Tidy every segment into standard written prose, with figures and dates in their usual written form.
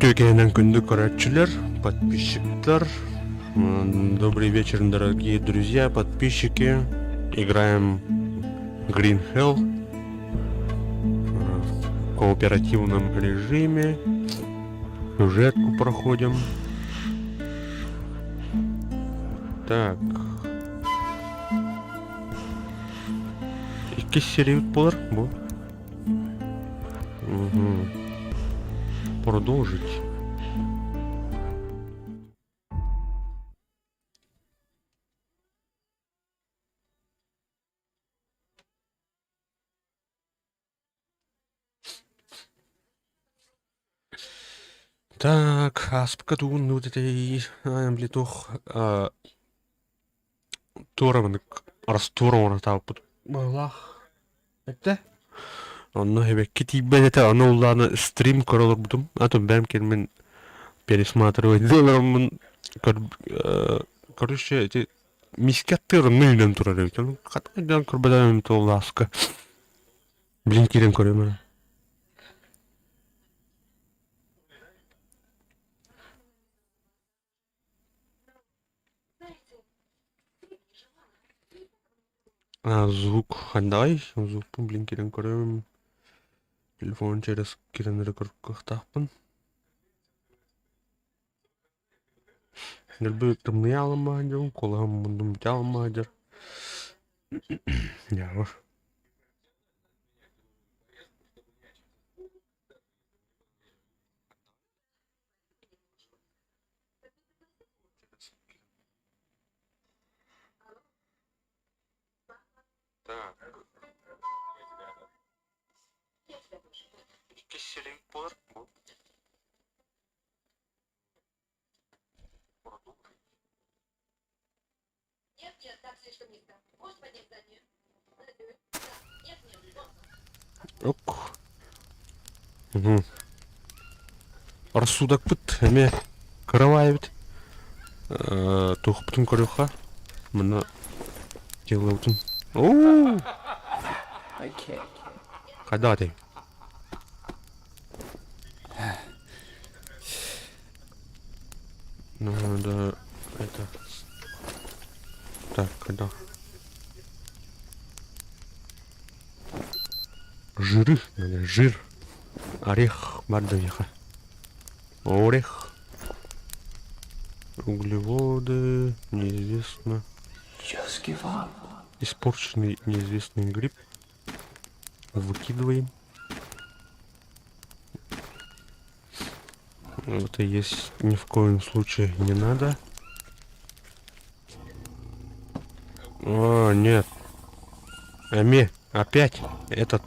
Үтүө киһинэн күндү көрөөччүлэр, подписчиктар. Добрый вечер, дорогие друзья, подписчики. Играем Green Hell в кооперативном режиме. Сюжетку проходим. Так. Иккис серия буолар бу. Угу. Продолжить. Так, ааспыкка тугун этэй туох туорамынык раствор оҥоротаабыппыт быһыылаах этэ. Онно эбэкки тиийбэт этэ, ону улаана стрим көрө олорбутум. А то бэйэм кэлмин пересматривать олороммун короче ити миискэ аттыгар онно үүнэн турар эбит. Ону хата өйдөөн көрбөтөҕүм туоллааска. Блин киирэн көрүөм эрэ. А, звук хандаҕай? Звукпун блин киирэн көрөм. Телефон через киирэн эрэ көрүөхтаахпын. Нөрбү тымныйа аламмаһын дьон, куолаһым муннум бүтэ аламмаһа дьар. Дьаабы. Так. Иккис сирин буолар бу. Ок. Угу. Рассудокпыт эмиэ кыра эбит. Туохпутун көрүөххэ. Мына дьыалабытын. Оо! Хайдах этэй? Надо это... Так, когда? Жиры, надо жир. Орех мордовиха. Орех. Углеводы, неизвестно. Just give up. Испорченный неизвестный гриб. Выкидываем. Это есть ни в коем случае не надо. О, нет. Эми, опять этот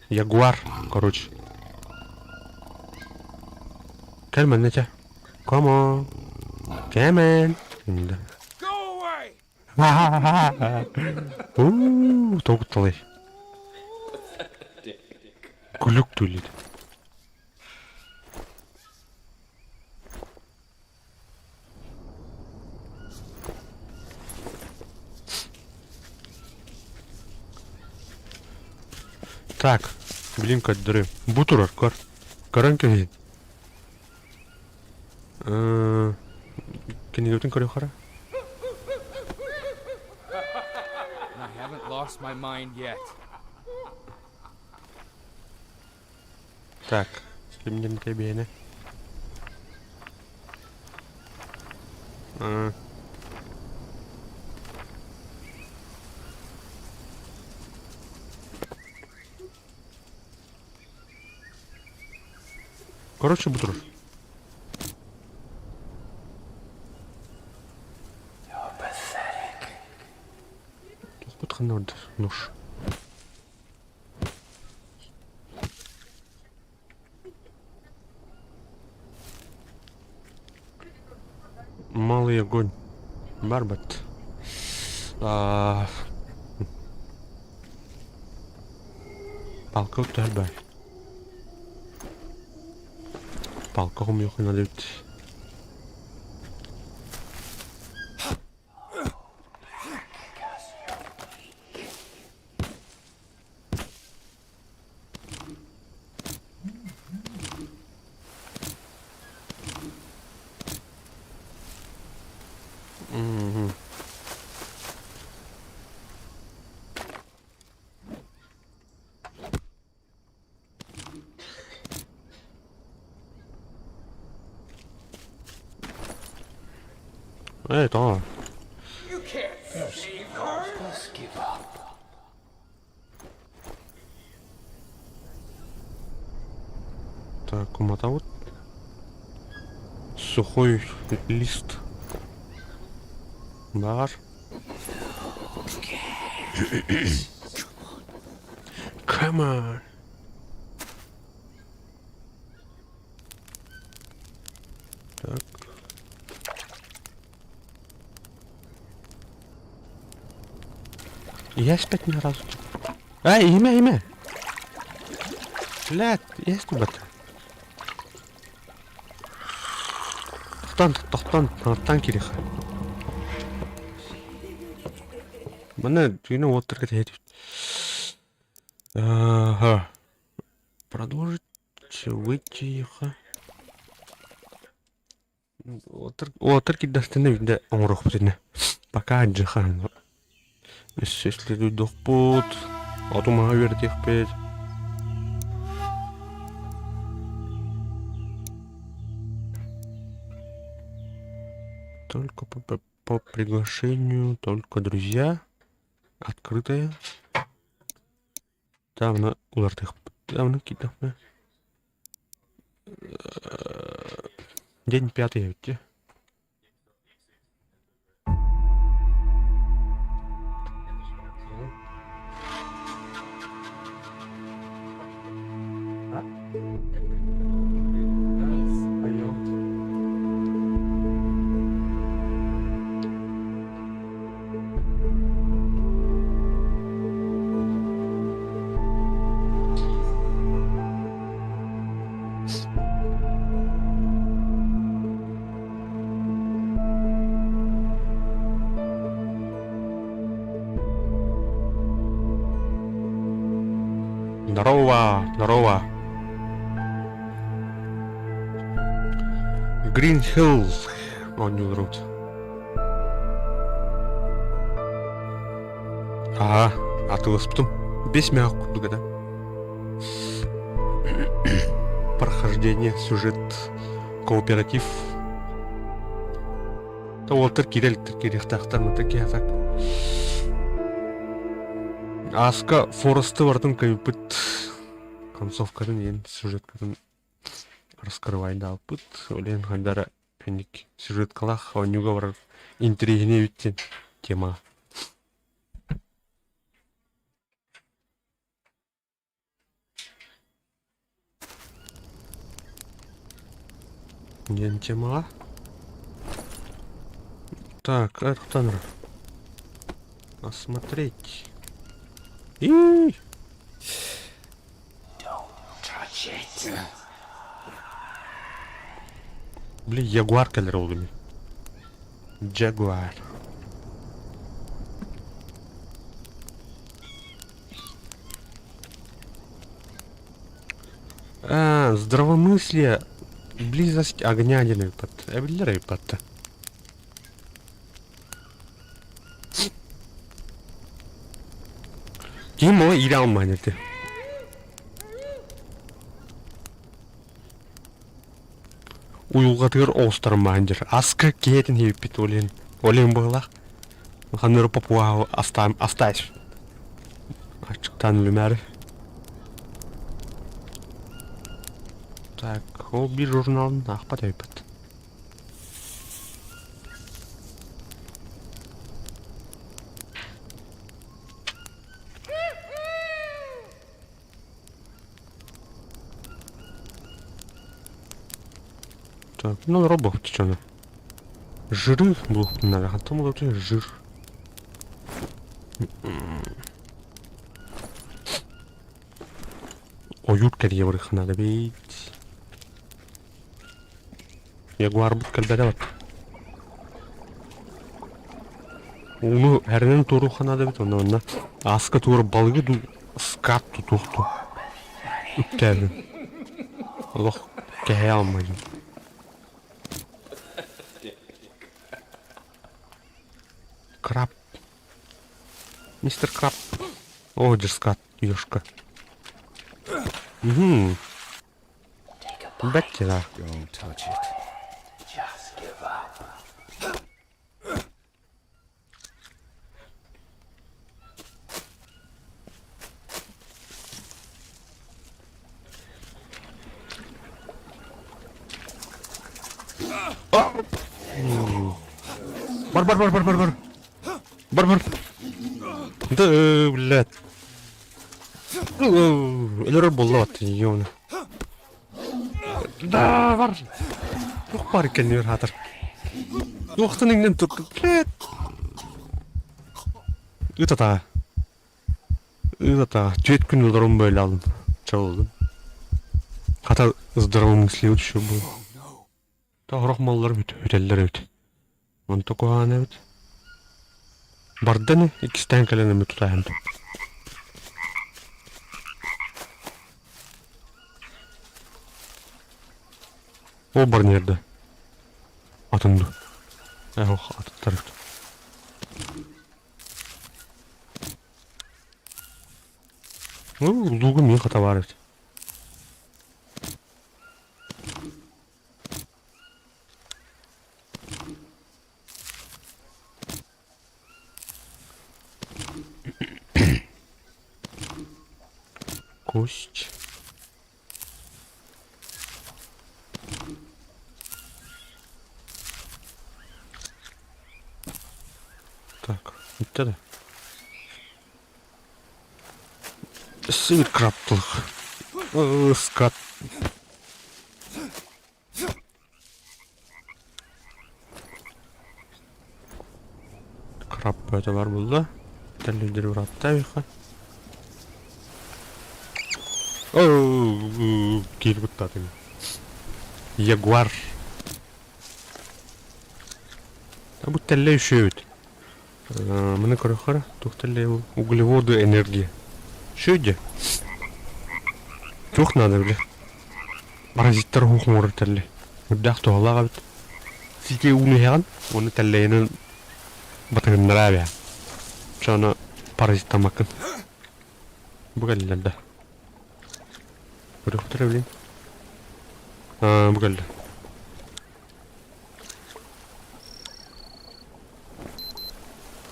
ягуар, короче. Кэлмэн этэ. Come on. Come on. Да. Go away! Уу, тоғытталай. Күлүк төлейді. Так, блин, көрдөрүм. Бу турар, көр. Көрөн кэбиһин. Кинигэтин көрүөххэ I haven't lost my mind yet. Так, кимнин кэбиэнэ? Короче, бу турар. Туохпут ханна барда? Нож. Малый огонь. Барбат. А... Палка уттар Палка хомуйуохха наада эбит. Ээ, тоҕо? Так, уматабыт. Сухой лист. Баар. Come on. Так. Иэспэт ни разу. Эй, имэ, имэ! Блядь, иэстибэт. Тохтон, тохтон, тохтон кириха. Маны түүнү уоттарга тэһэтибит. Ага. Продолжить выйти. Уолаттар киирдэхтэринэ биирдэ оҥоруохпут инэ. Пока дьыха өссө исследуйдуохпут, оту-маһы үөрэтиэхпит. Только по, по приглашению, только друзья. Открытая. Давно улартыахпыт, давно киирдэхпинэ. День пятый эбит дии. Здорово, здорово. Green Hills оонньууллар Аа, атыыласпытым. Бэс мөһөх курдук этэ. Прохождение, сюжет, кооператив. Уолаттар киирэ иликтэр киириэхтээхтэр мантан киһи так. Ааска Форесты барытын кыайбыт концовкатын иэн сюжеткатын раскрывайдаабыт. Ол иһин хандара Инник сюжеткалаах оонньууга барар интэриэһинэй эбит диэн тема. Диэн темаҕа. Так, это Осмотреть. И Били ягуар кэлэр ол ини. Джагуар. А, здравомыслие, близость огня диэн ыйыппат. Эбиллэр ыйыппатта. Ким ол иирэ алмаан этэ. Уйулҕатыгар оҕустарымаан дьэр. Аска киһитин иһиппит ол иһин. Ол иһин быһылаах. Ханнары папуаһы астаан астаайс. Аччыктаан өлүмээри. Так, ол биир журналын аахпат эбиппит. Так, ну робот что Жиры булуохпун хантан булуохтун жир. Ойуур кэрийэ барыахха наада эбит. Ягуарбыт кэлбэтэ бат. Ууну эрэнэн туоруохха наада эбит онно онно ааска туора балыгы дуу скат тутуох дуу үктээбин. Олох кэһэйэ алмайдым. Краб. Мистер Краб. О, дерскат, ёшка. Угу. Бэт да. Don't touch it. Just give up. Бар бар бар бар бар бар. Бар бар. Да, блядь. Өлөрөр буолла бат, ёна. Да, бар. Туох баар кэннигэр хаатар. Туохтан иҥнэн турду, блядь. Ыт атаҕа. Ыт атаҕа. Түөрт күн олорон бөөлөҕүм. Чалыллым. Хата здравомыслие еще был. Тоһорох маллар бүтэллэр эбит. Онто куһаҕан эбит. Барда ини, иккистээн кэлэн эмэ тутаһан. Ол барнерда. Атын ду. Эх, аттар эбит. Ну, лугу мин хата баар эбит. Кость. Так, бүттэ да. Сыр краптылық. Скат. Краб бөтө бар булла. Тэллэйдери уратта эбиэхэ. Киир куттаатыҥ. Ягуар. Бу тэллэй үчүөбүт. Маны көрөххө туох тэллэй углеводы энергия. Үчүгэй дии. Туох наада били. Паразиттар уһук оҥорор тэллэй. Үрдээх туһалаах эбит. Сити ууну иһэҕин уонна тэллэйинэн батыһыннараа эбээ. Чэ ону паразиттаммаккын. Бу кэллилэр да. Көрүөхтэрэ билин. Аа бу кэллэ.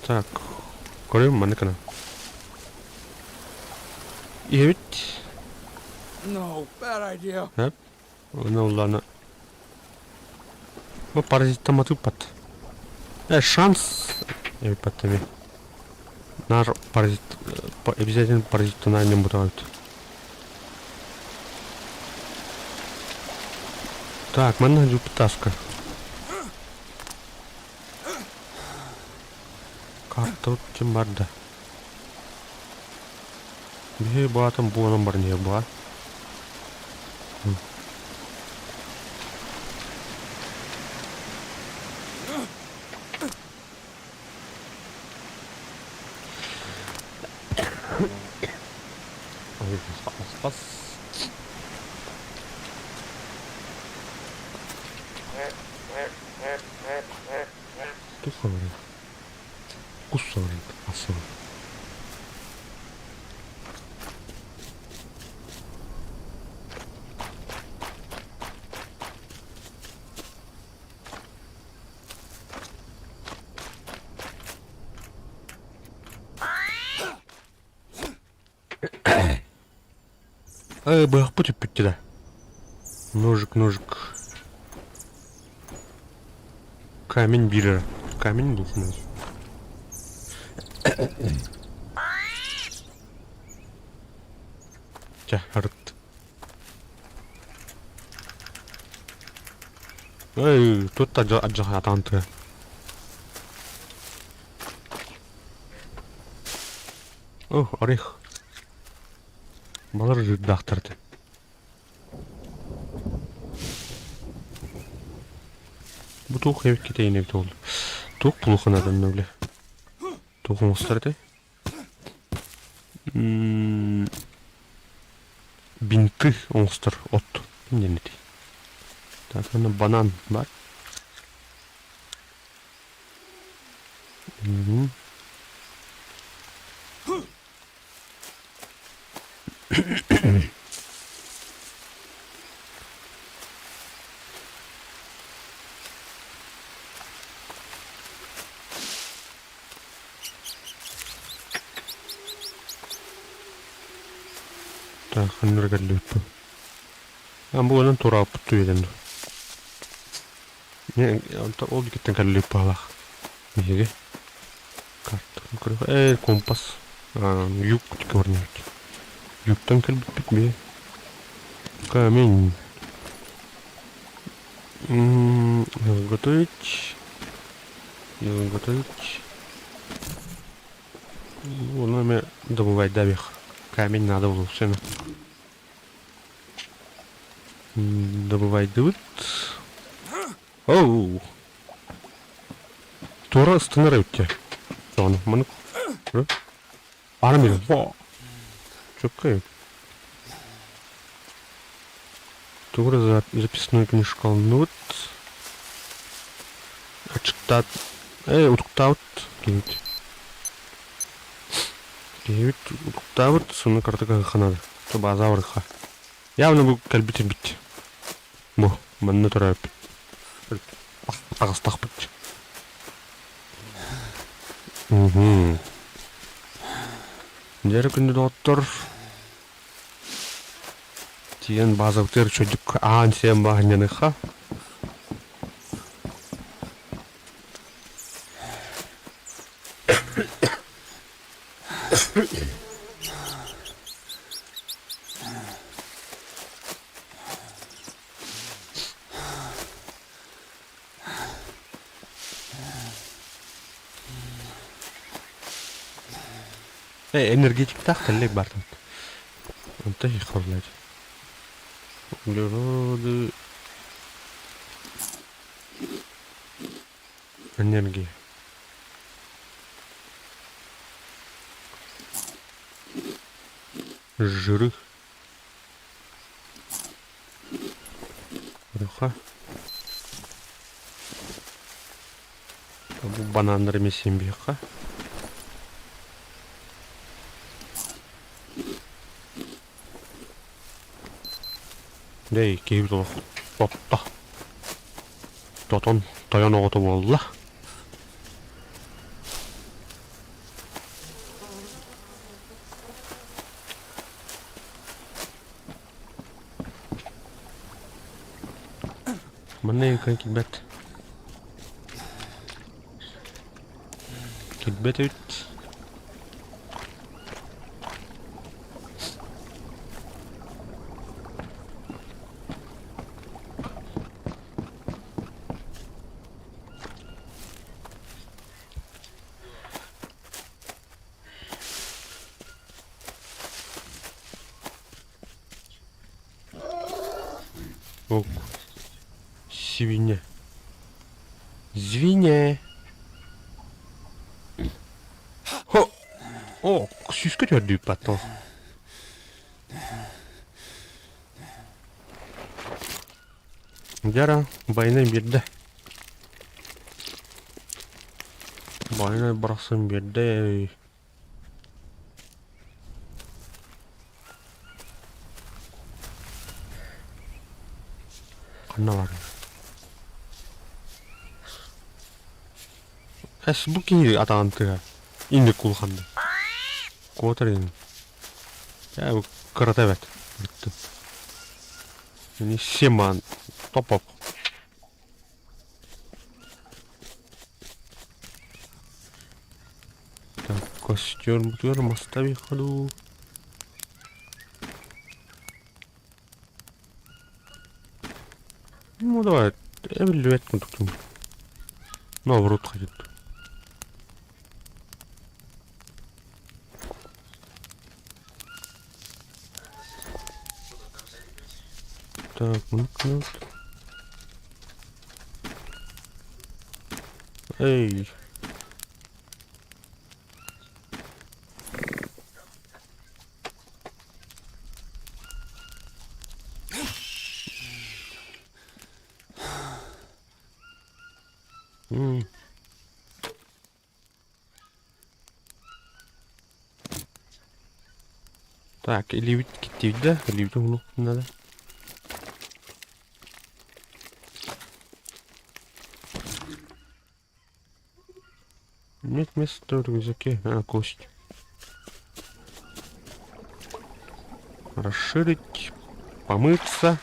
Так, көрүм маннык гынан. Иһэбит. No, bad idea. Хөп. Оны улланы. Бу паразиттаматыыппат. Э, шанс эбиппат эми. Нар паразит обязательно паразиттанайын бутаҕа Так, манна пташка. Карта ким барда? Биһи баатым буолан баран иһэр баа. Ас Туох саҥарый? Кус саҥарый, ас саҥарый. Э, быһахпыт үппүттэ да. Ножик, ножик. Камень бирер. Камень был. Чэ, арыт. Эй, тут адьырҕа тыа. О, орех. Балар жырдаахтар этэ. Бу туох эбит китэйин эбит ол. Туох булуханадан бile. Туох оҥостор этэй? Бинты оҥостор от диэн этий. Так, манна банан бар. Так, ханнар кэллибит бу. Бу онон турааппыт туйдан. Ол диэкиттэн кэллик баалаах. Биһиги картаны көрүөх. Ээ, компас. Юг көрүнүбүт. Югтан кэлбиппит бии. Камень. Изготовить. Изготовить. Ону эмэ добывайдаабих. Камень надо было все. Добывайдыбыт. Оу! Туора ыстанар эбит дии. Ону маннык Ара мин Чөккөй. Тугу записную книжку алынныбыт. Ачыктаат, э, утуктаабыт киһибит. Киһибит утуктаабыт, сонно кыратык аһыахха База барыха. Явно бу кэлбит эбит. Бу, манна турар эбит. Таҕыстахпыт. Угу. Дьэ күндү доҕоттор, тиийэн базабытыгар үчүгэйдик аан сиэн бааһынньаныахха. Энергетиктаах тэллэй баар Онто холлайд. Углероды энергия. Жиры. Руха. Бу бананнары эмиэ сиэн биһиэхэ. Дэй, киһибит олох тотто. Тотон тойон оҕото буолла. Манна эҥкэн киирбэт. Киирбэт эбит. Ок. Свинья. Звиня. Хо. О, сүүскэ түһэрдүүппат ол. Дьара, байнай биэрдэ. Байнай барахсан биэрдэ. Ханна барар? Эс бу киһи атаҕын тыаһа инник улаханнык. Куотар ини. Ээ бу кырата эбэт. Бүттүм. Ини симан топ-оп. Так, костер бутугар маста дуу. Ну давай, эбиллибэт курдук. Наоборот ходит. Так, ну Эй. М. Так, илиибит киттибит да, илиибитин уһунуохпун надо. Нет места в рюкзаке. А, кость. Расширить, помыться.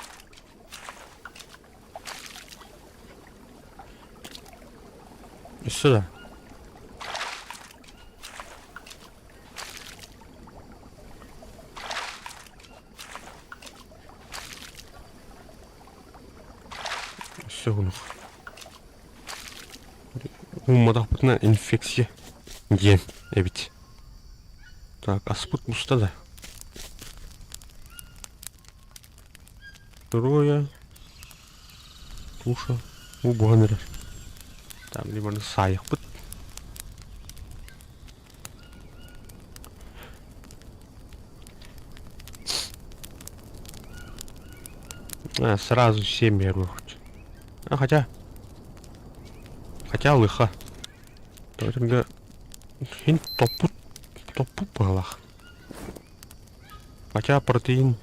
Өссө да. Өссө хонук. Уумматахпытына инфекция диэн эбит. Так, аспыт буста да. Второе. Туша. Уу буһан эрэр. Там либо саайахпыт. А, сразу семь беру хоть. А, хотя... Хотя лыха. Тогда хин топпут топпут быһалаах. Хотя протеин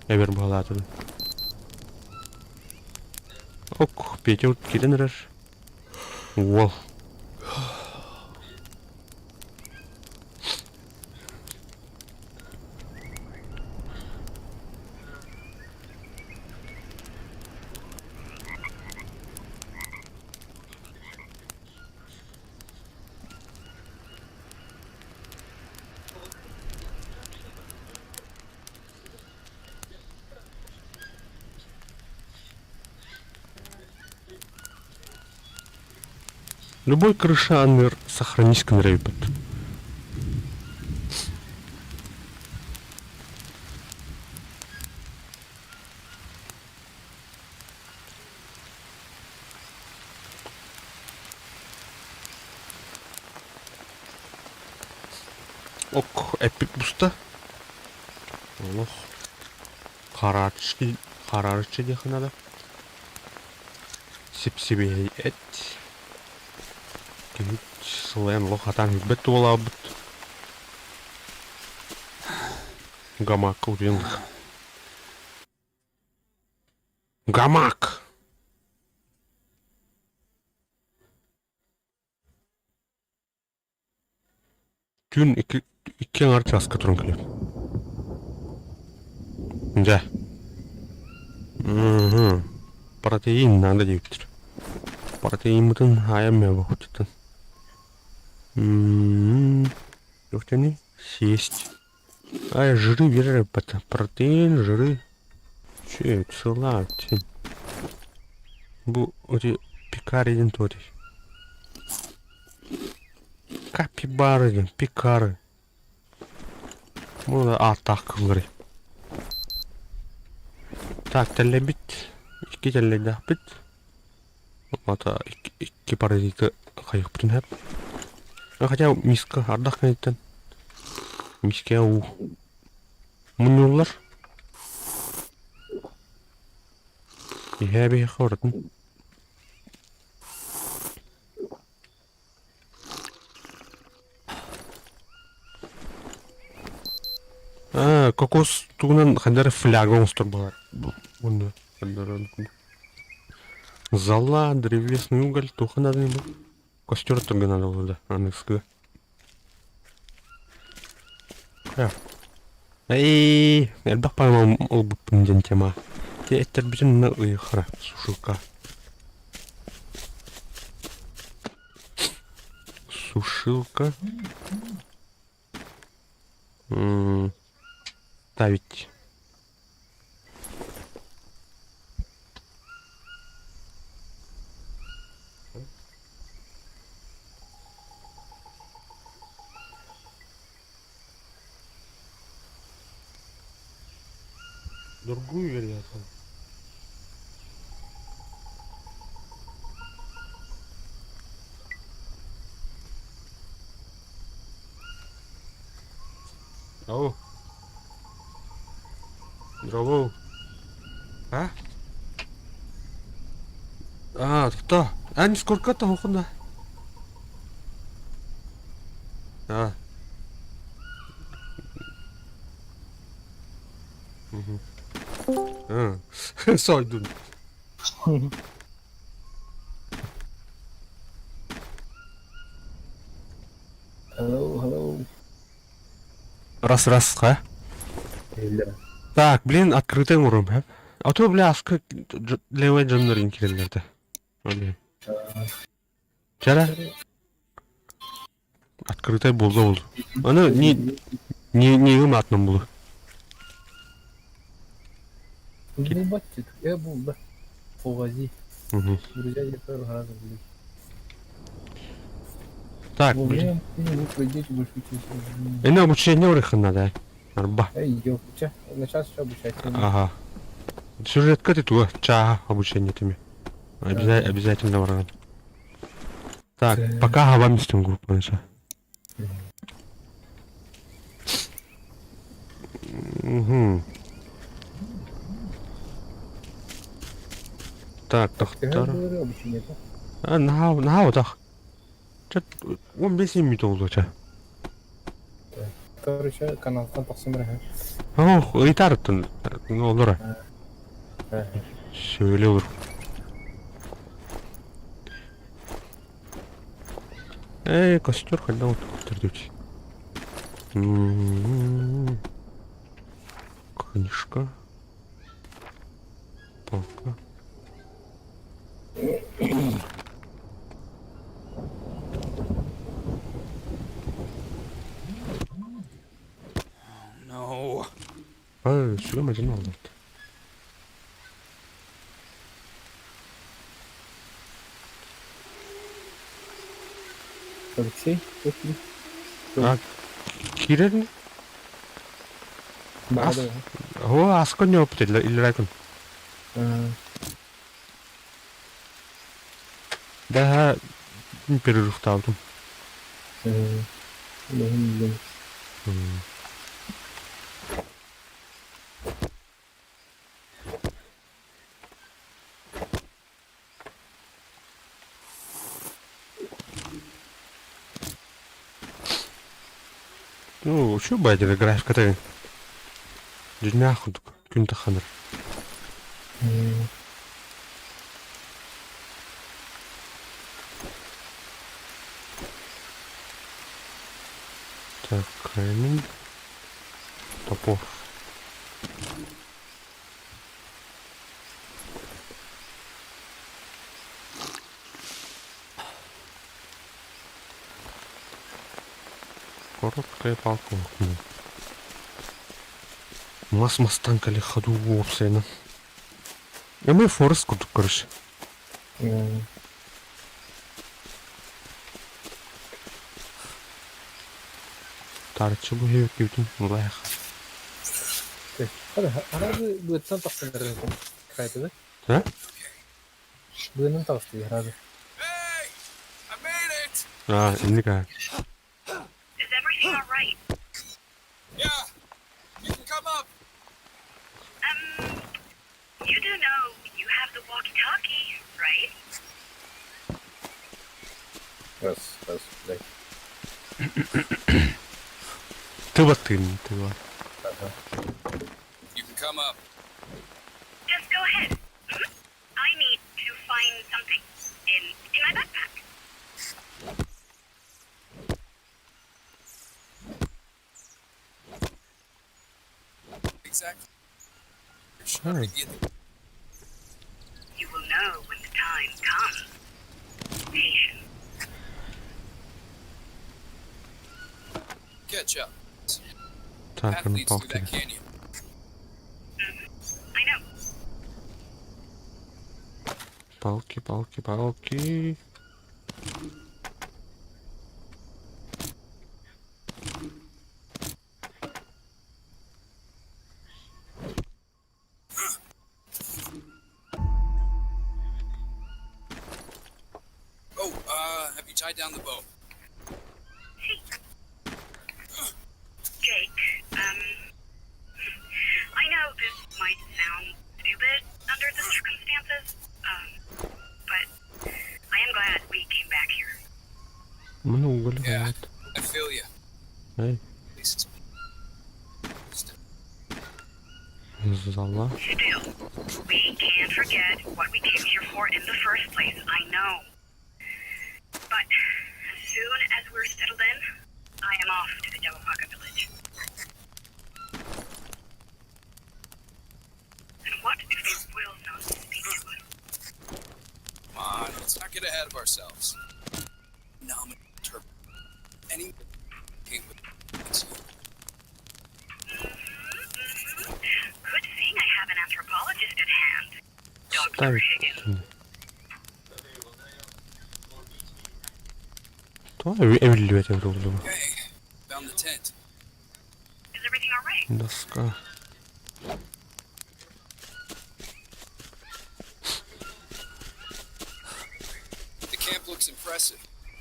эбэр быһалаатын. Ок, Петя кирен эрэр. Уол. Любой крыша анныр сохранись гыннарайбыт. Ок, эппит буста. Олох хараарчы хараарыччы диэххэ наада. Сип-сибиэһэй эт. Киһи сылайан олох хатаан билбэт туолаабыт. Гамакка утуйан Гамак! Түүн икки икки аҥаар чааска туран кэлэр. Дьэ. Мм. Протеин надо диэбиттэр. Протеиммытын хаайан мөбөхтүттэн. Мм. Туохтаный? Съесть. Ай, жиры берер Протеин, жиры. Че, цела. Бу эти пекари диэн туох Капибары диэн, пекары. Бу да ааттаах кыыллары. Так, тэллэйбит. Икки тэллэйдээхпит. Ата икки паразиты хайыхпытын сөп. Хотя миска ардах кэнниттэн мискэ уу мунньуллар. Иһээ биһиэхэ барытын. Аа, кокос тугунан ханна эрэ фляга оҥостор буолар. Уонна Зола, древесный уголь, туох надо бу? Костер турга надо было, да, аныгыскы. Эй, элбэх паама ылбыппын диэн тема. Те эттэрбитин на ыйыхара, сушилка. Сушилка. Ставить. Другую вероятно. Ау. Здорово. А? А, кто? А, не сколько там хунда? А. Угу. А, сойдун. Hello, hello. Раз раз ха. Биллэр. Так, блин, открытый урум, ха. А то, бля, аска левый дьоннорин киреллерде. Блин. Чара? Открытай буолла ол. Аны не не не атынан булу. Булбат э булда. Фугази. Угу. Друзья, я первый раз блин. Так, блин. Вы пройдете больше. Энэ обучение урыхын надо. Арба. Эй, ёпча. На час все обучать. Ага. Сюжетка ты туга. Чаа обучение теми. Обязательно барган. Так, пока хабам истин группа наша. Угу. Так, доктор. А, нахау, нахау так. Чат, он бес минут oldu ча. Короче, каналтан тахсан бара. Ох, ыйтарыттын. Olur. Şöyle olur. Эй, костер когда вот костер Книжка. Палка. No. А, сюда мы алды. Алексей, А, кирен? Ас. О, аскон не опыт или райкон. Да, перерыв таутум. Ну, что байдер графика-то? Дюднях күн таханыр. Так, камень. Топор. Короткая палка. Мас мастан кали ходу вовсе. А мы Форест кудук короче. Тарчы бу хебек кибитин лайх. Аразы быттан тахсан рынком. Кайты да? А? Быттан тахсан разы. Hey! I made it! А, инника. Is everything all right? Yeah! You can come up! You do know you have the walkie-talkie, right? Раз, раз, дай. Тыба тын, тыба. You can come up. Just go ahead. Mhm. I need to find something in my backpack. Exactly. Hey. You will know when the time comes. Patience. Catch up. Так, Path ну leads through палки. that canyon. I know. Палки, палки, палки. Oh, have you tied down the boat? Hey. Jake, I know this might sound stupid under the circumstances, but I am glad we came back here. Ну, уголь. Yeah. Вот. I feel you. Эй, At least it's зала. Still, we can't forget what we came here for in the first place, I know. But as soon as we're settled in, I am off to the Jawapaka village. And what if they will not speak to us? Come on, let's not get ahead of ourselves. No, any Поставить. То эвиллибэт эбит буоллугу. Okay, found the tent. Is everything all right? Доска. The camp looks impressive.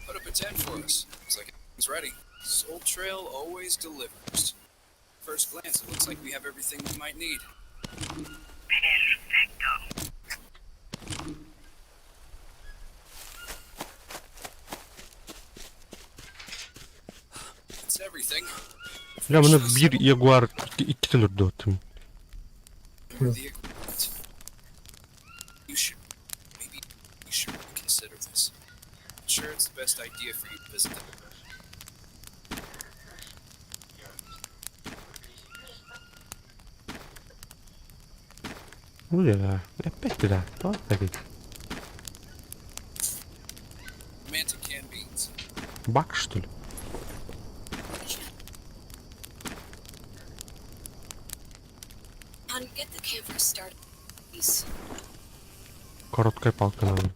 Put up a tent for us. Looks like it's ready. Soul Trail always delivers. First glance, it looks like we have everything we might need. Perfecto. That's everything. Я мына биир ягуар иккитин үрдүөттүм. The equipment. You should maybe you should reconsider this. I'm sure it's the best idea for you to visit the Бу да, опять да, то опять. romantic canned beans. Бак, что ли? Hon, get the campfire started. Please. Короткая палка надо.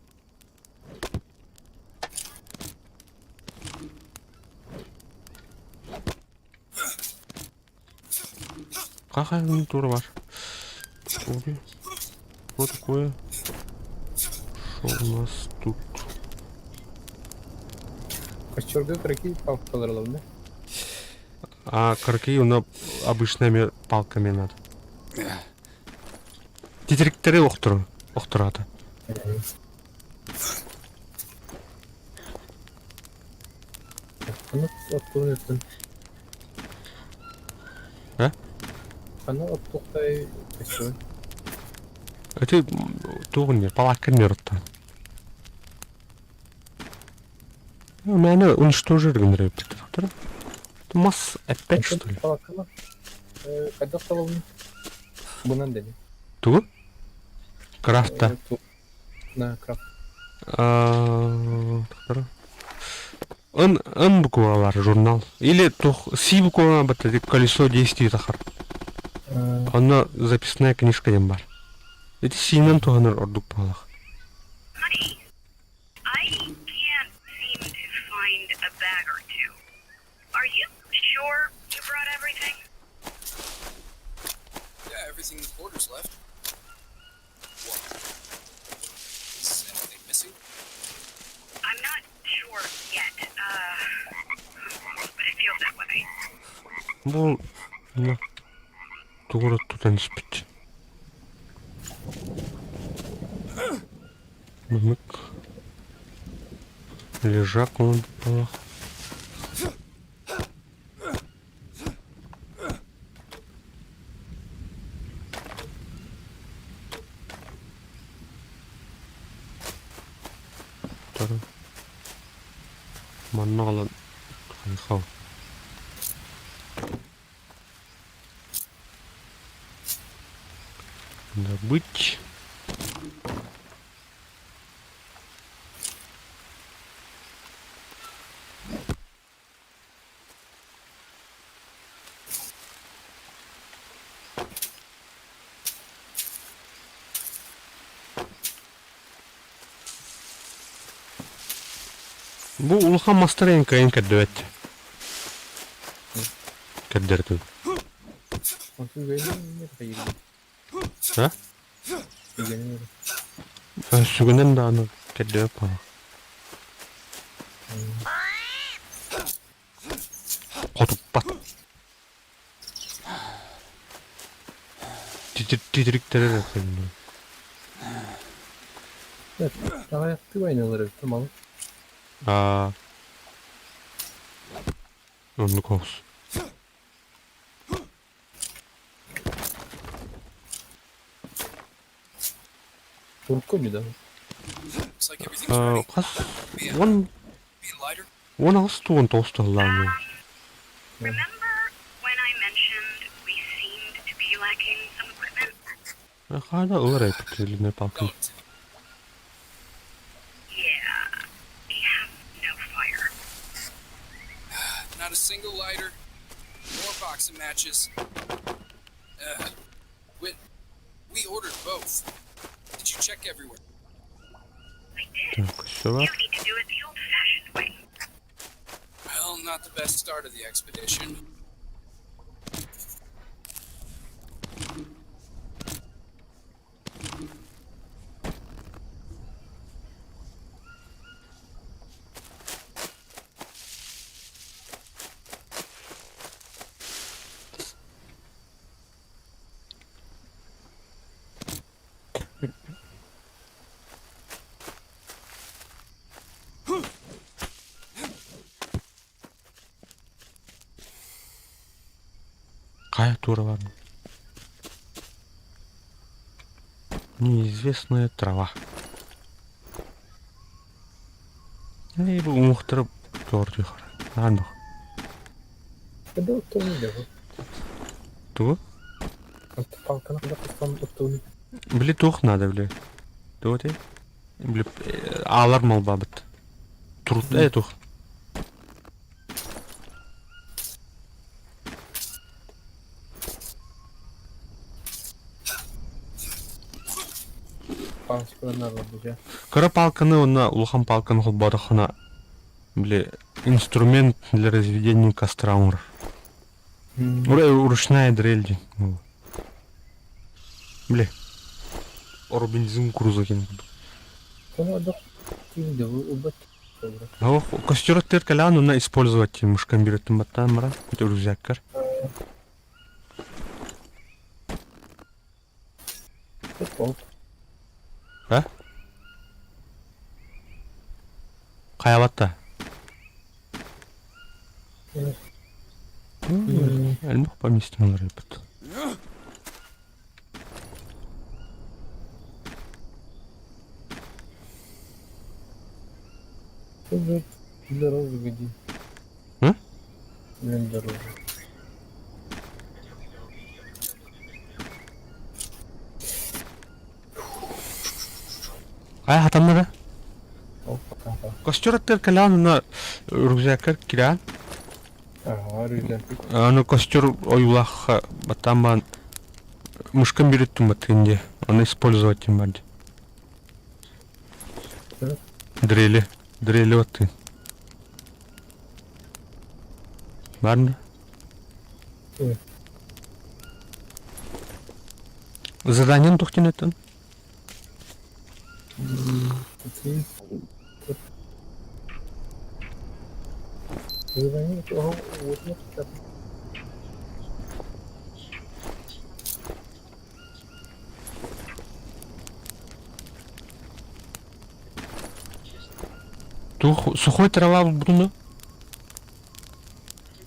Какая тура бар? Ой. Что такое? Что у нас тут? Костерга кыракый палкалар ылабын А карки у нас обычными палками надо. Титириктери охтору. Охтората. Ханна оттуун өттүн. А? Ханна оттуқтай костер. Это тугун не, палатка не ротта. Мэне уничтожили генерей. Масс опять что ли? Палкалар. Хайдах талабын? Бунан дени. Тугу? Крафта. На крафт. Н, Н буква бар, журнал. Или тух, С буква бар, колесо действий тахар. Онно записная книжка диэн бар. Ити сиинэн туһанар ордук буолах. Honey, I can't seem to find a bag or two. Are you sure you brought everything? Yeah, everything the porters left. What? Is anything missing? I'm not sure yet, but it feels that way. Бу на тугура тутан испит. Мымык. Лежак он буолах. Тары. Манна ылан хайхау. Добыть. Бу улахан мастер эҥин көрдөөбөт. Көрдөрдүм. Онтун үгэнин хайыр. А? Үгэнин. Сүгүнэн даҕаны көрдөөбөт буолла. Хотуппат. Титириктэрэр эхэллэр. Давай ты войналар өттүм ал. Аа. Оннук оҕус. Турку не да. Looks like everything's ready. Хас уон Be lighter. уон аҕыс туон тоҕус туһалаан. Remember when I mentioned we seemed to be lacking some equipment? Хаада ылар эпит палкын. Don't. Yeah, we have no fire. Not a single lighter. More box of matches. Ugh. We ordered both. Did Did you check everywhere? I did. Так, все бар. You need to do it the old-fashioned way. Well, not the best start of the expedition. Хайа туора бар. Неизвестная трава. Эй, бу уҥуохтара туордуй хара. Когда оттуны делал? Тугу? Палканы когда кыстан оттуны. Били туох надо, били. Тугу этэй? Били аалар малбабыт. Турут э туох. Кыра палканы уонна улахан палканы холбоотоххуна, били, инструмент для разведения костра оҥорор. Ручная дрель диэн. Били, Робинзон Крузо диэн курдук. Костер өттүгэр кэлэҕин уонна использовать мышкан биэрэртэн баттаан баран, рюкзаккар. А? Хайабатта? Элбэх поместим олорбут. М? Хайа хатаннара? Костер аттыгар кэлэҕин уонна рюкзаккар кирэҕин. Аны костер ойуулаах баттаан баан мышкан бириттим баттыгын дии. Аны использовать им бар дии. Дрели. Дрели баттыгын. Бар да? Заданием туох диэн Туох сухой трава булбутун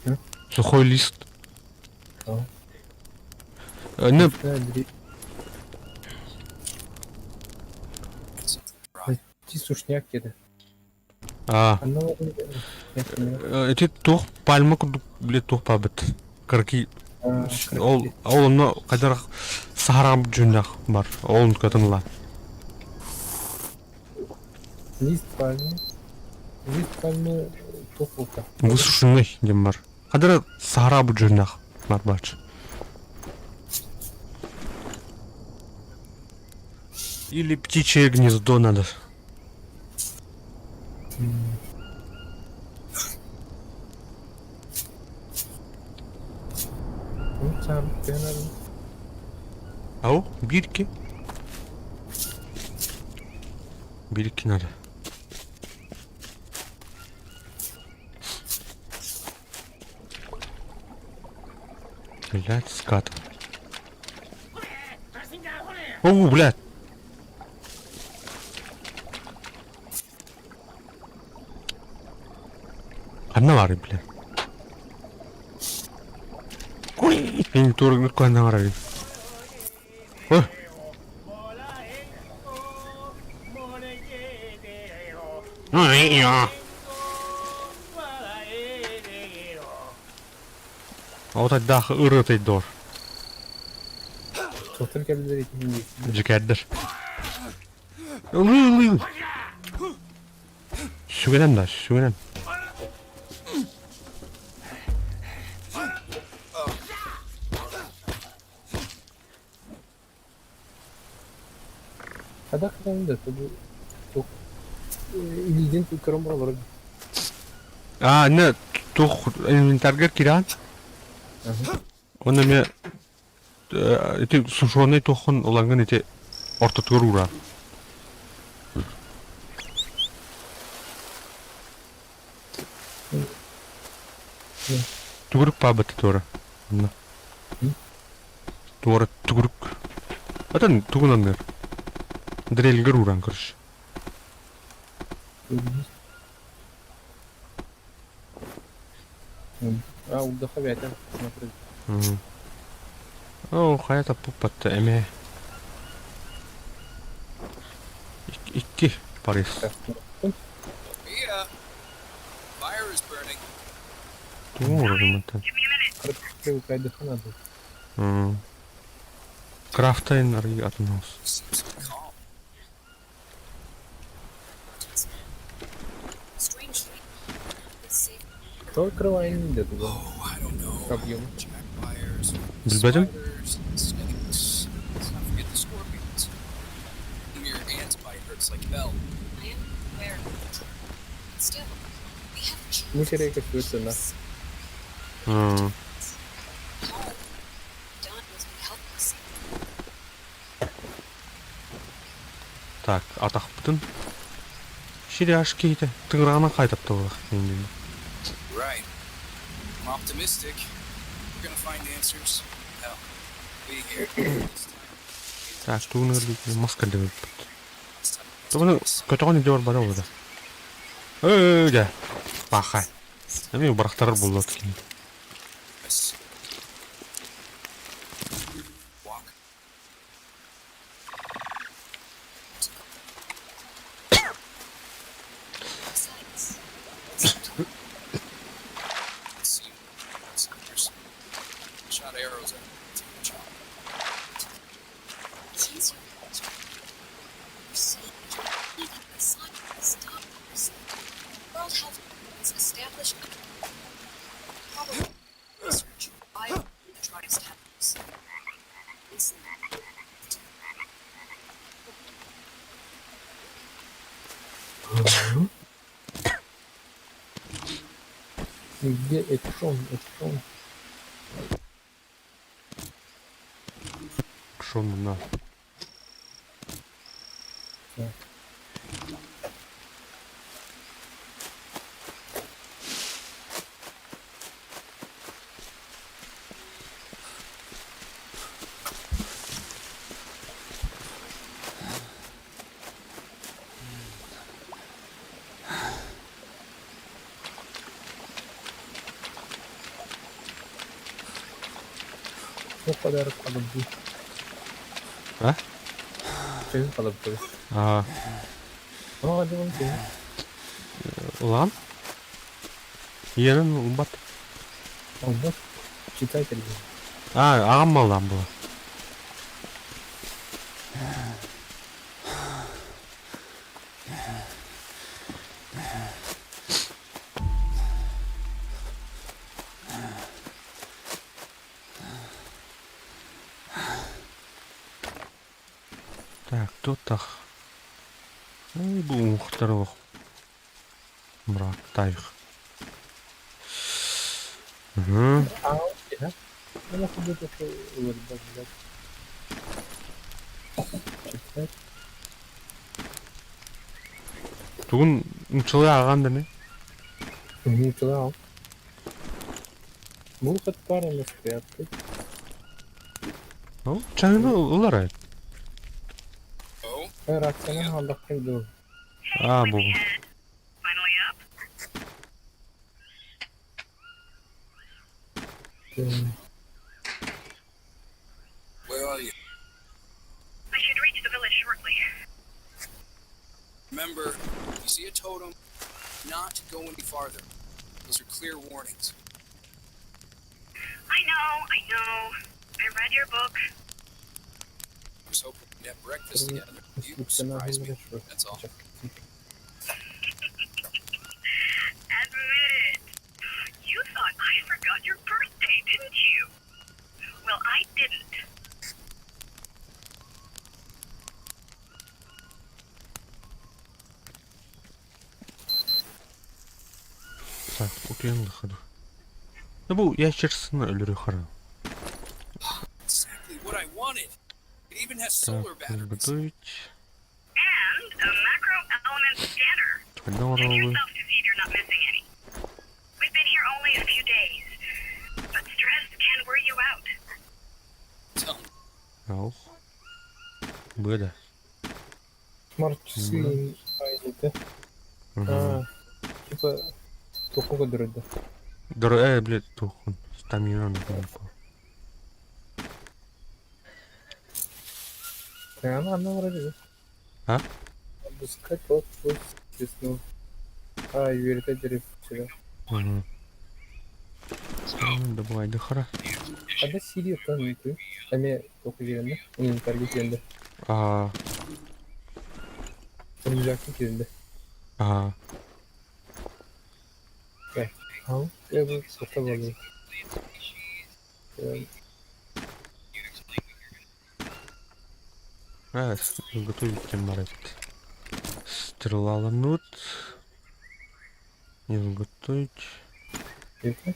дуо? Сухой лист. Не А. Ити туох пальма курдук били туох баабыт. Кыракый ол ол онно хайдах саһараҕа дьүннэх бар. Ол көтөн ыла. Лист пальмы. Лист пальмы туох Высушенный диэн бар. Хадара саһараҕа дьүннэх бар бааччы. Или птичье гнездо надо. Ау, бирки. Бирки надо. Блядь, скат. О, блядь. Ханна баарый, блядь? Мин туоргун ханна барарый? Ой! Отайдаах ырыатай доор. Дьикээрдэр. Ылыы-ылыы. Сүгэнэн да, сүгэнэн. Хайдах гынан да бу туох илиигин көрөн бараллар. А, не, туох инвентарьгар киирэн. Онно эмиэ ити сушеный туоххун ылаҥҥын ити ортотугар уураар. Тугурук паабыта туора. Онно. Туора тугурук. Атын тугун анныыр? Дрельгэр ууран көрүш. А, удоха бэйэтэ смотри. Оо, хайа таппыппатта эмээ. Икки Париж. Mia! Fire is burning. Тугу оҥорорум мантан? Give me a minute. Привыкай надо. Крафтайн арый атын оҕус. You seem so calm. Strangely, it's safe. Кто открывает не туда? Oh, I don't know. Объем. Jaguars, Билбэтим. spiders, snakes. Let's not forget the scorpions. Your ant bite hurts like hell. I am aware of it. But still, we have a chance. Мы теряем какую-то на. М. Home. Don was help us. Так, атахпытын. Ширяш киһитэ тыҥыраҕынан хайтапталлах иннин. Right. I'm optimistic. We're gonna find answers. Hell, we here. This time. Так, тугун ырбит мас кэллэбиппит. Last time. Тугуну көтөҕөн илдьэ барбата буолла. Ээ, дьэ. Пахай. Эми барахтарар буоллат кини. Yes. Walk. Besides, it's Let's see. There's shot arrows at the chop. easier to see the science doctors. World Health has established probably research by the tribes tablets. Listen. Где экшон, экшон? Шон мына. Так. Ну, подарок подобный. А? Чего подобный? А, Ну, один день. улаан? Иэнэн улбат. Он вот читатель. А, аҕам маллаан була. Так, туттах. Ай, бу уҥуохтар олох. Мрак, тайх. Мгм. А, да? Ну, нахуй будет это вырубать, блядь. Читать. Тугун нуччалыы ааҕан да ми? Не читал. Был хоть пара на спрятки. Ол чаһыны ылар Oh, Реакция на хайду. Hey, А, бу. sleepyhead. Finally up? where are you? I should reach the village shortly. Remember, if you see a totem, not go any farther. Those are clear warnings. I know, I know. I read your book. I was hoping we'd have breakfast together. You surprised me. That's all. Admit it. You thought I forgot your birthday, didn't you? Well, I didn't. Так, утуйан ылыахха дуу. Да бу ящерсыны өлөрүөххэ. Exactly what I wanted. It even has Так, solar batteries. изготовить. And a macro element scanner. Ханна Check оҥоробуй? yourself to see if you're not missing any. We've been here only a few days, but stress can wear you out. Tell me. Ох. Быда. Смарт часы айдыты. Мгм. А, типа тоқу көдөрөдө. Дор блядь, тухун. Стамина на Прямо она вроде. А? Обыскать вот пусть весну. А, юрите дерев сюда. Мгм. Добывай дохара. Ада сири оттан ыйты. Эме тоқу жеринде. Инвентарьге киренде. А, Рюкзакка киренде. а, Ау, я бу тоқта болду. а, изготовить темарет. Стрела ланут. Изготовить. Это?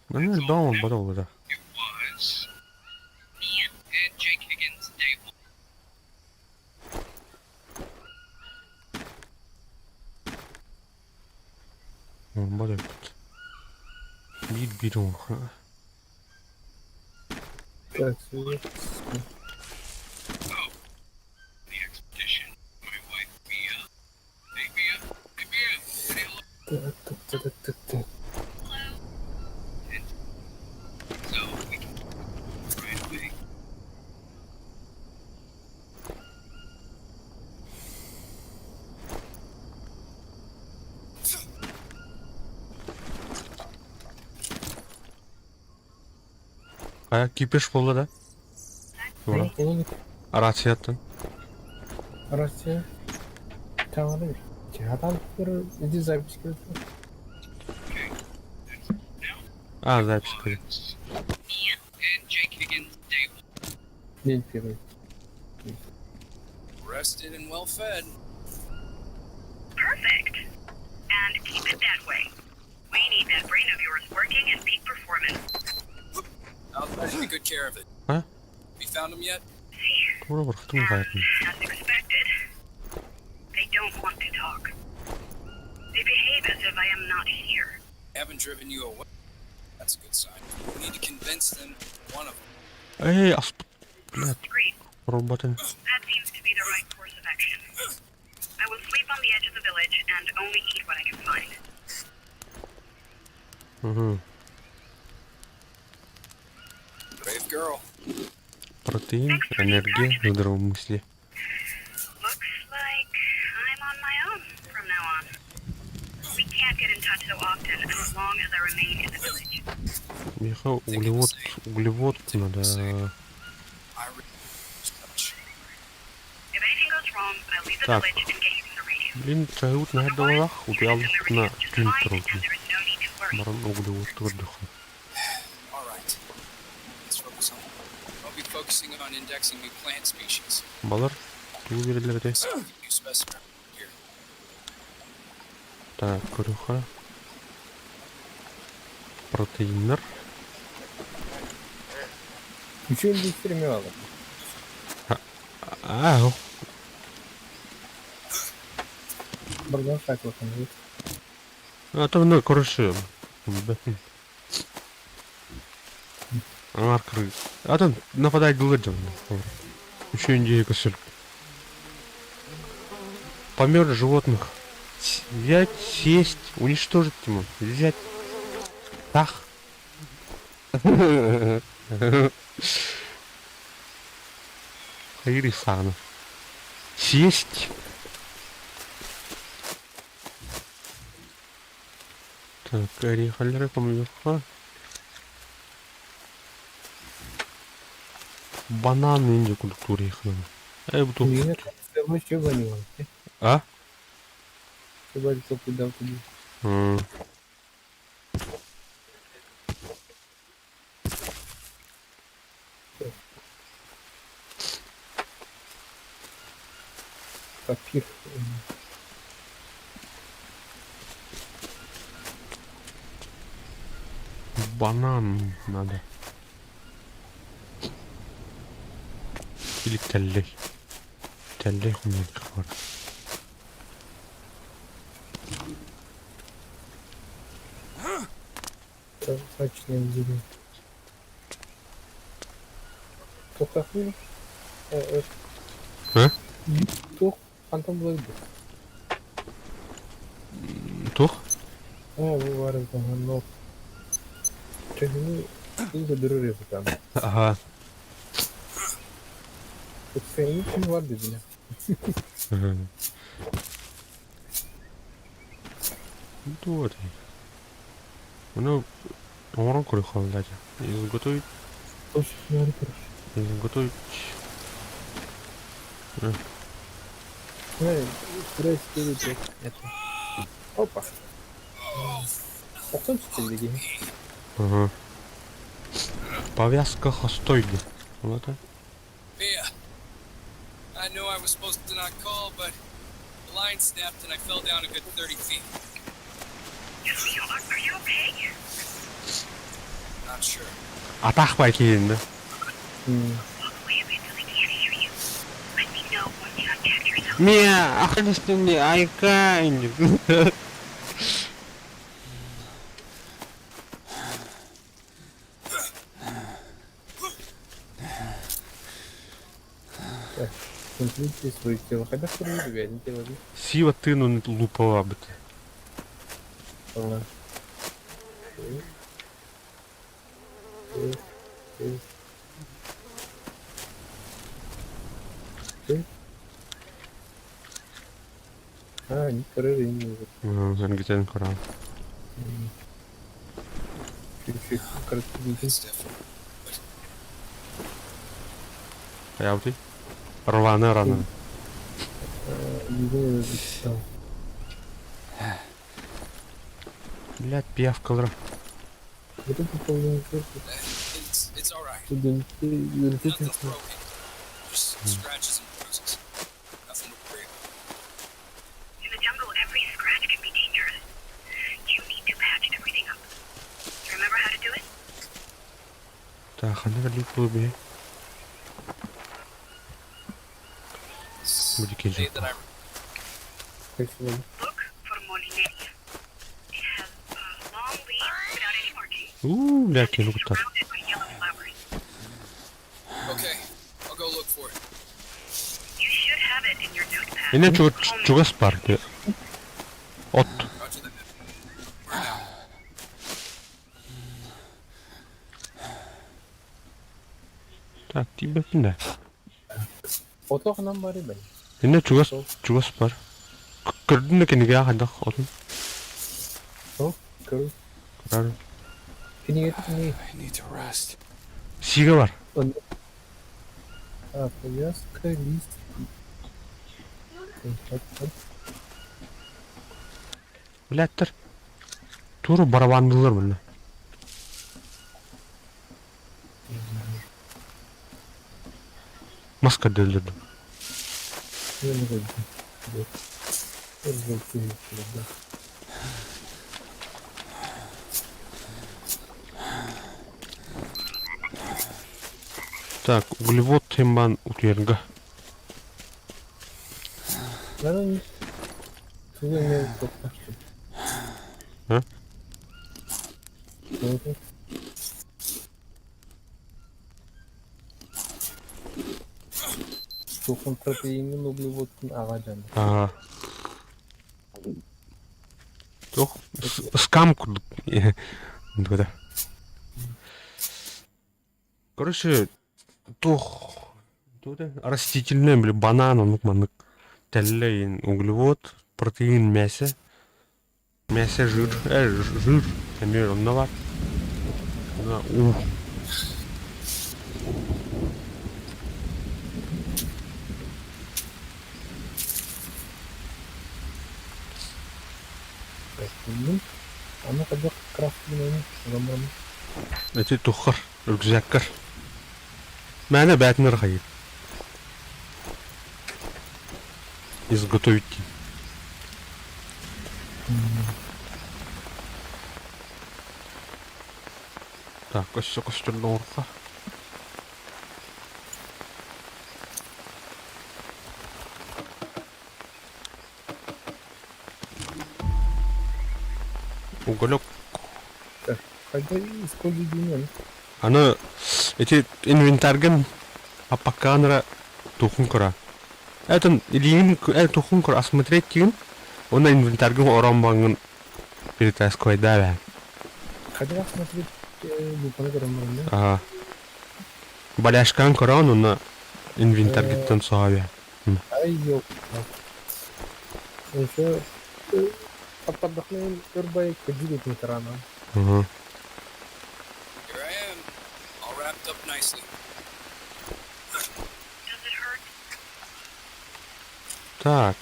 Ну, не, даун батал да. Was and Jake Higgins day one. Батал. Бит бит Так, сюда. The expedition. My wife Mia. Hey Mia. Hey Mia. Say hello. Так, так, так, так, так, так. So we can right away. А кипиш болду да? Тура. Oğlum, Рацияттан. Рация. Tamam. Adam иди запись кирде. А, запись көрө. Mia and Jake Higgins day one. День первый. Rested and well fed. Perfect. And keep it that way. We need that brain of yours working at peak performance. I'll try to take good care of it. А? We found him yet? See, Тура бархтым and кайтын. as expected, they don't want to talk. They behave as if I am not here. Haven't driven you away. That's a good sign. We need to convince them. One of them. Эй, асп... Блядь, Agreed. роботын. That seems to be the right course of action. I will sleep on the edge of the village and only eat what I can find. Угу. Brave girl. Протеин, энергия, здравомыслие. Looks like I'm on my own from now on. We can't get in touch so often as long as I remain in the village. Миха, углевод, углевод надо. I touch. If anything goes wrong, I'll leave the Так. village and get you the radio. Блин, чайут на долларах, Otherwise, убил it's in the на radio just fine, принтер. and there is no need to worry. Баран углевод твердых. All right. Let's focus on. I'll be focusing on indexing new plant species. Балар, туу берилерде. So new specimen here. Так, көрүхэ. Протеиннер. Үчүн индустрия алып. А, Бардан шаклы. а то ну, короче, бэтин. Аңар кыры. Атын нападать дылыр жам. Еще индейка көсөр. Помер животных. Взять, съесть, уничтожить ему. Взять. Тах. Ирисана. Съесть. Так, орехалары помидорка. Банан инде культура их надо. Эй, буду. Мені це що баню. А? Хіба це куди туди. М. Папир. Банан надо. Или тэллэй. Тэллэй хомуйуохха бар. Сачный деревья. Туохтаахпый? А? Туох хантан буларбыт? Туох? Оо, бу баар эбит онно. Чөһүнү көрдөрөр эбит Аха. Сенин kim var dediler. Туох этэй? Ону оҥорон көрүөххэ буоллаҕа. Изготовить, изготовить. Опа. Охсон түстэ Ага. Повязка хостойга. Вот это. Mia, I know I was supposed to not call, but the line snapped and I fell down a good 30 feet. Leo, are you okay? Not sure. Атах байкейін да. Walk away a bit so they can't hear you. Let me know once you have checked yourself. Мия, ахлестин айкайн. Контрите свое тело. Хотя что не любят, тело. Сива тыну лупова бит. А, не коры не Зангитен коран. Чуть-чуть короткий. It's different. Хаябыты. Рваны раны. Не зачитал. Блядь, пиявкалар. Вот это полный It's all right. Nothing's broken. Just scratches and bruises. Nothing to worry about. In the jungle, every scratch can be dangerous. You need to patch everything up. You remember how to do it? Так, ханна кэллик буолуо It's Будет the кельзик. day that I Look for Molineria. It has long leaves without any markings. Уу, бля, and киһи it's куттар. surrounded by yellow flowers. Okay, I'll go look for it. You should have it in your notepad. Инне чугас бар. От. Roger that. We're now. Так, тиийбэппин да. Отоҕунан бары бай. Инне чугас чугас бар. Көрдүн да кинигэ хайдах отун. Көрү. Көрөр. Кинигэтэ кини. I need to rest. Сигэ бар. А, повязка, лист. Блядтар. Туру барабандылар мына. Маска дөлдөрдүм. Так, углевод тембан утуерга. Наверное, тугу эмэ туохтаах. А? Туохун протеинин углеводтун аҕа дьоно. Ага. Туох скам курдук. Да. Короче, туох растительное, били банан, оннук маннык тэллэй углевод, протеин, мясо. Мясо, жир, жир, эмиэ онно бар. Ух. Аны хайдах крафтыгын аны Эти туххар, рюкзаккар. Мээнэ бээтинэр хайыр. Изготовить. Так, өссө көстөр оҥороххо. Уголек. Хайда используй Аны ити инвентарьгын аппаккаан тухун кыра. Этин илиигин тухун кыра осмотреть тигин, уонна инвентарьгын ороон баҥҥын перетаскивайдаа эбээ. Хайда смотреть лупаны көрөн баран да? Ага. Баляшкаан көрөөн уонна инвентарьгыттан соһо эбээ. Ай ёп. Еще таптардахна өр бай кыдьык этин карана. Угу. Here I am, all wrapped up nicely. Does it hurt? Так.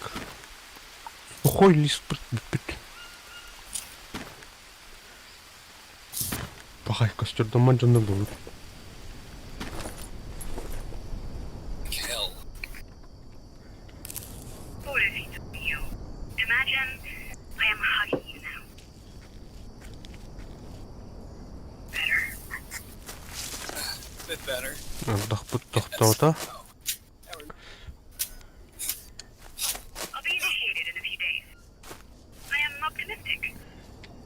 Сухой лист бүппүт. Пахай костердоммон дьонно буолбут. Like hell. Pobrecito mío. Imagine I am hugging you now. Better? Bit better. Ардахпыт тохтоото. Now we're I'll be initiated in a few days. I am optimistic.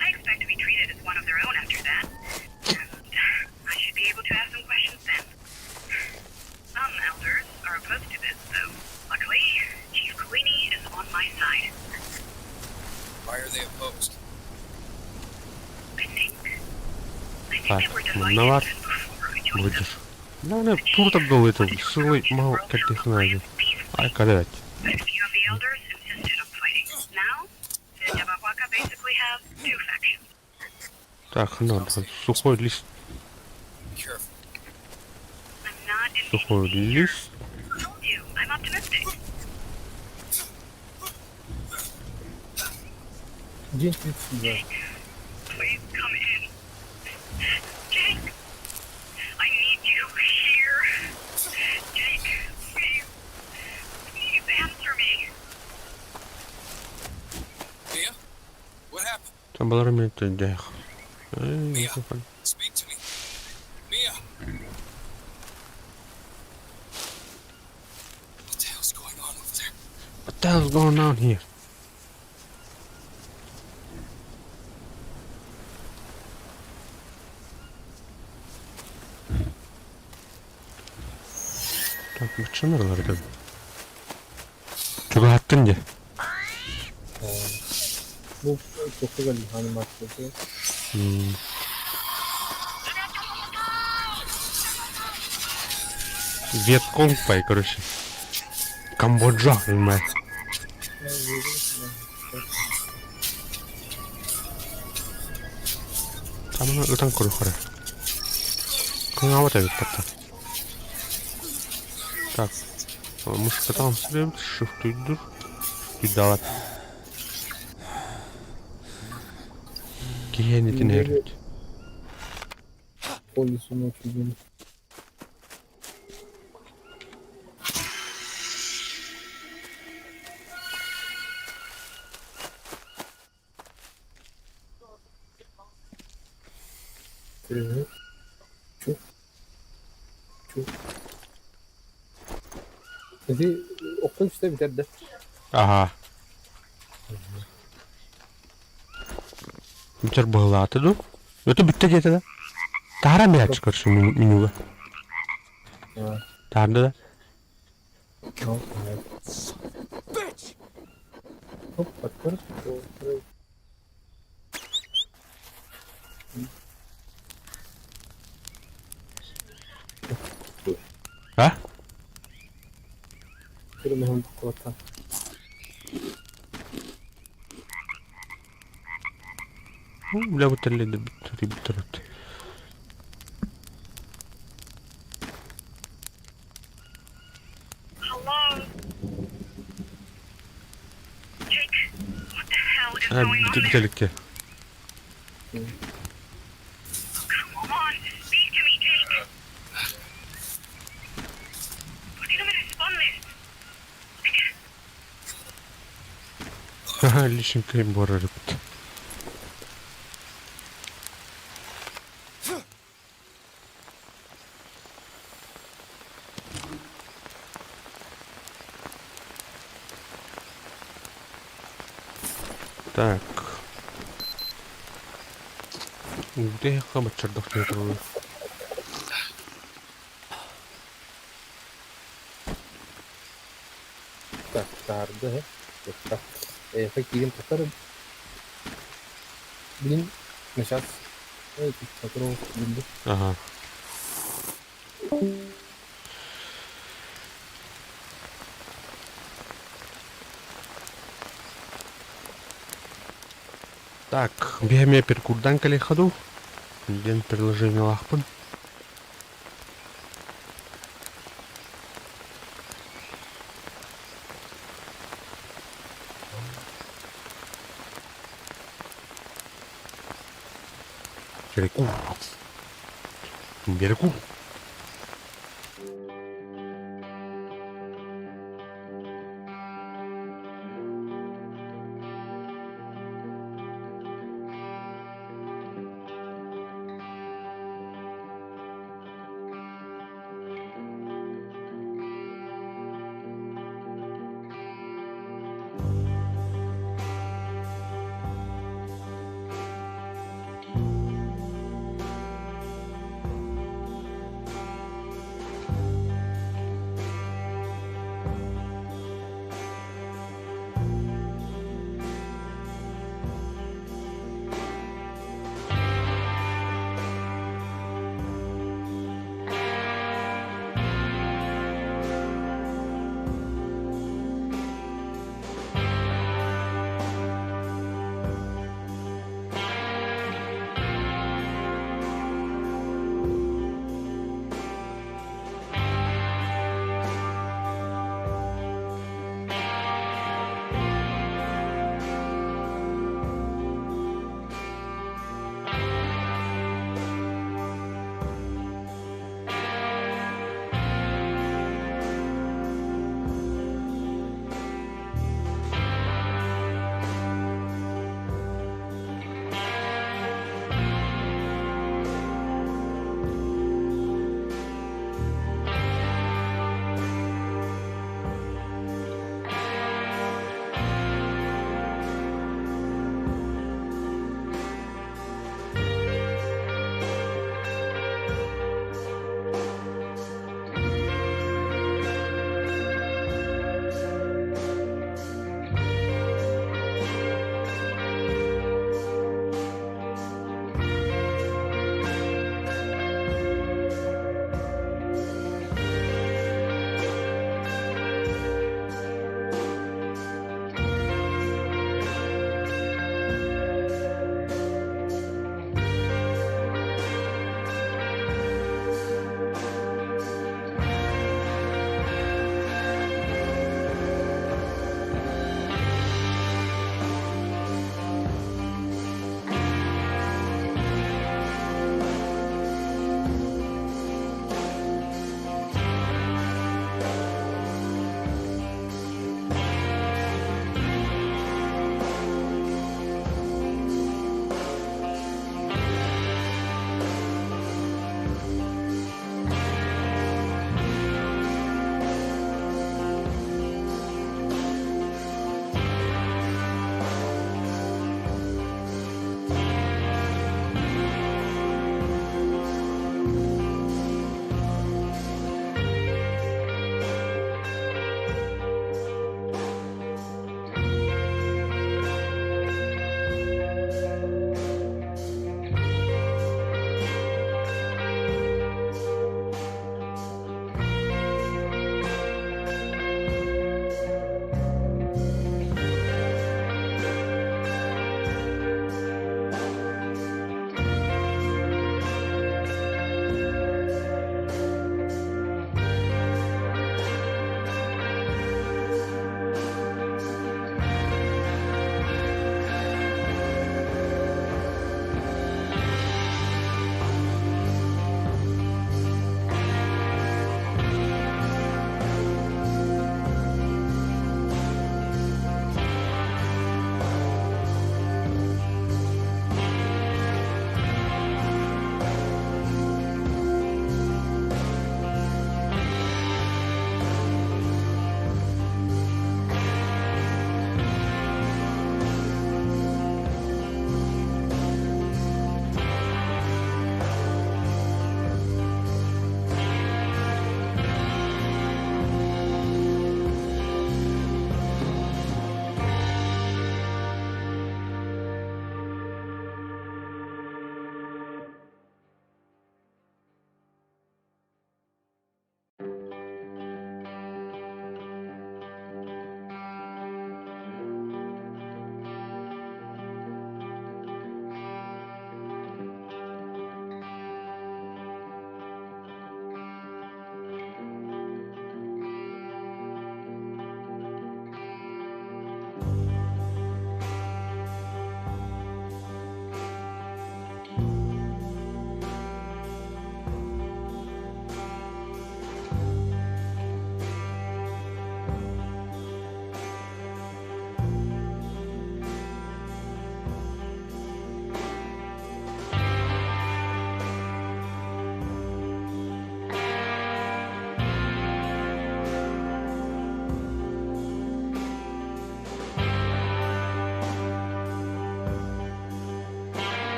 I expect to be treated as one of their own after that. And I should be able to ask some questions then. Some elders are opposed to this, though. Luckily, Chief Kulini is on my side. Why are they opposed? I think. I think Так, they were манна divided баар. even before I joined them. Выдержь. Да, тур это сылай мал кэрдиэхин Ай кэлэбэт. But a few of the elders insisted on fighting. Now, the Jabberwock basically have two factions. Так, хана сухой лист, Be careful. I'm not in сухой лист. told you, I'm optimistic. День 32. Please come in. Jake, I need you here. Jake, please, please answer me. Mia? What happened? Там балар мен дэх. Mia? Speak to me. Mia! What the hell's going on over there? What the hell's going on here? Так, маччанар это. Чугаһаттын дии. Бу тохтуга анимация. М, Вьетконг пай, короче. Камбоджа, понимаешь. Там ытан көрөхөрө. Кыҥаабат эбит таптар. Так. Мушкатан сирэбит, шифтуйдур. Уйдаабат. Киһиэнитин иһэрбит. По лесу ночью день. Три. Чу. Чу. Ити охтон үстэ бүтэр да. Аха. Бүтэр быһылаата дуу? Өтө бүттэ диэтэ да. Таһара мяч көрсү менюга. Таһарда да. Ну, понятно. Оп, открыть. А? Көрүмэһин буккулаттан. Бля бүтэллэ бүтэр бүтэр. Hello? Jake, what the hell is А, going on there? бүтэликке. Come on, speak to me, Jake. ¿Por qué no me respondes? Лишенькой буорар эбит. Так. Уута баччардах турар. Так, таһаарда э. Тутта. Эйиэхэ киирэн тахсар Блин, мы сейчас Ага. Так, биһэмиэ перкурдан кэлиэххэ дуу? Диэн предложениелаахпын. Перекур. Перекур.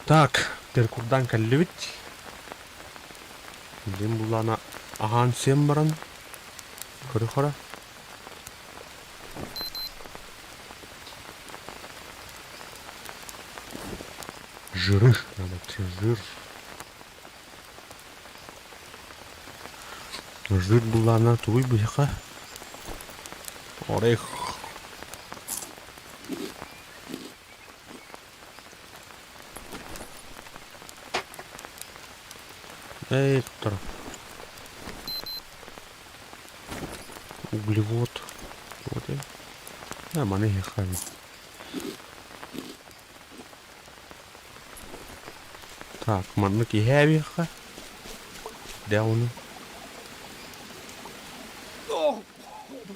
Так, теркурдаан кэллибит. Билигин буллаана аһаан сиэн баран көрө-хара. Жиры, надо жир. Жир буллаана тугуй биһиэхэ? Орех. Эй, туттар. Углевод. Вот и. А, маны иһиэххэ Так, маннык иһээбиэххэ. Дауну.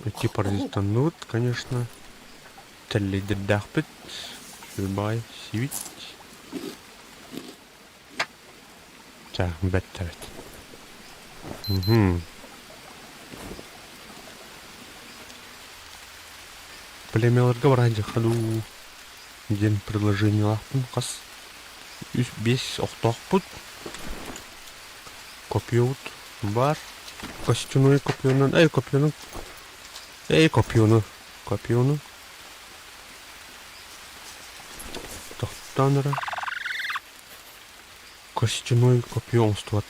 Ити паразиттанныбыт, конечно. Тэллэйдэрдээхпит. Сүрбаҕай сибит. Ча, бэрт эбит. Угу. Племяларга баран дьахалуу диэн предложениелаахпын хас үс биэс охтоохпут копьебут баар костюмный копьенан эй копьену эй копьену копьену тохтоон эрэ костяной копье оҥостубат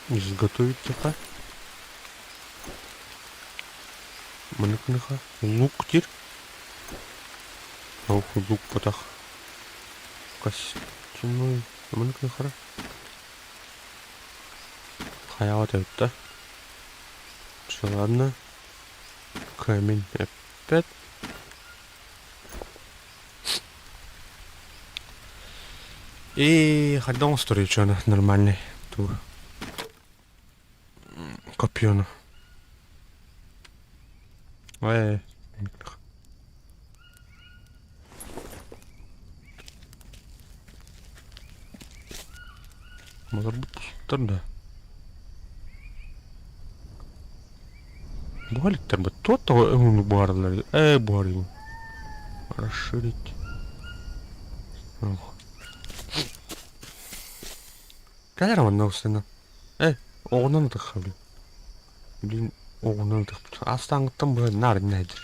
изготовить тиха маннык лук диир Ол лук потах костяной маннык хара хайаҕа эбит да Всё, ладно камень опять И хайдах оҥостор чуона нормальный туу копьену Ой Мазарбыттар да Буһаликтар быт туот тоҕо өҥүнүк буһараллар ээ буһарыым расширить Кэлэр манна устана э оҕунан ытыхха блин блин оҕунан ытыхпыт астааҥҥыттан быһа наар иннэйдир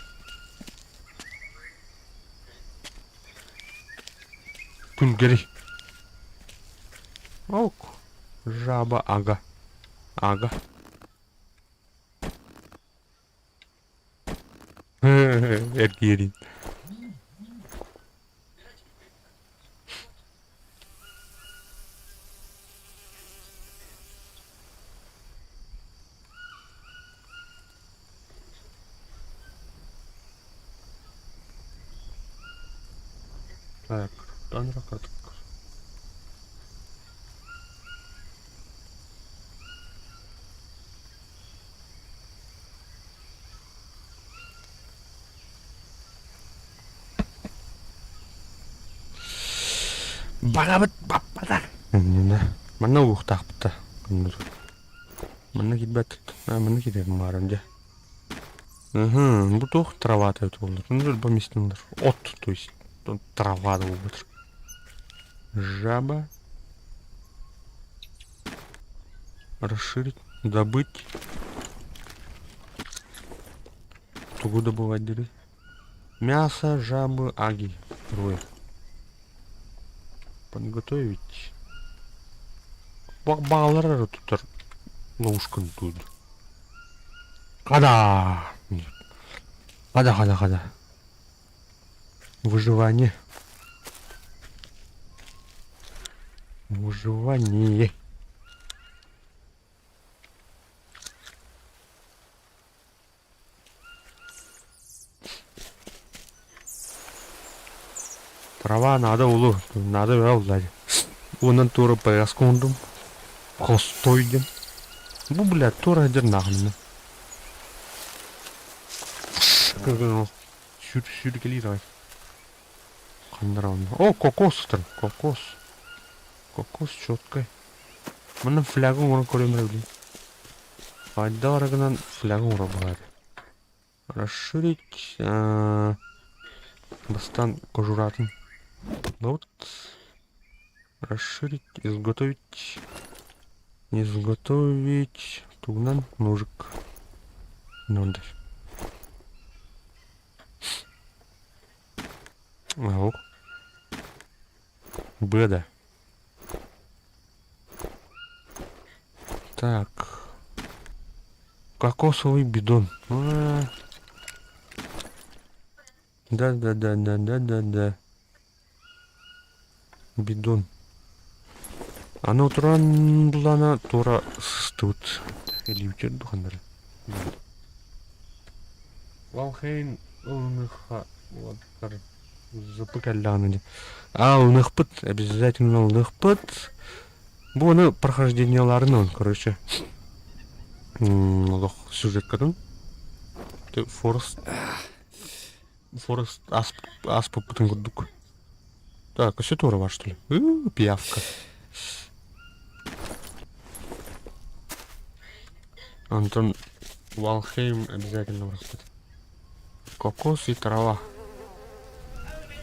Күлгэри Ок жаба ага ага Эргиэрин. Так, Барабыт баппата. Манна уохтаахпыт да. Манна киирбэт. Манна киирэр маарым дьэ. Бу туох трава эбит буоллар. Ну, поместнылар. От, то есть трава да буолбатар. Жаба. Расширить, добыть. Тугу добывать дери? Мясо жабы аги. Рой. Подготовить. Баалар тутар ловушканы тут. Хада! Хада, хада, хада. Выживание. Выживание. Трава надо улу, надо улар. Онон туора повязка оҥордум. Холстой диэн. Бу, блядь, туора сылдьар нахрена. Сүр сүргэлиир аҕай. Ханнара онно. О, кокос сытар, кокос. Кокос четкай. Манна фляга оҥорон көрүөм эрэ блин. Хайдах эрэ гынан фляга оҥоро баҕар. Расширить. Бастаан кожуратын. Вот. Расширить, изготовить, изготовить тугунан ножик. Нондай. Ау. Б да. Так. Кокосовый бидон. Да-да-да-да-да-да-да. Бидон. Аны туран булана тура сыстыбыт. Илиүтер духаннары. Валхейн ылыныха уолаттар зыпы кэллэҕинэ А ылыныхпыт, обязательно ылыныхпыт. Бу аны прохождениеларын короче олох сюжеткатын Форест Форест ааспыппытын курдук. Так, өссө туора бар что ли? Пиявка. Антон Валхейм обязательно барахпыт. Кокос и трава.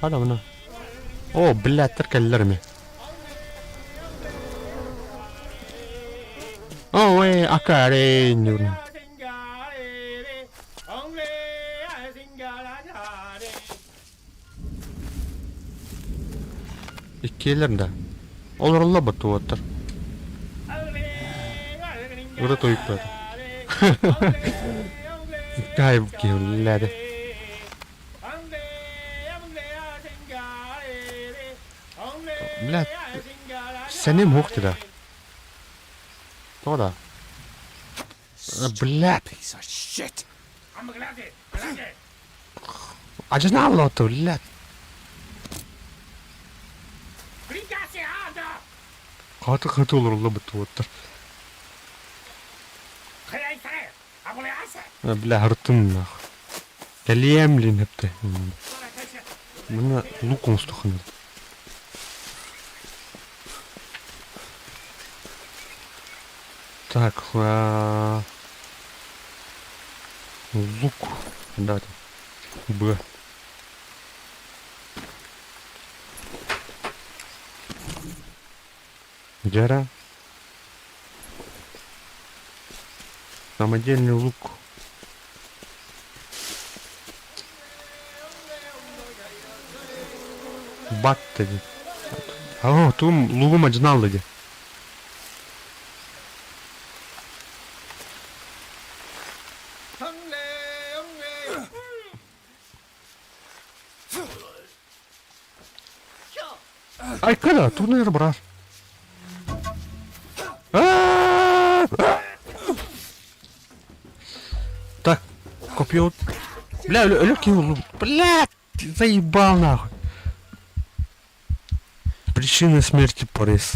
Хада мына. О, блядь, кэллэр ме. О, эй, акарень. Иккиэлэр да. Олороллор баттыбаттар. Ыра тойукпата. Кай киһилээри. Блядь, сэним хух да. Тоҕо да? Блядь. Адьынааллаата, блядь. Хаты хаты олорулла быттыбыттар. Бля, хартым нах. Кэлиэм лин хэпте. Мына лук оҥостуххун. Так, лук. Да, Б. Дьара. Самодельный лук. Бат диэн. Оо, тугум лугум адьынаалла дии. Айка да, турнир брат. Так, копье. Бля, легкий Бля, заебал нахуй. Причина смерти порез.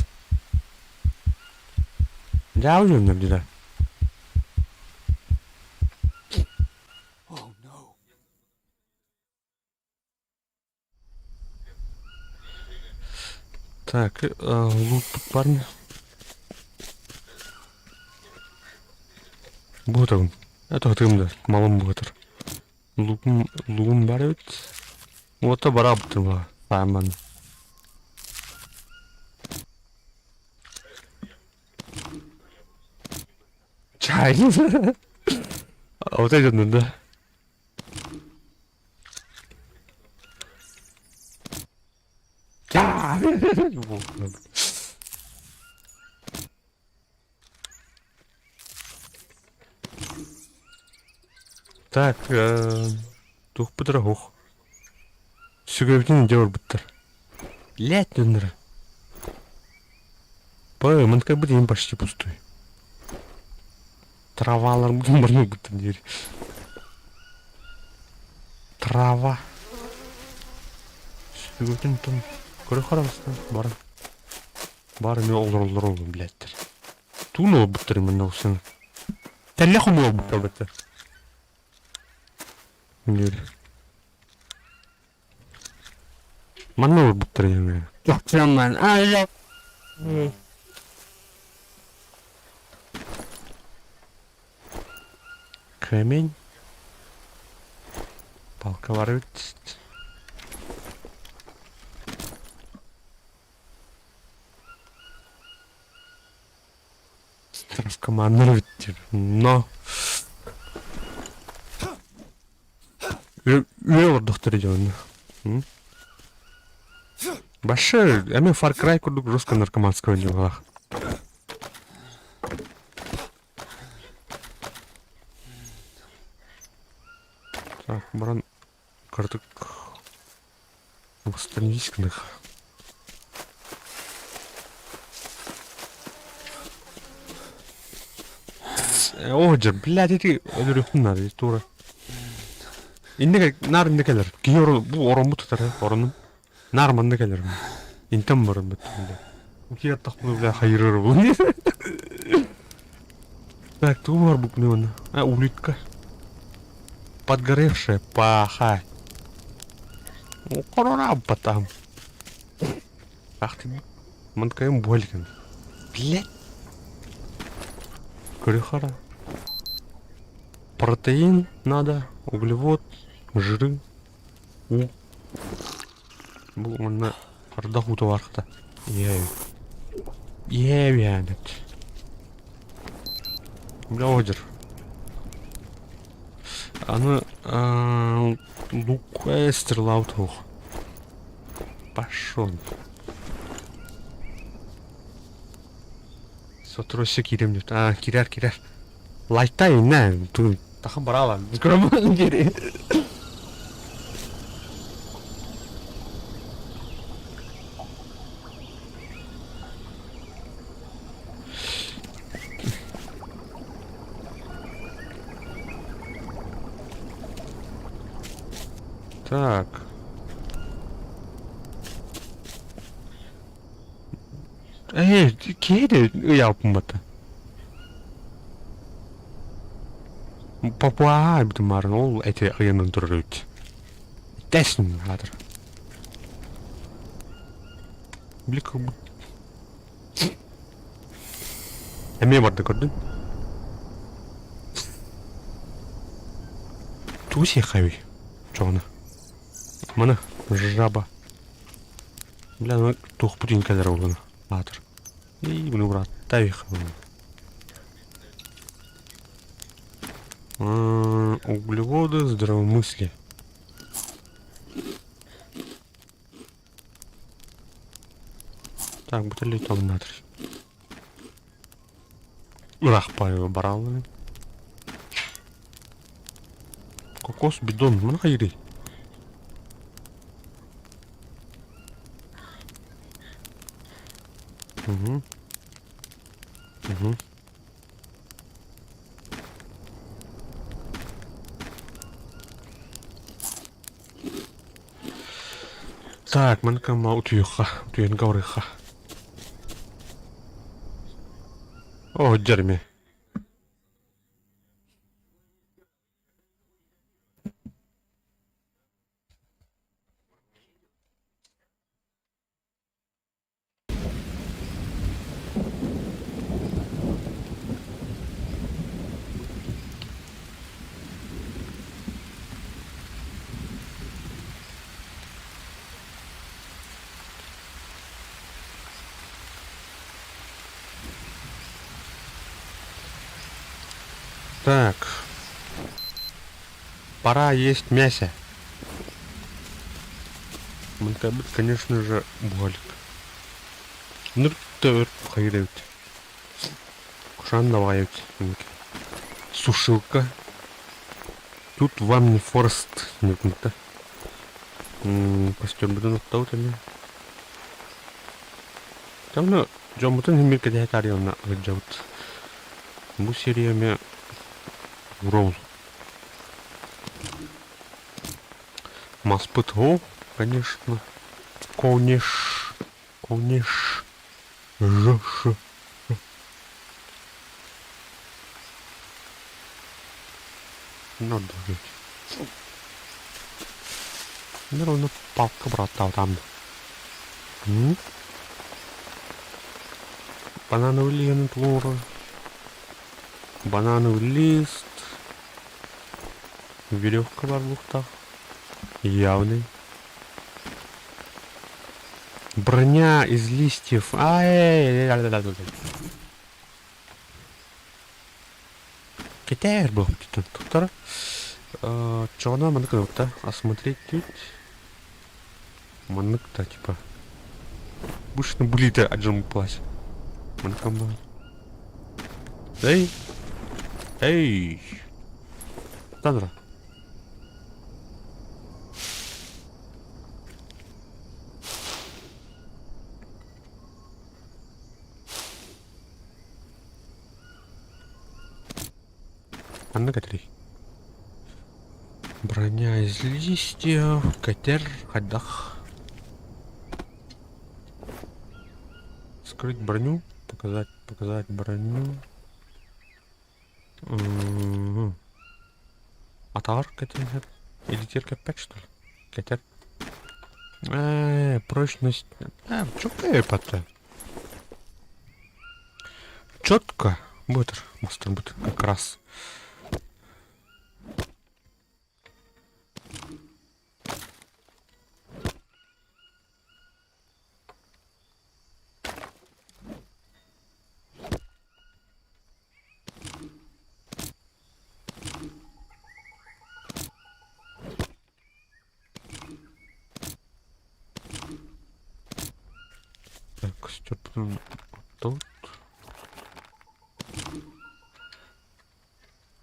Я уверен, да. Так, лук парня. Буотабын. Это хатыгым да, малым буотар. Лугум, лугум бар эбит. Уота бараабытым сааман. Чай. А вот это да. Так, туох бытара суох. Сүгэбитин илдьэ барбыттар. Блядь, дьоннор. Б, как бы день почти пустой. Травалар барбыттар диэри. Трава. Сүгэтин тон көрө харабыстан баран. Бары мен олороллор олун блядьтер. Туун олбуттар манна усын. Тэллэх олбуттар баттар. Диэри. Манна олбуттар диэн. Тохтоман. Кремень. Палка бар эбит. Наркоманнар эбиттэр. Но Үө олордохтор дьонно. Башы, эми Far Cry курдук жестко наркоманского дьылҕалаах. Так, баран кырдык восстановись гынах. О, дьэ, блядь, ити өлөрүөхпүн наада, тура. Иннэ наар иннэ кэлэр. Киһи оро бу ороммут тутар, оронум. Наар манна кэлэр. Интэн баран бөттүм. Киһи аттахпына, бля, хайырыр бу. Так, тугу бар букны оны? А, улитка. Подгоревшая паха. Корона потам. Ах ты, манткайым буоликин. Блядь. Көрүхара. Протеин надо, углевод, жиры, уу. Бу манна ардах уута бархта. Иэби. Иэби Бля, одер. Аны лук стрела туох. Пошел. Сотору өссө киирэм диэт. Аа, киирэр, киирэр. Лайктай иннэ. Тахан бараала. Көрөмөн диэри. Так. Ээ, киһи ыйааппын Папа бутумарын ол эти ыйанан турар эбит. Тэсин аатыр. Били как будто Эмиэ барда көрдүн. Тугу сиэххэбий? Чоҕуна. Маны жаба. Бля, ну туох путин кэлэр ол аатыр. И, bunu бырааттайых. Углеводы, здравомыслие. Так, бутыль там Ыраахпай бараллар. Кокос бидон, маны хайырый? Угу. Угу. Так, манка ма утуйха, утуйан гаврыха. О, Джереми. Так. Пора есть мясо. Мынтабыт, конечно же, буолик. Ныр хайыр эбит. Кушан давай эбит. Сушилка. Тут вам не Форест. Нет, Костюм бүтүн оттабыт эмиэ. Там дьоммутун иһин бир кэтэһэ таарыйа ыддьабыт. Бу серия эмиэ ролл. Маспыт о, конечно. Конеш. Конеш. Ж, ш, ш. Надо жить. Ну, палка брата там. Банановый лист, лора. Банановый лист. Веревка бар лухтах. Явный. Броня из листьев. Ай, Кэтээр буолбут туттара. Чоҕуна маннык гынабыт осмотреть тут. Маннык да типа. Обычно булиты аджым плащ. Маннык амма. Эй! Эй! Тандра. Ханна кэтэрий? Броня из листьев, катер, хайдах. Скрыть броню, показать, показать броню. Мгм. Атаар кэтэр или кэппэт что ли? Кэтэр. Прочность. Чөккө патта. Четко будет, может будет как раз. Так, степан тут.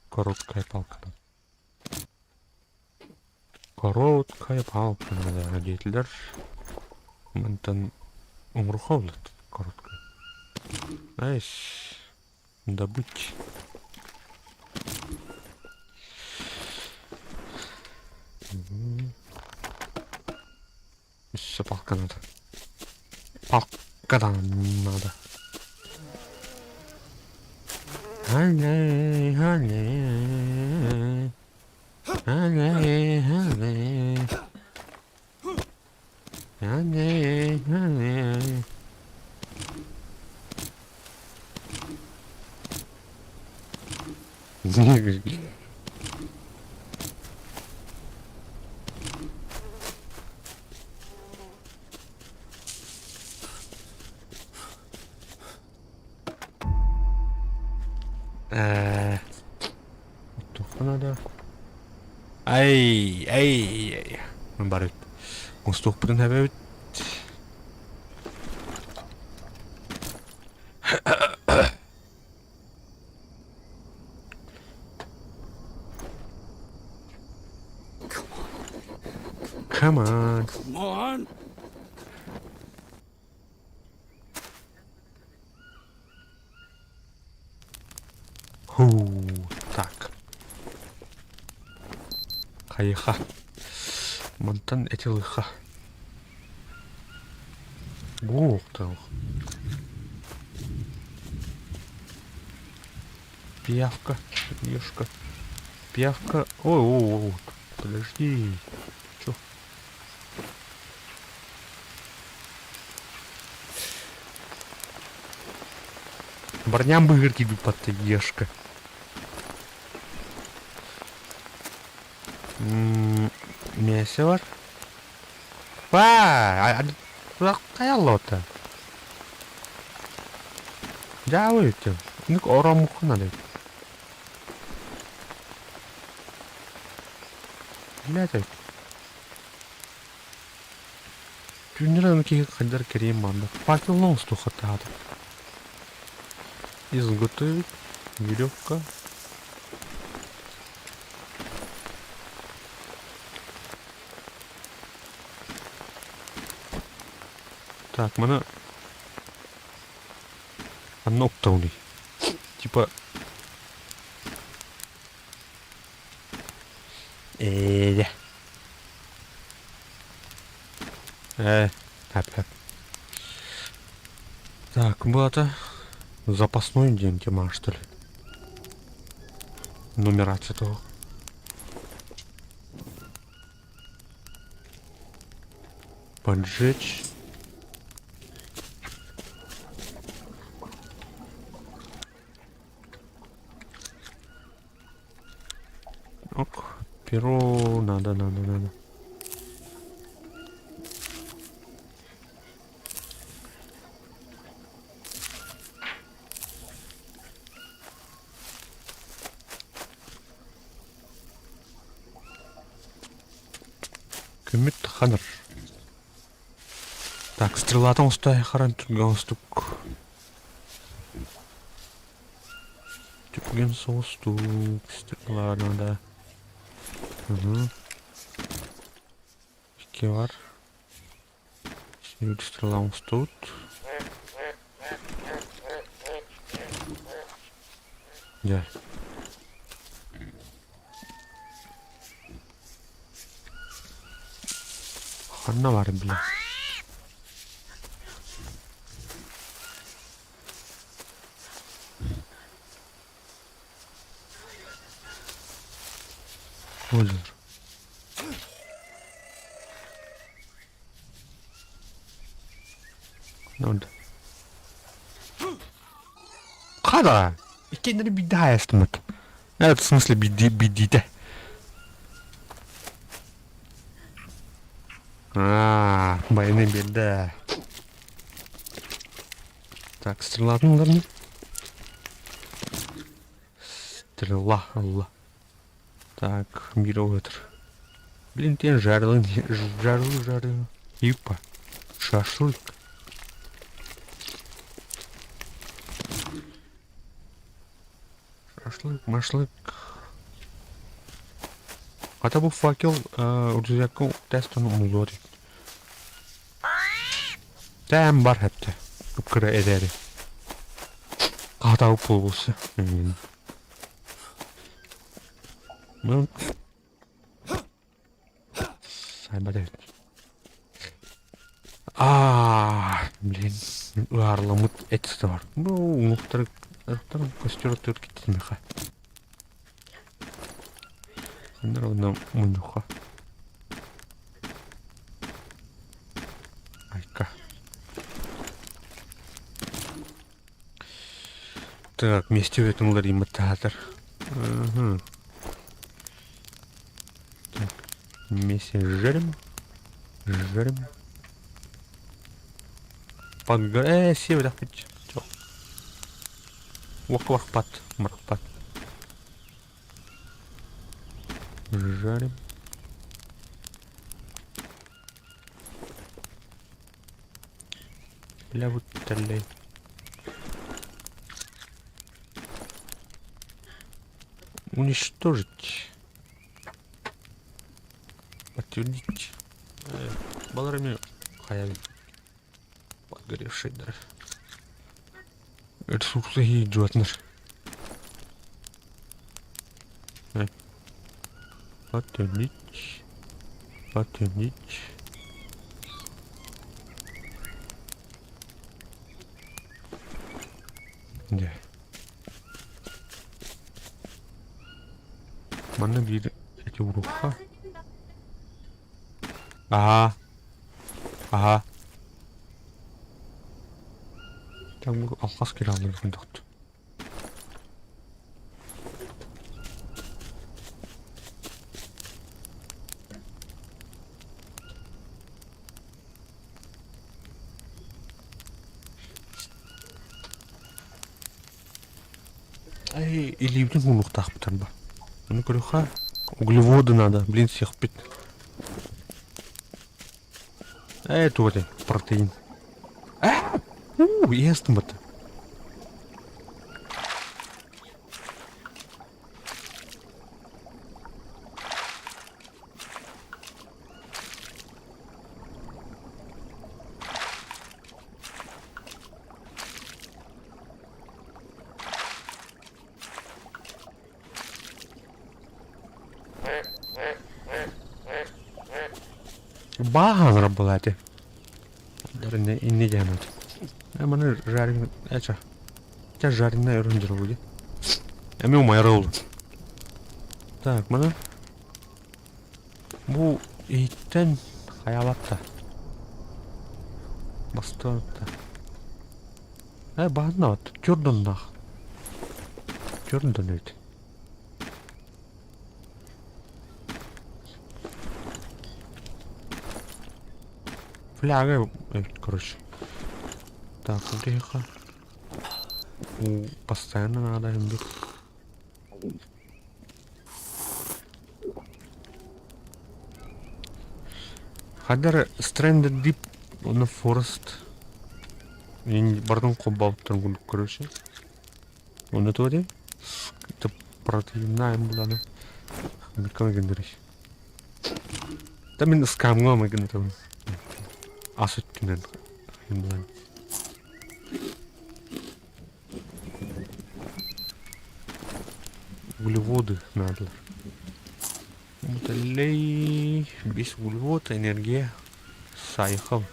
Короткая палка. Короткая палка надо диэтилэр. Мантан оҥоруохха короткая. Найс. Добыть. Все, палка надо. Палка да надо. Аллей, аллей. Аллей, аллей. Аллей, аллей. Ээ, туохха надо? Ай, ай, барыт. Мустуохпутун эбэбит. Come on. Come on. Ху, так. Хайыха. Мантан этилыха. Буох Пиявка, ешка. Пиявка. Ой, ой, ой, подожди. Чё? Барням быгыр киби патта ешка. Мясо бар. Па, хайаллота. Дьаабы үтүм. Инник оромукка надо. Блядь. Түүннэр аны киһи хайдар кэриэн манна. Факелна устуохаттаата. Изготовить веревка. Так, маны Ханна уктауный. Типа Ээ. Э, хэп хэп. Так, это запасной день тема, что ли? Нумерация того. Поджечь. Ок, перо надо, надо, надо. Күммүт ханар. Так, стрелатын оҥосто харан түргэн оҥостук. Түргэн соҕустук стрела надо. Угу. Икки бар. Сүүр стрела оҥостубут. Дьэ. Ханна баар бile? Өлөр. Надо. Хада! Иккиэннэрин биирдэ хаайастыммыт. В смысле биирдиитэ. Аа, байыны биэрдэ. Так, стрелатын ылар Стрела ылла. Так, биир оҕотор. Блин, ты жарил, жарил, жарил. Юпа. Шашлык. Шашлык, машлык. Хата бу факел рюкзакка тестан умуллуо диэн. Тээм бар хэптэ. Кыра эдээри. Хаатаабыт буолбуса. Ну, сайбат эбит. Аа, блин, ыарламмыт эт сыта бар. Бу уҥуохтары костер оттугар киттимиэхэ. Ханна онно мунньуха. Айка. Так, вместе в этом уларыймыт театр. Угу. Так, вместе жарим. Жарим. Подгор... север Уох-уохпат, морхпат. Жарим. Бля, вот тэллэй. Уничтожить. Подтвердить. Балар эмиэ хайа подгоревшийдэр. Ресурсы идиотныр. Подтвердить. Подтвердить. Дьэ. Манна биир эти уруха. Аһаа. Аһаа. Там алхас кире алыргын Ай, илиибитин уунуохтаахпыт арба. Ону көрүөххэ углеводы надо, блин, сиэхпит. Ээ, туох этэй, протеин. Ээ, уу, иһэ астыммыт. Бааһаанара была ити. Инне диэн Маны жареный, эча. Ча жареная өрүн дьоругу Эми умайра ол. Так, маны бу иһиттэн хайаабатта. Бастыатта. Э, баһынна Чурдуннах. Чурдун эбит. Фляга, короче. Так, тихо. Постоянно надо им бить. Хаддар Stranded Deep уонна Forest барытын холбообуттарын курдук короче. Онно туох этэй? Противная буланы. Ханнык гыннарый? Да мин скамҥа гыннарабын. Ас өттүнэн булан. Углеводы надо. Муталлей, без углевод, энергия. Сайхал.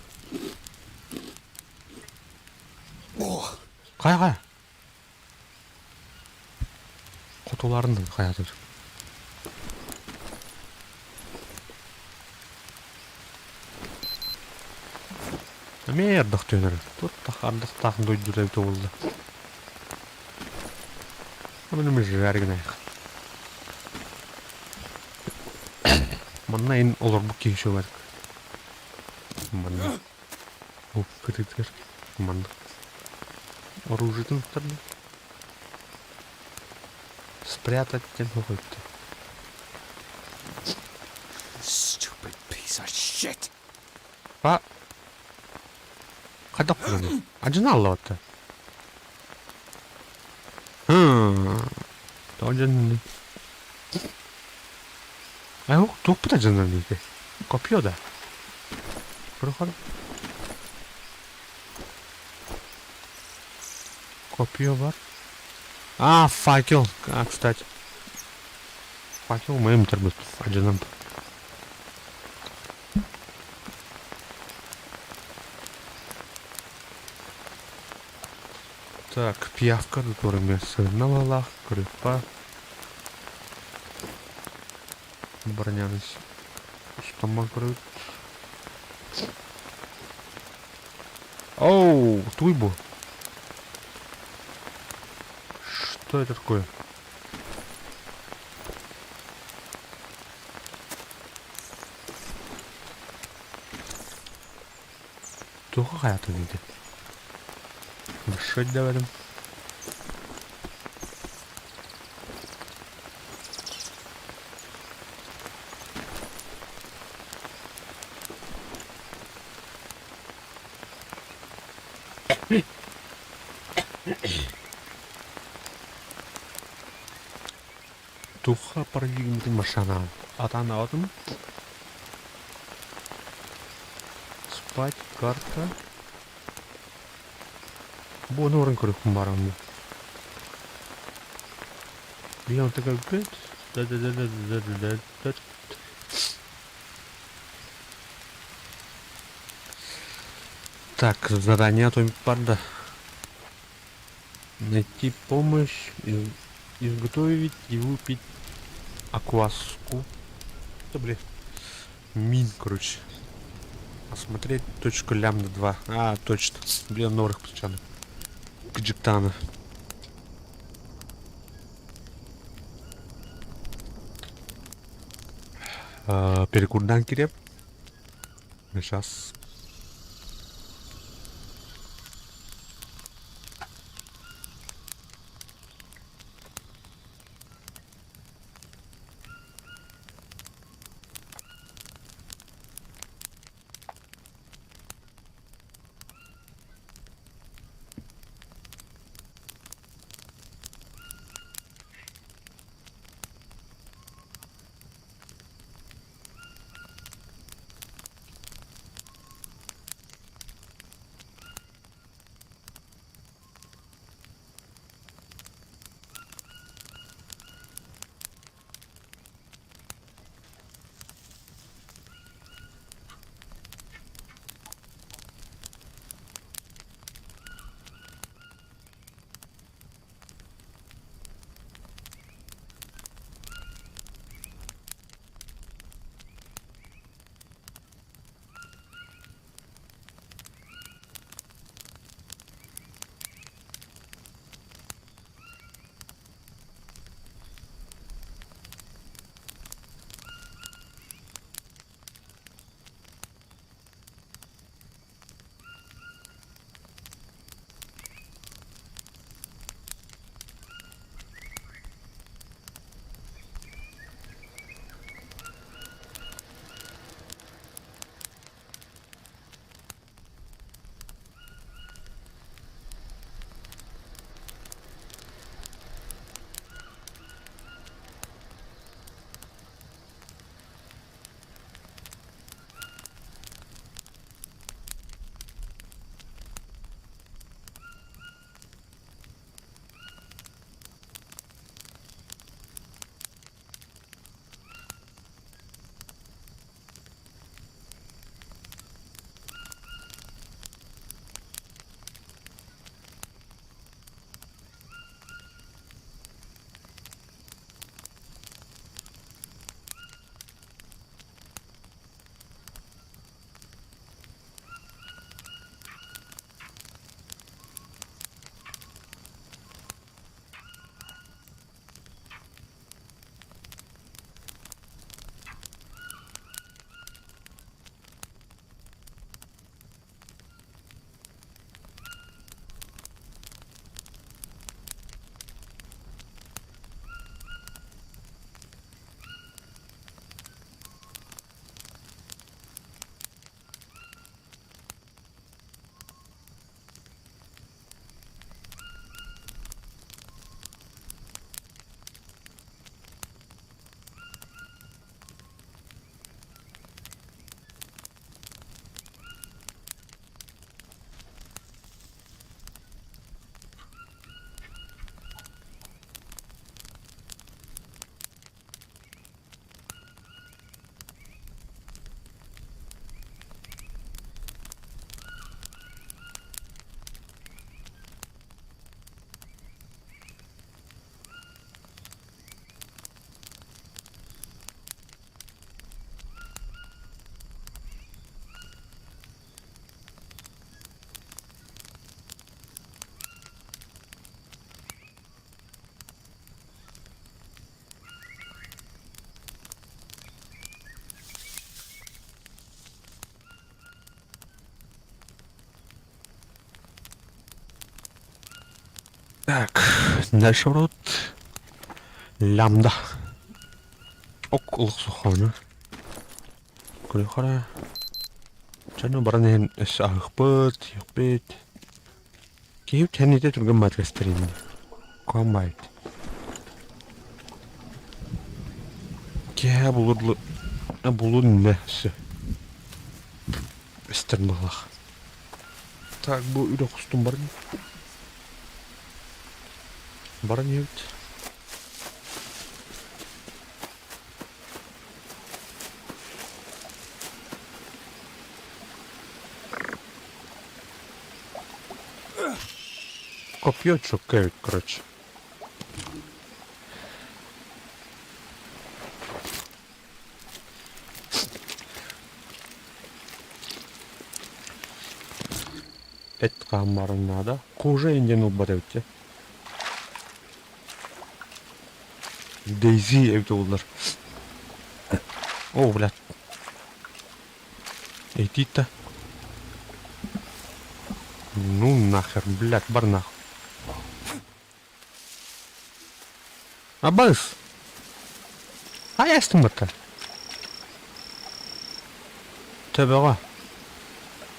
Хайа-хайа. Хотуларын хайатыр. Эмиэ ардах түһэр. Туттах ардахтаах дойдута эбитэ буолла. Маны жар гынайх. Манна ин олорбут киһи шөбөр. Манна. Бу кытытыгар. Манна. Оружиетын туттарда. Спрятать диэн хоһуйту. Stupid piece of shit! А хайдах куланы? Адьына аллабатта. Тоҕо дьоннуй? Ай, туохпут адьыннан Копье да. Проходи. Копье бар. А, факел. А, кстати. Факел моим торбут. Адьынан. Так, пиявка которыми сырналалах, крыпа. Броняны Стомак Оу, туйбу. Что это такое? Туха хаятын ити. Большой давадым. Туха парадигматын машана. Атан атым. Спать, карта. Бу орын көрүкпүн барамын. Бион такой да да да да да да да да. Так, задание то барда. Найти помощь, изготовить и выпить акваску. Да, блин. Мин, короче. Осмотреть точку лямбда 2. А, точно. Блин, норх пчаны. Кджиктана. Перекурдан киреп. Сейчас. Так, дальше в рот. Лямда. Ок олох сухана. Көрөхөрө. Чаны баран иһэн өссө аһыахпыт, сиэхпит. Киһи кэннитэ түргэн матрестер инни. Комбайт. Киһи булурлу булун не өссө. Эстер быһылах. Так, бу үрэх устун баран. Баран иһэбит. Копье чөккө эбит, короче. Эт хааммарын наада. Кожа индиэн ылбат эбит дьэ. Дейзи эбит оллар. О, блядь. Этита. Ну нахер, блядь, бар нахуй. Абыс! Хайастың бата? Төбөҕө.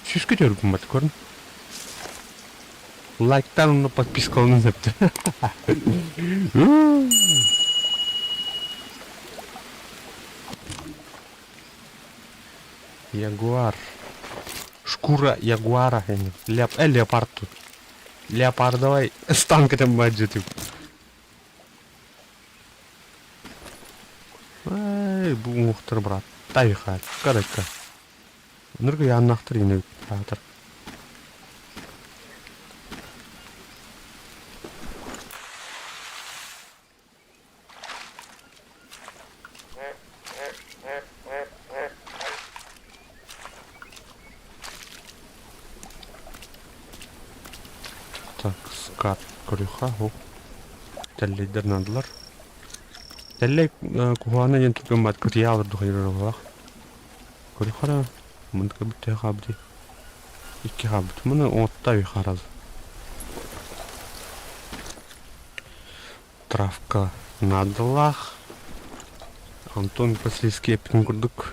Сүүскэ төргүм бат көрүн. Лайктан уонна подпискаланын сөптө. Ягуар. Шкура ягуара. Леоп... леопард тут. Леопардовай станка баджетик. Ай, бу уҥуохтар брат. Тайха, каракка. Ныргы яннахтар ине таатар. Так, скат көрүөххэ, оһох тэллэйдэр наадалар. Тэллэй куһаҕана диэн түргэн баат кытыйа олордуха юралаах. Көрүөххэ эрэ, мындыка бүттээх хаалбыт икки хаалбыт. Маны оҥотто харал. Травка наадалаах. Антон Васильевский эппитин курдук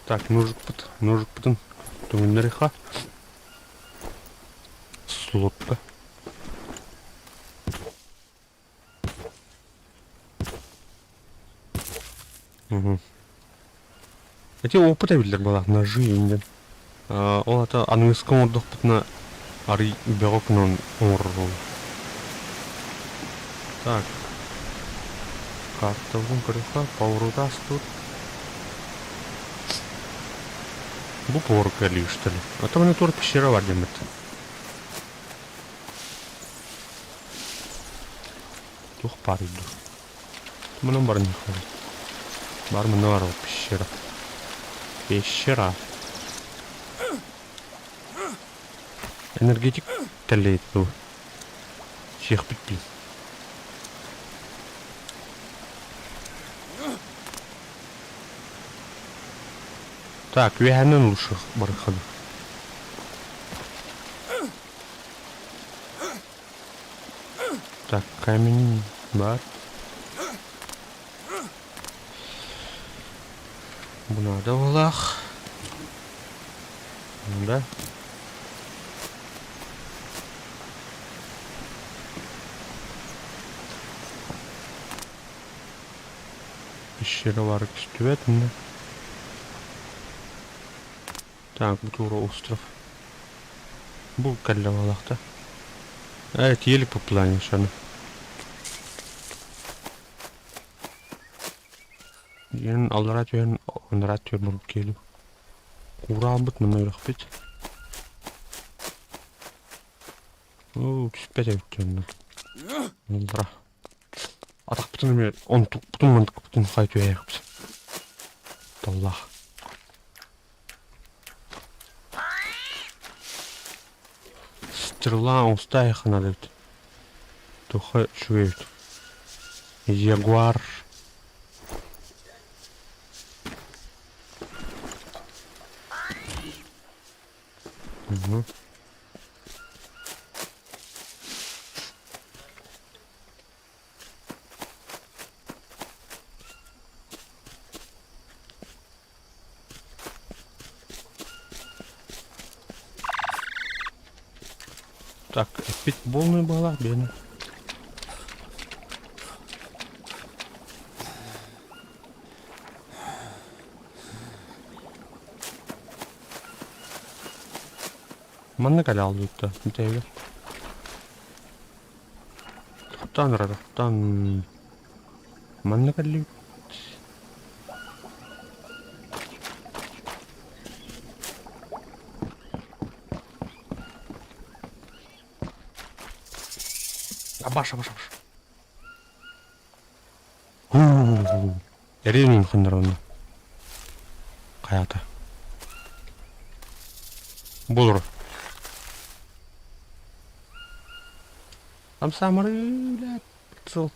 Так, ножикпыт, ножикпытын төҥүннэриэххэ. Слотка. Мгм. Эти опыт эбиллэр буолаах ножи иннин. Ол ата аныгыска оҥордохпутуна арый бөҕө гынан оҥорорум. Так. Картабын көрүөххэ, повороту астыбыт. Бу повар кэлии что ли? А то мне тур пещера бар диэммит. Туох баар дуу? Мунан баран иһиэххэ. Бар мунна бар пещера. Пещера. Энергетик тэллэйит дуу? Сиэхпит дии. Так, үөһэнэн лучше барыххын. Так, камень бар. Бу надо булах. Да. Пещера бар көстүбэт иннэ. Так, бу туора остров. Бу кэллэ буоллахта. Ээ, тиэлик по плане шаны. Диэн аллараа түһэн, анараа түһэр бурук киэлим. Куураабыт манна үрэхпит. Оо, түспэт эбит онно. Аллара. Атахпытын эмиэ онтукпутун мантыкпытын хай түһээхпит. Таллах. Стрела оҥостаайахха наада эбит. Туохха үчүгэй эбит. Ягуар. Угу. Так, эппит полный была, бена. Манна кэлэ аллыбытта бүтэһигэр. Тохтоон ырар, тохтоон. Манна кэллибит. Абаш, абаш, абаш. Эриэн ханнар онно. Хайата. Булур. Там самары, блядь, цел.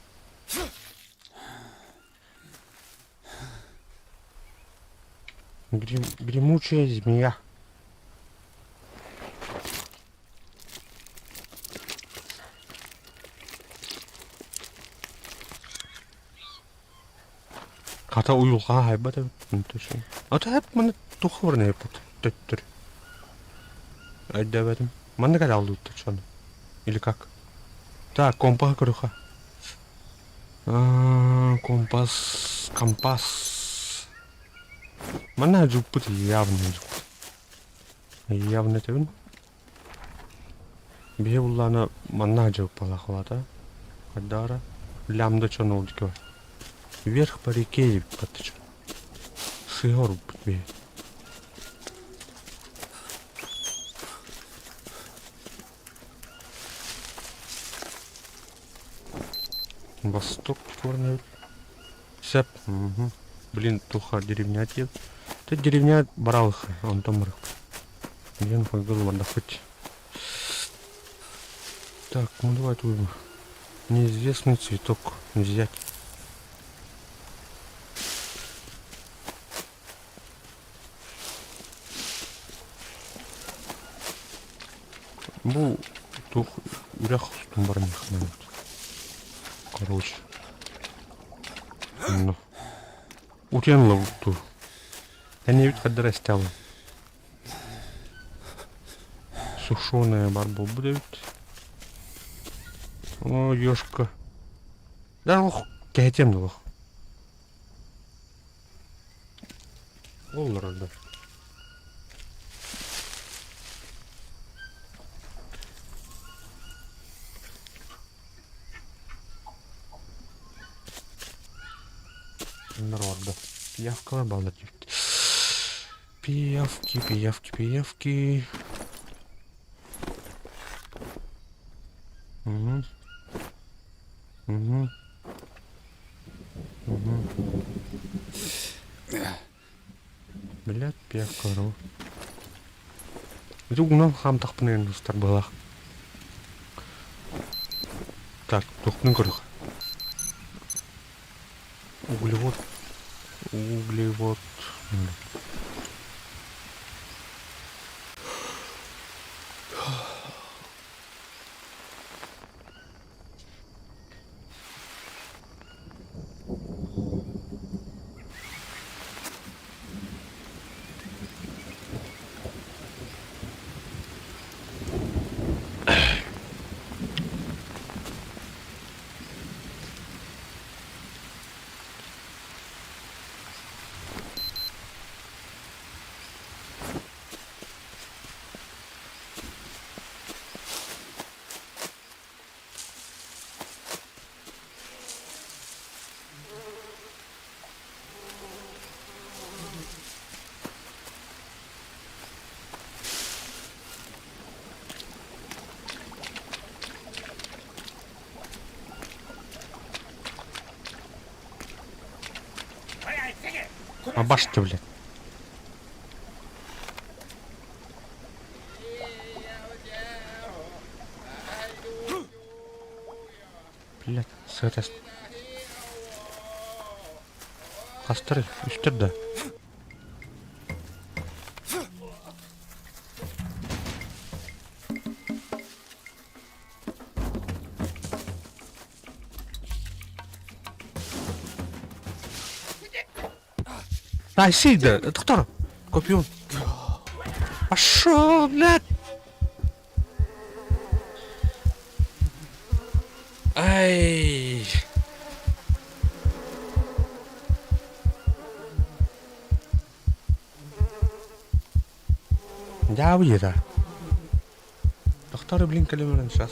Грим, гремучая змея. Хата уйулҕа аһайбат эбит Ата эп маны туох баран эппит төттөр. Өйдөөбөтүм. Маннык эле аллыытта сону. Или как? Так, компас көрүхэ. Компас, компас. Манна жуппут явно жуппут. Явно этэбин. Биһи буллаана манна дьылпалахлата. Хардара лямда чон ол Вверх по реке баттыча. Сыа орбут биһи. Восток горный. Сеп. Угу. Блин, туха деревня тип. Ты деревня баралых, онтон барых. Блин, фагыл хоть. Так, ну давай тут неизвестный цветок взять. Бу туох үрэх устун баран Короче. Ну. Утуйан ылабыт Эн хаддара истэҕин. Сушеная бар буолбут эбит. О, ёшка. Да ох, кэһэтиэм да олох. Ол олорор да. Народу. Пиявкалар балдар диэбит. Пиявки, пиявки, пиявки. Угу. Угу. Угу. Блядь, пиявкалар. Ити угунан хаамтахпына устар быһалаах. Так, туохпун көрүөх. Углевод. Углевод. Абашты, блядь. Блядь, сырас. Хастары, үстер да. Тайсыйда, доктор, копьем. Пошел, блядь! Ай! Дьаабыйыта. Тохтор блин кэлимэрин сейчас.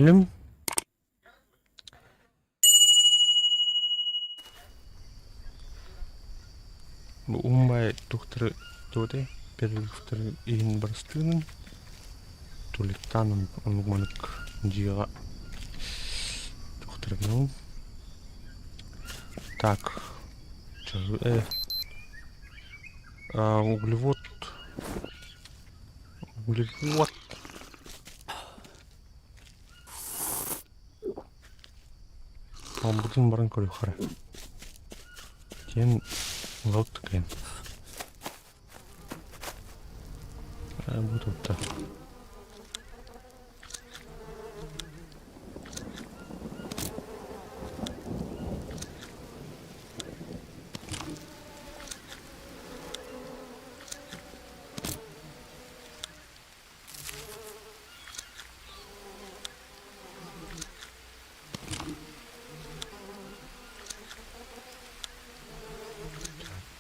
Кэллим. Бу уһун тухтары туотай перерывтары иһин барыстыынын туалеттаан оннук маннык дьиэҕэ тухтарыгынан так углевод углевод Буомбутун баран көрүөххэ эрэ. Диэн ыал тыкайан. Бу тутта.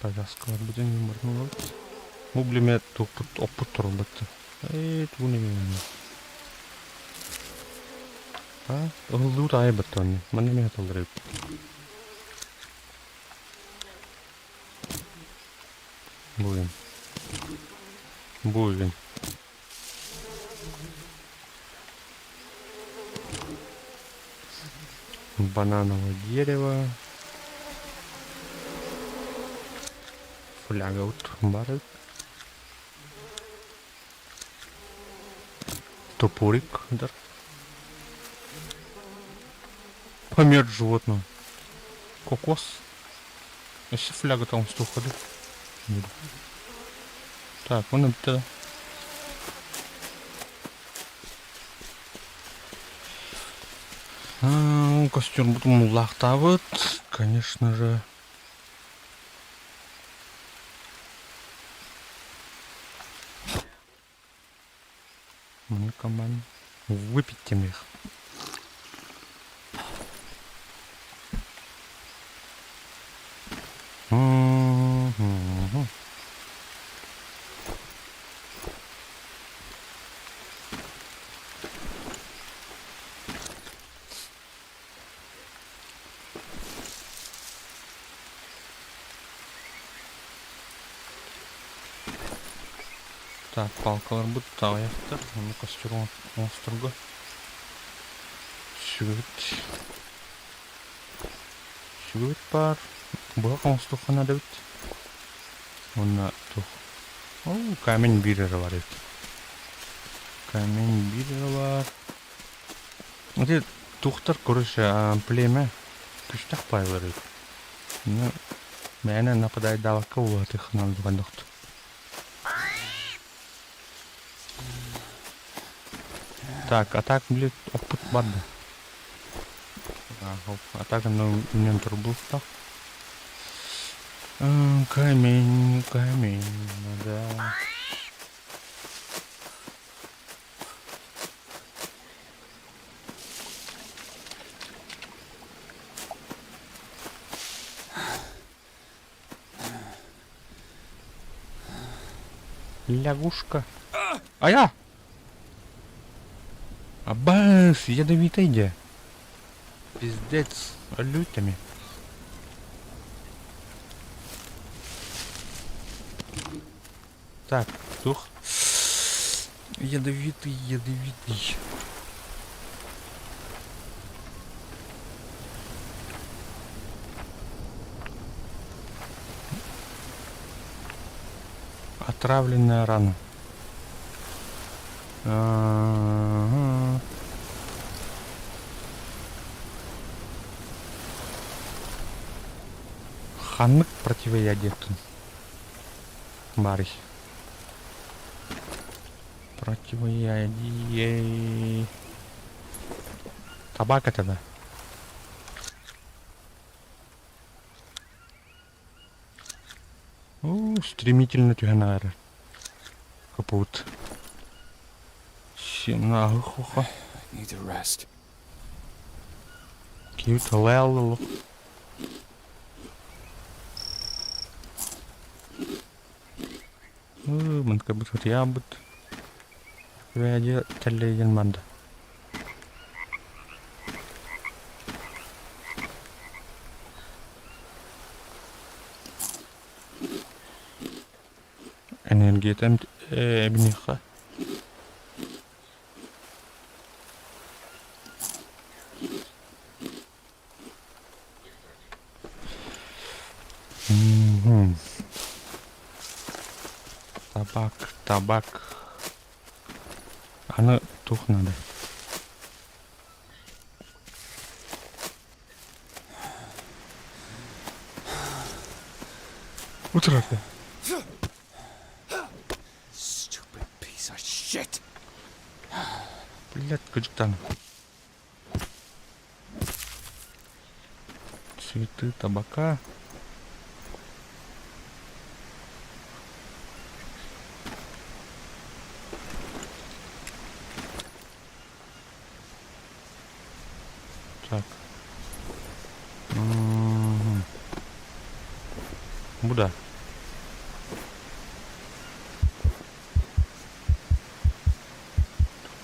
Повязкаларбытын барытын ылабыт. Бу билимэ туохпут оппут тураллар Ээ тугун эмиэ А ыһыллыбыт аайы баттаҕын манна эмиэ саталлар эбит. Бугун. Бугун. Банановое дерево. Фляга вот баар Топорик да. Помет животного. Кокос. Өссө фляга тоҥустуохха дуу. Так, он это Костюммут умнуллаахтаабыт, конечно же. Наркоман. Выпить их. Так, палкаларбыт аҕыйахтар, ону костер оҥосторго сүгэбит сүгэбит баар, быһах оҥостуохха наада эбит. Уонна туох Оо, камень биир эрэ бар эбит. Камень биир эрэ бар. Ити туохтар короче племя күстэх пайлар эбит. Ну, мээнэ нападайдаабакка улаатыаххынан духандохту. Так, а так, блядь, опыт барда. А так оно үнэн турбултах. Камень, камень, да. Лягушка. А я? Аббас, ядовитай дьэ. Пиздец, өлүүтэми. Так, тух. Ядовитый, ядовитый. Отравленная рана. А-а-а. Ханнык противоядиетын баарый? Противоядие. Табак это да. Оо, стремительно түһэн ааһар. Капут. Симнааһы Need to rest. Киһи талааллылык. Мынка бут хатыйаабыт. Вэдьэ тэллэйден банда. Энергията эбиниэххэ. Табак, табак. Аны туох надо? Утурарда. Stupid piece of shit! Блядь, кыдьыктан. Цветы табака. Так. Мгм. Бу да.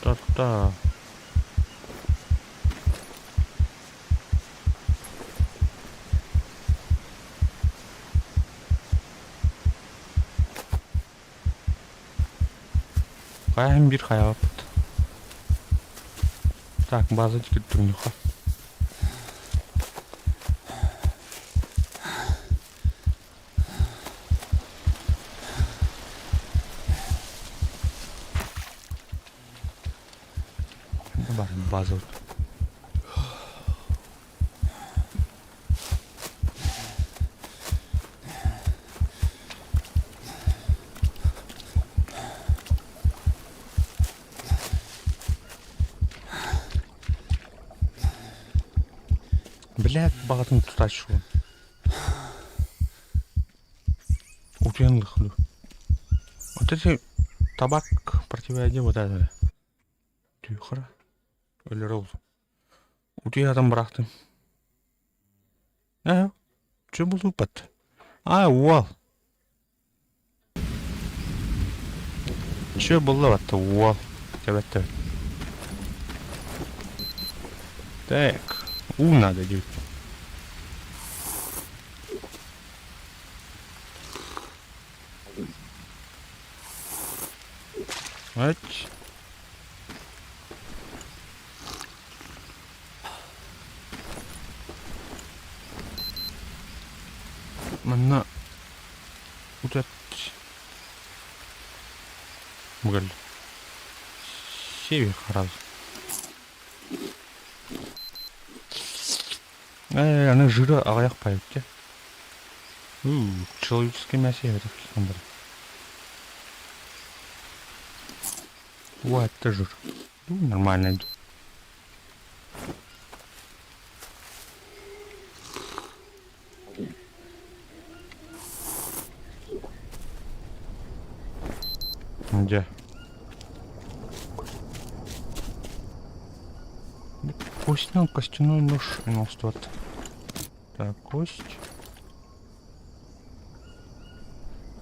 Тохто, Хайаан биир хайаабыт. Так, база киирдиҥ База. Блядь, баҕатын тутааччыбын. Утуйан ылыахха Вот эти табак противоядие вот это. Тюхара. Өлөрө ол. Утуйаатан бырахтым. Ээ, чё булуппат? А, уол. Чё булла батта уол. Тэбэт тэбэт. Так, уу надо диэбит. Ать. Манна утат Бугал. Север харал. Э, аны жира аҕыйах пайыкка. Человеческий мясо это Вот это жир. Ну, нормально. Где? Кость, ну, костяной нож вот. Так, кость.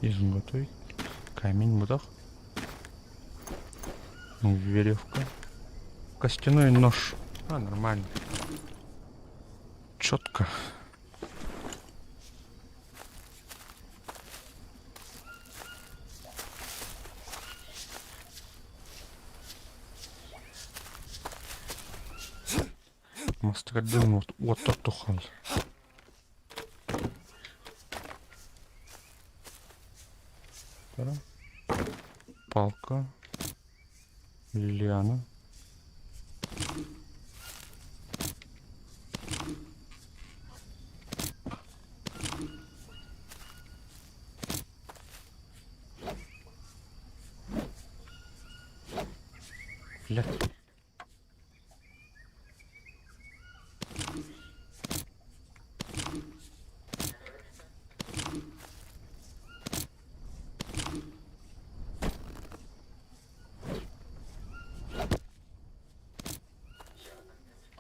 Изготовить. Камень будах. Веревка. Костяной нож. А, нормально. Четко. Мастырдын вот тухал. Палка. Лиана. Блядь.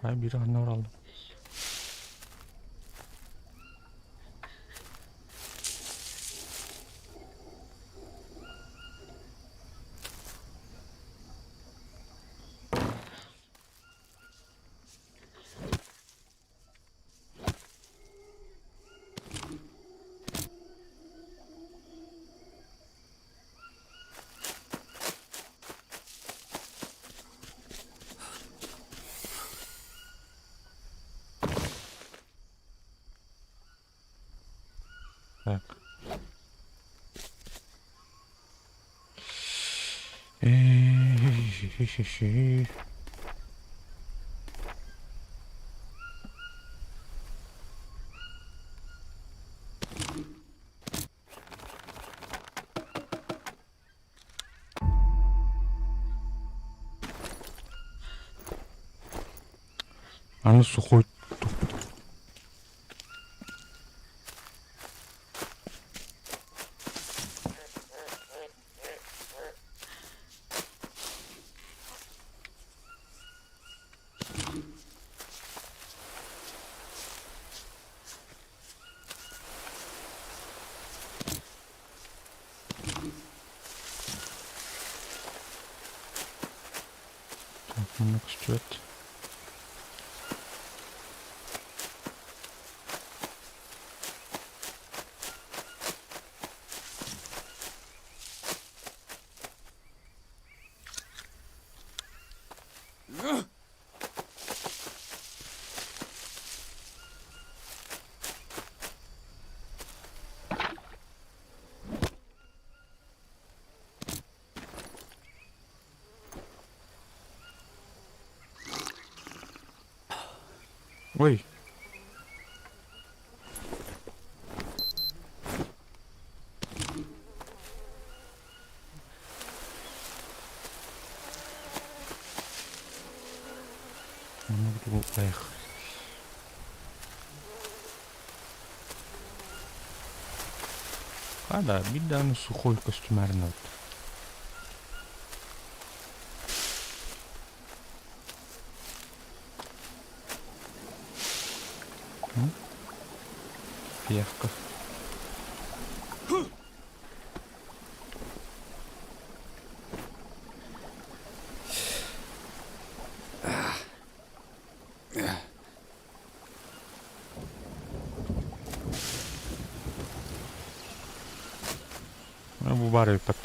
Хай биир ханна бараллым. Так. Аны сухой Манна көстүбэт. Ой. Эх. А да, биир даҕаны сухой көстүмээрин ылт. Пиявка. Бу баар эбиппэт.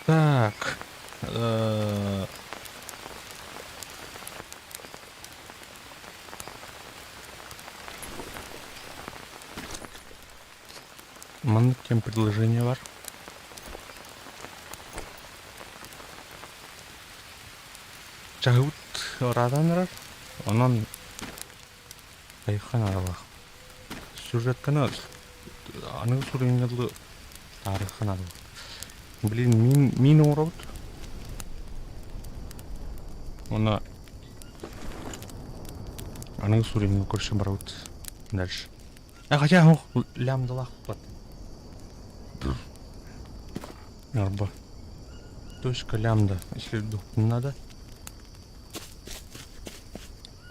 Так. Маннык кэм предложение бар. Чаһыбыт ыраатан эрэр. Онон айхан аралаах. Сюжетканы аныгы суруйууга дылы таарыйхан аралаах. Блин, мин, мин оҥоробут. Уонна аныгы суруйууга көрсөн барабыт дальше. А хотя лямдалаахпат. Арба. Точка лямда, если вдруг не надо.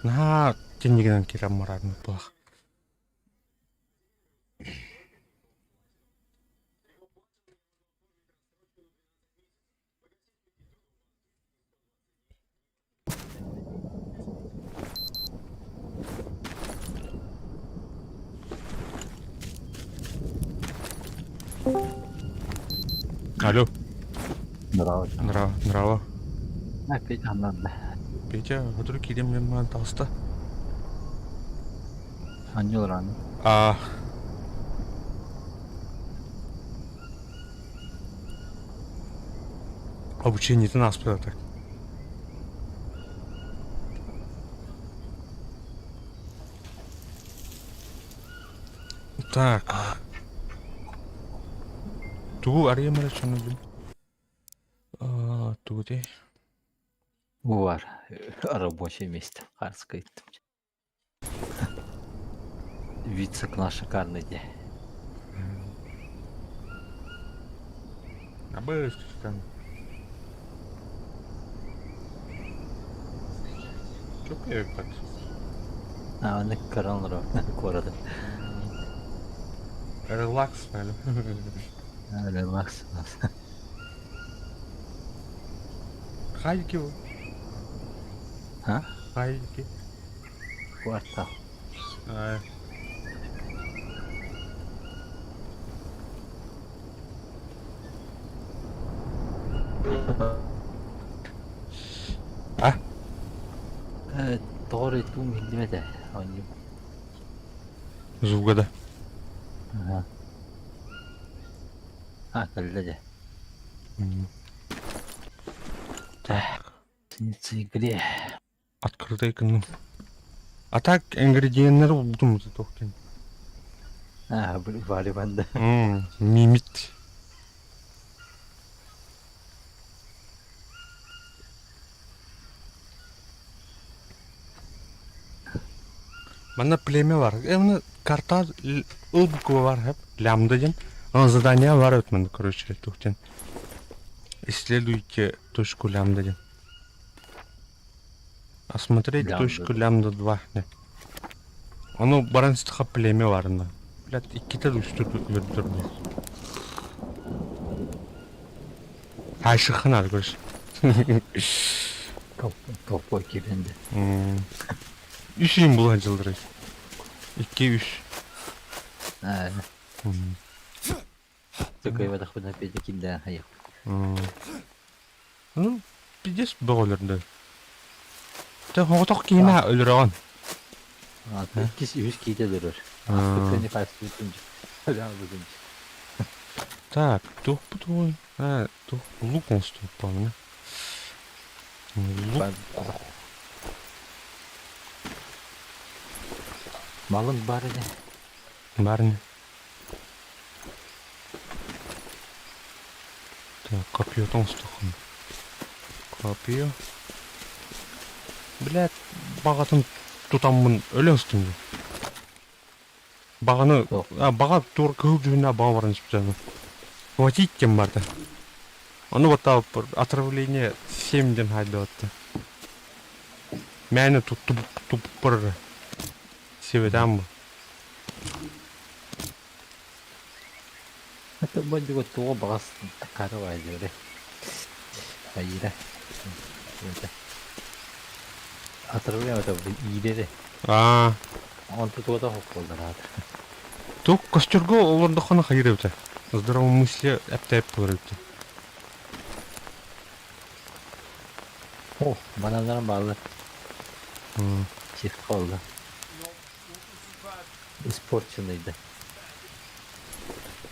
Наһаа теннигинэн киирэн барарым буолах. Алло. Здорово. Здраво. Здраво. Опять аннанна. Петя сотору киириэм диэн баран таҕыста. Анньыл рано. А обучениетын ааспыта так. Так. Тугу арыйам эрэ чонобун. Тугу дии? Бар. Рабочее место. Харска иттим. Вид с окна шикарный де. Абы там. Çok iyi bak. А, не коронро города. Релакс, наверное. Релакс у нас. Хайки. А? Хайки. Квартал. А. А? Тоҕо эрэ туум иһиллибэтэ оонньуу. Звуга да. Аха. А, кэллэ дьэ. Так. Синица игре. Открытый гынным. А так ингредиеннэр булбутум туох диэн. А, вариванда. Мимит. Манна племя бар. Э, карта ыл буква бар хеп. Лямда диэн. Аны задание бар өт манна, короче, туох диэн. Исследуйте точку лямда диэн. Осмотреть Лямбда. точку лямбда 2. Ону баран сытха племя барына. Блядь, иккитэ да үстэ өлөрдөрдө. Айшыхын ар көрүс. Толпой киирэн Үс ыйым булан жылдырай. Икки үс. Тыкайбатахпына петя кимдээн хайах. Ну, пиздец бөҕө өлөрдө. Тэ хоҕотох киһини өлөрөҕүн. Иккис үһүс киитэ өлөрөр. Астыккыны хаастыбытын өлөбүтүн. Так, туох бутуой? А, туох лук оҥостубуппаҕына. Лук. Малын бар ини. Бар ини. Так, копье оҥостуоххун. Копье. Блядь, баҕатын тутаммын өлө ыстым дии. Баҕаны, а, баҕа тур кыһыл дьүһүннээх баҕа баран испитэ. Хватить диэн барда. Ону баттаабыт отравление 7 диэн хаайдабатта. Мээнэ туттубуппар сибэтаам бу. Это бандиго туга баҕас такара баайдыыры. Айыра. Это. Отравление это иидэри. Аа, Онту туга хокколдар аата. туох костерго олордоххуна хайыр эбитэ. Здравомыслие эптээп буолар эбитэ. О, бананнарым бааллар. Чих буолла. Испорченный да.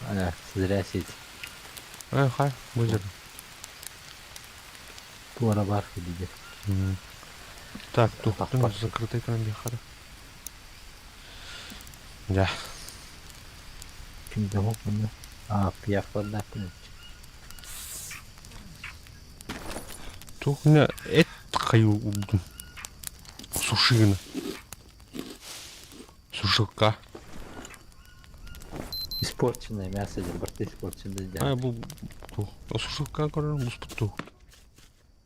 Ана, зря сеть. Э, хай, бу Туора баар диде. Так, туохтан закрытый экран диэххэ Дьэ. Ким да манна. А, пиафлардаахпын. Туох не эт хайы уурдум. Суши Сушилка. Испорченное мясо диэн барыта испорченное А, диэн. бу туох сушилка көрөр буспут туох.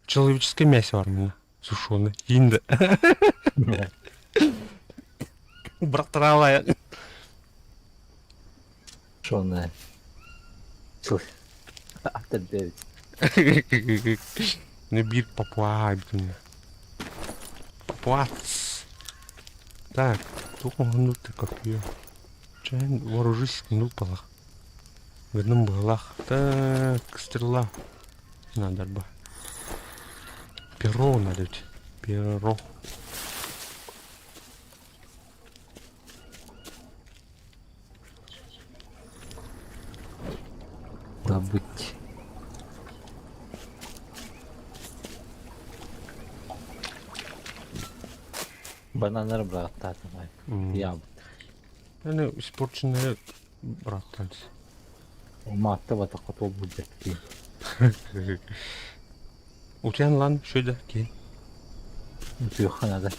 Человеческое мясо бар мына сушеное. Иинде. Бырахтараалай. Сушеное. Автор 9. Не биир папуа эбитин. Папуац. Так, туох оҥоһуннук копье. Чээн вооружись гыннук балах. Гыным быһылаах. Так, стрела. Надарба. Перо надо ведь. Перо. Добыть. Бананнары быраҕаттаатым Яабыт. Аны испорченные бырахтан. Маатта батахха туолбут дьэттии. Утуйан лан шөйдө киин. Утуйуохха наада.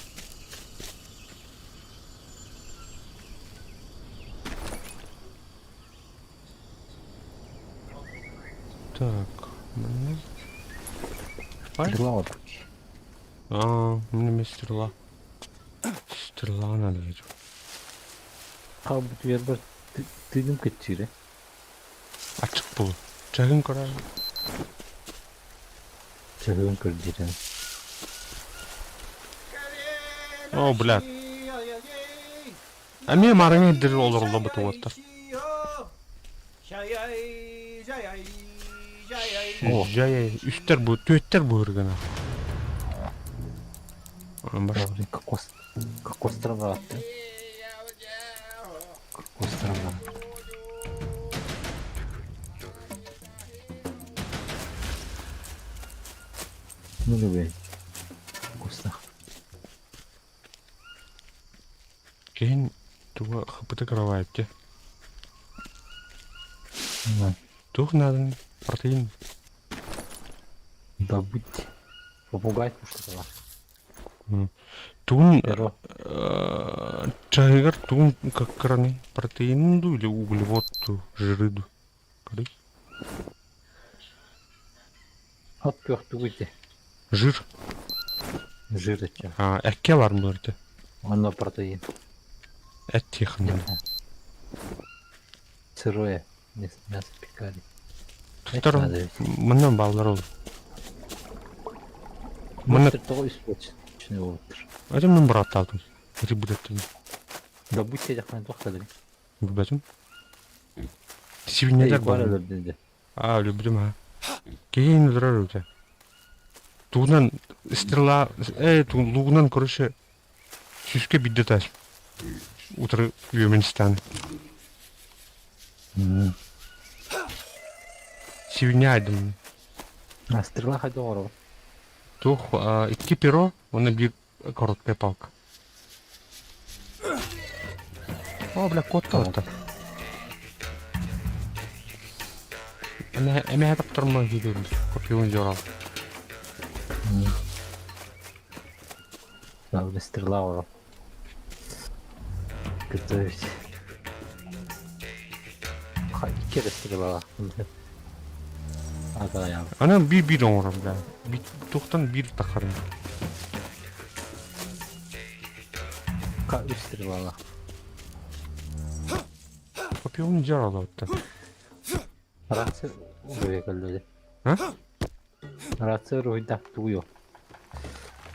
Так, манна. Стрела вот. Аа, мин стрела. Стрела надо ведь. Хаалбыт үөрбэр тыыным кыччыырэ. Ачык бул. Чагын көрөр. Чаһыгын көрдүрэн. О, блядь. Эмиэ марыҥа ирдир олоруллубут уоттар. Жай үстер бу, түөттер быһыргына. Кокос, кокостарым баратты. Кокостарым баратты. Ну, блин. Вкусно. Киһин туга хапыта кровать дьэ. Туох нааданы протеин. Добыть. Попугай кушала. Тугун чаһыгар тугун кыраны протеин ду или углевод ду жиры ду Көрүй. От күөх тугуй дии. Жир. Жир этэ. А, экке бар мырды. Онно протеин. Эт тихонно. Сырое. Мясо пекали. Туттар манна баллар ол. Манна тоҕо испорченный болуптар. Это мен быраттаатым. Рыбы Добыть сидяхман тохтадым. Билбэтим. Сибинньэлэр баар. Аа, люблю ма. Киһин өлөрөр үтэ. Тугунан стрела, э, лугунан, короче, сүүскэ биирдэ таас. Утары үөмэн стан. Сибинньэ айдым. А стрела хайда оҥоробут? Туох, икки перо, уонна биир короткая палка. О, бля, куотта оттон. Эмэһэ таптарма киирдим. Копьевын дьорал. Надо стрела оро. Готовить. Икки эрэ стрела. Анан биир-биир оҥорор да. Туохтан биир таххарын. Үс стрелалаах. Копьевын дьаралабыттар. Рация уруйа кэллэ. А? Рация уруйда тугуйо.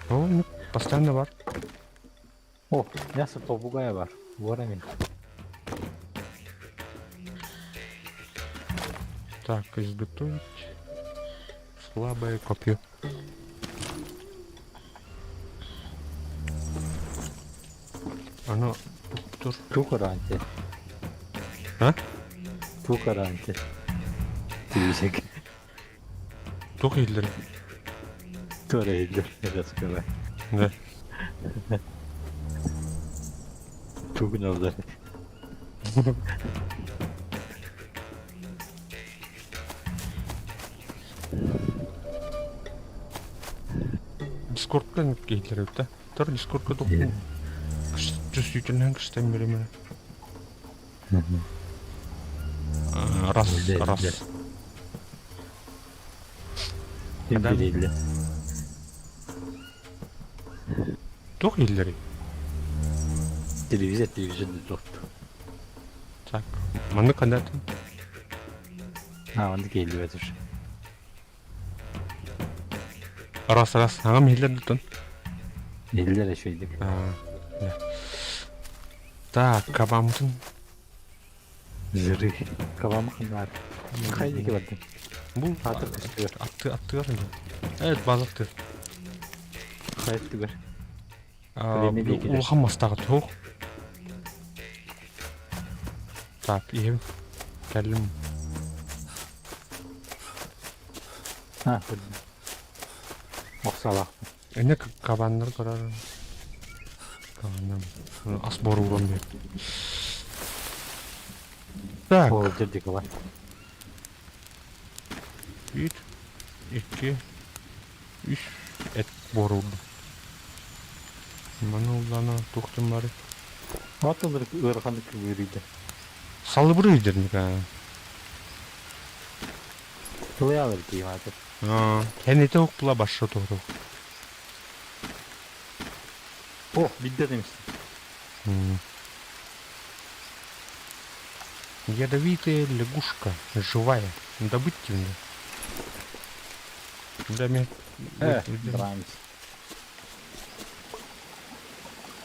О, ну, постоянно бар. О, мясо попугая бар. Ворами. Так, изготовить слабое копье. Оно тур. Ту гарантия. А? Ту гарантия. Тибисек. Туох иһиллэр? Туора иһиллэр, раскрывай. Да. Тугун Дискордтан киһилэр эбит да. Тор Дискордка тухтун. Чувствительный кыстан береме. Раз, раз. Билилле. Туох иһиллэрий? Телевизор, телевизор туохту. Так, маннык хандаатын? А, маннык иһиллибэт уже. Раз, раз, аҕам иһиллэр дутун. Иһиллэр үчүгэйдик. Так, кабаммытын Жиры. Кабамы ханнаар. Хайа диэки бардым. Бу Аатыр көстүөр. Атты аттыгар. Evet, база аттыгар. Хайаттыгар. Улахан мастаах туох. Так, иһим. Кэллим. А, Охсалаах. Эне кабаннар көрөр. Кабаннар. Ас борууран бер. Так. Ол жерде кабан. Bir, iki, үс эт буорулду. Маны уллана тухтым бары. Атылыр ыараханнык кыбырыйда. Салыбырый дерника. Тылыялар кииматыр. Кэннити укпула башшы туһу. О, бидде демишти. Ядовитая лягушка, живая. Добыть мне. Да, мен... Э, брамс.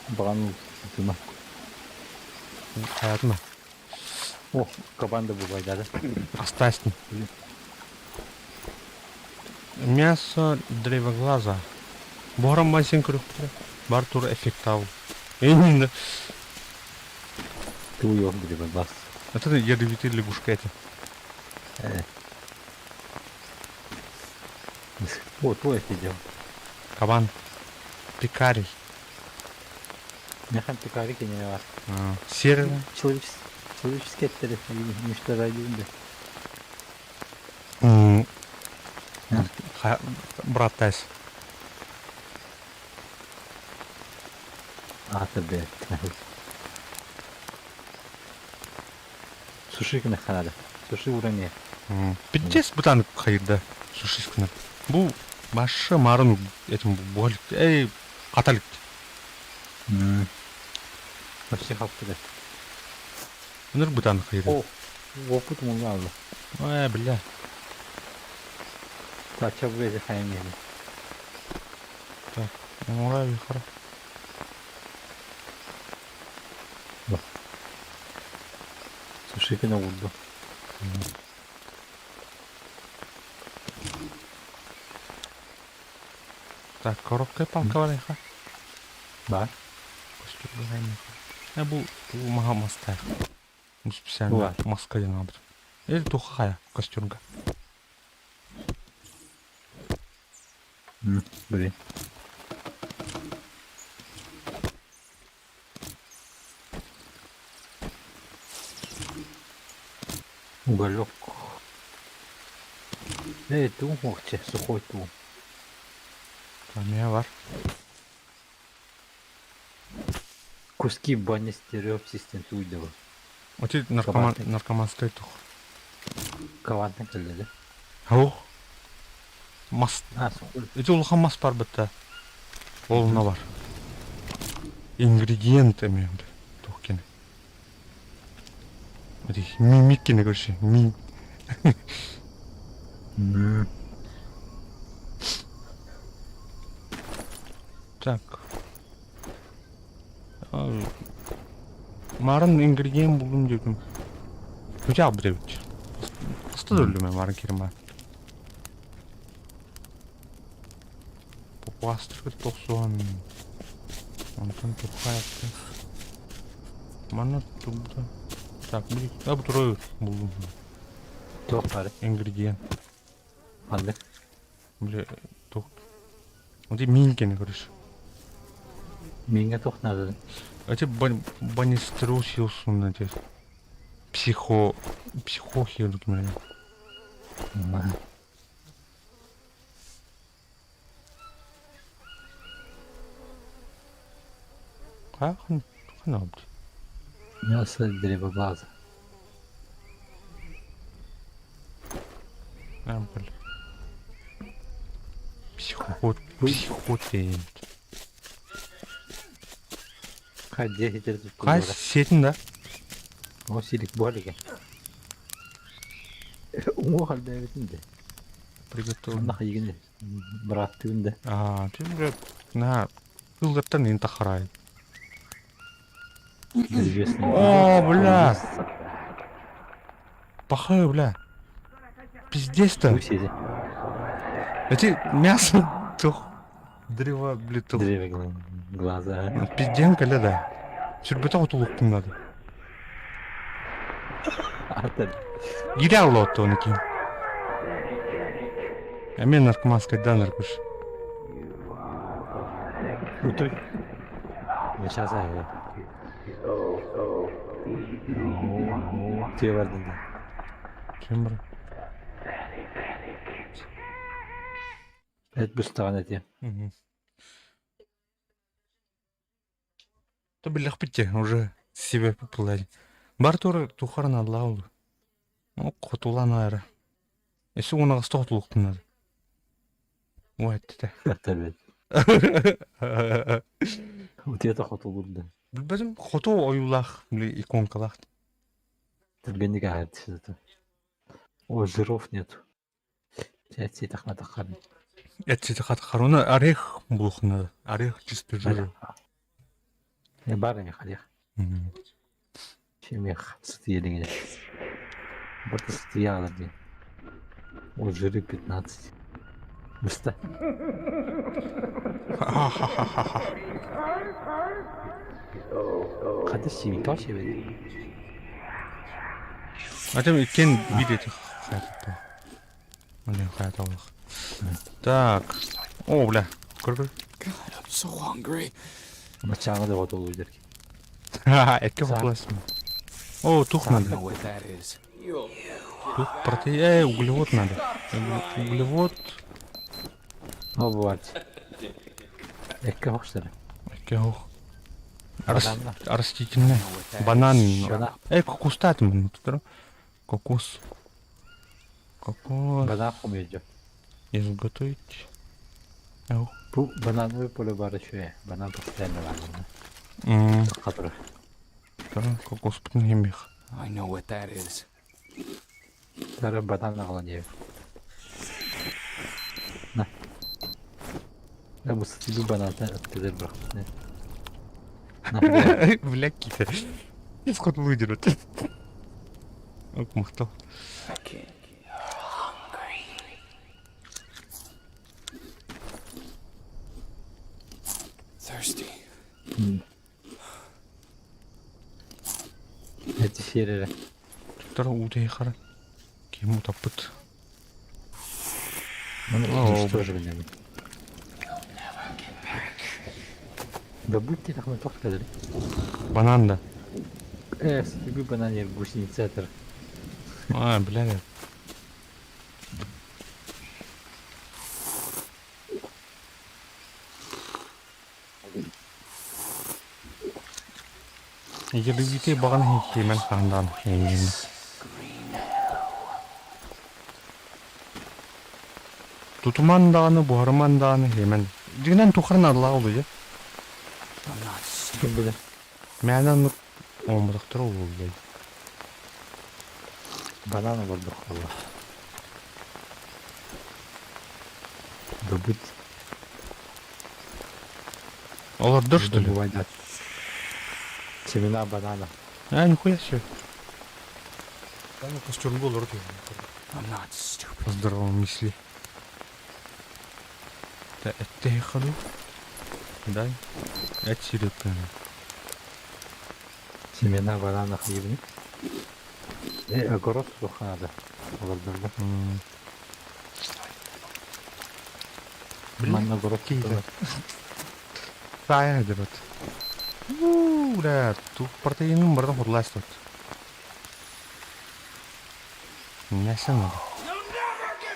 Брану сытыма. Хаятма. О, кабан да бубайдады. Остастин. Мясо древоглаза. Буһаран мансен көрүөхтэрэ. Бар тур эффектабыл. Именно. Ты уёх древоглаз. Это ядовитые лягушка эти. Э. О, твой сидел. Кабан. Пекарий. Механ пекарий не бар. Серый. Человеческий человеческий ettери мüşтeri Брат тайс. Аата бэт. Суши гына ханада. Суши уроне. Пиздец бытан хайырда сушискына. Бу башы марын этим болик. Эй, каталик. Вообще хапты Өнөр бытан хайырда. О, опыт муну алды. Ой, бля. Тача бу эзи хайым ели. Так, оңора бихара. Суши гына урду. Так, коробка палка бар эха. Бар. Э, бу маха маста. Бу специально Бар. маска ден албыт. Или туха хая костюмга. Блин. Уголек. Эй, туу мохче, сухой туу. Камия бар. Куски бани стереопсистен тууйдева. Оти наркоман Кабан. наркоманскай тух. Кавантан келледи. Хау. Мас. А, сухой. Эти улахан мас бар бітті. Олына бар. Ингредиент эмиэмди. Тух кene. Эти мимик кene көрші. Ми. Так. Марын ингредиент булдум дедим. Хотя бы дебит. Аста да өлдүм марын керим бар. Пластыр тохсуан. Онтон тухаятты. Мана тубда. Так, бу а бу турой булдум. Туох бары. Ингредиент. Ханнык. Биле тух. Оти мин кene көрүш. Минге туох надо. Эти баниструсиусун эти психо психохирург мен. Хан хан алды. Мясо древоглаза. Бил. Психот психотент. Хадде хитер Кай сетин да? О, силик болиге. Уңу халда битинде. Приготовлен. Онна хайгинде. Брат түнде. А, ты уже на кылдаттан ин тахарай. Известный. О, бля. Пахаю, бля. Пиздец-то. Сиди. Эти мясо тух. Древо, блин, Древо глаза. Пизден кэлэ да. Сүрбэтэх отулуктун надо. Гире аллотто оны ким. Эми наркоманскайдан наркыш. Утой. Сейчас Тыа бардын да. Ким бар? Эт быстаҕын этиэм. То билэхпит дьэ, уже себе пылай. Бар тура тухаран аллаа ол. Ну, хотулан аара. Эссе унаҕаста хотулуктунар. Ой, эттэ. Эттэрбит. Утуйа хотулур да. Билбэтим, хоту ойуулаах, били иконкалаах. Түргэнник ааһар О, жиров нет. Эт-сиэтэх Эт-сиэтэх орех булуохна. Орех чисто жир. Бар орех, орех. Чемех сытыйа Барта сытыйа диэн. О, жиры 15. Быста. Хата сиби, тоҕо сиэбэт? Атым иккиэн биир этих Так. О, бля. Көр-көр. God, I'm so hungry. Баччааҥҥа да отолуйдар. Экки хотуласым. О, тух I надо. know what that is. Тух протеин. Углевод надо. Углевод. О, бывает. Экки хохстар. Экки хох. Растительное. Банан. Кокос татым. Кокос. Кокос. Банан хомуйдьо. Изготовить. Бу банановый поле баар үчүгэй. Банан постоянно баар. Хатыры. Кокос бүтүн химих. I know what that is. Тары банан аҕалан иһэр. На. Я бу сытыйбыт банантан ыттыгыр бырахпыт. Бля, киһи. Исход выдерут. Ок, махтал. I can't. Thirsty. Эти серere. Туттар уу хара. Ким утаппыт. О, уничтожили. Да будьте так мы сказали. Банан да. Сытыйбыт банан ер гусеницатор. А, бля. Егер баған хеймен хандан хеймен. Тутуман дааны, буһарыман дааны хеймен. Дигинен тухарын алла олду я. I'm not stupid. Ким билэр? Мәнен омурактыр олду. Банан олордук алла. Добыть. Олордор что ли? Добывать. Семена банана. А, нихуя себе. Да, ну костюм был рот. I'm not stupid. По здоровом мысли. Да, это я ходу. Дай. Это сиротка. Семена банана хлебник. Огород суха надо. Олордорго. Блин, Манна огород какие-то. туталар. Сая дерот. У, бля, тут протеиным бардам худлас тут. Мясо надо.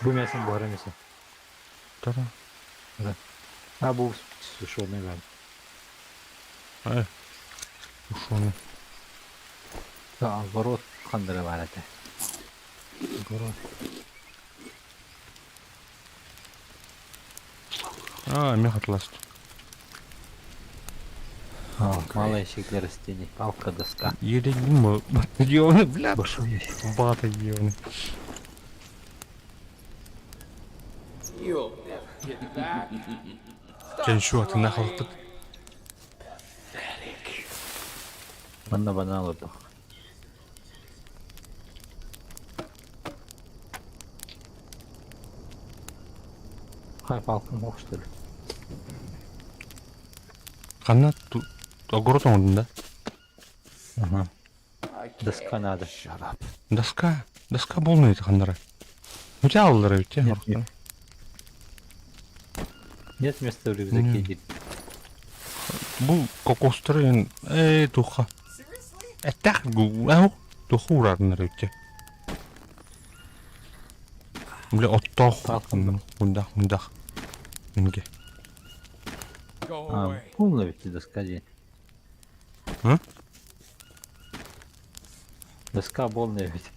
Бу мясо буһара мясо. Тара. А бу сушеный бар. Тушеный. Да, огород хандыры бар этэ. Огород. А, мех атлас. А, малый ящик для растений. Палка, доска. Еле не Ёбаный, бля. Большой ящик. Бата ёбаный. Кэн şu атына халыппыт. Манна банан олордук. Хай палкам ох что ли. Ханна огород оҥордун да? Ага. Доска надо. Доска. Доска полная это ханнара. У тебя аллара ведь, Нет, нет. Нет места в рюкзаке, диир. Бу кокостары ээ туха. Этэх туха уурарынар эбит. Бля оттоох мундах мундах минге. А, полная ведь доска дии. А? Доска полная ведь.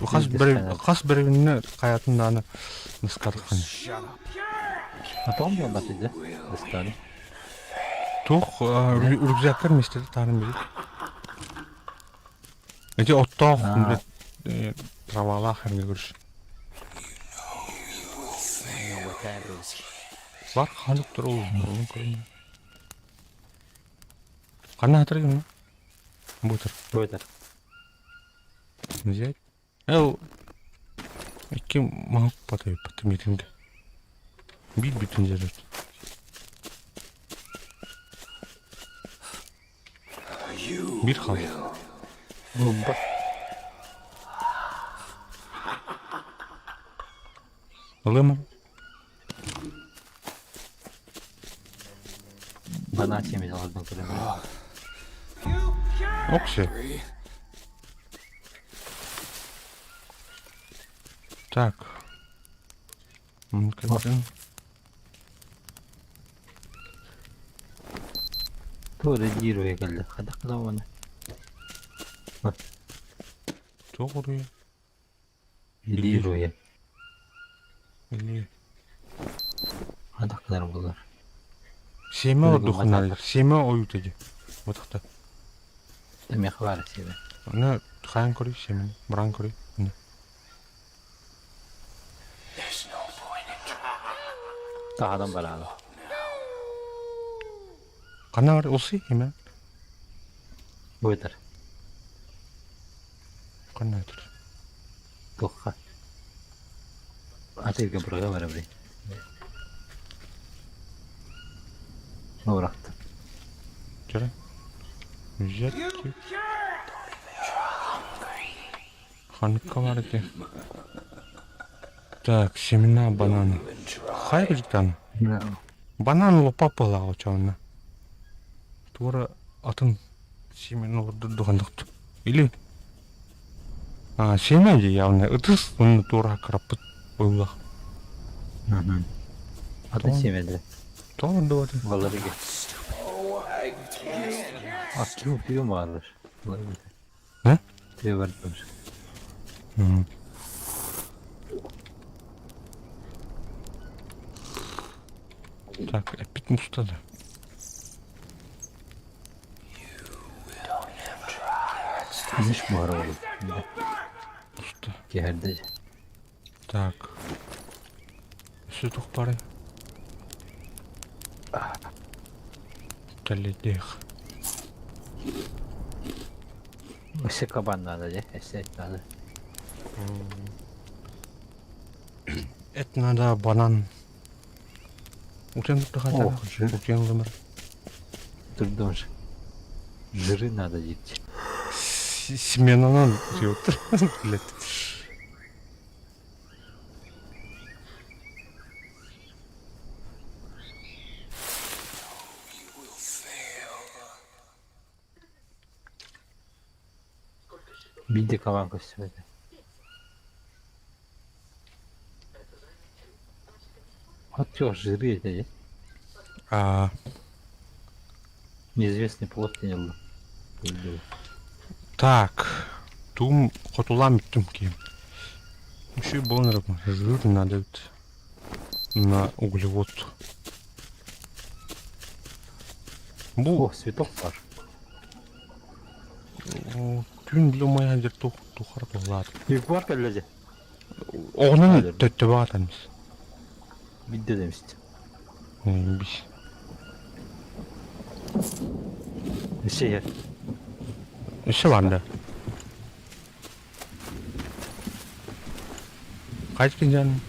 Хас хас берегинне хаятын дааны доскатыхан. А помню он да? Досканы. Туох рюкзактар местеде таарын билит. Эти оттоох травалаах эрге көрүш. Бар ханнык тур ол олун көрүн. Ханна хатыр гын? Бутыр. Бутыр. Взять. Эл икки маһык батай батымитинде. Бил бүтүн жерет. Бир хал. Бумба. Ылыма. Банан сиэмин олордон көрөмүн. Окси. Так. Туора диир уйа кэллэ. Хайдах гына Туох уруйа? Илиир уйа. Илии. Хайдах гынар буолар? Сиэмэ ордухуна сиэмэ ойуута дии. Бутахта. Миэхэ баар сиэмэ. Аны хаан көрүй сиэмэни, быраан көрүй. Таһынан бараана. Ханна бар улси имэ? Бу этэр. Ханна этэр? Туохха? Атыырга быраҕа барабын. Бырахтым. Чөрө. Взять. Ханыкка бар ити. Так, семена банана. Хай билтан. Банан лопа пылаҕа очоонна. Туора атын семена олордурдухандыкту. Или а, семя дии явно ытыс уонна туора краппыт ойуулах. Атын семелери. Тоҕо ордубатый? Баларыга. Аттыы пиво бааллар. Э? Пиво бардылар. Так, эппит мустады. Иш буһара буолуо. Уста. Киһэрдэ. Так. Өссө туох баарый? Кэллэйдиэх. Өссө кабан надо дии, өссө эт надо. Эт надо, банан. Утен Ох, жир. Утен ылымыр. Турдум же. Жиры надо диир. Сменанан диэбиттэр. Блядь. Биирдэ кабан көстүбэтэ. От жиры этэ дии. А, Неизвестный плод диэн так. Туум хотулаан бүттүм киһим. Үчүгэй буолан эрэ жир надо эбит. На углевод. Бу О, цветок бар. түүн билэ умайан дьэр туох тухара туһалаат. Ягуар кэллэ дьэ. Оҕонон төттөбө аатан мис. Бидде дэмист. Бис. Өссө иһэр. Өссө бар да. Хайт кинжан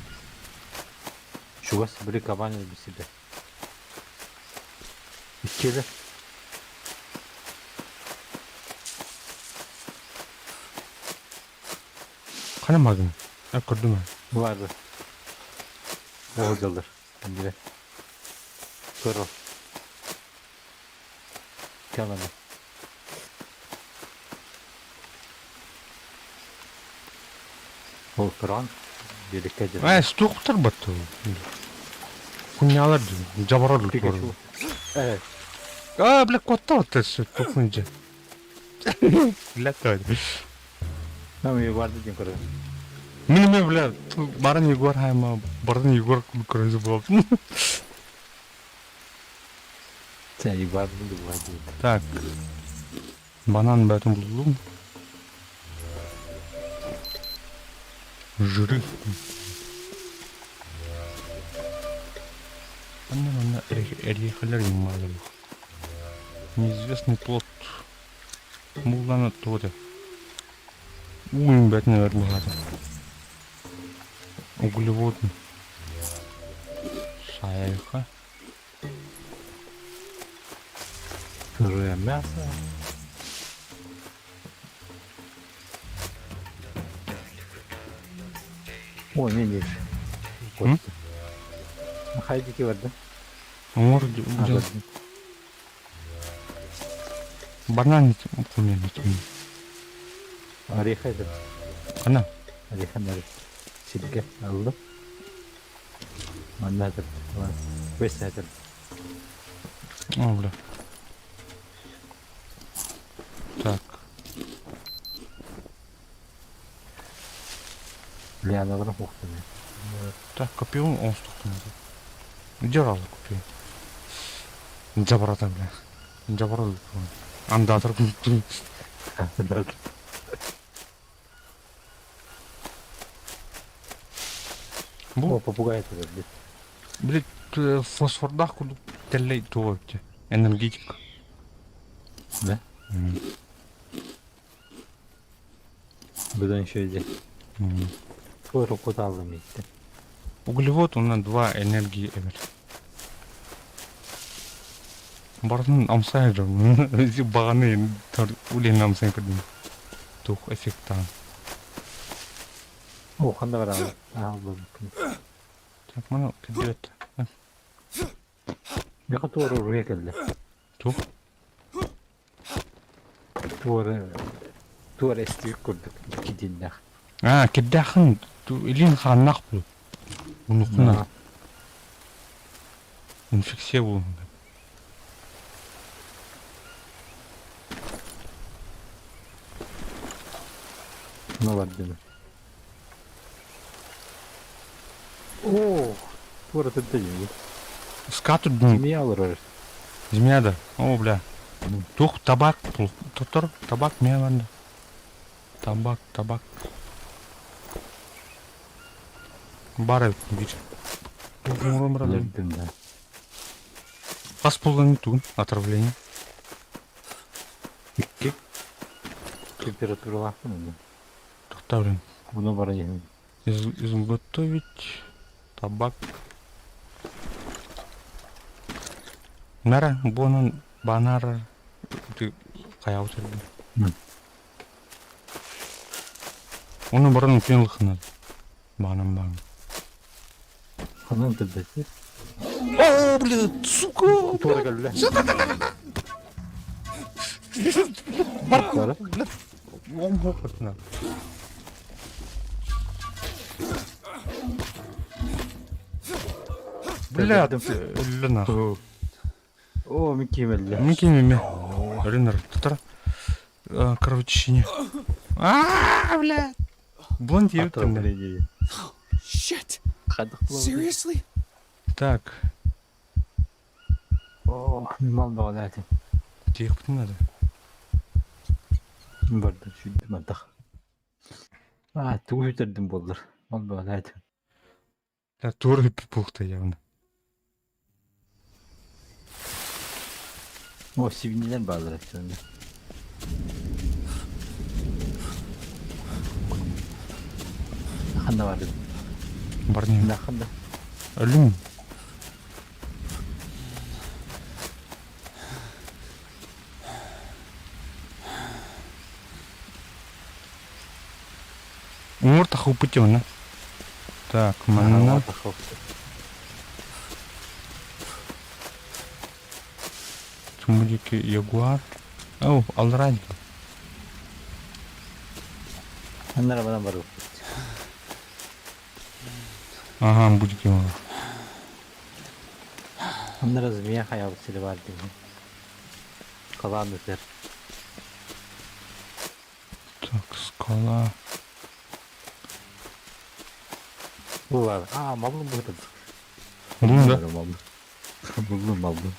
Чугас били кабан өлбүт сирдэр. Иккиэлэр. Хана магын? А көрдүм. Барды. Ол дьаллар. Биле. Көрө. Кэлэн. Ол туран биэдиккэ дьэ. Ээ, стуктар баттыл. Куннялар жабарар Пикачу. Э, А, бля, куотта вот тухнун дьэ. Бля, той. нам Егор диэн көрөр. Мин эмэ, бля, баран Егор хайма, баран Егор көрөзү буолбут. Сен Егор диэн диэн. Так. Банан бөтөн булдум. Жиры. Манна манна эрехелер юммалы. Неизвестный плод. Булланы туоте. Уйун бэтин өр бухата. Углеводный. Сайха. Сырое мясо. Ой, не не. М? Хайдики бар да? Оңор А, бар. банан кумен. Ореха это. Ана. Ореха нар. Силке алды. Манна это. Вес это. О, бля. Так. Лианаларын хуктаны. Так, купил он стуктун. Держал купил. Жабарата, бля. Жабарал. Андатор. О, Бу, попугай это, блядь. блядь, фосфордах куду теллей туопте. Энергетик. Да? Бұдан еще иди. Твой руку алдым итти. Углевод у нас два энергии эбер. Бартын амсай жам. Бағаны улен амсай кірдім. Тух эффекттан. О, қанда бар алды. Алды. Так, мына кедет. Яқа туары руя келді. Тух. Туары... Туары эстик көрдік. Кидиннах. А, кеддахын илин ханнах бу. Унукуна. Инфекция бу. Ну ладно. О, туары тіпті жеңді. Скату дун. Змея алыр. Змея да. О, бля. Тух табак. Тотор табак мен ванда. Табак, табак. Бар бир. Өлдім да. Қас болған тугун отравление. Икки. Температура лақпын енді. Тоқта, блин. Бұны бара жеңді. Изготовить табак. Нара, бонун банар кая отырды. М. Оны бұрын үлкен лықынады. Банан бан. Қанан тілдесі. О, блин, сука! Туары келді. Бар, Туары. блин. Оң боқытына. Бля, өлі нах. О, мен кемелді. Микки меме. Ренер, тұтыр. Кровотечение. А, бля. Блонд ебет. Shit! Қадық Seriously? Так, О, мен малды әті. тиіп надо. Барды шүйдім антақ. А, тугу үтердім болдыр. Малды әті. Да, тур пухта явно. О, сибинелер базар әтті. Қанда бар дедім. Бар не. Қанда. Өлім. Уҥуор тахыппыт дьэ манна. Так, манна Туму диэки ягуар. О, аллараа диэки. Аннара баран барыахпыт. Ага, бу диэки бар. Аннара змея хайаабыт сирэ баар дии. Халаан ытыр. Так, скала. Бу бар. Аа, малым быһытын. Булдум да? Малым. Булдум, малым.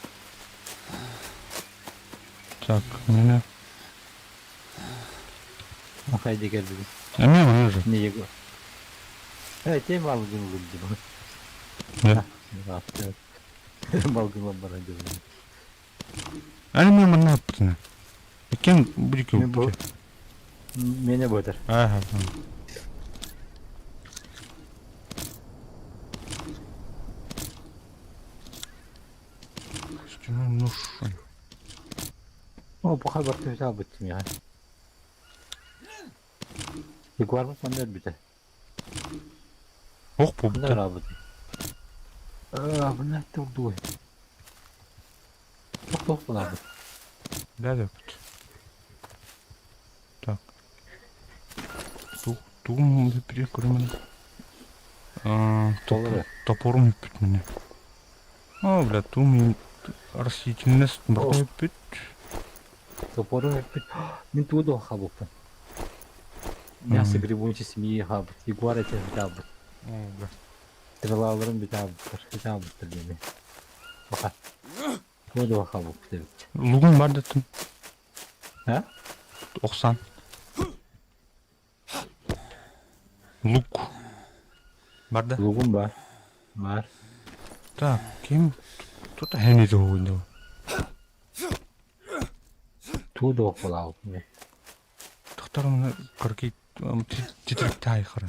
Так, меня. Хайди кэлбит. Эмиэ манна же. Не его. Э, тем малгын улым дим. Да. Малгын баран дим. Аны мен манна аппытына. Иккен бу Мен бу. Мене ботар. Ага. Костяной нож. О, бу хабар төһө албыттым я. Ягуармыт манна өлбүтэ. Ох, Манна буолбута. бараабыт. Аа, бу турдуй. Тох-тох булаабыт. Да, да. Так. Тугум бүппүтүн көрүмэн. Толору. Топорум бүппүт мине. О, бля, туум растительность барыта бүппүт. Топорум бүппүт. Мин тугу да хабыппын. Мясо грибунча семьи хабыт. Ягуар этэ бүтабыт. О, бля. Стрелаларым бүтабыттар. Бүтабыттар диэми. Баха. Тугу да хабыппыт эбит. Лугум бар деттим. А? 90. Лук. Бар да? Лугум бар. Бар. Так, ким тут хени тугун Тугу да булаабыт. Тохтор мына кырки титириктай хара.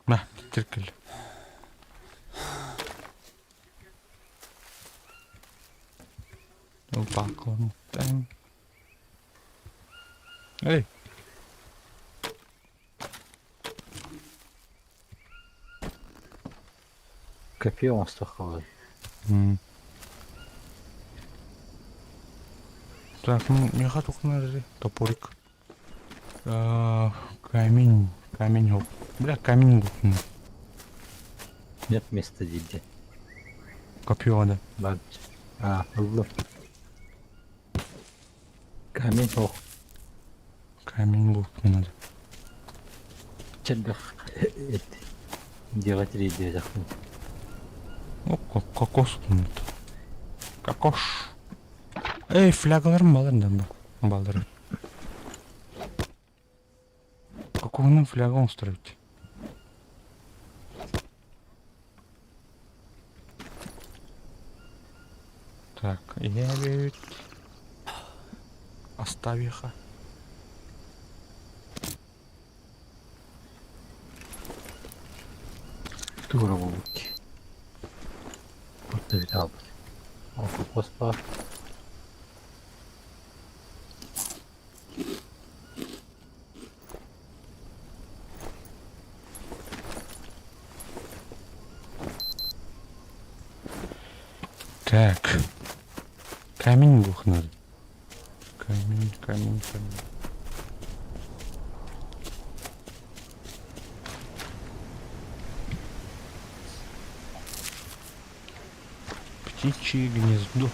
Мә, титиркел. Опа, Эй, Копье оҥостуохха Так, ну, меха тухнары топорик. А, камень, камень, хоп. Бля, камень бутын. Нет места диде. Копье, да. Бар. А, ыллым. Камень ох. Камень лук мне надо. Чембэх. Эт. Делать рейди О, кокос тут. Кокош. Эй, флягаларым балар да балдар. Какого флягу устроить? Так, я ведь оставиха. Тура буолбут. Орто бүтэ хаалбыт. Ол кокос баар. Так. Камень бух надо. Камень, камень, камень. Птичье гнездо.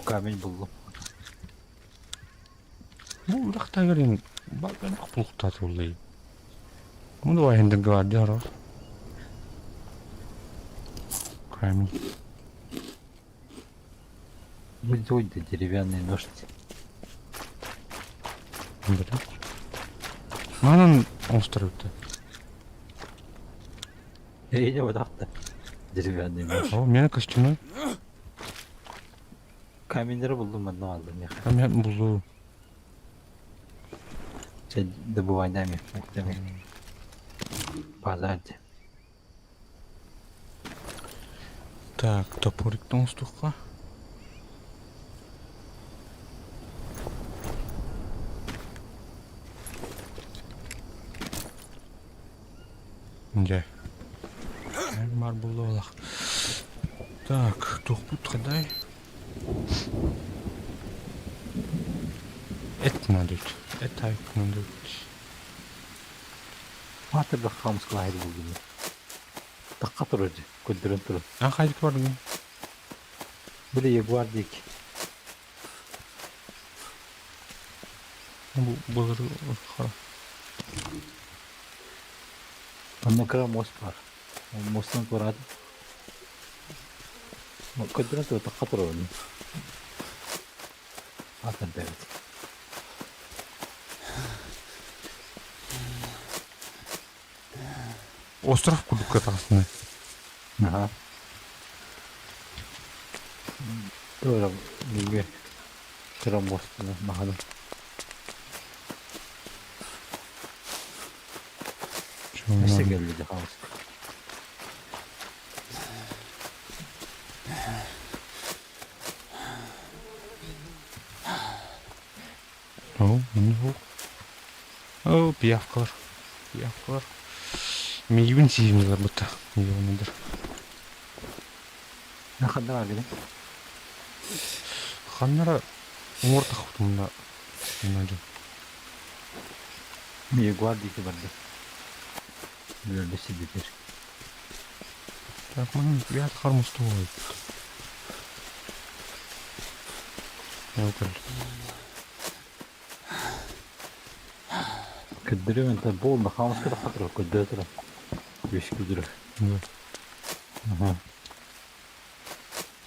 Камень буллум. Бу урахтагырын бакан кулуктат улый. Ну давай хенден гвардия раз. Камень. Будет деревянные ножницы. Блядь. Манан островта. Эйне бодахта. Деревянный нож. О, меня костяной. Каменleri булдум манна алдым я. Камень булду. Чэ добывайдами, уктами. Базарде. Так, топорик тоңстухка. Дьэ. Баар буолуолах. Так, туохпут хадай? Эт надо. Эт айк надо. Маатырда хаамыскалаһайды булдум. Тахха турар дьэ, көрдөрөн турар. А хайдык бардың? Били ягуар диэки. Бу былыр хара. Онно кыра мост баар. Ол мостан туораатым. Көрдөрөн турар, тахха турар онно. Аатырда эбит. Остров курдукка таҕыстыны. Аха. Туора бигэ кыра мостаны маһаны. Өссө кэллэ хаалыска. Оо, онно Оо, пиявкалар. Пиявкалар. Миигин сиимилэр бутта. Миигин Ханна баар Ханнара уҥуор тахпытымна дьон. Ягуар диэки барда. Үөрдэ сирдэтэр. Так, манан бэйэт хар мустуой. Көрдөрүөм эн буолла хаамыска да хатырар көрдөрө турар. Үөскүү турар. Аха.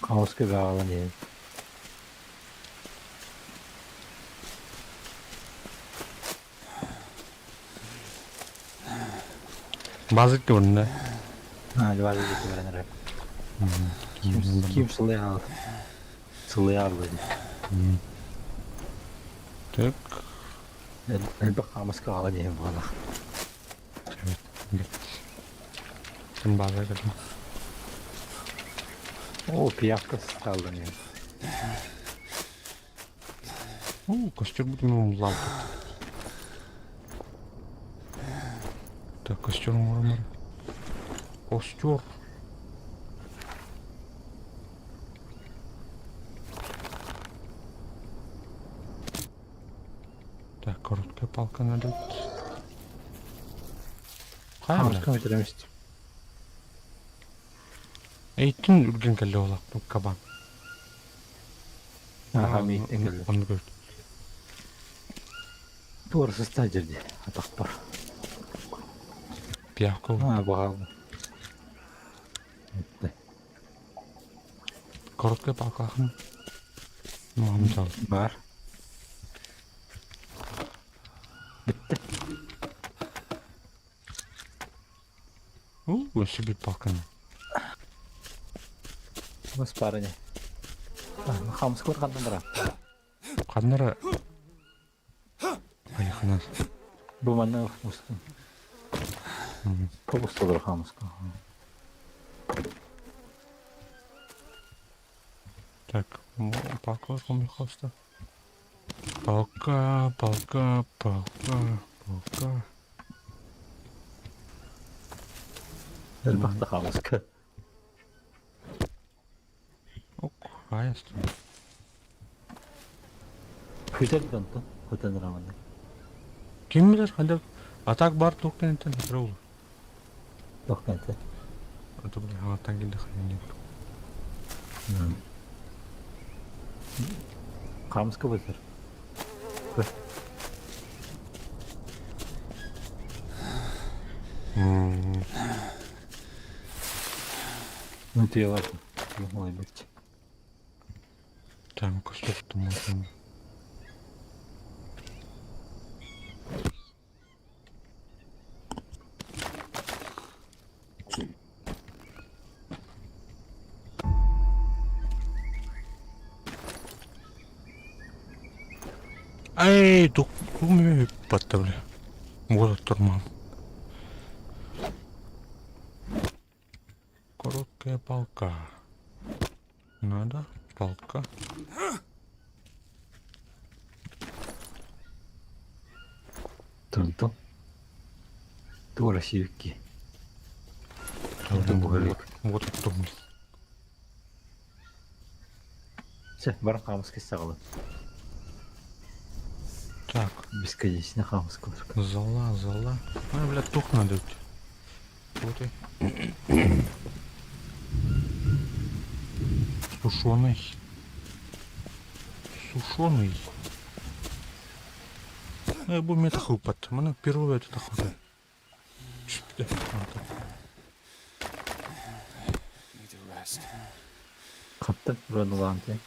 Хаамыска бааҕалан иһэн. Базык көрүннэ. Аа, базык баран эрэр. Ким ким сылайа аалар. Сылайа аалла Так. Элбэх хаамыска аҕалан иһэн буоллах. Ким база кэлим. О, пиявка сыстааллан иһэн. О, костер будем лавку. Так, костер мур Костер. Так, короткая палка надо. Хаамыска өтөрөмүст. Эйтин үрген кэллэ олақ кабан. Аха, мииттен кэллэ. Онну көрдүм. Туора сыста дьэрди атахпар. Пиявка. Аа, баҕа. Короткая палка Мам Бар. Бүттэ. У, өссө биир палканы. Бас парыня. Хамскор ханна бара. Ханнара Айханас. Бу манна устун. Тобусталар хамска. Так, палка хомихоста. Палка, палка, палка, палка. Элбэх да хаамыска. Ок, айастын. Күтэр да онтон хотон раманы. Ким билэр ханна атак бар туох кэнниттэн хатыра olur. Туох кэнтэ. Это били хаҥаттан кэллэ хайын Хаамыска бытар. Ну ты ладно. Ой, быть. Там костер можно. Ай, тук батта бля. Вот турман. Короткая палка. Надо палка. Тонто. Туора сиикки. Это буһалык. Вот оттом. Все, баран хаамыска саҕалан. Так. Бесконечно хаамыскалар. Зала, зала. А, бля, тух надо. Вот и. Сушеный. Сушеный. Э, бу мета хупат. Мана первый это хупат. Хаптан туран улаан те.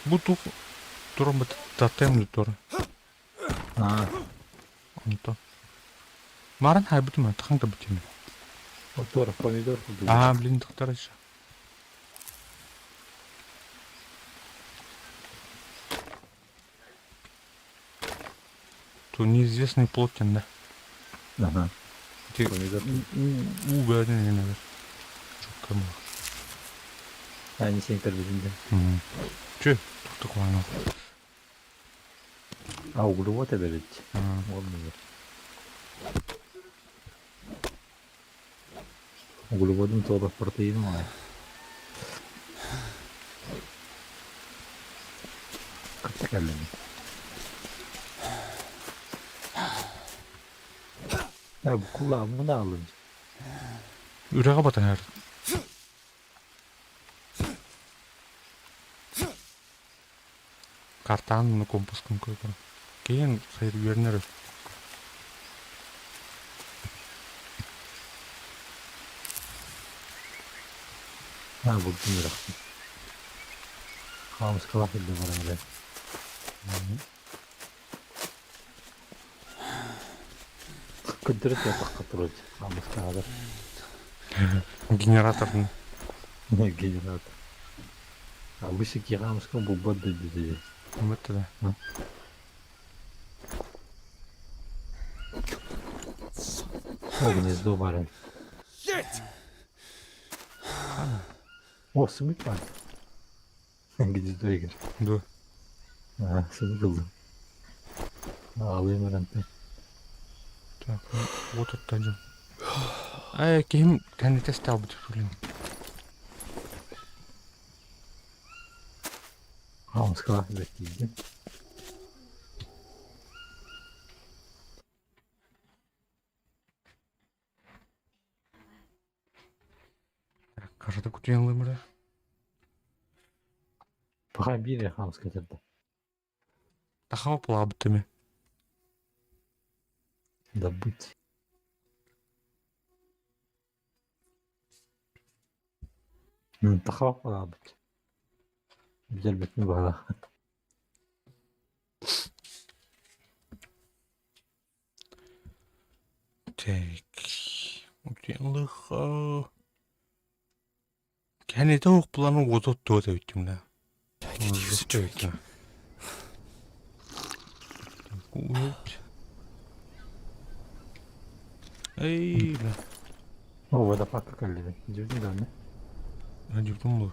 Бу тух туран бит тотем тур. Аа. Онто. Маран хайбытым, тахан да битим. Отуора помидор курдук. Аа, блин, тахтарыша. То неизвестный плотин, да. Ага. Ти Помидор. у бәрін не бар. Çok кому. Они сен көрбүтүн Чү, туктук вану. А углевод эберит. Olmuyor. Углеводун тола протеин var. Kaç geldi? Ya bu kulağımı da alın. Үрәгә батан әр. Картан ну компас кым көйгөн. Кейин хайыр бернер. Ha buldum bıraktım. Kamus kulak elde var öyle. Kudret yapak katırır. Kamus kulak. Генераторный. Генератор. А высоки хамском был бады Вот да. О, гнездо баран. О, сымык бар. Гнездо егер. Да. А, сымык ылдым. Алайым арантын. Так, ну, вот это один. Ай, ким кәнете стал бит блин. Хамскала беттейді. Так, карта күтен лымра. Пока бире хамска терді. Тахама плабытыми. Добыть. Тахава бит. Билбетми бала. Так. Күтен лых. Кәнете оқ планы отот туа өттім да. Эй, бля. О, водопад калли. Дивдин да, не? Жұртым бұл.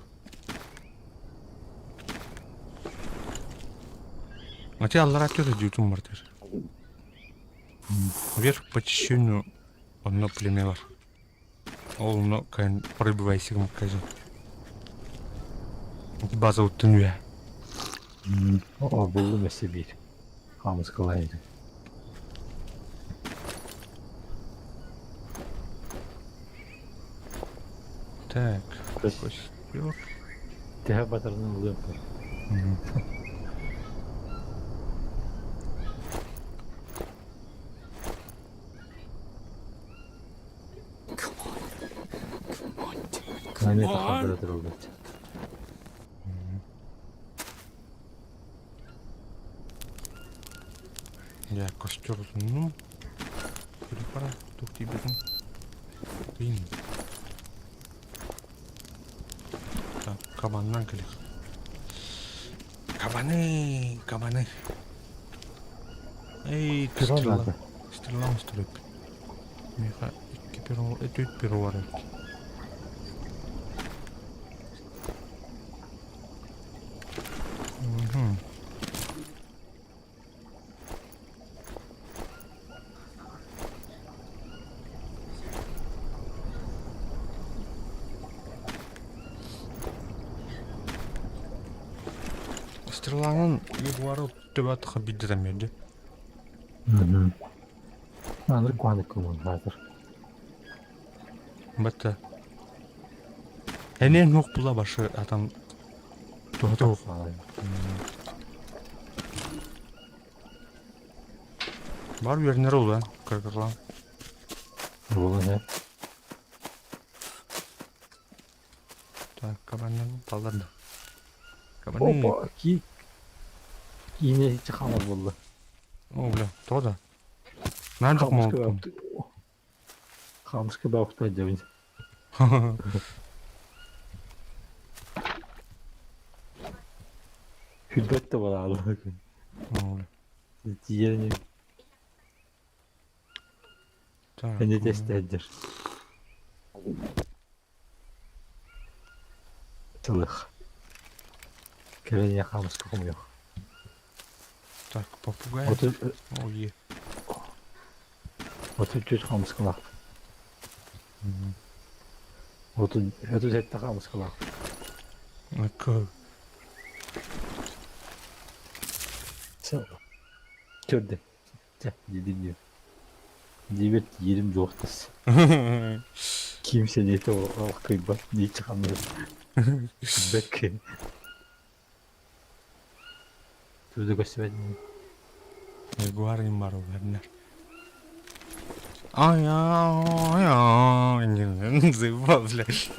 А те аллар атёр жұртым бар дер. Вверх по течению одно племя бар. Ол но кайн пробивайся кажы. База уттын үе. О, булду мәсе бир. Хамскала еді. Так, костер. Теһә батырның лымпыр. Наме тахабыра турулду. Я костер ну. Припара, тух тебе. Блин. Так, кабаннан келек. Кабаны, кабаны. Эй, Пирон стрела. надо. Стрела устроит. Миха, икки перо, это перо бар. Угу. Стреланан Егуары төбө биирдэтэн биэрди. Аныр куһаны кымыллаатыр. Бата. Энен хук була башы атан туһата хук. Бар үөрнер улан, кыргырлан. Буолан э. Так, кабаннан таллар да. Кабаны. Опа, ки киинэ иччи хаалар буолла. О, бля, тоҕо да? Наан жоқ Хаамыска Хаамыска баахта дьэбин. Хүлбэт да балаалла күн. Тиийэн Эни тестээддер. Тылых. Кэлэн хаамыска хомуйуох. Так, попугай. Ой. 33 хаамыскалаах. 37 хаамыскалаах. Көр. Көрдө. Чэ, дидин Диэбит иирим дьуохтас. Ким сэниэтэ ол кыйбат ниче хамнас. Бэкки. Туда көстүбэт Ягуар бар уларнар. Ай ай ай заебал, блядь.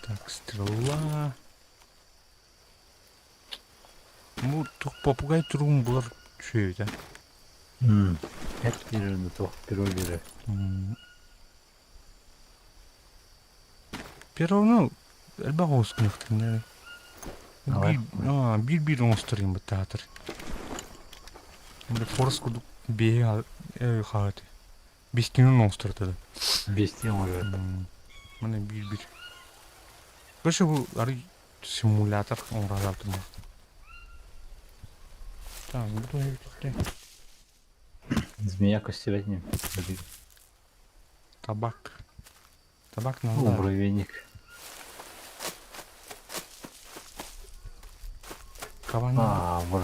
Так, стрела. Бу тух попугай туругун булар үчүгэй Эт биэрэрин туох перо биэрэр. Перону элбэх оҕус гыныахтарын биир-биир оҥостор быттаатыр. Форс курдук биэһи хааты. Биэстиҥин оҥостор этэ. Биэстии оҥорор. Маны биир-биир. Короче, бу арый симулятор оҥоролоотум. Так, буду Змея көстүбэт ним. Табак. Табак надо. Муравейник. Кабан. А, мур.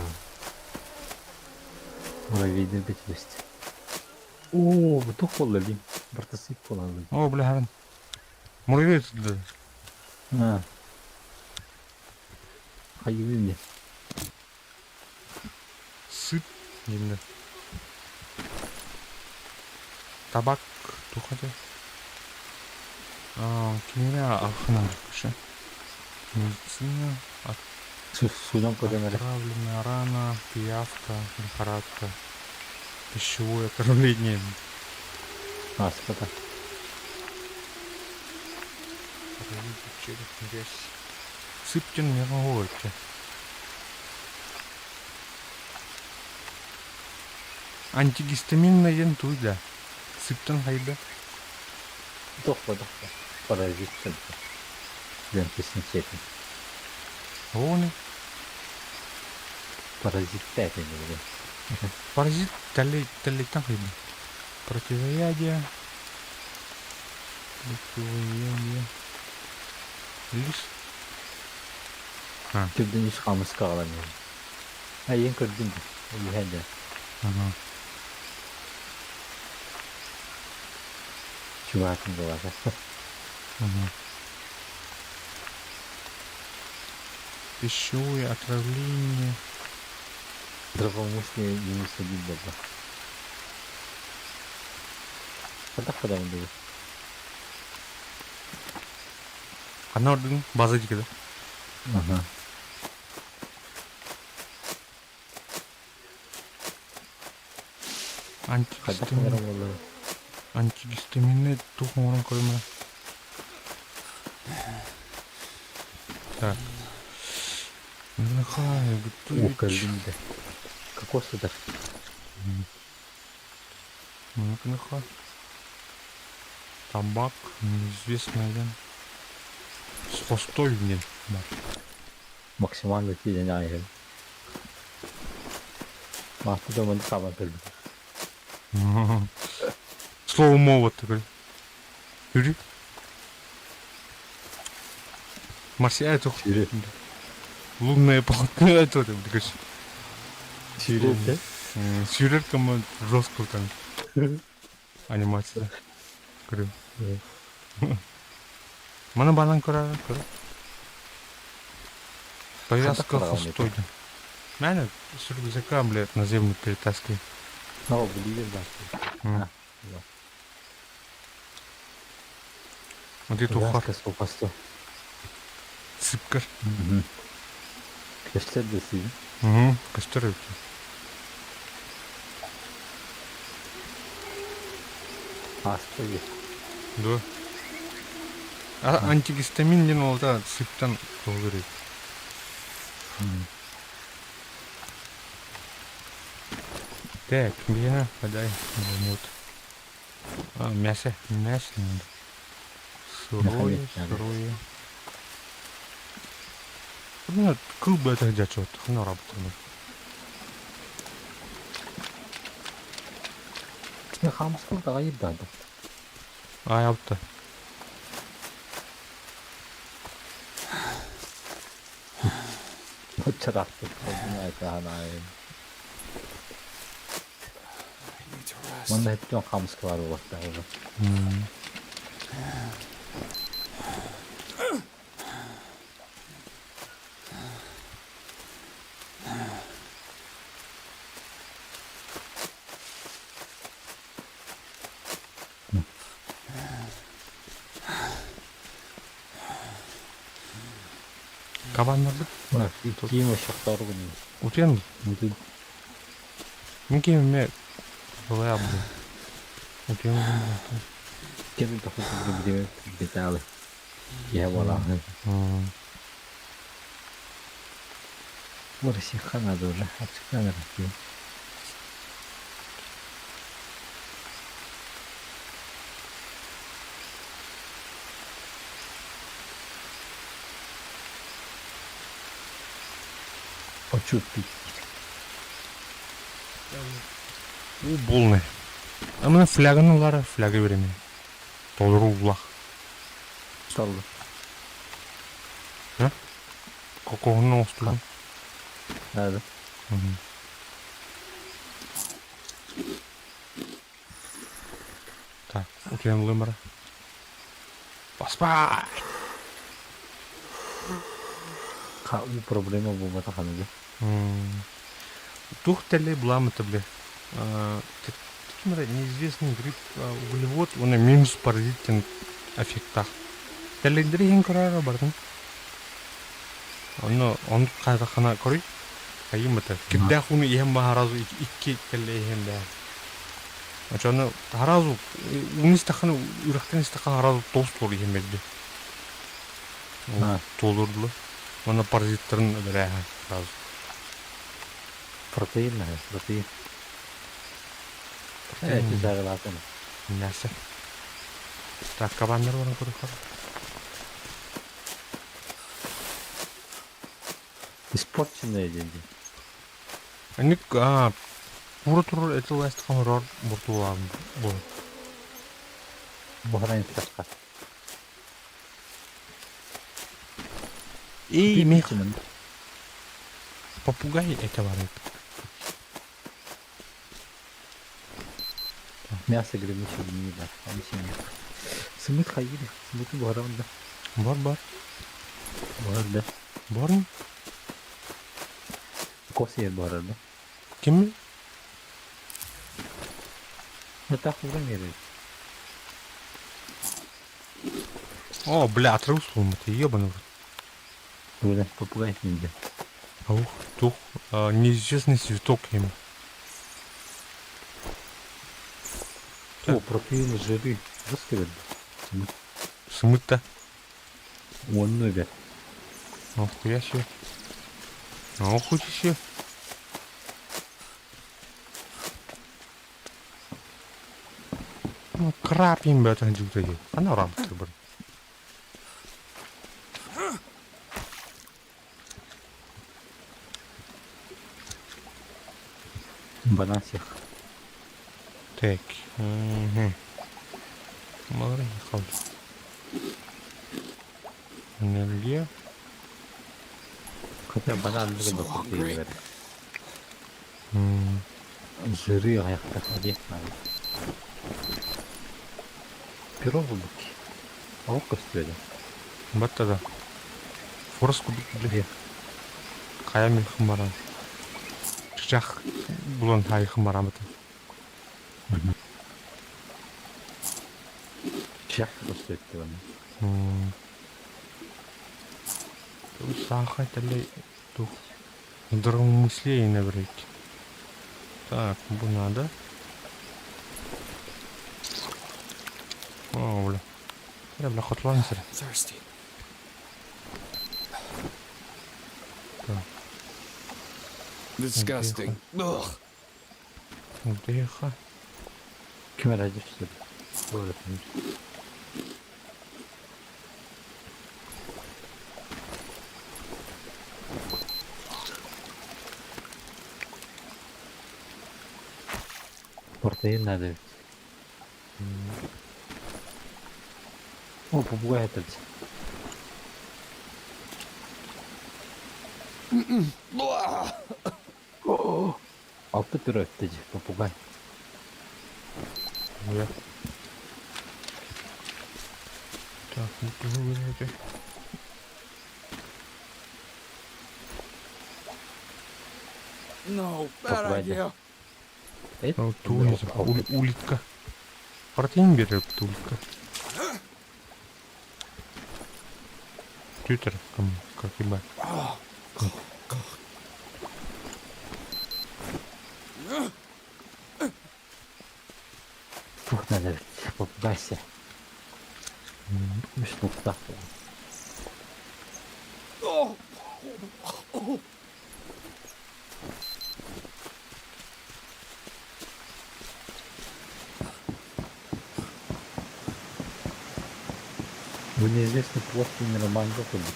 Муравейдер бит Оо, бу туох буолла дии? Бартасык буолан. О, бля, харан. Муравей тутта. А. Хайыы Сыт диэннэр. Табак туох этэ? Кинигэ алхынан көрбүшэ. Медицина, Судан көрөн эрэ. отравленная рана, пиявка, лихорадка, пищевое отравление. Ааспата. Череп, грязь. Сыптин мировой. Антигистаминный диэн туй да? Сыптан хайда? Тохпо тохпо. Паразит сылдьар. Диэн сиэтин. Ону Паразит этин Паразит тэллэйтэн хайда? Противоядие. Противоядие. Лис. Түрдүн үс хаамыска аҕалан Айын көрдүм иһэн да. Ага. Чугаатын буолата. Ага. Пищевое отравление. Здравомыслие минус один буолла. Хатах хадамын дуу. Ханна ордуҥ? База дикеде. Ага. Хайдах Антигистамин. оҥорон буолла? Антигистаминный туох оҥорон көрүмэ. Так. Нахай, Уу кэллим да. Кокос сытар. Нахай. Табак, неизвестный один. Схостой диэн бар. Максимально тиийэн ааһын. Маахта да маннык хааман кэлбит. Слоумо такой. Үрү. Марсия это Сүүрэр. Лунная полотно это такой. Сүүрэр да? Сүүрэр кому жестко там анимация. Көрүм. Маны банан көрөр көр. Повязка хостойду. Мәне с рюкзака, блядь, на землю перетаскивай. О, блин, да. Вот это ухар. Повязка сопасто. Сыпкар. Көстөр да сиби. Угу, костер эбит. Ааста дии. Да. А антигистамин диэн ол да сыптан туһулар эбит. Так, меня подай вот. А, мясо, мясо надо. Сырое, сырое. Ну, кыл бы это дячо, хана работает. Хамскыл даҕа ирдаада. Ай, алта. Оччараахтык айкаһанаайын. Манна хэттэн хамска бар буолуохтааҕа. Кабаннарбыт. Киим ошохторугун. Утуйан Мин киимме былай абды. Утуйан Кемин тохутун билеме беталы. Киһэ буолаахын. Борисихха надо уже. Ачыктан эрэ. Хочу пить. У полный. А мына фляганы улара фляга береме. Толору улах. Сталды. Кокоһун оҥостулун. Надо. Так, утуйан ылыам Поспать! Ха, у проблема буолбатах аныгы. Туох тэллэй буламыта бile. Неизвестный гриб углевод, он минус паразитен эффектах. Тэллэйдэри иһин көрөөрө бардым. Онно он хайдаххана көрүй. Хайымыта. Кирдээх ууну иһэн баһаразу икки тэллэй иһэн бээ. Очону харазу ууну истэххинэ үрэхтэн истэххинэ харазу тоҕус туор иһэн бэрди. Туолурдулар. Уонна паразиттарын өлөрөөһө сразу. Протеин наһаа, протеин. Эти зарылаатын. Мясо. Так, кабаннар баран көрүөххэ. Испорченное диэн. Ник а пура турар эти ластык хорор буртулаан буолар. Буһаран истэххэ. И мех попугай эти бар Мясо гремучего не да, объяснение. Сымыт хайыр, сымыты буһаран да. Бар бар. Бар да. Бар Кофе буһарар да. Ким? Это хура мере. О, бля, отрыв ты ебаный в рот. Бля, попугай нельзя. Ух, тух, неизвестный цветок им. О, протеины, жиры. Жестко Смыто. Он номер. Охуя себе. Охуй себе. Ну, краб им бы это не Она рамка, блин. Банан всех. Так. Угу. Малары қалды. Энергия. Хотя банан So hungry. Жиры аяқтар надо. Перо выбуки. А көстүөдө. Батта да. Форс кудук биле. Кая мен хымаран. Чычах булан хай хымаран бата. Чах көстүөттү баны. Саха теле тух. Здравомыслие набрать. Так, бу надо. О, бля. Я, бля, хотлан сир. Thirsty. Так. Disgusting. Ugh. Тихо. Ким эрэ түсүп. Протеин надо ведь. О, попугай этот. Алты пюре өттү попугай. Я. Так, ну ты выбираете. No, bad Попугай, idea. Ну, улитка. Протеин берет улитка. Твиттер, как ебать. Фух, надо ведь попугайся. Үс луктах. Вы неизвестный плоский роман доходит.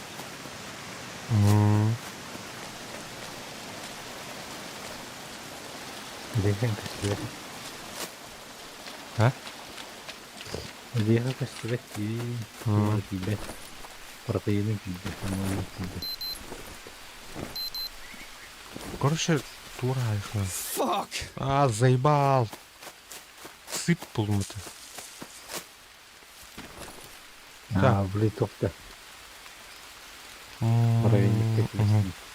Леген көстүбэт. А? Леген көстүбэт дии. Тиийбэт. Протеины тиийбэт. Онон тиийбэт. Короче, тура их надо. Fuck. А, заебал. Сып булматы. А, блин, тохта. Муравейник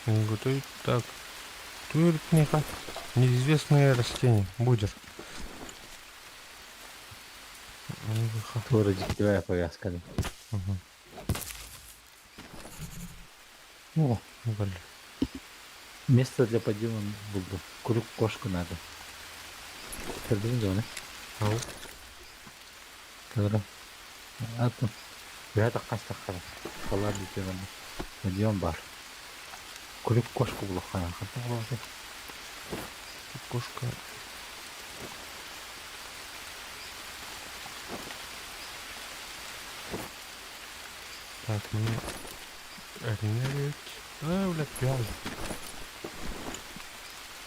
Готовить так. Туиртника. Неизвестное растение. Будешь. Тура дьиктивая повязка. Мгм. О, Блин. место для подъема буду. Круг кошку надо. Көрдүң зоны. Ау. Көрө. Атын. Бэйэ хастахара. Халар бүтүн. Подъем бар. Круг кошку булахана. Хата буласы. Кошка. Так, мне Аренерить. А, бля, пиал.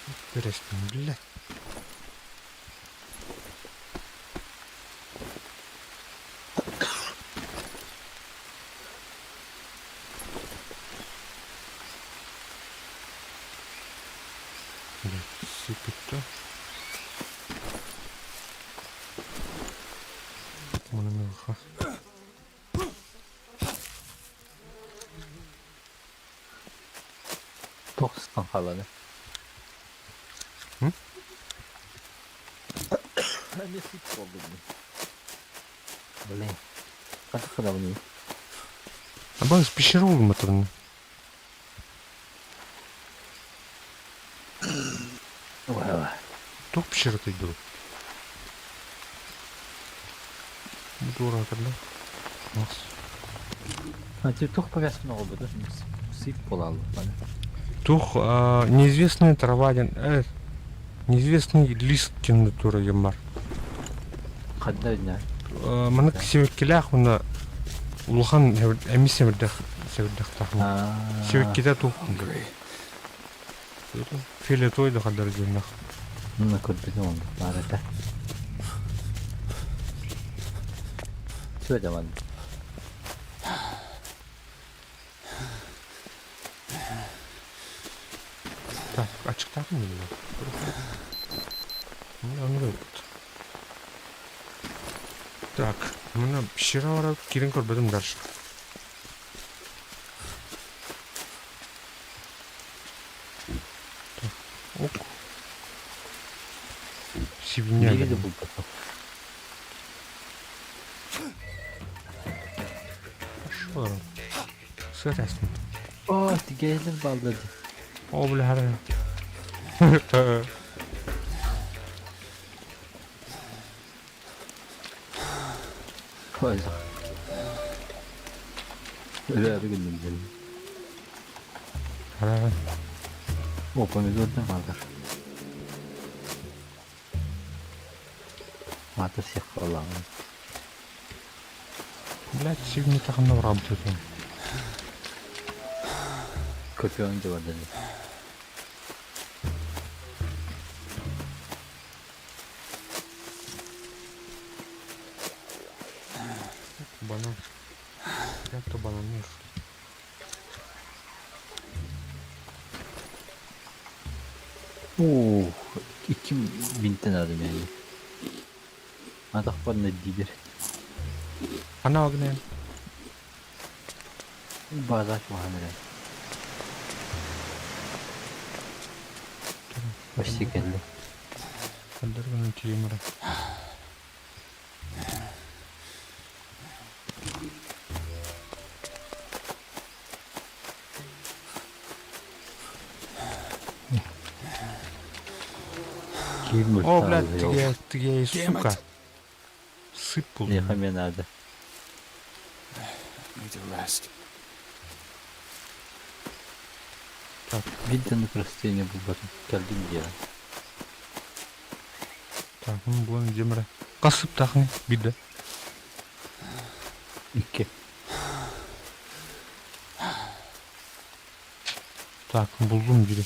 Интересно, бля. Блядь, сыпет-то. Мына мелха. Тохстан халаны. М? Не сыт болду. Блин. Кантип кылабын? А бас пещеру моторный. Ой, Туох пещерата дуу? Дура да? Макс. А ти тух повязканы олбуду. Сыт болалы. Тух неизвестная трава ден неизвестный лист темнатура бар. Хадда дня. Маны сибэккилээх уна улахан эмис сэбирдэх сэбирдэхтаах. Сибэккитэ тух. Hungry. Фиолетовый да хаддар дьоннах. Ну, көрбүтүм онду. Бар это. Көстүбэт манна. Так, аччыктаатым мин. Ону ылбыт. Так, мына пещера барап кирин көрбөтүм дальше. Так, ок. Сибиня. Биири да булбатым. Пошел. Сырясың. О, тигээлер бааллар дии. О, бля, хара. Ой, Өлөөрү гынным диэн. Хара. О, помидордар бааллар. Маата сиэх буоллаҕым. Блядь, сигни тахынна барабытытын. Көтүөҥ дьэ барда дии. Банан. Как то банан Оо, икки бинтэн аады мээнэ. Атахпар диидэр. Ана огнен. База чугаһаан эрэр. Почти кэллэ. Кэллэр гынан тиийим эрэ. Киин О, блядь, мультаалы тиге, тиге, сука. Сыпь Миэхэ эмиэ наада. Need to rest. Так, Биир да растение булбатым. Кэллим диэҕин. так, ну булан дьиэм эрэ. Хас сыптаахыный? Биирдэ. Икки. Так, буллум бири.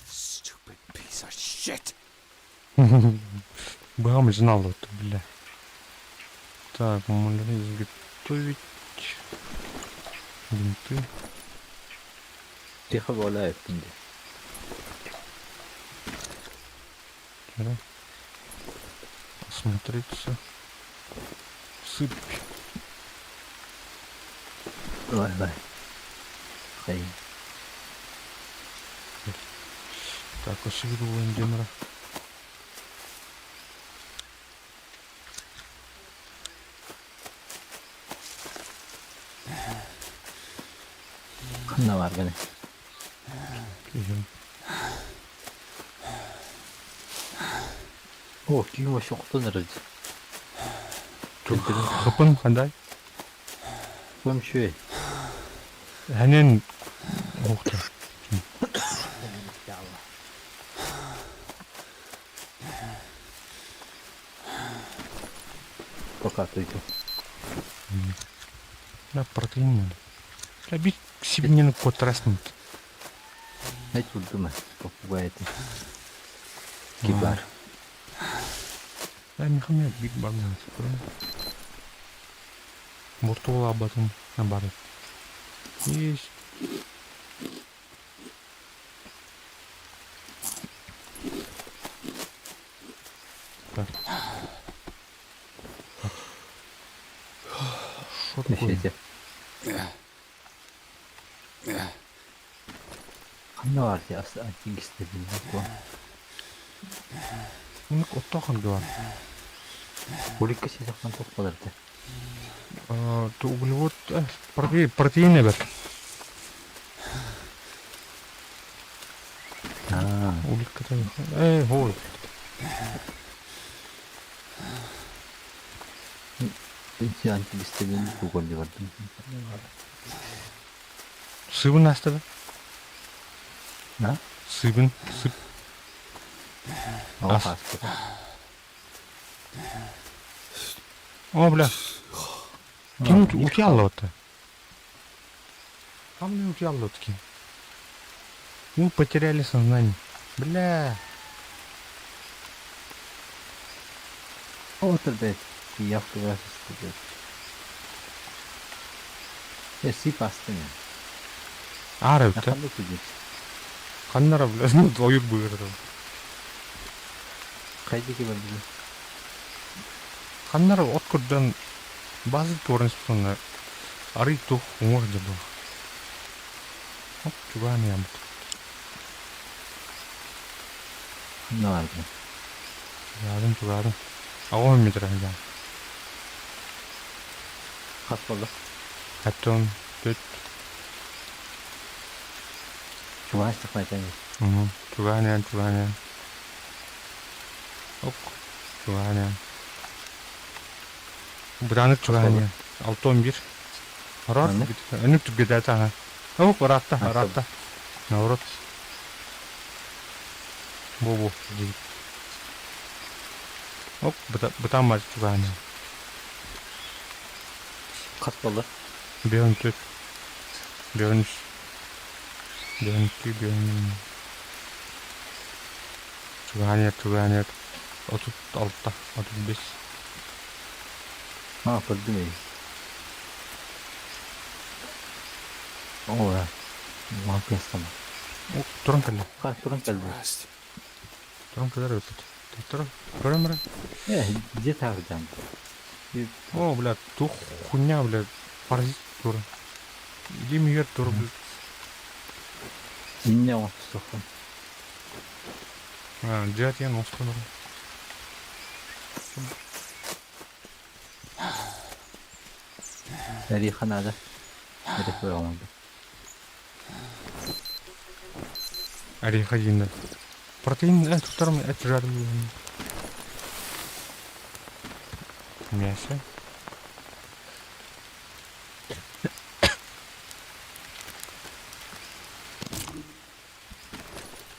Stupid piece of shit. Бам, знал это, бля. Так, можно изготовить бинты. Тихо буола эппин дии. Вчера. Осмотреться. Сыпь. Ой, ой. Хай. Так, освидываем демора. Ханна бааргыный? Идем. О, киһи вообще охтон эрэр дии. Кэлтэрин Хапын хандай? Ком үчүгэй. Ханен охта. Пока туйду. Да, протеин надо. Бля, бит себе не на кот раснут. Эт булдум ээ, попугай этин. Кибар. Да, михамя биг барна. Муртула об этом на бары. Есть. Так. Что такое? Мешете. Ханна баар дии ас антигистабин Ну, оттохан говор. Уликка сиэтэхпин туох буолар этэ? То углевод, протеин эбэр. Аа, Уликка Эй, ой. ити антигистабин куголли бардым. Сыбын астады. А? Сыбын, сып. Ол Ас. хааспыта. О, бля. Ким утял-то? Там не утял ким. Мы потеряли сознание. Бля. Отыр бэт, явка сыстыбыт. Эси пастыня. Аара эбит. Ханна тиийдин? Ханнара бля, ойур быырыр. Хайдики барбыты? Ханнара от курдан базы туоран испытанна арый тух уҥуох дьабыл. Оп, чугаан ямыт. Ханна бардын? Чугаадым, чугаадым. Аҕа метр дьаан. Хас буолла? Хаттон, түт. Чугаан тахмайтан. Чугаан ян, чугаан ян. Оп, чугаан ян. Бытанык чугаан ян. 6-11. Арар, өнүк түггедәті аха. Оп, ыраатта, ыраатта. Наоборот. Бу-бу, Оп, бытаан бар чугаан ян. Хас буолла? 5-14. 5-13. 5-2, 5 Чугаан чугаан 36, 35. А, көрдүм эй. Оо, мал пиастама. Туран кэллэ. Ха, туран кэлбит. Туран кэлэр эбит. Туран, көрөн баран. Э, где таардан? О, бля, тух хуйня, бля, паразит тура. Иди мигер тур, бля. Инне оҥостуоххун. А, дьэ, оҥостон Эриэхэ наада. Эриэхэ оҥордум. Ореха дииннэр. Протеин туттарым эт жарым Мясо.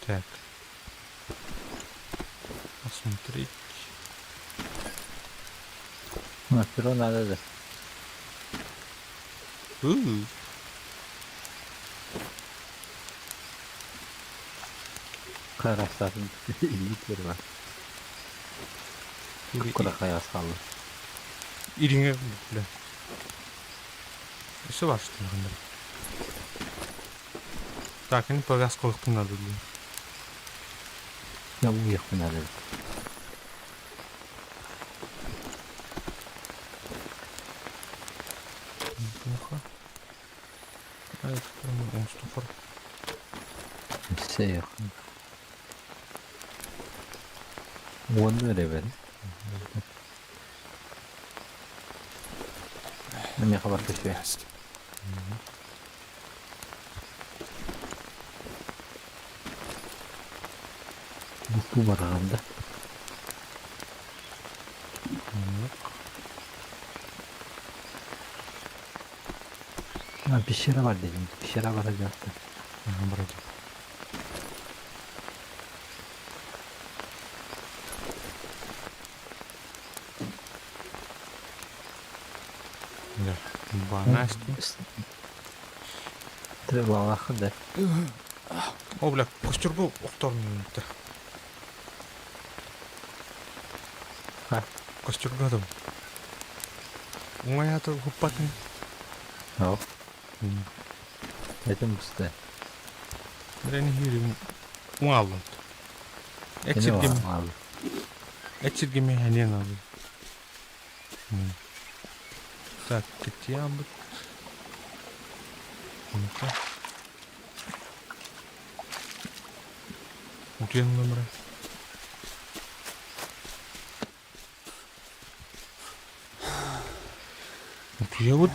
Так. Посмотреть. А, перо надо да. Харастатын илиитигэр бар. Кура хайаас хаалла. Ириҥэ бля. Өссө бар что ли Так, энэ повязка ылыахпын наада дии. Я уйахпын наада. Неплохо. А, это он Өссө Уонну эрэ Миэхэ бар көстүө. Бу бараҕын да. А, пещера бар дедим. Пещера бар жатты. Вроде. Да. Банашки. Тревалаха да. О, бля, костюргу охторун Ха. Костюргадым. Уңаята хуппатын. О. Этим бусты. Бирени хирим уңаллым. Эчиргем. Эчиргеме ханен алды. Так, кытьябыт. Ну-ка. Утуйан номера. Утуйабыт.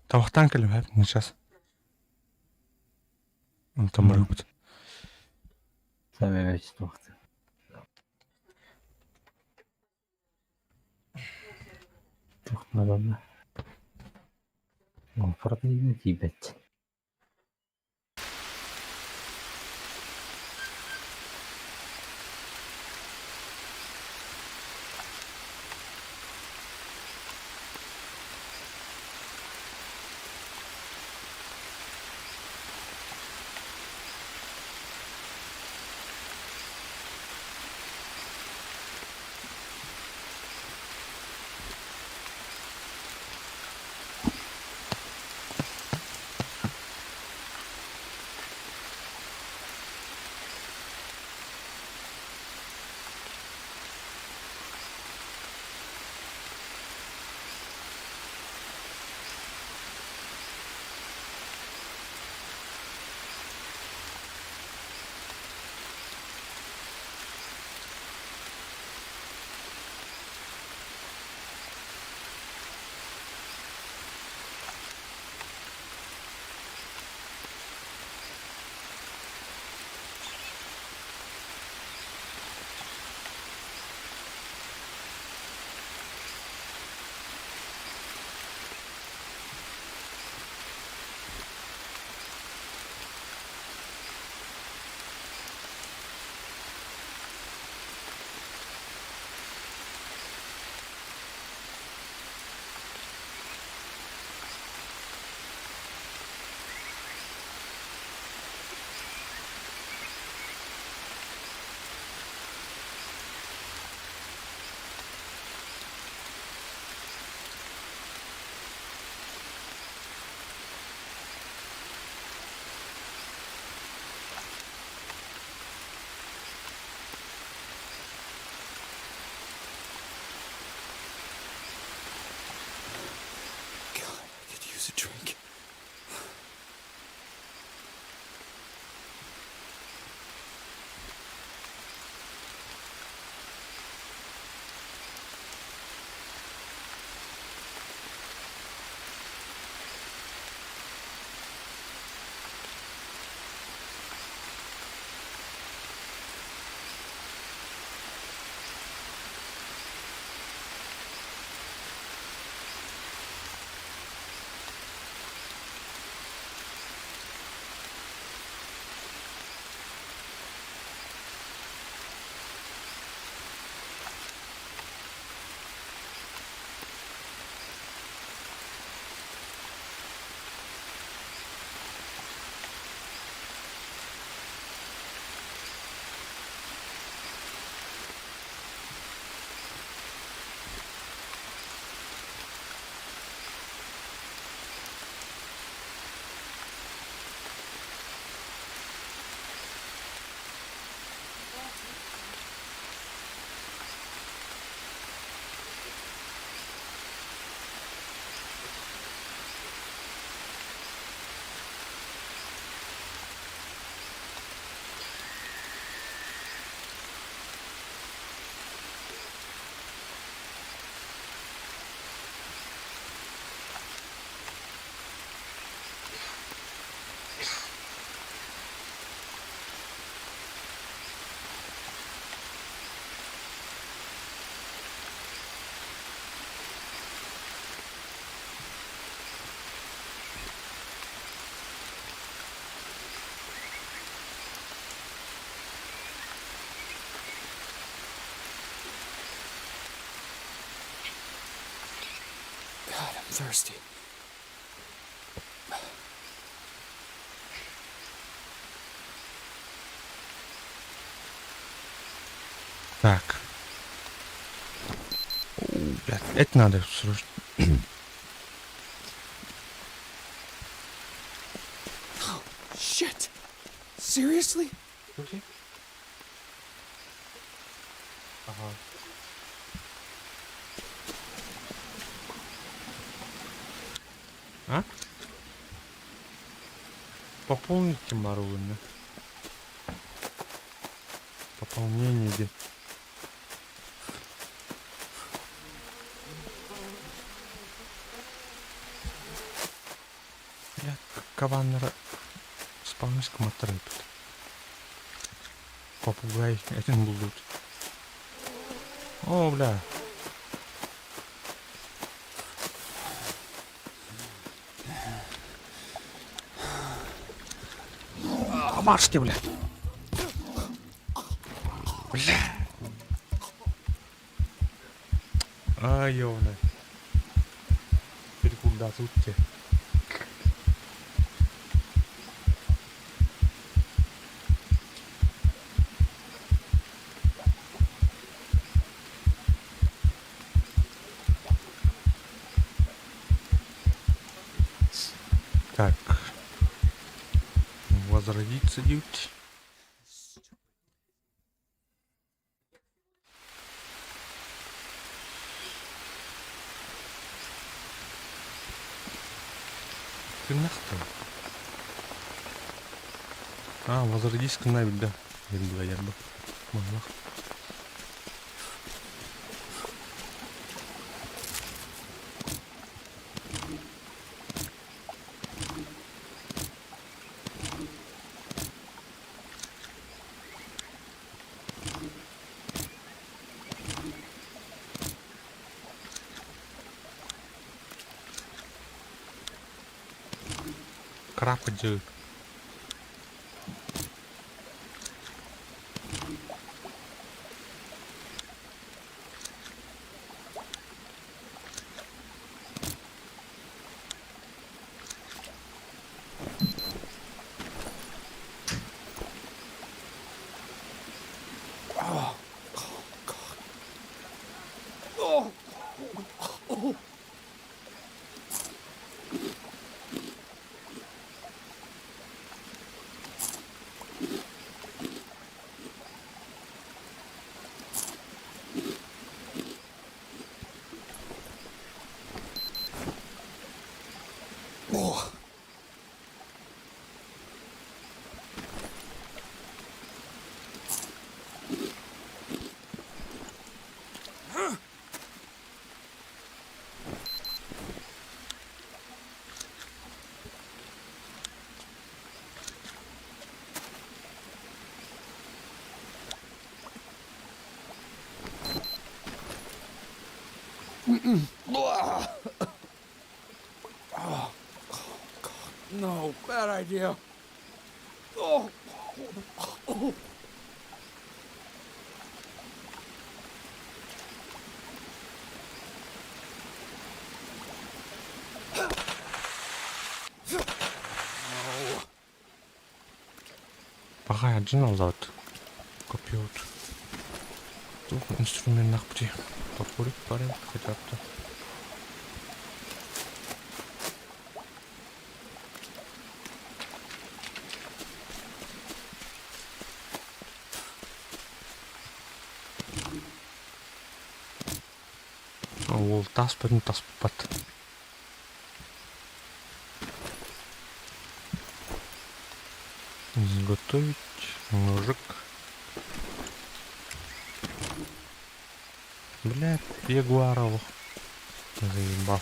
Табахтаан кэлим сейчас. Онтон барыбыт. Сами вячествохты. Туохнаданна. Протеин тиийбэт. God, I'm thirsty. Так. Блядь, это надо срочно. Oh, shit! Seriously? Ага. А? Пополните Маруна. Пополнение где? Я каваннера спавнышка матрыпит. Попугай этим будут. О, бля. А, марш ты, бля. Бля. А, ёбаный. Перекуда тут те. Так. Возродиться дють. Ты нахуй? А, возродись навіть, да. Я бы, я бы. Малах. Крапа. No, bad idea. Oh, oh. Пахай один назад. Копьет. Тух инструмент нахпти. Топорик парень хотя бы. Ол таспатын таспат. Изготовить ножик. Блядь, ягуаров. Заебал.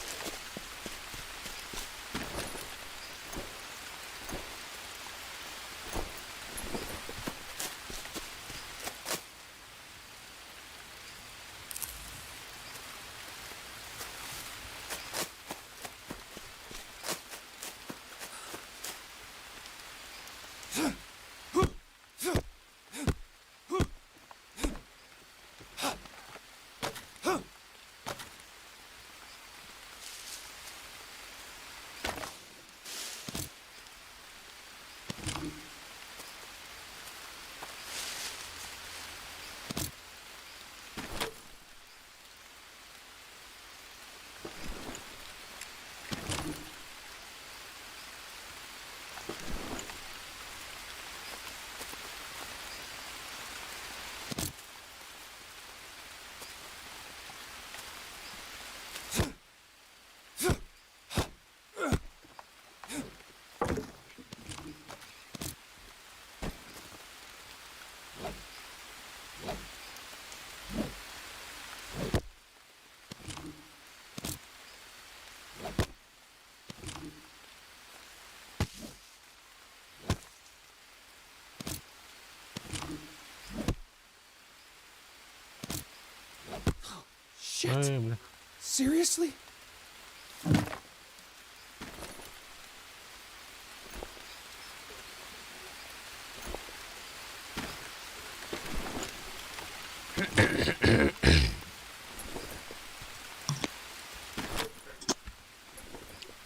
Shit! Ээ, бля. Seriously?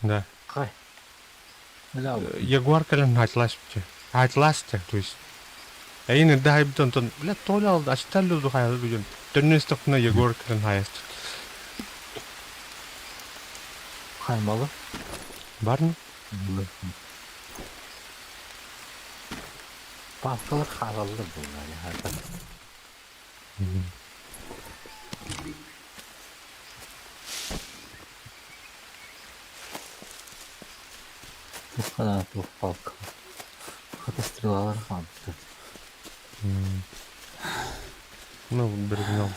Да. Хай. Бля, Ягуар кэлэн хаачыласпыт. Хаачыласта, то есть. Эйин эрдэ хайбыт онтон, бля, Толя алды, ачталлы ду хайалы бүгүн. Төннөн истэхпинэ Егор кэлэн хайаст. хаймалы. Бар ма? Палкалар хаалаллар буолла хата. Тух тух палка. Хата стрелалар хаалбыттар. Ну, берегнал.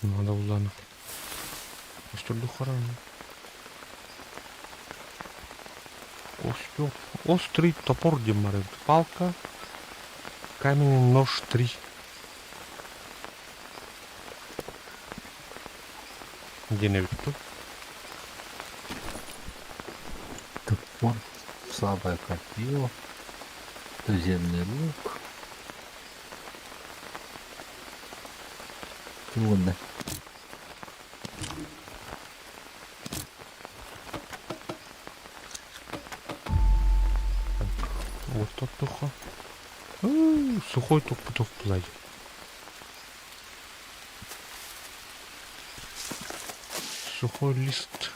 Надо улана. Костюрду харан. Костер. Острый топор демарит. Палка. Каменный нож 3. Где не тут? Топор, слабое копье, туземный лук. Туна. Вот тот туха. Сухой тух тух плай. Сухой лист.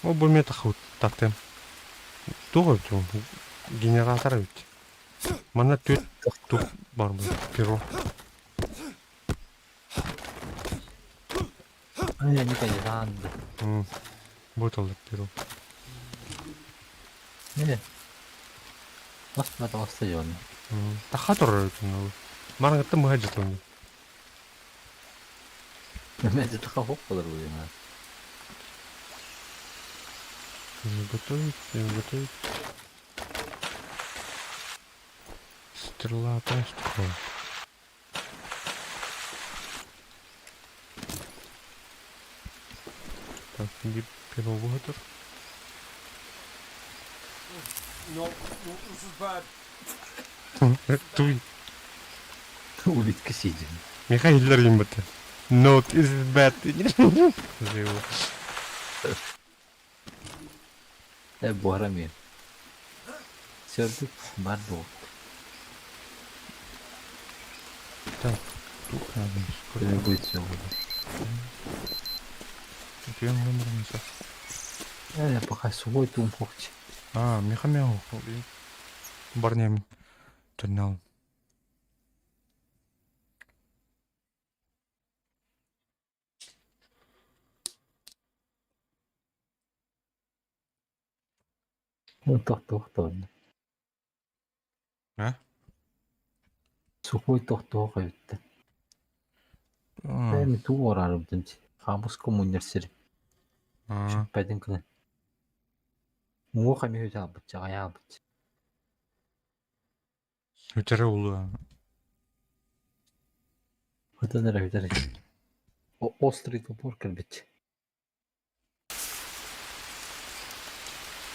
Оба метах вот тартем. Туға генератор ведь. Мана төт тух бар бұл перо. Я не конечно, Вот ол перо. Не. Бас стадион. Таха тұрыр екен ол. Мараңытты мұға жетуін. Мен де таха хоп болар бұл енді. Изготовить, изготовить. Стрела просто. Так, иди перо выготовь. No, no, this is bad. Туй. Улитка сидит. Михаил Римбата. No, this is bad. Живо. Э, буарами. Сөрдүк бар бу. Так, тут надо. Скоро будет все. Э, пока сухой тум хохти. А, Михамел. Барнем. Тернал. Тохтох тон. А? Сухой тохтох эбитте. Эми туу орарым Хамус коммунер сир. Шүппәдин кылы. Муға хами хөтә албыт, чағая албыт. Өтере улы. Хөтә нәрә хөтә. Острый топор кірбит.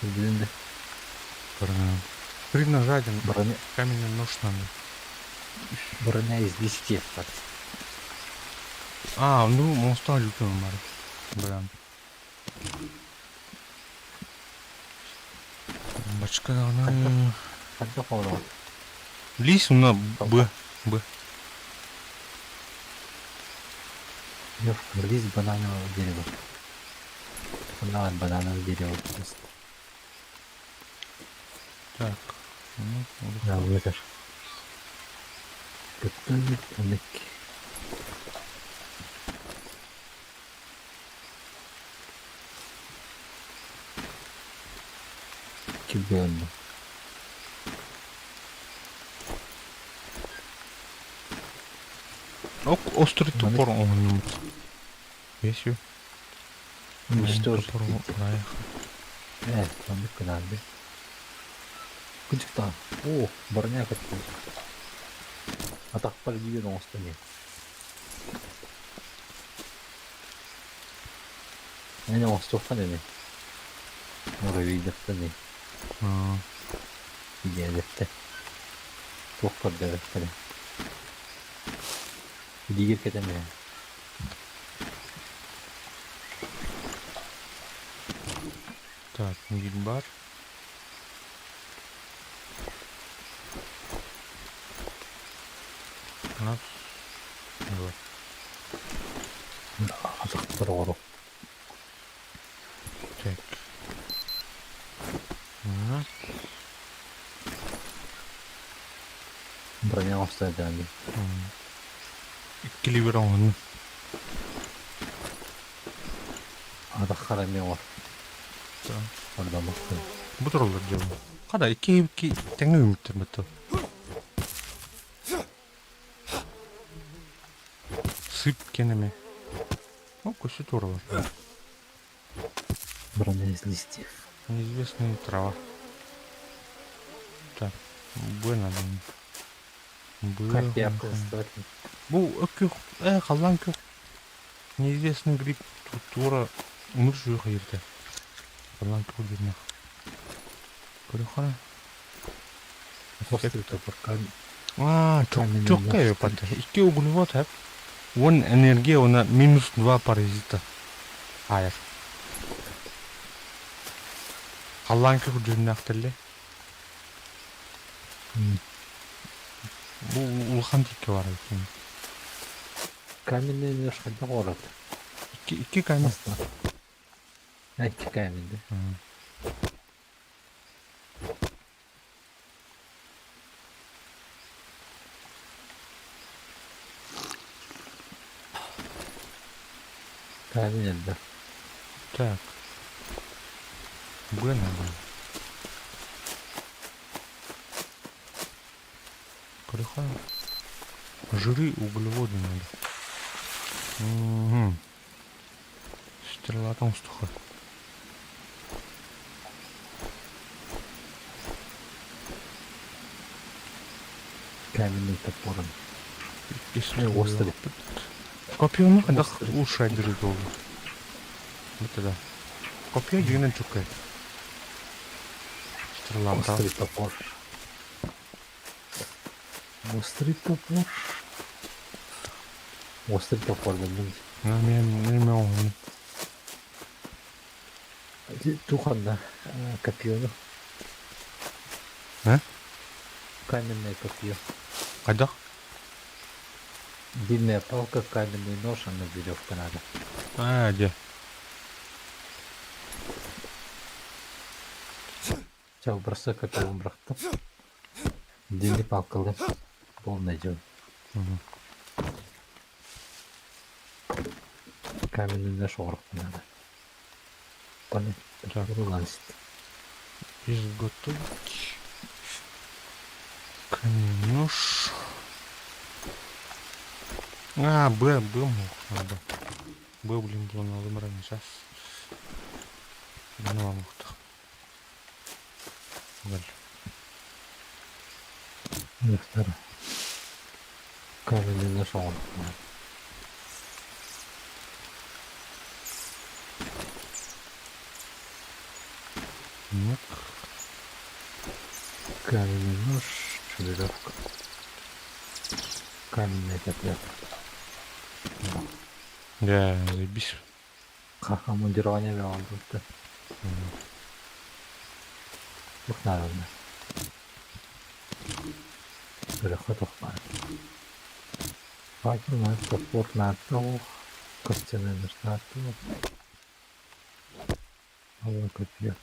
Билинде. Три ножа, один броня. Каменный нож надо. Броня из 10 так. А, ну, монстр люпим, Марк. Бля. Бачка даҕаны. Ханта хоро. Лис уна Б. Б. Левка, лист бананового дерева. Банан, банановое дерево. Лист. Так. Ну, Да, вытащ. Готовить анык. Кибен. Ок, острый топор он Весю. Уничтожить. Э, анык надо. Күчүк О, броня как А так полигон остане. Эн оҥостуоххун ини. Муравейдартан ини. Идиэдэттэн. Туох көрдөөбөттөрө. Илиигэр кэтэн иһэн. Так, миигин баар. Раз, два. Атахтар оҕоро. Так. Раз. Броня оҥостон Иккилии бір оҥоһуннум. Атаххар эмиэ оҥор. Ордоммуккун. Бу тураллар дьон. Хада икки икки тэҥҥэ үүммүттэр бытты. Сып кэнэмэ. О, көссө туоралар. Броня из листьев. Неизвестная трава. Так, Б надо. Б. Как я просто Бу өккү э халлаан күөх. Неизвестный гриб туора умур жуйха киирдэ. Халлаан күөх диэннэх. Көрөххө. Острый топор камень. А, Каменный чокка мост. пата. Икки углевод хэп. Уон энергия уонна минус два паразита. Хайар. Халлаан күөх дьүһүннээхтэллэ. Бу улахан тикке бар эбит. Каменный нож хайдах оҥорот? Икки икки камень. Икки камень да? Камень элбэх. Так. Б надо. Көрөхө. Жиры, углеводы надо. Угу. Стрела толстуха. Каменный топором. Если Острый. Копье хайдах лучше держит долго. Вот это. Копье дьиҥинэн чуккай. Стрела Острый топор. Острый топор. Острый топор дэнним. Мен мен Туханна копье. А? Каменное копье. Хайдах? Длинная палка, каменный нож, а на веревка надо. А, где? Чэ, бросай копье бырахтым. Длинный палкалы. Полное дело. Мгм. Каменный нож надо. Понял? Так. Вылазит. Изготовить. Каменный нож. А, Б, Б мог надо. Б, блин, было надо брать сейчас. Ну, ладно. Далее. Второй. Каменный нож надо. Нет. Каменный нож, веревка. Каменная копье. Да, заебись. Ха-ха, мундирование вел. Тух наверное. Бөлөххө тух баар. Факел на топор на тух. Костяной нож на тух. Алла копье.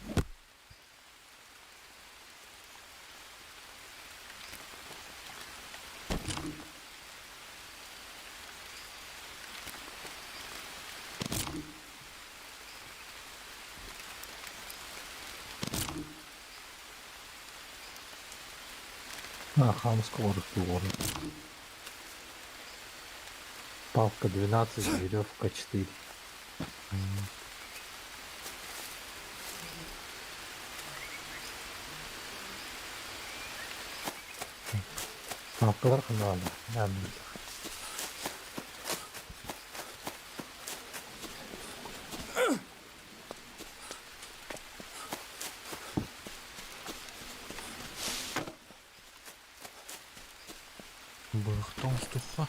А, хамского раствору. Палка 12, веревка 4. Палкалар надо. Надо. Бырахта оҥостуохха.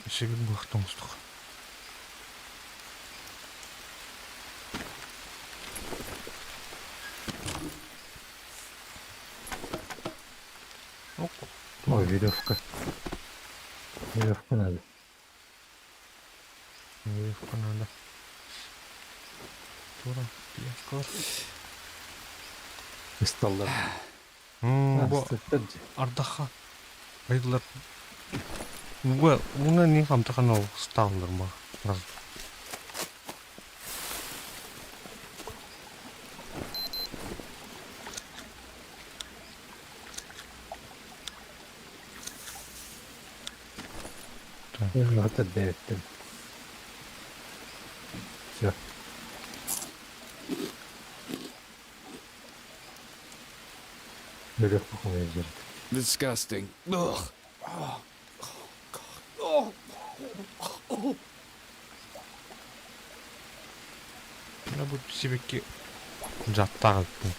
Өссө биир бырахта оҥостуохха. Ой, веревка. Веревку надо. Веревку надо. Тура, пиаскалар. Столлар. Бу ардаха айдылар. Уга уна не хамтахан ол сталлар ма. Раз. Вот это Все. Веревку хуя Disgusting. Ugh. Oh, oh, God. Oh, oh, oh. Бу сибэкки дьаттаах эбиппин.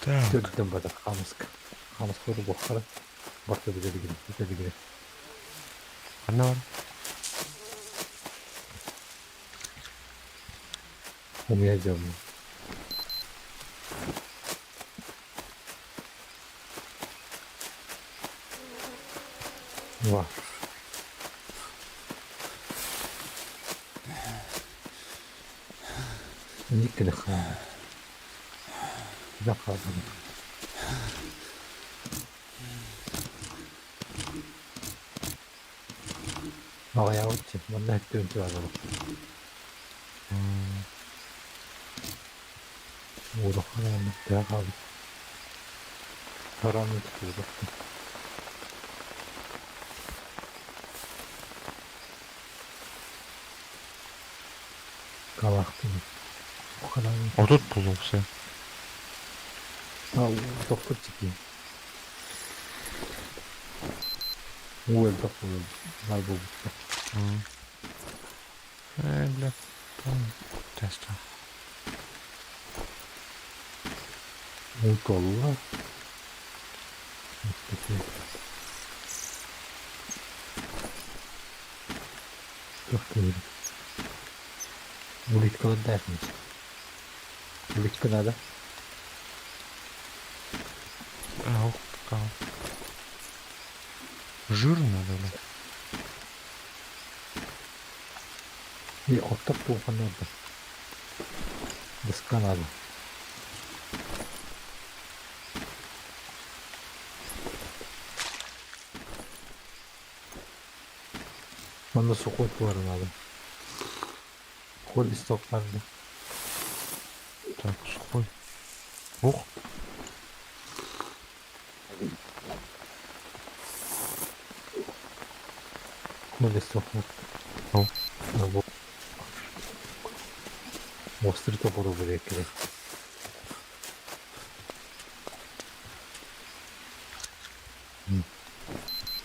Так. Төрдөн бата хамыск. Хамыс хору бохара. Барта билигин, билигин. Ханна бар? Умия дьоммун. Ва. Никеле хаалар. хаалар. Аҕыйаабыччы, манна өттүн туһалара. Улахан уонна хаалбыт. Хараҥа тутуллубат. Калаахтын. 30 булуопсай. Тохпут чики. Уу элбэх буолуо баар буолбуттар. Ээ, бля, там теста. Уу туолла. Туох киһи Улиткалардаах Улитка надо. Ау, какао. Жир надо, бля. И оттор туоха надо. Доска надо. Манна сухой туора надо. Сухой листок надо. Так, сухой. Ух. Сухой листок надо. О. Ну, Острый топор керек.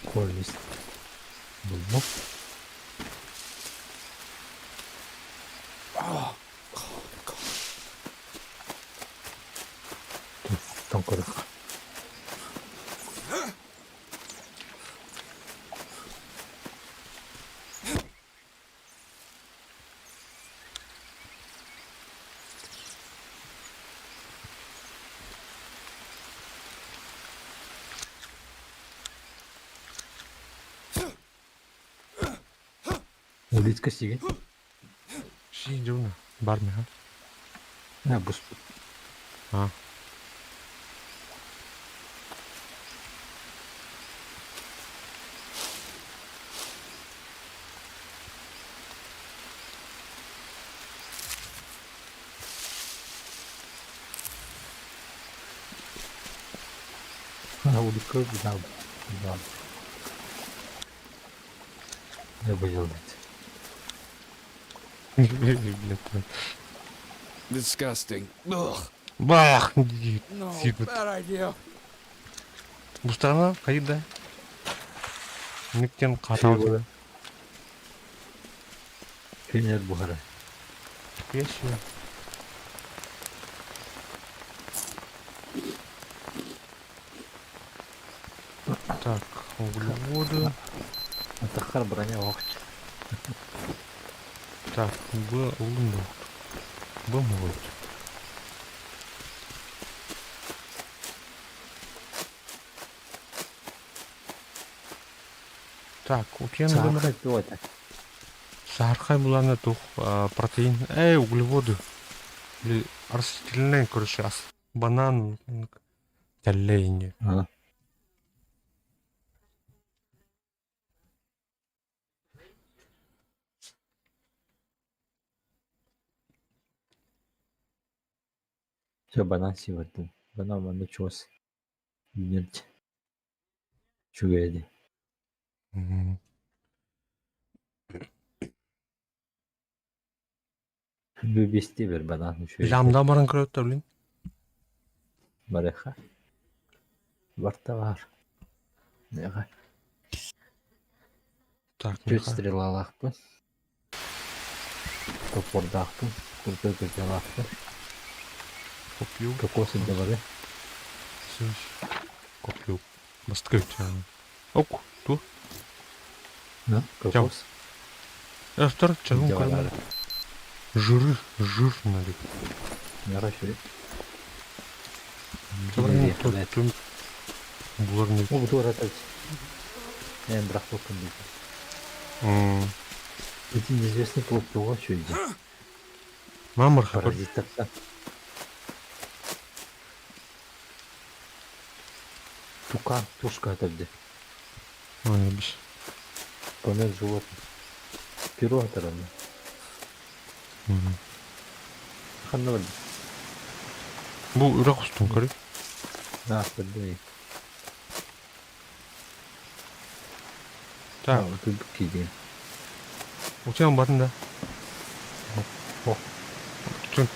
Сухой лист. Булбу. Oh, God. Тоҥкорох. Улитка сиги. Сидюна. Бар миха. А, буспут. А. А, улитка да. Да. Не выделать. Блядь. Disgusting. Ugh. Бах! дии No, сиэбит. bad idea. Бустаҕына хайыр да? Никтен хатаабыт. Кинилэр буһара. Песня. Так, углеводы. Атаххар броня оһох. Так, Б улун Б может. Так, утен Саахай туота. Саархай булана тух протеин. Эй, углеводы. Или растительные, короче, ас. Банан, тэллэйни. Ага. Все, банан сивардым. Банан манна чугас. Үүнэрт. Үчүгэй дии. Бу биэстии бер банан үчүгэй. Ламда баран көрөттөр блин. Барыха. Барта баар. Неҕэ. Так, Түөрт стрелалаахпын. Топпордаахпын. Курдук кырдьалаахпын. Копью. Кокос илдьэ барыа. Копью. Бастакы Ок, ту. Кокос. Автор чагын көрмө. Жиры, жир надо. Хорошо. Булар не. О, бу туора Эн бырахпыккын дии. Эти неизвестный плод туга үчүгэй Мамыр Паразиттартан. Тукан, тушка атырды. Ой, биш. Помет животных. Перо атыраны. Ханна барды? Бу үрэх устун көрүй. Аа, көрдүм. Так. Утуйбут киирдиҥ. Утуйан бардын да? О.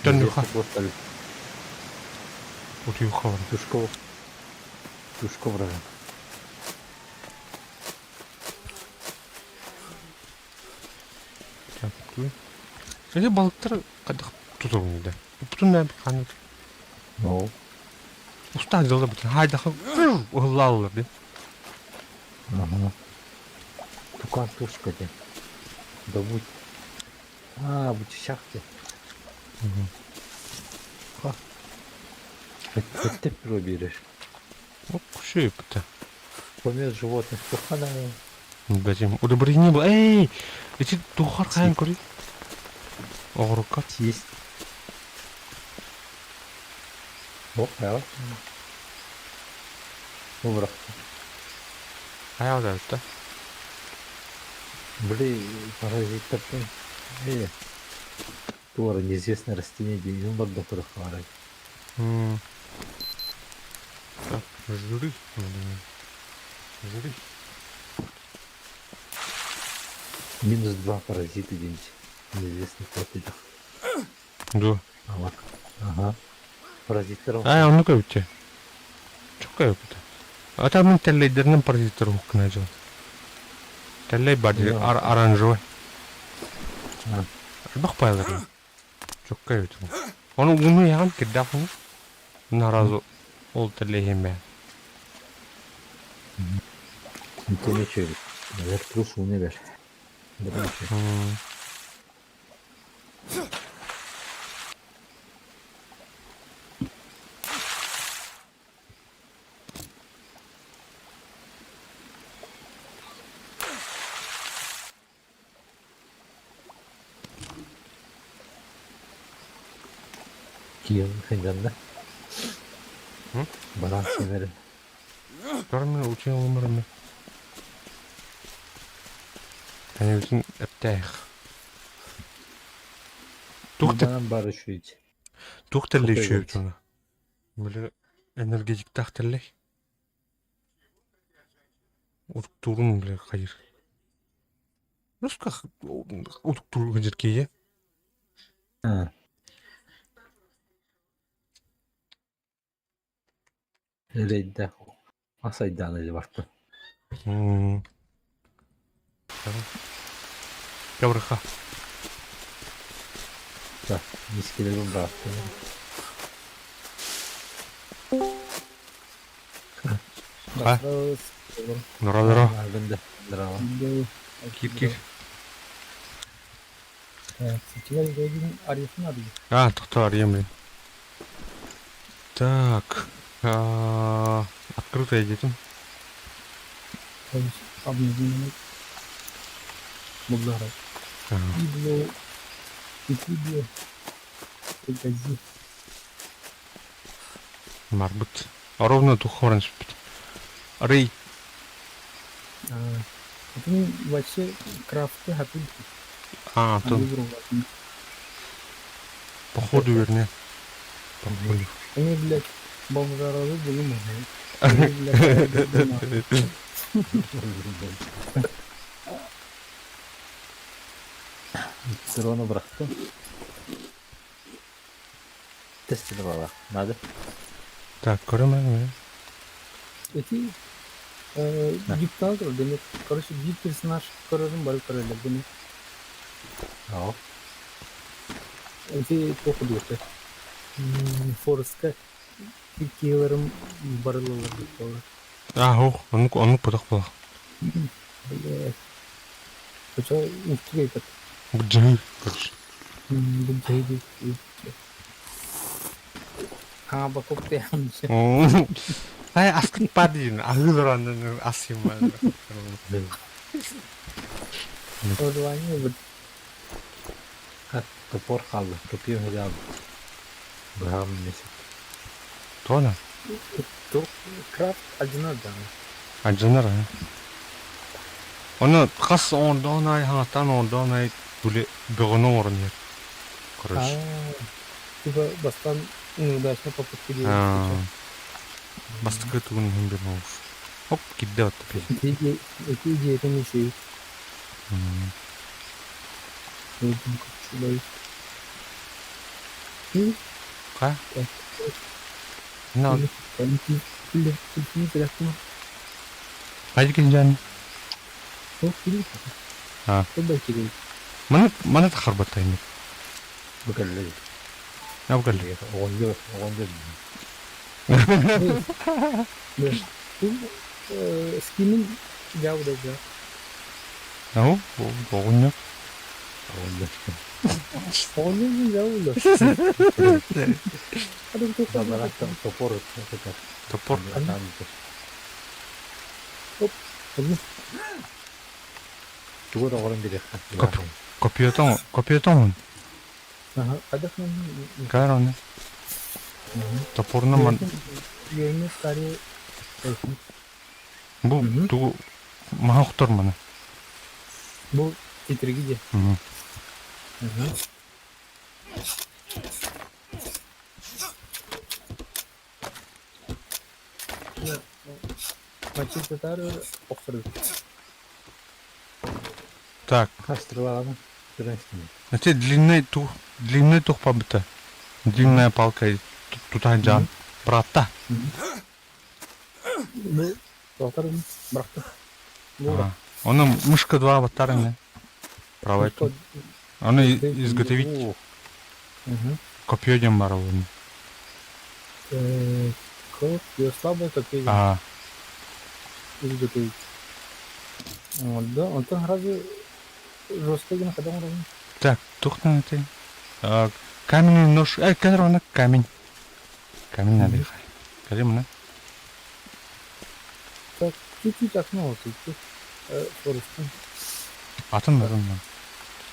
Төннүхха. Утуйуха бар. Тушко. Тушко быраҕын. Так, Эти балыктар хайдах тутуруҥ да? Бутун да ханнык. Ол. Устаа дьылда бутун хайдах уһуллааллар дии. Ага. Тукан тушка диэн. Добыть. Аа, бу чычах диэн. Ха. Эттеп пюре биэрэр. Шипта. Помет животных тухана. Зачем? Удобрение было. Эй! Эти тухар хайан көрүй. Оҕурукка. Съесть. Ох, хайа. Убрахта. Хайа да. Били паразиттартан э туора неизвестное растение диэн барда көрөх Так, жиры. Жиры. Минус два паразита диэн неизвестный платидах. Да. Ага. Паразиттар. А, оннук эбит. Чукка эбит. А там мин тэллэйдэринэн паразиттар уһуккuna дьон. Тэллэй бар дии оранжевый. Элбэх пайлар. Чукка эбит. Ону ууну яҕан кирдээх ууну. Наразу ол тэллэйиһимэ. Итини үчүгэй. Эбэр плюс ууну эбэр. Киин сынньанна. Баран симэрин. Көрмө учуон ылымарымы. Әнебитин эптээх. Туох Банан баар үчүгэй. Туох тэллэй үчүгэй уна. Били энергетиктаах тэллэй. Утуктуурун били хайыр. Руска утуктуур дьиркийэ. Эрэйдээх ас айдаана дьэ барта. Кабырха. Да, мискилерин бырааттым. Ха? Нора-нора. Бенде. Здраво. Кир-кир. Арыйсын арый. А, тохтоо арыйам блин. Так. Открытая где-то. Объединенный. Буллара. Ибло. Итибе. Гази. Марбыт. Ровно тухорн сүппүт. Арый. Атын вообще крафты хатыл. А, то походу вернее. Походу. Они, блядь, бомжаралы были мы. Сыроны бырахтым. Тестini бала. Надо. Так, көрөмөн. Эти диктатор демек, короче, биир персонаж көрөрүн бары көрөллөр демек. Ау. Эти туох диэхтэр. Фореска киһилэрим барылалар дикталар. А, ох, оннук оннук потох буолах. Блядь. Хоча устугай Бу короче. Бу А, бакок ты Ай, аскыт падин, агылыр асым. Оживание вот. Топор қалды. Топием хәлі алды. Бұрағым несі. Тона. Крафт одинардан. Аджанар, а. Оны қас оңдон ай, хаңаттан оңдон ай, бүле бөғіні орын ер. Короче. Типа бастан неудачно попытки делать. Бастыкы тугун хим бир болуш. Хоп, кидде атты. Эти идеи это не шею. Ка? На. Хайды кинжан. А. Маны маны тахарбаттайм. Бүкәлле. Абгалли. Оғынды, оғынды. Скинин жабыда жа. Ау, оғынды. Оғынды. Оғынды жабыда. Топор. Топор. Тугур оҕорон бириэххэ. Копьетон, копьетон. Ага, кадах Кайрон. Топорна ман. Yerine старый Бу ту маха маны. Бу титирги де. Мачи татар оксырды. Так. Кастырлаган. Значит, длинный тух, длинный тух побыта. Длинная палка и тут жан. Брата. Бу Тоқтар бырақты. Оны мышка два аватара не. Правая тут. Оны изготовить копье дем бар оны. Копье слабое копье. А. Изготовить. Вот, да, он там разве жесткий на когда он Так, тухна ты. Каменный нож. Эй, который камень. Камень надо. Скажи мне. Так, чуть-чуть окно вот тут. Атын атын.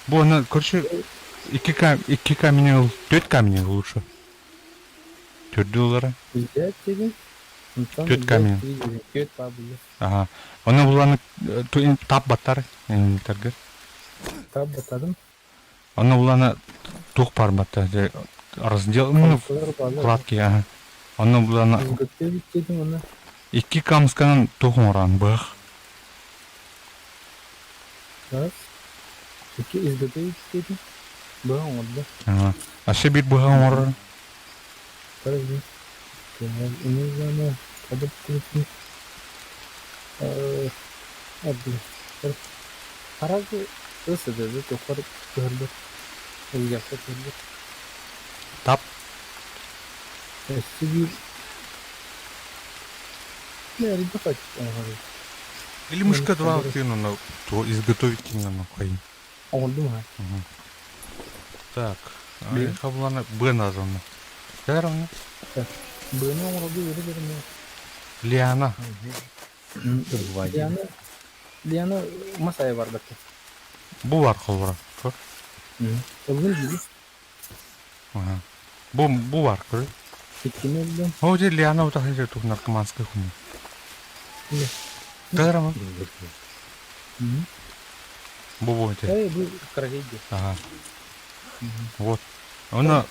Бу аны, короче, икки камень ыл, төрт камень лучше. Төрдү олары. Взять тебе. Төрт камень. Төрт пабы. Ага. Оны буланы тап баттар, инвентарьгер. Тап баттадым. Оны буланы тух бар батта. Раздел, ну, вкладки, ага. Оны буланы икки камсканан тух оран бых. Раз. Икки изготовить дедим. Быһа оҥордо. Асы биир быһа оҥорор. Подожди. Араас ыс-ытыды тухар көһөрбөт, ылгыахха көһөрбөт. Тап. Өссө биир элбэх оҥорор. Или мышка два ты то изготовить именно хайын. Оҥордум аха. Так, хаблана Б названа. Кэлэр онно? Быаны оҥорорго үөрэ беремэ. Лиана. Лиана Лиана мас айа барбатта. Бу бар холбора. Көр. Ыллым диби. Ага. Бу бу бар көр. Иккини ыллым. О, же Лиана утахын же тух наркоманская хуйня. Кэлэр ама? Бу бу эти. Эй, бу трагедия. Ага. Вот. Она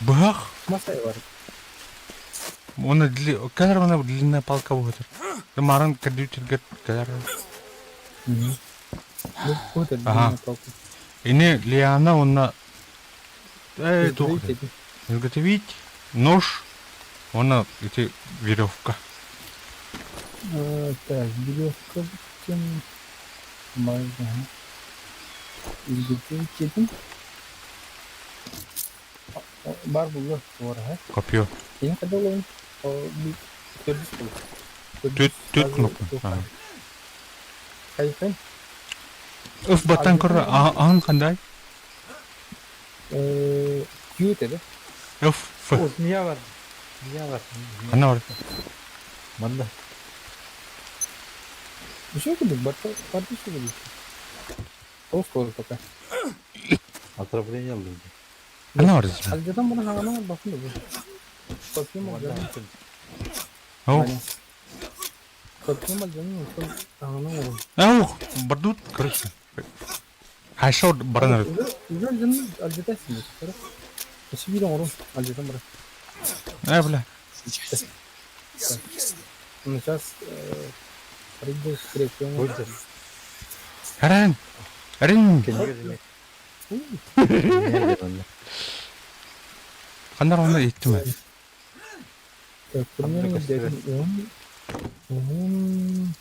быһах. Масай бар. Оны дли кэлэр она длинная палка буһатыр. Марын кэрдүүтүргет кэлэр. Ага. Ини Лиана онна э туох изготовить нож, она эти веревка. Так, веревка тем Илгитин Бар булла туораһа. Копье. Кини хайда олорун төрдүс буолла. Түт түт кнопка. Хайфен. Ыф баттан көр аан хандай? Q dedi. Ыф Ф. Змея бар. Змея бар. Ханна бар? Манна. Еще кудук барта барта еще кудук. Ол скоро пока. Отравление алды. Ханна бар змея? Алжатан бұны хағана бақын да бұл. Копьем алжатан. Ау. Копьем алжатан хағана ол. Ау, бардут, короче. Хайшо баранар. Уже алжатан алжатасың. Өсі бір оңырым алжатан бара. Э, бля. Ну, сейчас Рыба скрепим. Арен. Арен. Хандар оны иттим. Так, примерно где-то он... Он...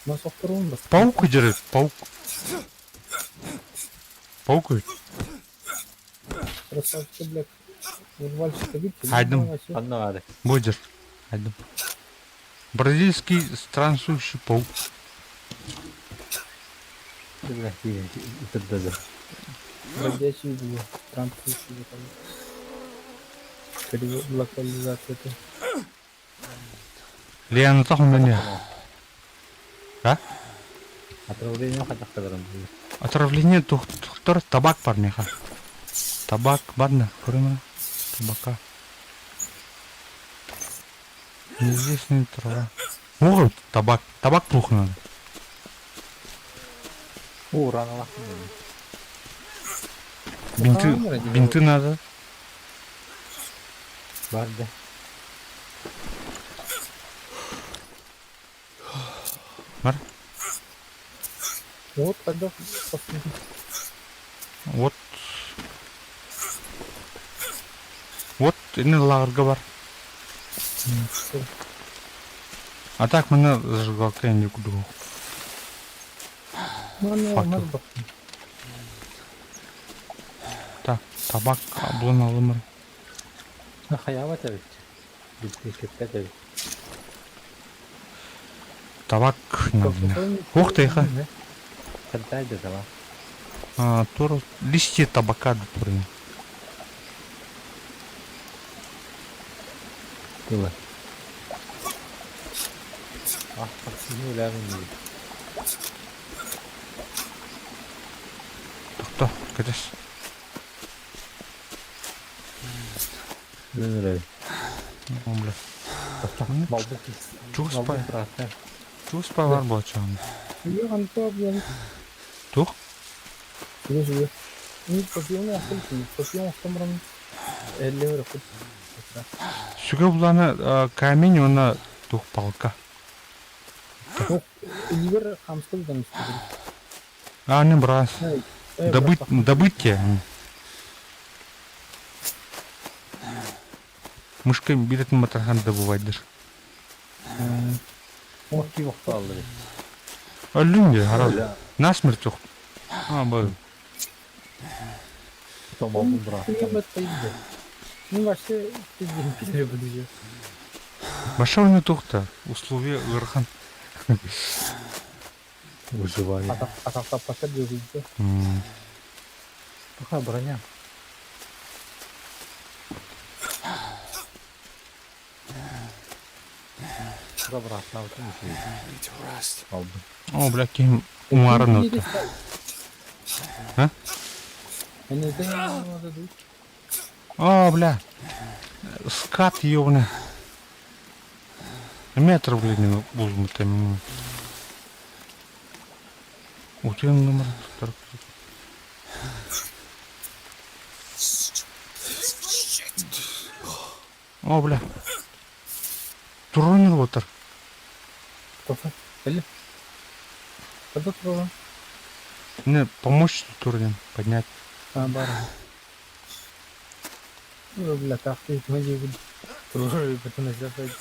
Нас втором Паук держит, паук. Паук. Красавчик, блядь. Урвальщик, видите? Айдым. Ханна бар. Будешь. Айдым. Бразильский странствующий паук. Бродячий был. Странствующий был. Локализация. Лиана тахмын А? Отравление хатахталарым. Отравление тухтар табак бар меха. Табак барна, көрөмө? Табака. Неизвестная трава. О, табак, табак плохо надо. О, рано Бинты, бинты надо. Барды. Бар? Вот тогда Вот. Вот, энэ лағырға бар. А так мына зажигалка не куду. Факел. Так, табак булан алымыр. Хаява табит. Бит Табак надо. Ух ты, ха. Хантай да табак. А, тур листья табака турни. Было. А, подсоединил Тоқта, кәдес. Бля. Чуспай. Чуспай бар болачағым. Тух? Сүгэ буланы камень, она тух палка. А, не брас. Добыть, добыть тебе. Мышкой билетин матархан добывать даже. Ох, киһи охтооллор. Өллүҥ дии, харал. Насмерть ох. А, бу. Томолбун бырааттым. Ну вообще пиздец буду. Баша ойна туохта, условия ыарахан. Выживание. Атахтаппакка диэбитэ. Какая броня? О, бля, ким уҥааран ылта. А? О, бля. Скат ёбаный. Метр, блин, булмутым. Утуйан номер О, бля. Турунер отыр. Или? Когда турун? Не, помочь турнин поднять. А, бар. Ну, бля, так ты мои турун потом сделать.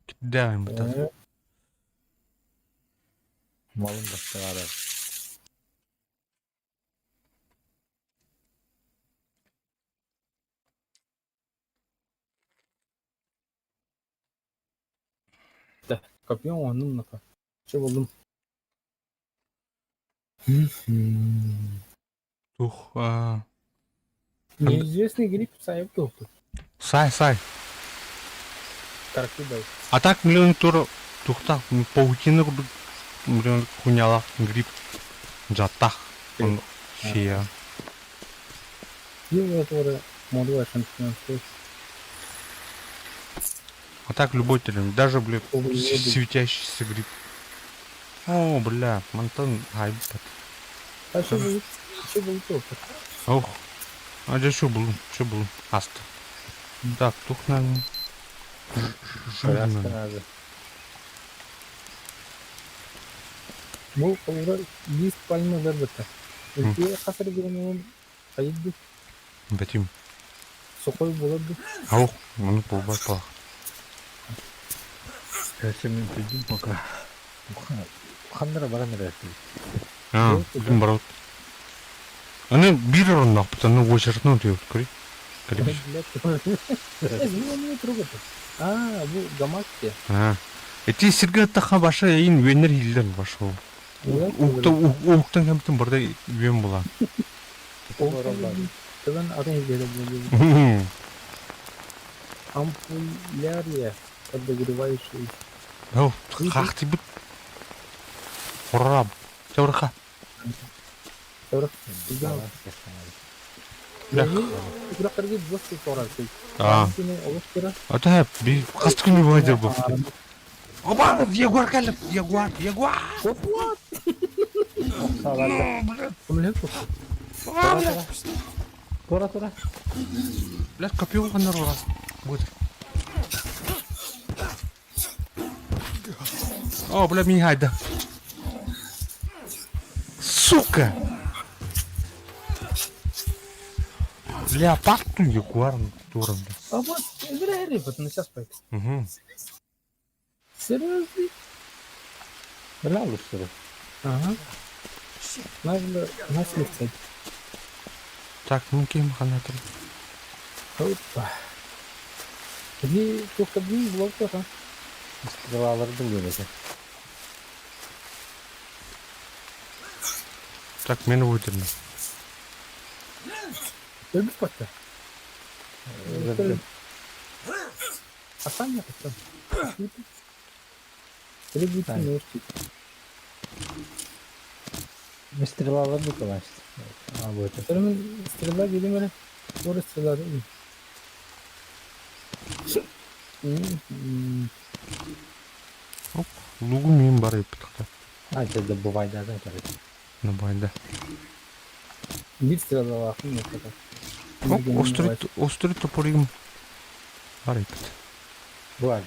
Кидаем это. Малым бастырары. Да, копье он ну Че болдум? Тух. Неизвестный гриб сайып тухту. Сай, сай. Каракыбай. А так миллион тур тухта паутина курдук миллион хуйнялах гриб жаттах. Он сия. Его молодой шампинонской. А так любой термин, даже, блядь, светящийся гриб. О, бля, мантан хайбат. А что было? Что было то? Ох. А здесь что было? Что было? Аста. Так, тух надо. Коляска надо. Бу холура лист пальмы вербета. Үлке хасар герменен хайдды. Бэтим. Сокой болады. Ох, ну полбай пах. Короче, мен придум пока. Хандра баран эрээттибит. А, бүгүн барабыт. Аны биир оронноохпут, аны уочаратынан утуйабыт, көрүй. Кэлибис. А, бу гамакте. А. Эти сиргэ ыттахха баша эйин үөннэр иһиллэр баша. Ууктан ууктан кэмтин барда үөн булан. Тыван атын иһиллэр Ампулярия, подогревающий. Оо, хаахтыйбыт. Хорраб. Чабырха. А. А би хас күнү баайдыр бу. Оба, ягуар кэллэ, ягуар, ягуар. Тура тура. Блядь, копье ханнар урас. Будет. О, бля, мин хайда. Сука! Леопард ну ягуар туран. А вот, зря рыба, на сейчас пойду. Угу. Серьезно? Бля, лучше. Ага. Надо на слегка. Так, ну ким ханатыр. Опа. Где только блин блок тоже. Стрелаларды билбэти. Так, мен выдерну. Өлбүт батта. Асан yaptım. Требуется ножки. Стрелаларды значит. А, вот. Стрела видимо, скоро стрела. Оп, лугу мен бар еппит А, это добывай, да, да, короче. Набайда. Бир стрела лахым нет Оп, острый, острый топоригим бар еппит. Бывает.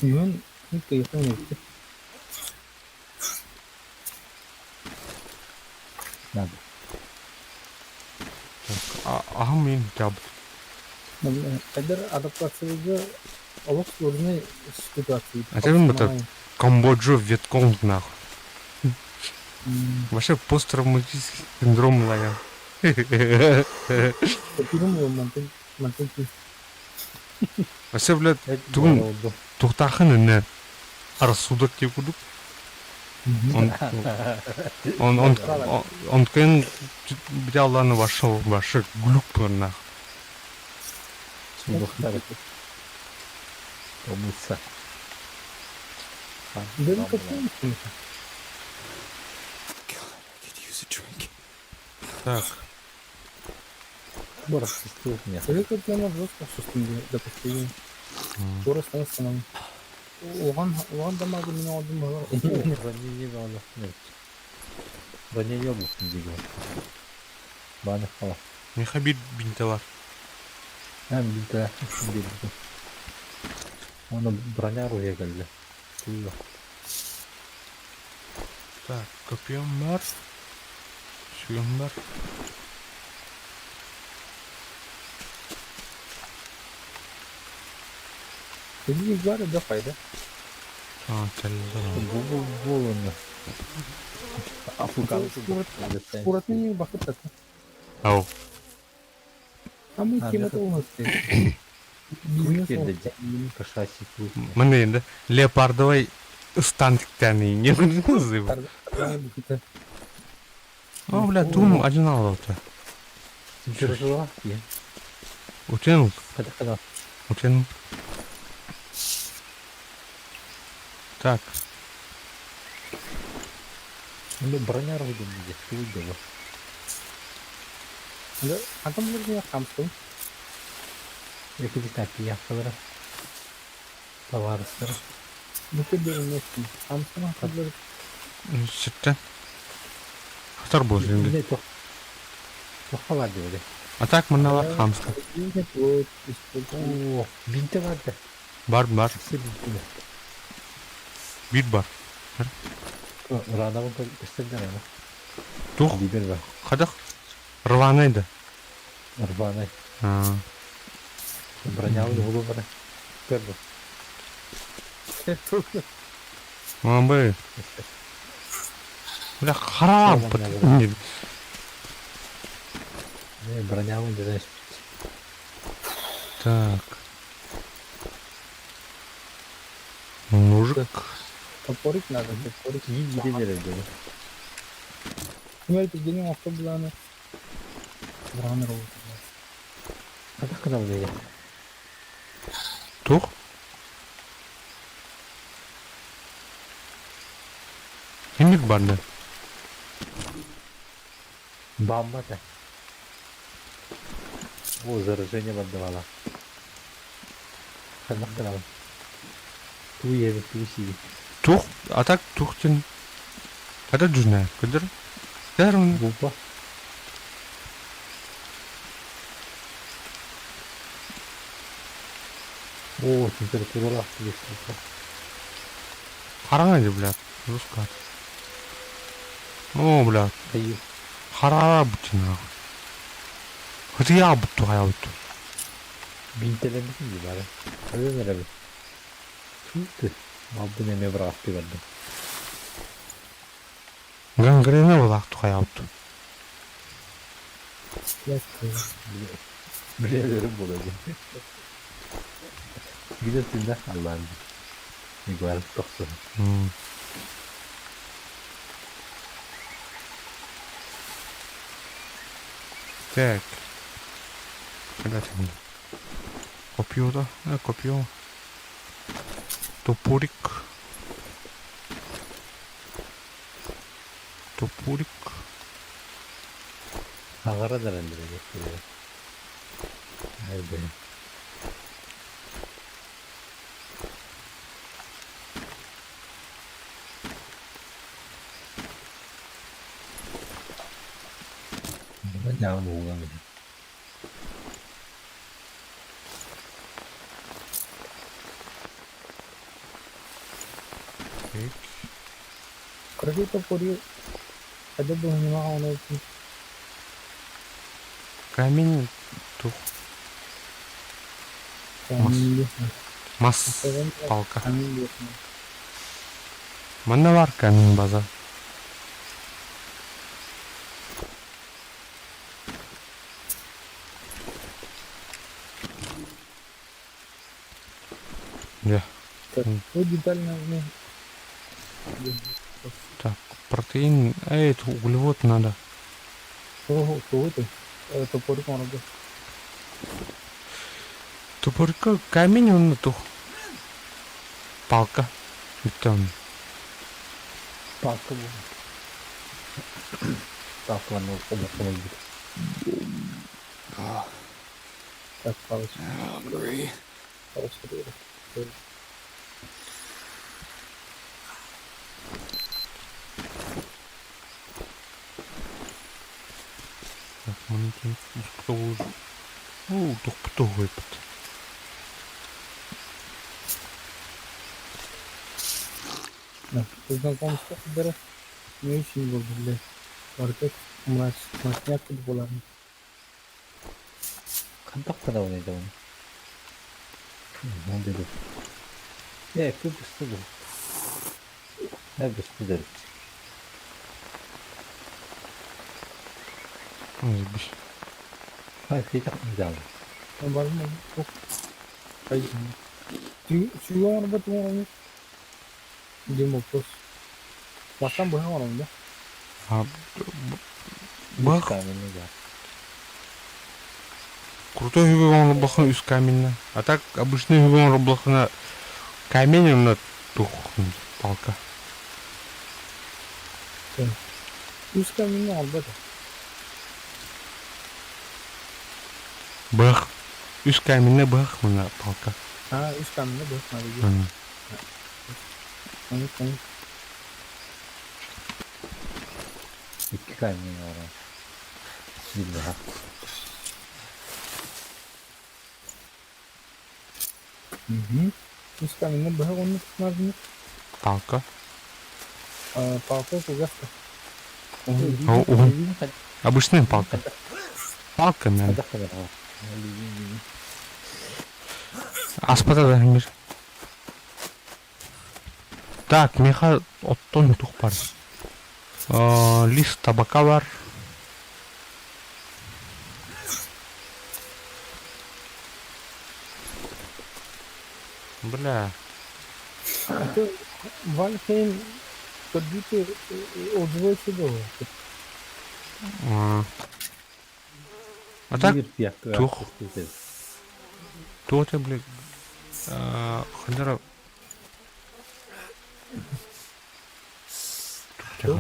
Үһүн кыйахын эбит. Надо. Аһым мин кябыт. Эдэр адаптациялыырга олох сложный ситуация. А это Камбоджа, Вьетконг нахуй. Вообще посттравматический синдром лая. Вообще, блядь, тугун тухтахын инне рассудок те курдук. Он он он он кен бит вошел ваше глюк нах. Сундуктар. Помыться. God, I could use a drink. Так, Бор существует нет. Ранение надо. Нет. Ранение обувь не двигал. Баны хала. Мехабир бинтелар. Hem bir de bir Оны броня руя келді. Туйы. Так, копьем бар. Сүйем бар. А, кэллэ. Бу бу бу оны. Африканцы. Ау. Кошачий клуб. Міне енді леопардовый ыстан тиктәни не называю. О, бля, тум один алды. Температура? Утен, Қада қада. утен. Так, Ну броня руя дейді. Туйды. Екі бит яққалары. Товарыстары. Сүттен. Хатар бол енді. Не тоқ. Тоқ бар деп. А так мыналар хамска. О, бинті бар да. Бар, бар. Все бинті. Бит бар. Ранабын көстерден ана. Тух, Бибер бар. қадақ. Рваный да. Рваный. А, Бронялы улу бар. Көрді. Мамбы. Бля, харам. Не, бронялы не знаешь. Так. Ножик. Топорик надо, топорик. Киин жиде деді. Қада қада бұл Тух. Химик бар да. Бамба да. О, заражение отдавала. Қада қада. Ту ебі, ту сиби. Тух, а так тухтен. Қада жүзіне, күдір. Дәрін. Бупа. О, температура лақты Қараңа бля. Жестко. О, бля. Айы. Харара бутин нахуй. Хытыя бутту хая бутту. Бинтелемесин ди бары. Öyle nerede? Tüydü. Алды неме бір ақ берді. Гангрена болақту хая бутту. Білелерім болады. Билетінде Allah'ım. Ne güzel toksun. Так. Когда там? Копье, да? А, копье. Топорик. Топорик. Ағара да рендіре. Ай бе. Жаңы болған. Кыракый топору хайдах быһыылаах оҥоробутун Камень тух мас камень диэххэ. мас палка. Камень диэххэ. Манна бар камень база. Дьэ. Так, вот детально мне. Так, протеин, эй, это углевод надо. Тугу тугу ты? Топорик оҥорорго. Топорика камень он тух. Палка. Бүттэ Палка бу. Палкаларын олоххун Так, палочка. Hungry. Палочка диэри. Так, маленький Тух выпад. Да. Знакомство бere не очень был, блядь. Барыта мрачняк буоларын. Хантахтана оны да оны. Мон деди. Э, күп быстı bu. Ne быстı dedi. Заебись. Hayır, kıyıtak mı geldi? Барым туох Сүүгэ оҥорбот оҥороммут диэн вопрос. Бастаан быһа оҥоробун да? А, бах, Каменный да. крутой үгүн оҥорбоххуна үс каменна. А так обычный үгүн оҥорбоххуна камень онно тух палка. Үс каменный оҥорбот. Бых. Үс каменна бых мына палка. А, үс каменный быһа надо М. Оннук оннук. İki каменный var. Bir daha. Үс каменный быһа оннук надо. Палка. Палка кугас. О, о. Обычная палка. Палка, наверное. Хадах kadar. Аспата да мир. Так, меха оттон тух бар. Лист табака бар. Бля, А то Вальхейм көрдүүтэ отзывы было. А, а так, тух. То ты, блядь, хандара. Что?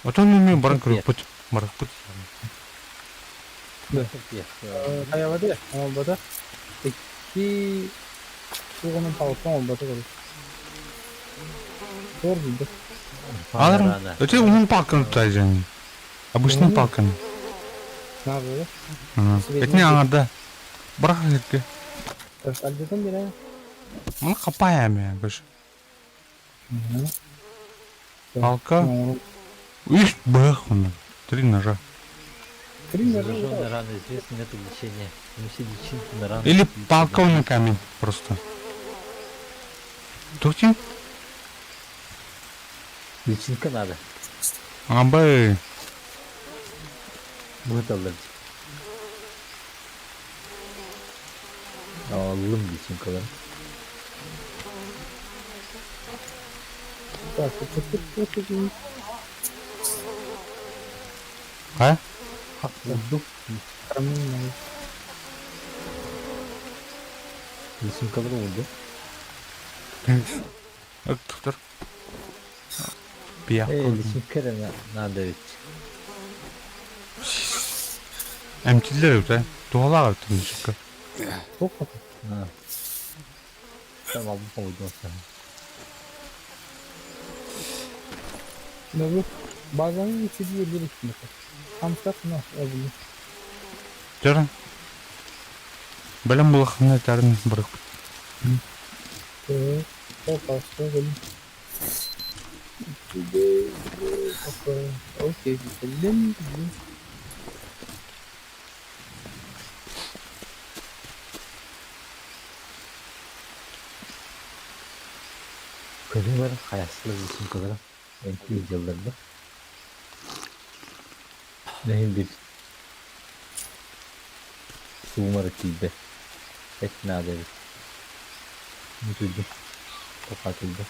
А то не баран көрөппүт. Барахпыт. Хайабады, оҥорбото. Икки суҕунан палка оҥорбото көрүс. Туор билбэт. Алар, это уһун палканы тутайдьаҥ. Обычный палканы. Надо, Это не аңарда. Барах сирге. да? Алдетен бере. Маны капаями көш. Палка. Үс бых оны. Три ножа. Три ножа. Зараженные раны, известный метод лечения. Неси личинки на рану. Или палка на камень просто. Тухтин? Личинка надо. Абай. Будет аллергия. Алым личинкалар. Так, это тут А? Уlduk. камень надо. Личинкалар oldu. Тухтар. Пия. Эй, личинка да надо ведь. Эмтилер өтө. Туалар өтө мишка. Туох хата. Ha. Tamam aldım koydum sen. Да базаны үчүгэй биэрик Хамсак на эбили. Жара. Бэлэм булахына тарын барахпыт. Окей, блин, блин. Көрүү бар, хайастылар бүтүн көрө. Эмтиир дьылларда. Нэһин бир суумара тиийбэт. Эт наада эбит. Бүтүрдүм. Тохатырдым.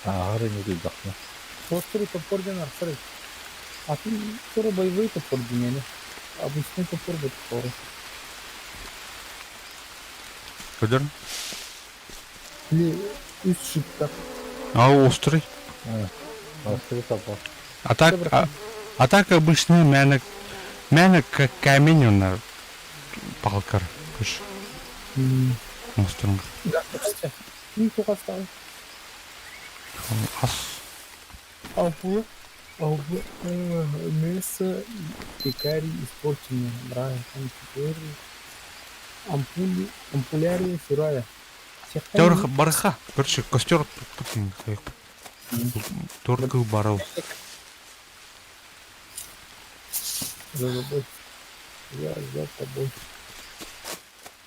Ааҕар ини тыйдахпына. Острый топор диэн арахсар эбит. Атын тура боевой топор диэни. Обычный топор бу топору. Көдөр. Или үс шиптах. А острый. Острый топор. А так, а, а так обычный мээнэ, мээнэ как камень он палкар. Күш. Острым. Ким тугастаҕый? Ас. Алпула. Алпула. Мясо пекарий испорченное. Брайан. Теперь ампули, ампулярия сырая. Төр барыха. Короче, костер Торгыл барыл. За тобой. Я за тобой.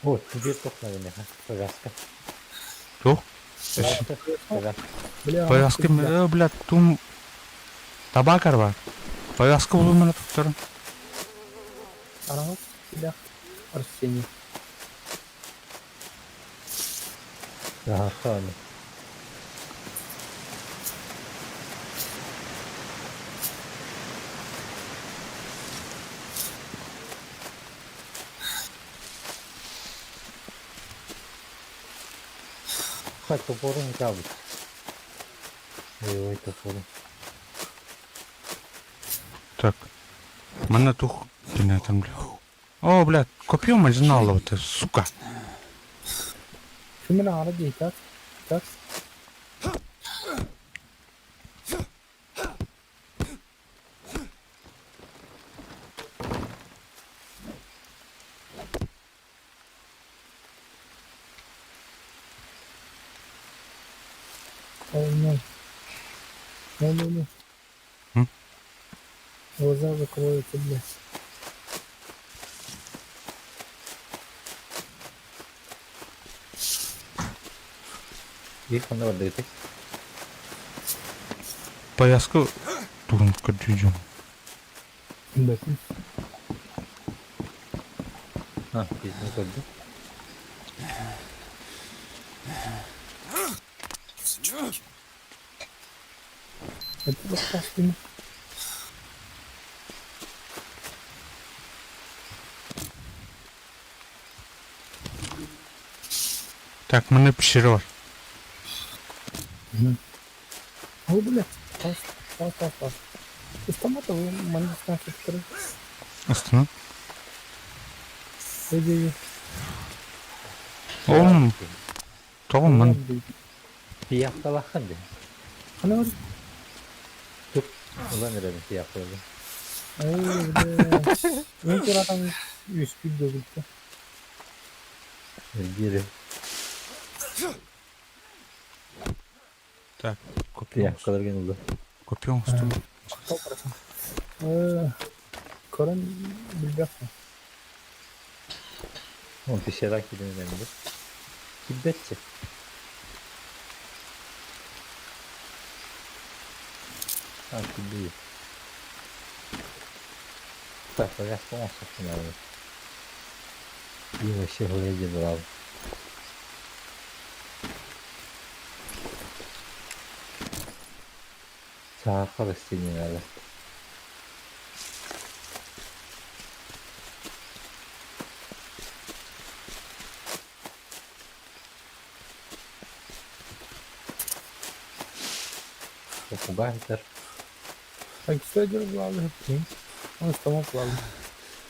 О, тебе тохна меха. Повязка. Туох? Повязка. Бля, Повязка, э, бля, тум табакар бар. Повязка булумана туттарым. Араҕас силэх Арсений. Аха, аны. Хай топорун кабыт. Ой, топорун. Так. Манна тух там, бля. О, бля, копьем знала вот это, сука. Ким эрэ аара диэки так Oh no. No, no, no. М? Глаза закроются, блядь. Биир ханна бардыгытый? Повязка тугун көрдүүжүм. Бэтин. А, биирин көрдүм. Use a drink. Это вот Так, манна пещера бар. Ой, блядь. Тас, тас, тас, тас. Автомата манна станция Астана. Ой, Оğlum, тоҕо ман Тиийэхталааххын дии. Хана бар. Тук ылан эрэбин тиийэхталааххын. Ой, блядь. Мен туратан үспүт дөгүлтэ. Эргиири Так, копьем. тиийэхталаргын ылла. Копьем устун. Көрөн билбэххин. Он пещера киирэн эмиэ. Кирбэтчи. А, кирбии. Так, повязка оҥостохпун наада. И вообще выйди брал. Саахар истиҥин наада. Попугай этэр. Так, что делать главное? Он стомат главный.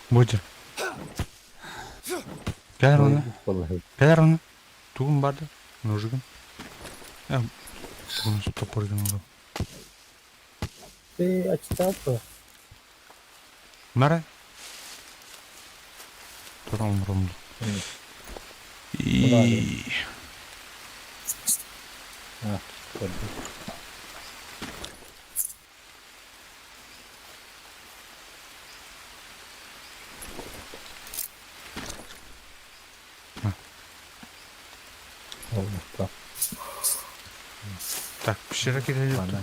Будь. Кэлэр оны. Буолла. Кэлэр оны. Тугум барды. Ножигым. Э, тугун топоргын олу. Ты очитал то? Мара? Оҥором. И А, көрдүм. Olmuştu. Так, пещера кирели. Bana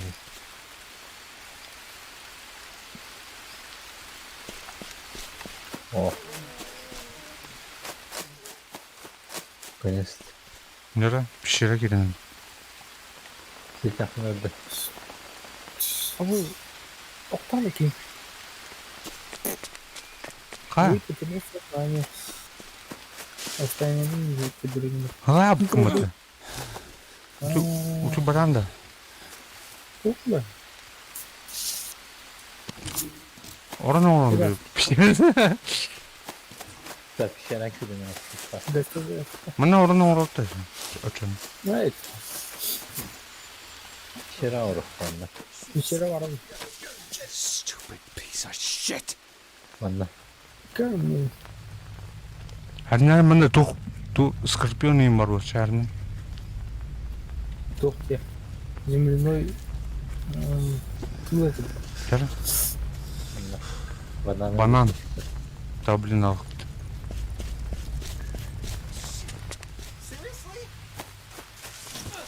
О. Наконец-то. Нера, пещера кирели. Ситахын өрдө. Абы тоқтан екен. Ха, Вы потеряли сознание. Остальные не ха, кымыты. Уту баранда. Опа. Орон орон. Пещера. Так, пещера кирели. Да что же? Мына орон орон та. Очон. Знаете, Пещера орохтонна. пещера ворон. Stupid piece of shit. Манна. Камень. Харнар мына тух ту скорпион им бар шарны. Тух те. Земляной... Ну, этот, Тер Банан. банан. Та блин ал.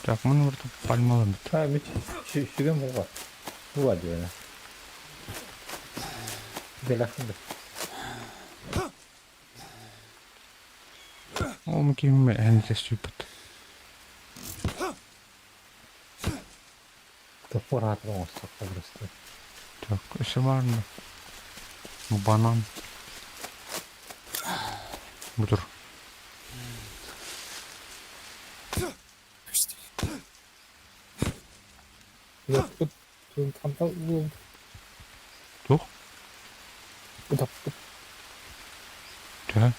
Так, мына бір пальмалар бит. А, мич, сүгөн болга. Бу бар дибена. Белахын да. Ол ким әнте сүйпіт. Топор атыр оңосток просто. Так, өсі бар ма? Бу банан. Бұдыр. Thirsty. Утаппыт. Тантал был. Тух? Утаппыт. Тө.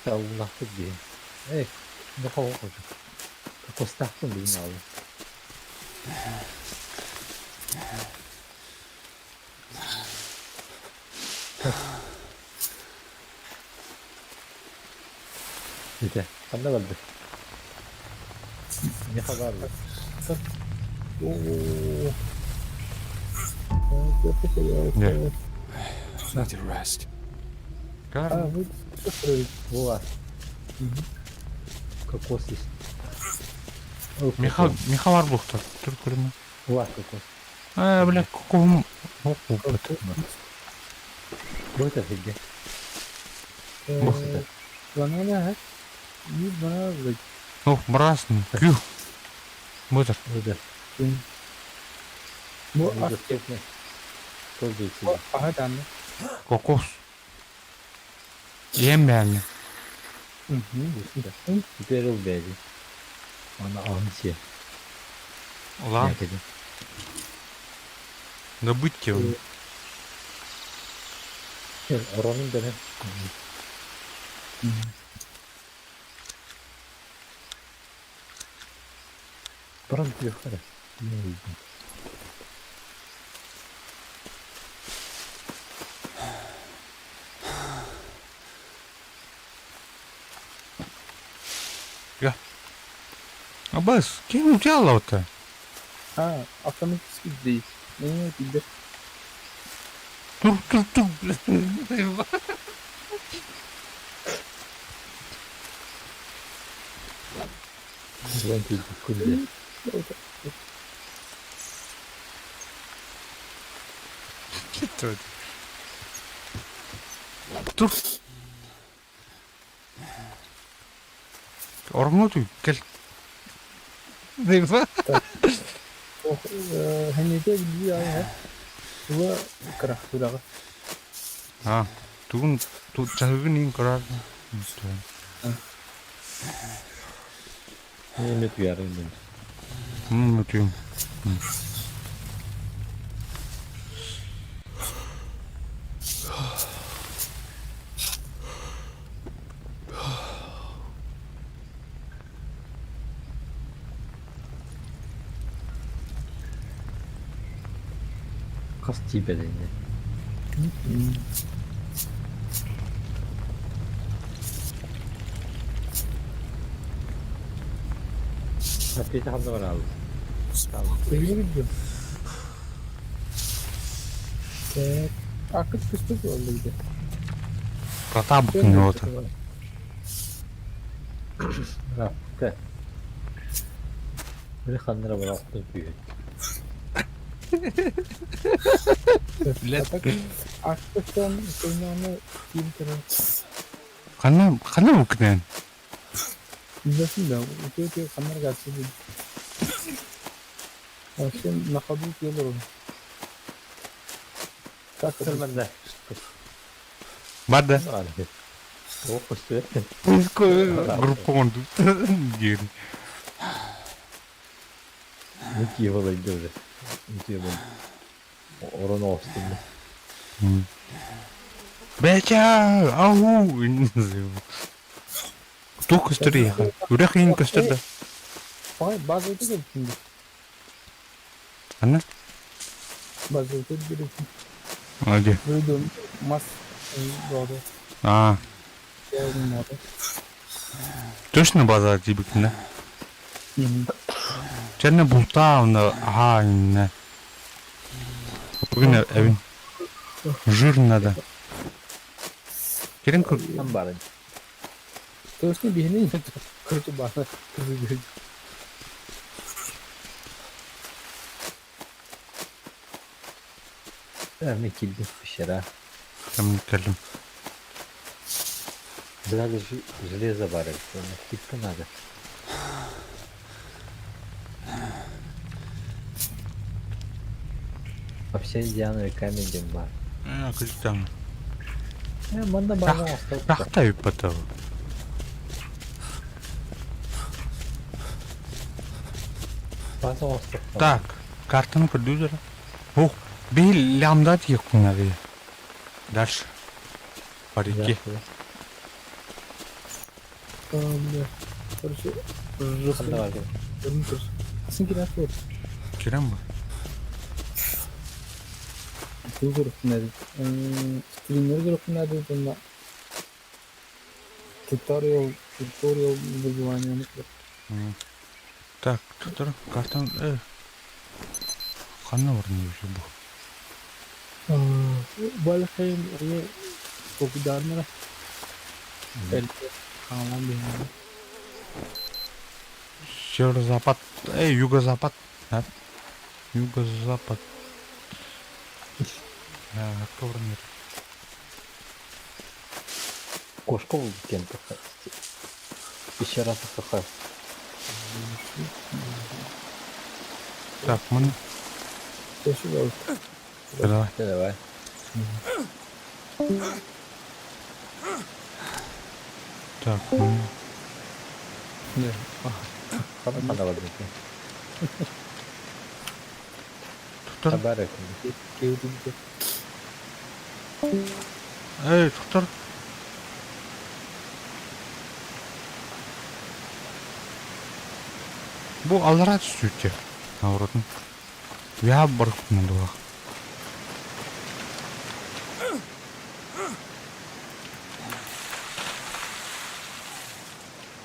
Та улахты би. Эй, нохоо хоо. Костахтын би наа. Ите, кандай болду? Не хабар. О. Не. Need to rest. А, Кар. вы что строите? Була. Кокос есть. Миха, миха бар бұқтар. Түр көрме. Була кокос. А, бля, коком. Опыт. Будет офигеть. Банана, а? Не банана. Ох, брасын. Кю. Бұдыр. Будет. Бу Доступно. Пользуйтесь. Ага, там. Кокос. Ем бәріне. Угу. Теперь убейте. Она анти. Ulan добыть его. Оронун дene. Баран yukarı. Абас, кем у тебя лаута? А, автоматически здесь. Не, пидор. Тур, тур, тур. Звонки куде. Что это? Тур. Орноту, кел. Хәнете билии ай Туга кара тудағы. А, тугун ту чагын ин карар. Неме туярын. Мм, тю. Кас тибелени. Аптека ханна барааллар? Эһиги билдим. Так, акыт көстө буолла где. Протабык не вот. Рапка. Били ханнара бараахтын күүһүн. Блядь. Акыттан көйнөөнө киин көрөн. Ханна ханна бу күнэн? Билбэсин да, үтүө-үтүө ханна эрэ кэлсибин. Вообще на ходу делаю. Как манна? Бар да. О, көстүбэт. Группа оҥордум диир. Ники балайда уже. Ники был. Орон оҕустум. Бэча, ау! Туох көстөр эйиэхэ? Үрэх иһин көстөр да? Ой, базовый кэлбитин Ханна? Базовый кэлбитин. А, где? Выйду мас doğru. А, точно база диэбиккин да? Чэрнэ бултаа онно аһаа иннэ. Бүгүн эбин. Жир надо. Кирин көр Там барын. Точно биһини короче база кызы Мен киирдим пещера. Там кэллим. Залежи железо бар эбит. Кипка надо. Обсидиановый камень диэн баар. Э, кырдьык Э, манна баҕа Шахта үппэтэ. База оҥостуохтаах. Так, картаны көрдүү эрэ. Ох, биир лямда тиийиэхпин Дальше. По реке. Короче, Ханна бар Сын кирәк бу. Кирен бу. Туу көрүөхпүн Стримнер көрүөхпүн наада Туториал, туториал выживания. Так, туттар картан э ханна баран уже бу? Балхайм эмиэ толкуйдааннара хаалан биһиги. Северо-запад, юго-запад. Да? Юго-запад. Да, баран Кошка диэн Пещера саха. Так, мы... Спасибо. Давай. Давай. Так, мы... Не. Ханна ханна бар Туттар. Хабар Эй, туттар. Бу аллараа түстүүттэ. Наоборот. Я барыппын дуо.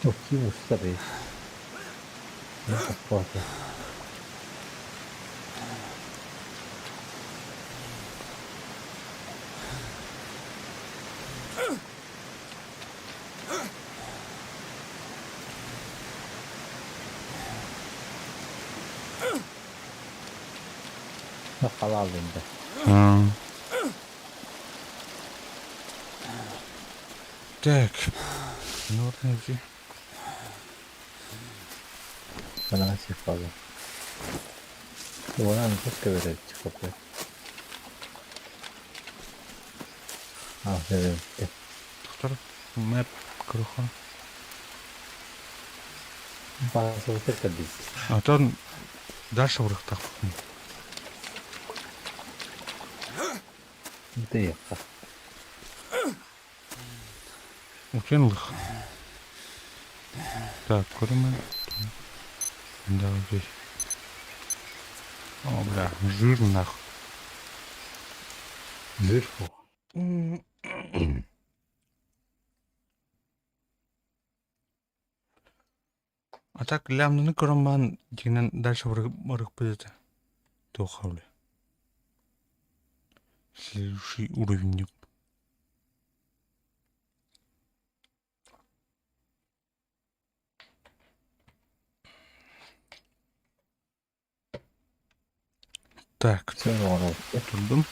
Какие мусоры. Ну, халал енді. Так. Ну вот найди. Bana nasıl fazla. Вона не пускай верить, хлопцы. А, evet. Доктор, мэп круха. База кабиз. А то дальше врахтах. Это ехал. Утенлых. Так, куда мы? Да, вот здесь. О, бля, жир нахуй. Жир. А так лямнаны көрөн баран дьиҥинэн дальше барыахпыт этэ. Туох хаалыа. Следующий уровень. Так, Все оҥорор. турдум.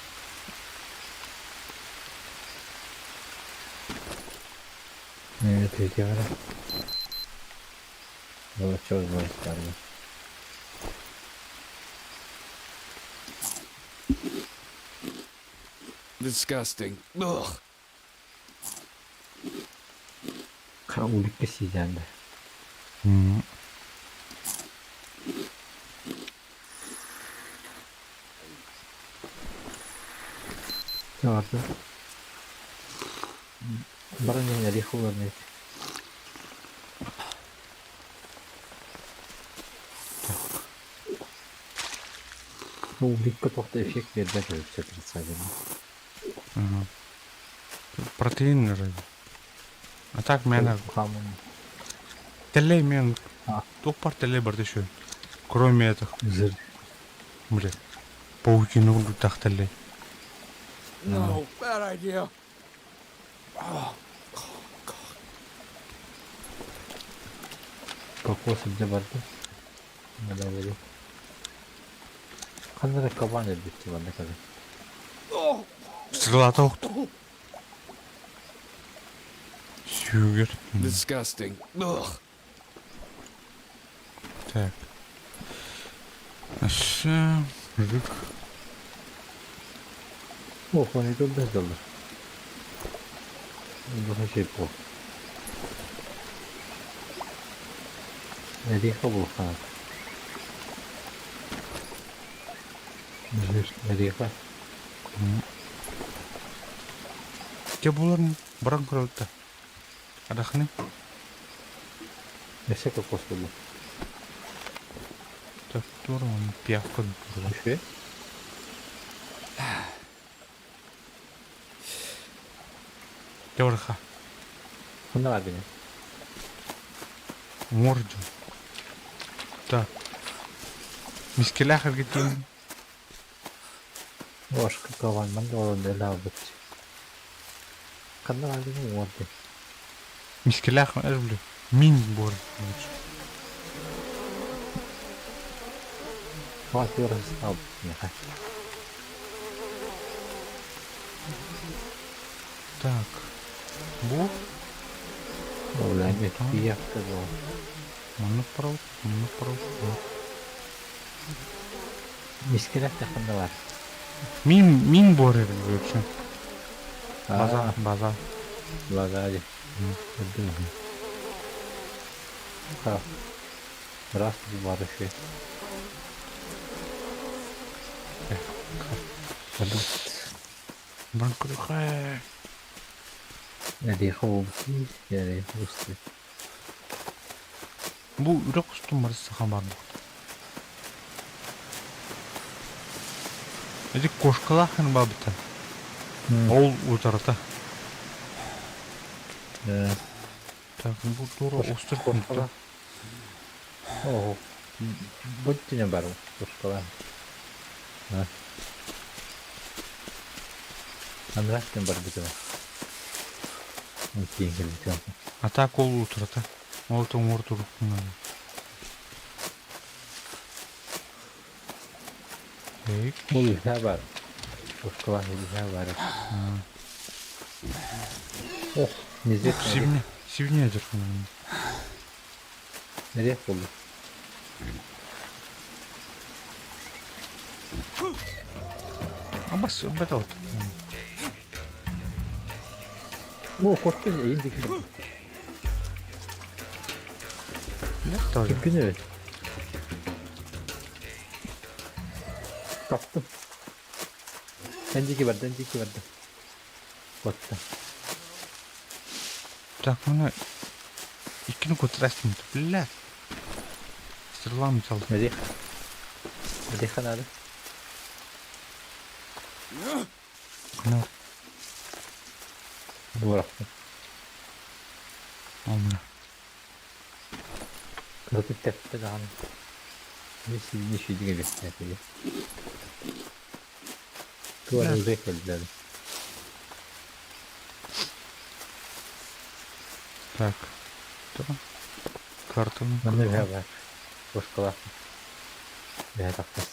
Не тиэрэ. Ну, чё возможность Disgusting. Ugh. Улитка сидят, да. Vardı. Баран иһин олорон Ну, улитка туох эффект биэрбэт эбит отрицательный. Ага. Протеин же. А так мэнэ Хамын. тэллэй мен А. туох бар тэллэй барда еще. Кроме этих, Жир. блин, паутины курдуктаах тэллэй. No, bad idea. Oh, God. Кокос илдьэ барда. Надо было. Ханна эрэ кабан өлбүт манна кэлэн. Oh, Стрелата охту. Сүүгэр. Disgusting. Ugh. Так. Өссө жик. Ох, он идет без доллар. Должен по. Эриха булхан. Жир. Эриха. Те булар баран көрөлтө. Адахны. Өссө кокос булла. Так, тур он пиявка турла. Үчүгэй. Те барха. Ханна бар бини. Морду. Так. Мискелях аргетин. Ошка кабан манда олон элабыт. Ханна бар бини уорды. Мискелях бля. Мин бор. Хватит стал. Меха. Так. Бу. Бля, пиявка была. Маннык прав, маннык прав. Мискелях ханна бар. Мин мин бор вообще. База, база. База ди. Ха. Раз бар еще. Баран көрөхэ. Эриха болбут. Эриха усту. Бу үрэх устун бар сахан бар бу. Эти кошкалахын бабыта. Ол утарата. Так, бу тура остыр Кошкала. Ого. Будьте бар кошкала. Андрастен бар битема. Окей, битема. А так ол утарата. Ол тоңор туруп. Так. Бул ихэ бар. Кошкала ихэ бар. Ох, нездет. Сибне, сибне дыр. Nereye oldu? Абас, бэталт. О, кошка инди. Бля, тоже. Mümkün evet. Kaptım. Önceki vardı, önceki vardı. Battı. Так, мына иккини кутрастым. Бля. Стрелам взял. Nereye? Nereye kanadı? Ну, Bıraktım. ол мына. Кыратык тэптэ даҕаны сибини сүүдүк эбиэхтээтэ Туора уже кэллэ. Так. Картаны. Манна үһэ бар. Кошкалаах. Үһэ тахсар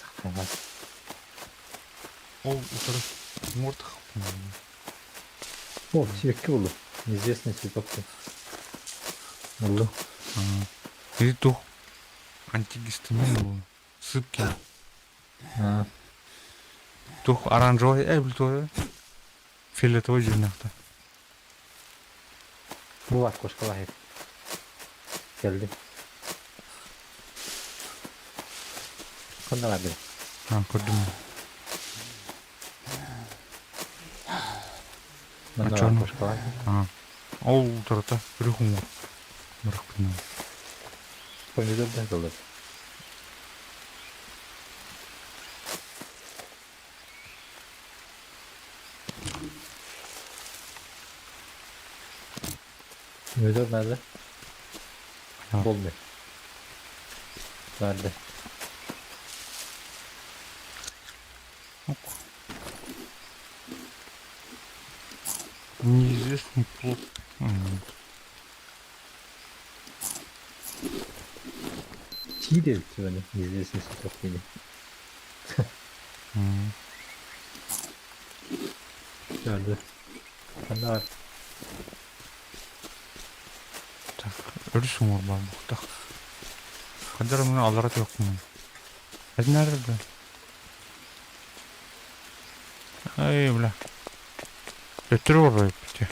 Ол утары мортах. О, сибэкки булду. Неизвестный цветок. Булду. Или тух антигистамин был. Сыпки. Тух оранжевый, э, фиолетовый дьүннэхтэ. Бу бар кошкалаах Кэллим. Ханна бардым? А, көрдүм. Манна бар кошкалаах. А. Ол утарыта үрүк уҥуор. Бырахпытынан. Помидор да кылыр. Помидор надо? Болду. Барды. Неизвестный плод. Чиир эбит сегодня неизвестный цветок или. Барды. Ханна бар? Так, өрүс уҥуор баар буолтах. Хандар муну аллара түһүөхпүн. Это nerede? Ай, бля. Өттүрү барбай эппит.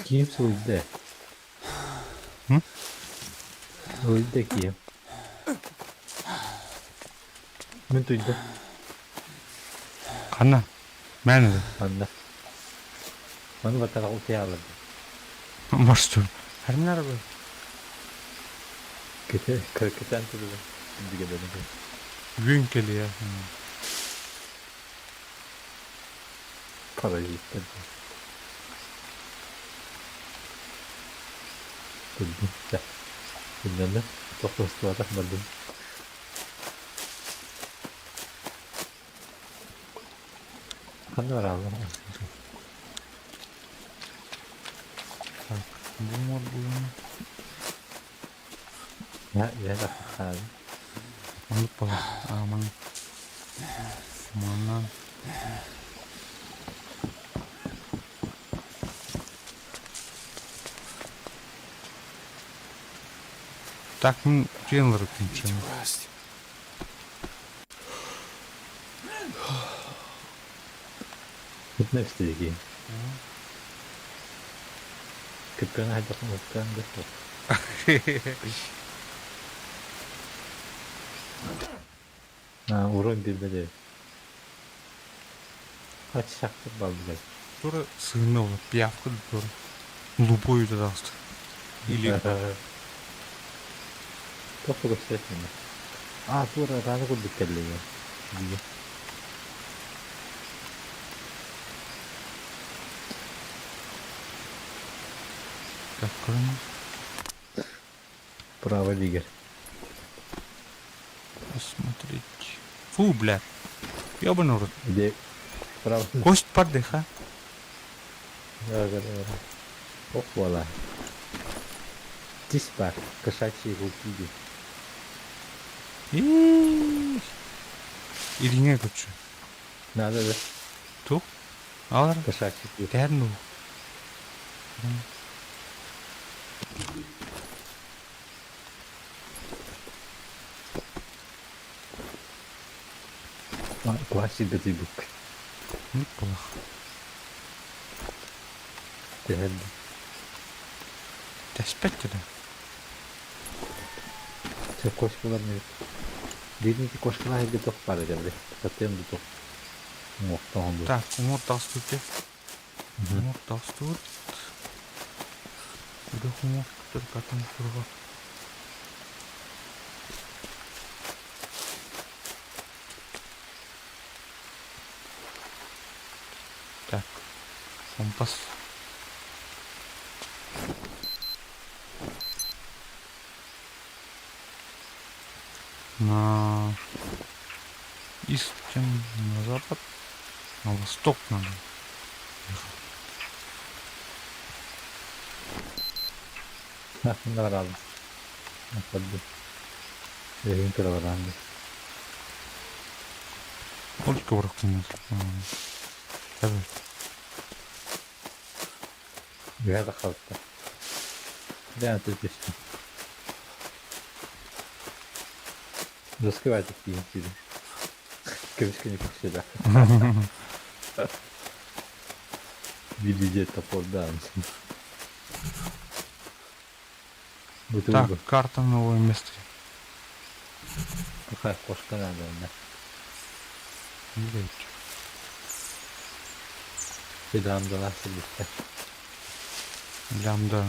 Киим суруйда. М? Суруйда киим. Мин туйда. Ханна? Мээнэ. Манна. Маны батараҕа утуйаалар. Мосту. Ханна арабы? Кете кэтэн турар. Бигэлэрин. Күн кэлиэ. Паразиттар. Күлдүм. Күллэннэ. Тохтостубатах бардым. Ханна барааллар? Так, бу моргуйун. Я я таххаан. Оннук буолар. Ааман. Манан. Так, мин дьиэн ыларыттын Rest. Итинэ истиги. Кыпканы хайдах уктаан да Урон билбэт Хач шахтыр балдыгар. Тура сыгына ол, пиявка тура. Лупой тағысты. Или Тоқта көстөрөт А, тура раны курдук кэллиге. Диге. Так, көрүн. Право лигер. Посмотреть. Фу, бля. Ёбаный рот. Где? Право. Кость подыха. Ох, вала. Тис бар. Кошачьи руки. Илиҥэ көччү. Надо да. Тух? Алар. Кошачьи. Тэһэр ну. Классик бетибук. Неплохо. Тэһэр. Тэспэт да. Все кошкалар не. Видните кошкалар где тоқ бар экен Сатем да тоқ. Уңуқтан Так, уҥуор таҕыстыбыт Уҥуор таҕыстыбыт. Үрэх уҥуор только турга. Так, компас. На истин, на запад, на восток надо. Баралым. Көрдүм. Өйүн көрө баран. Только бырахтым. Evet. Үһэ да халта. Дээн түстүм. Доска тиийэн киирдим. Көмүскэни күксүлэ. Видите топордан. Так, карта новое место. Какая кошка надо, да? Лямда сылдьыбыта. Лямда.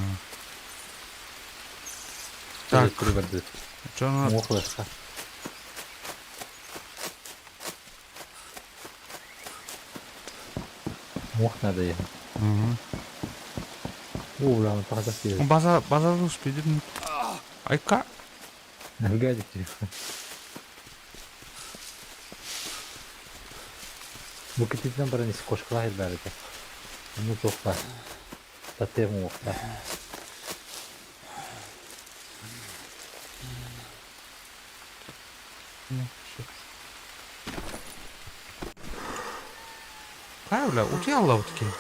Так, что Муохласка. Муох надо ехать. Угу. О, бля, он пока съел. База, база успеет. Айка. Гадик телефон. Бу кититинэн баран ис кошкалаах элбэҕэ этэ. Ону туох баар. Тотем уохтаах. Правильно, утуйалла вот такие.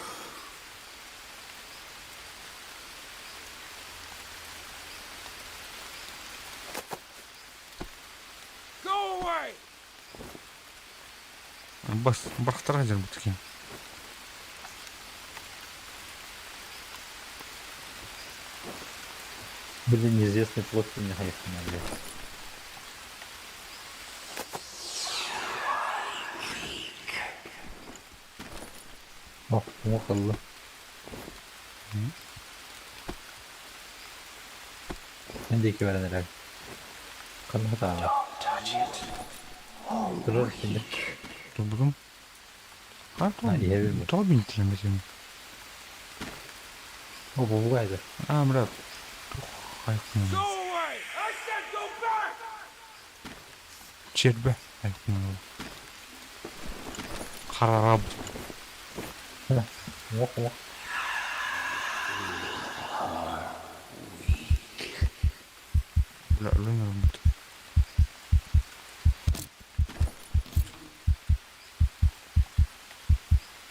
Go away! Бас, бырахтара дьон бутки. Блин, неизвестный плод не хайхна, блядь. Ох, ох, алла. Мен диэки баран эрэр. Ханна таала? Турар кини. Турбутум. А, иһэбин бу. Тоҕо бинтилэммитим? О, бу айда. А, брат. Хайкын. Go away! I said go back! Чербе. Хайкын. Харараб. Ох, ох. Бля, өлөн бут.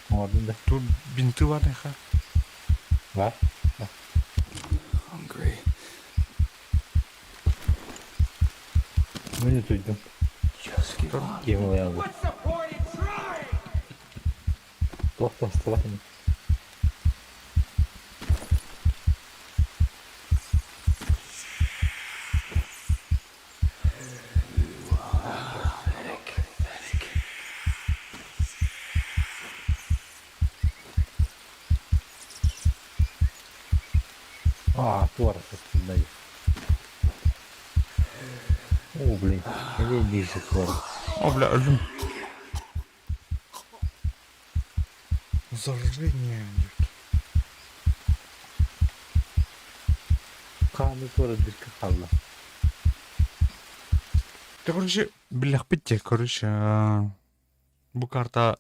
Оҥордум да. Тут бинты бар ха. Бар. Hungry. Мин утуйдум. Just give up. Киһим улайан What's the point in trying? Туох туостубат ини. А, туора сыстыннай. О, блин, я ниже туора. О, бля, өлдүм. Заражение. Хааны туора бирке хаалла. Ты, короче, билэхпит короче, бу карта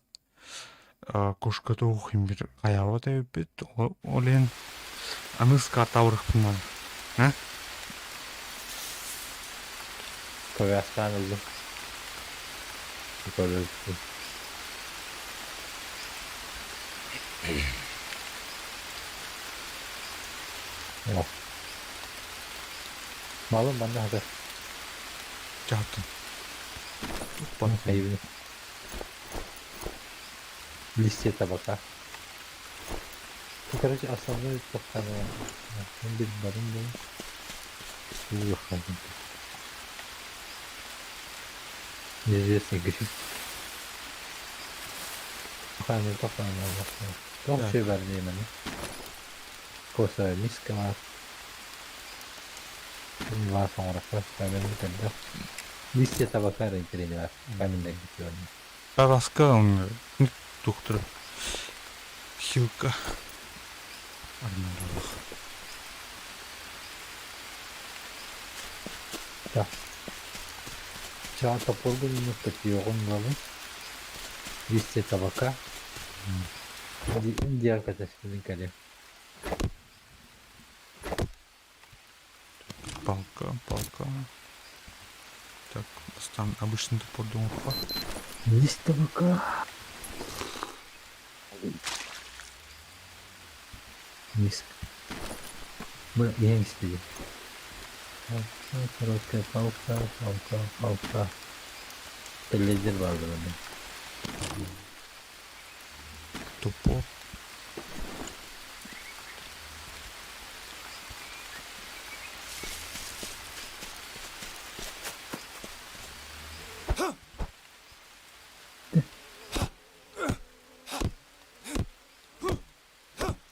кошка туох бир хаябат эбиппит, олен аныс карта урахпын А? Повязкаан ыллым. Көрөспүн. О. Малым манна хатар. Жаатын. Айыбын. Листья табака. Ну, короче, основной тоқтаны мен bir барым был. Ух, Неизвестный гриб. Ханы тоқтаны Тоқ Так. şey бар деймін. Коса миска бар. Var соңырақта камен көрді. Листья табака ренкерені бар. Каменнен кеткен. Повязка он доктор. Хилка. Армялах. Так. Чаа топоргун минут ылабын. 200 табака. Диэн кэтэспитин кэлиэм. Палка, палка. Так, стан обычный топор думал. Есть табака. Миск. Бу иһэн истиги. Короткая палка, палка, палка. Телевизор баар буолан. Топор.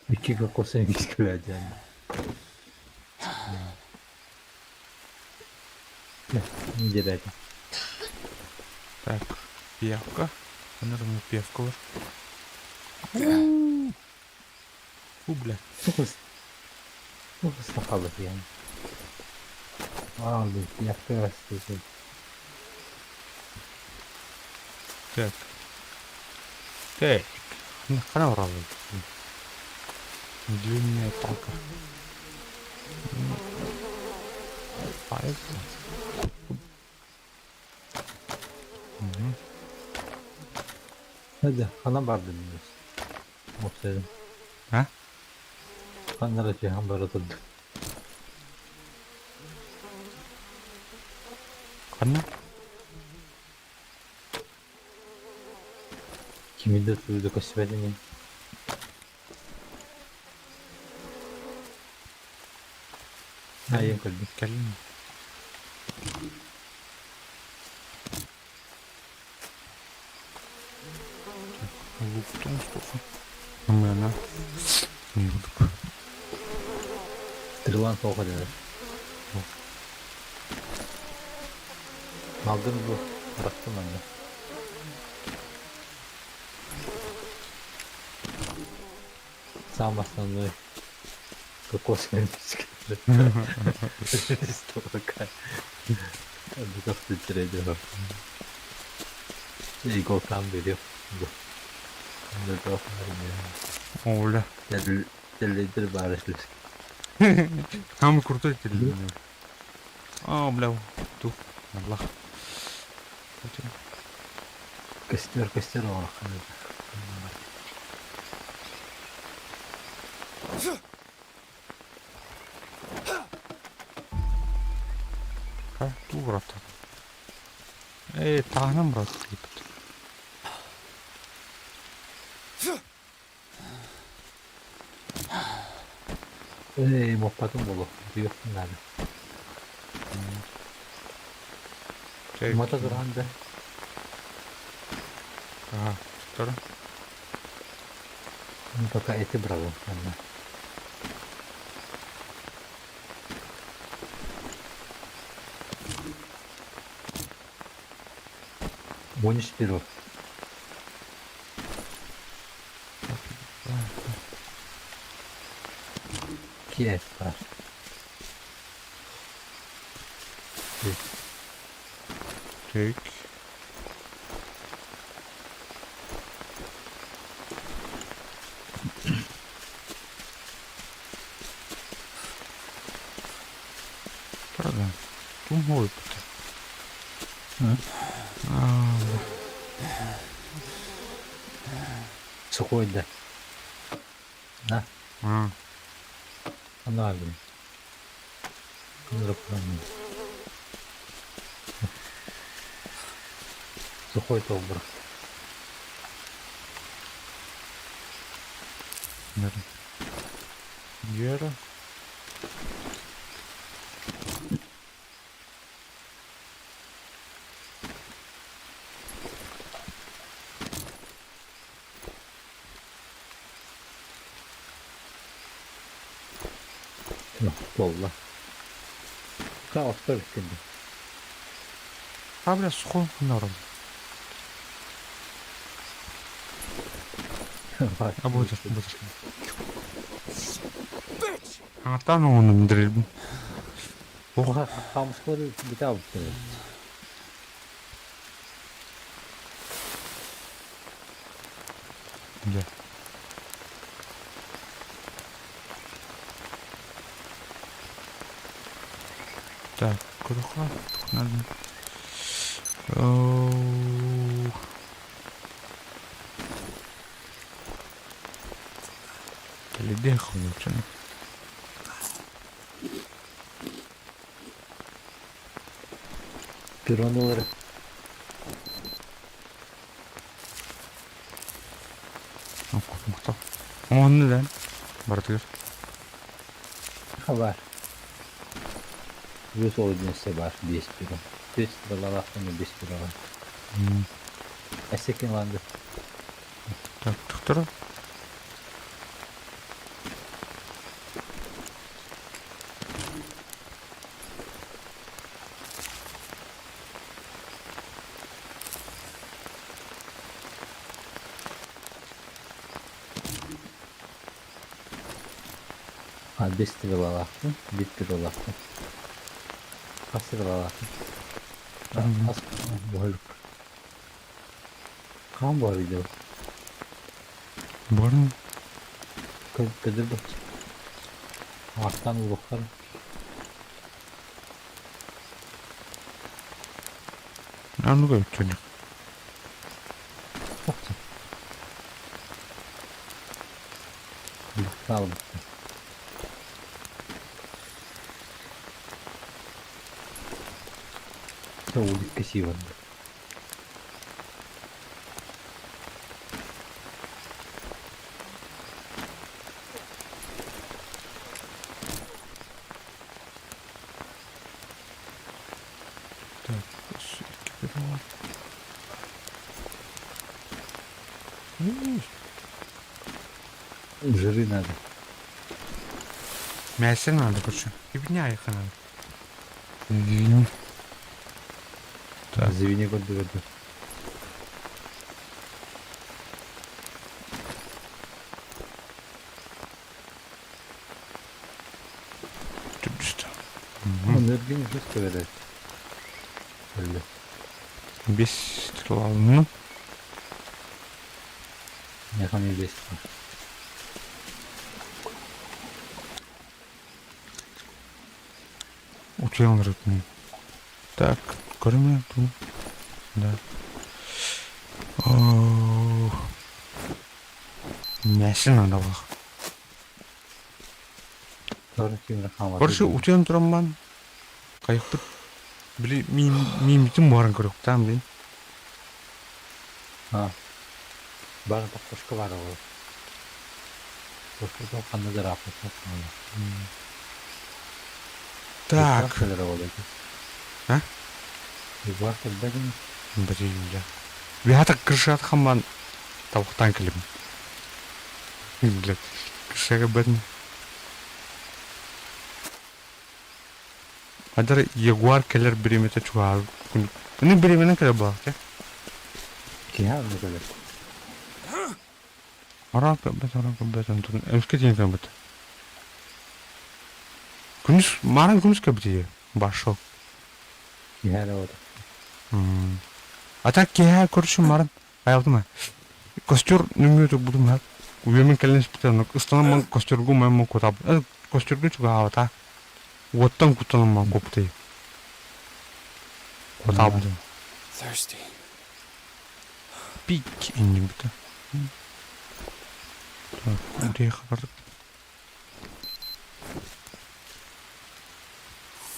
Икки кокос эмис кэлээдьэн. Диэбээтэ. Так, пиявка. Наверное, пиявка бар. Фу, бля. Сухус. Сухус сахалы диэн. Аа, пиявка астыты. Так. Так. Хана уралы. Длинная палка. Five. Hadi, хана бардым Опсайдым. А? Ханнара хан бара турду. Ханна? Кими да турду көстүбэтини. Айын көрдүм. Кэлин. Луктун стуха. Мэна. Не буду. Стрелан соға деді. Алдым bu. Bıraktım ben de. Сам основной. Кокос О, бля. Телевизор баар Самый крутой телевизор. А, бля. Ту. Аллах. Костер, костер оҥоро. Ха, ту брат. Эй, таһынан брат. Эй, моппатын болу. Буйуктун надо. Мата туран да. Ага, второй. Ну, пока эти брал. Ладно. Гонишь вперед. Киев бар. Так. Правда. Тумой Сухой да. На, А, ана алдым. Сухой толбур. Гера. Гера. Ну, болла. Ка оттор бүткенде. А, бля, сухой народ. А будет, будет. А там он дрель. Уха хаамыскалары бүтэ абыттар эбит. Дьэ. Так, куруха надо. Оу. Кэлидиэх холуочуну. Пиронулары. Онну да барытыгар. Бар. Плюс ол одиннадцать бар, 5 пирон. 5 стрелалаахтан 5 пирон. Эсекин ланды. Так, тохторо. А, 5 стрелалаахпын, 1 пиролаахпын. Хас стрелалаахпын? Хас буһалык. Хаан буһар видео? Буһарын Көдүр Ааттаан уруохтар. Аныга өттөнүк. Хаалбыттар. Улитка сиибанна. Так, икки бар. Жиры надо. Мясо надо, короче. Ибня их надо. Извини. Так. Звини көрдүгөрдү. Түбүстэ. Энергияны жестко берет. Өллө. Бес стрелалны. Яхам бес. Утуйан рытмы. Так, көрүмэ ту. Да. О. Мясо надо было. Короче, утуйан турамман. Кайыкпыт. Били мииммитин буһаран көрүөхтаам блин. А. Бары кошка бар ол. Кошка ханна да раппыт. Так. А? Егор кэлбэтин. Блин, я. Бята крышат хаман тавхтан кэлим. Блядь, крышага бэтин. Адар ягуар кэлэр бириэмэтэ чугаһаабыт. Ини бириэмэнэн кэлэр буоллах дии. Киһи онно кэлэр. Араан көрбөт, араан көрбөт, онтон эмискэ тиийэн кэлбит. Күнүс, маарын күнүс кэлбит ийэ, башыл. Киһи эрэ вот. А так киһи көрүшүм марын айалтыма. Костер нөҥүө турбутум хат. Үйэмин кэлэн испитэ ыстанаммын костергу маймын кутабыт. Костергу чугаһаабата. Уоттан куттанаммын куоппутай. Кутаабытым. Thirsty. Пик иннибитэ. Так, утуйа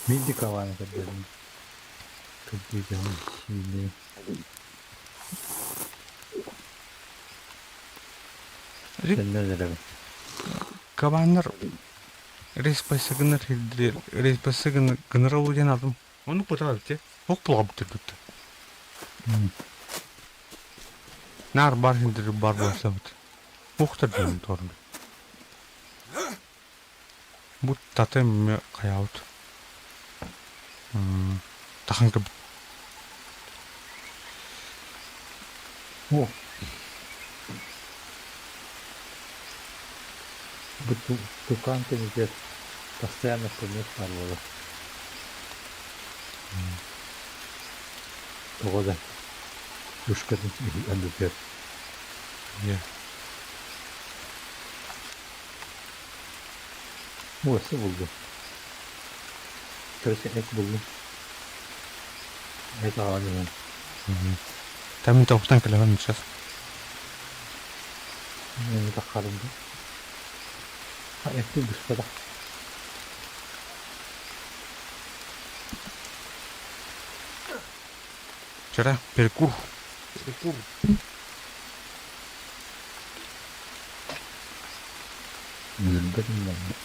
Милди каваны көрдөрүм. Көрдүүгүн сиини. Төннөн эрэбин. Кабаннар респасы гынар хирдир, респасы гынар ол диэн атым. Ону кутаа те. Ох булабыт түрбүттэ. Нар бар хиндир бар болсабыт. Охтар диэн торун. Бу таты каябыт. Тахан кыбыт. О. Бу тукан кэмигэр постоянно көмөс баар буолар. Тоҕо да ушкатын андытыар. Уоса буллум. Короче, эт буллум. Эт аҕалан иһэн. Там тоқтан кэлэҕин сейчас. Мин таххарым да. Эти быспатах. Вчера перекур. Перекур. Өлөрбөтүм даҕаны.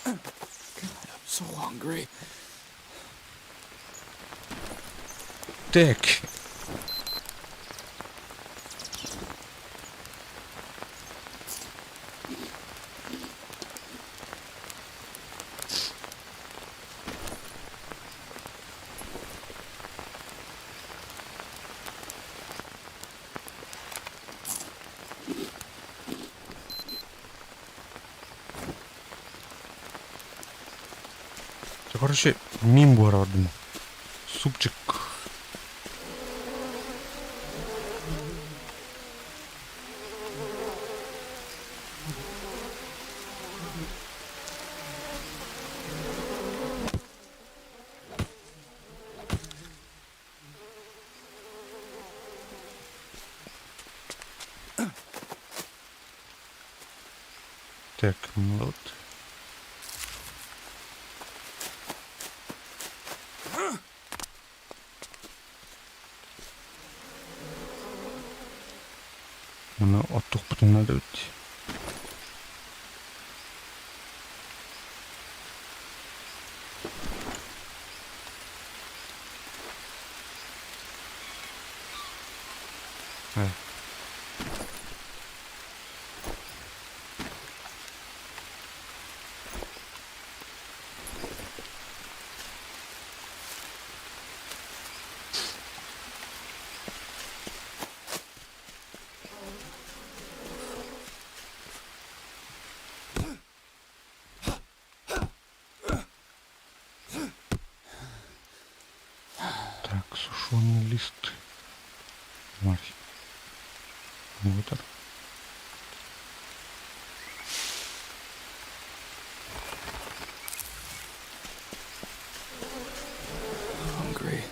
God, I'm so hungry. Так. Короче, мин буһарабын. Супчик. Так, вот. Маны оттуохпутун наада эбит. Так, сушеный лист. Марь. Вот так. Hungry.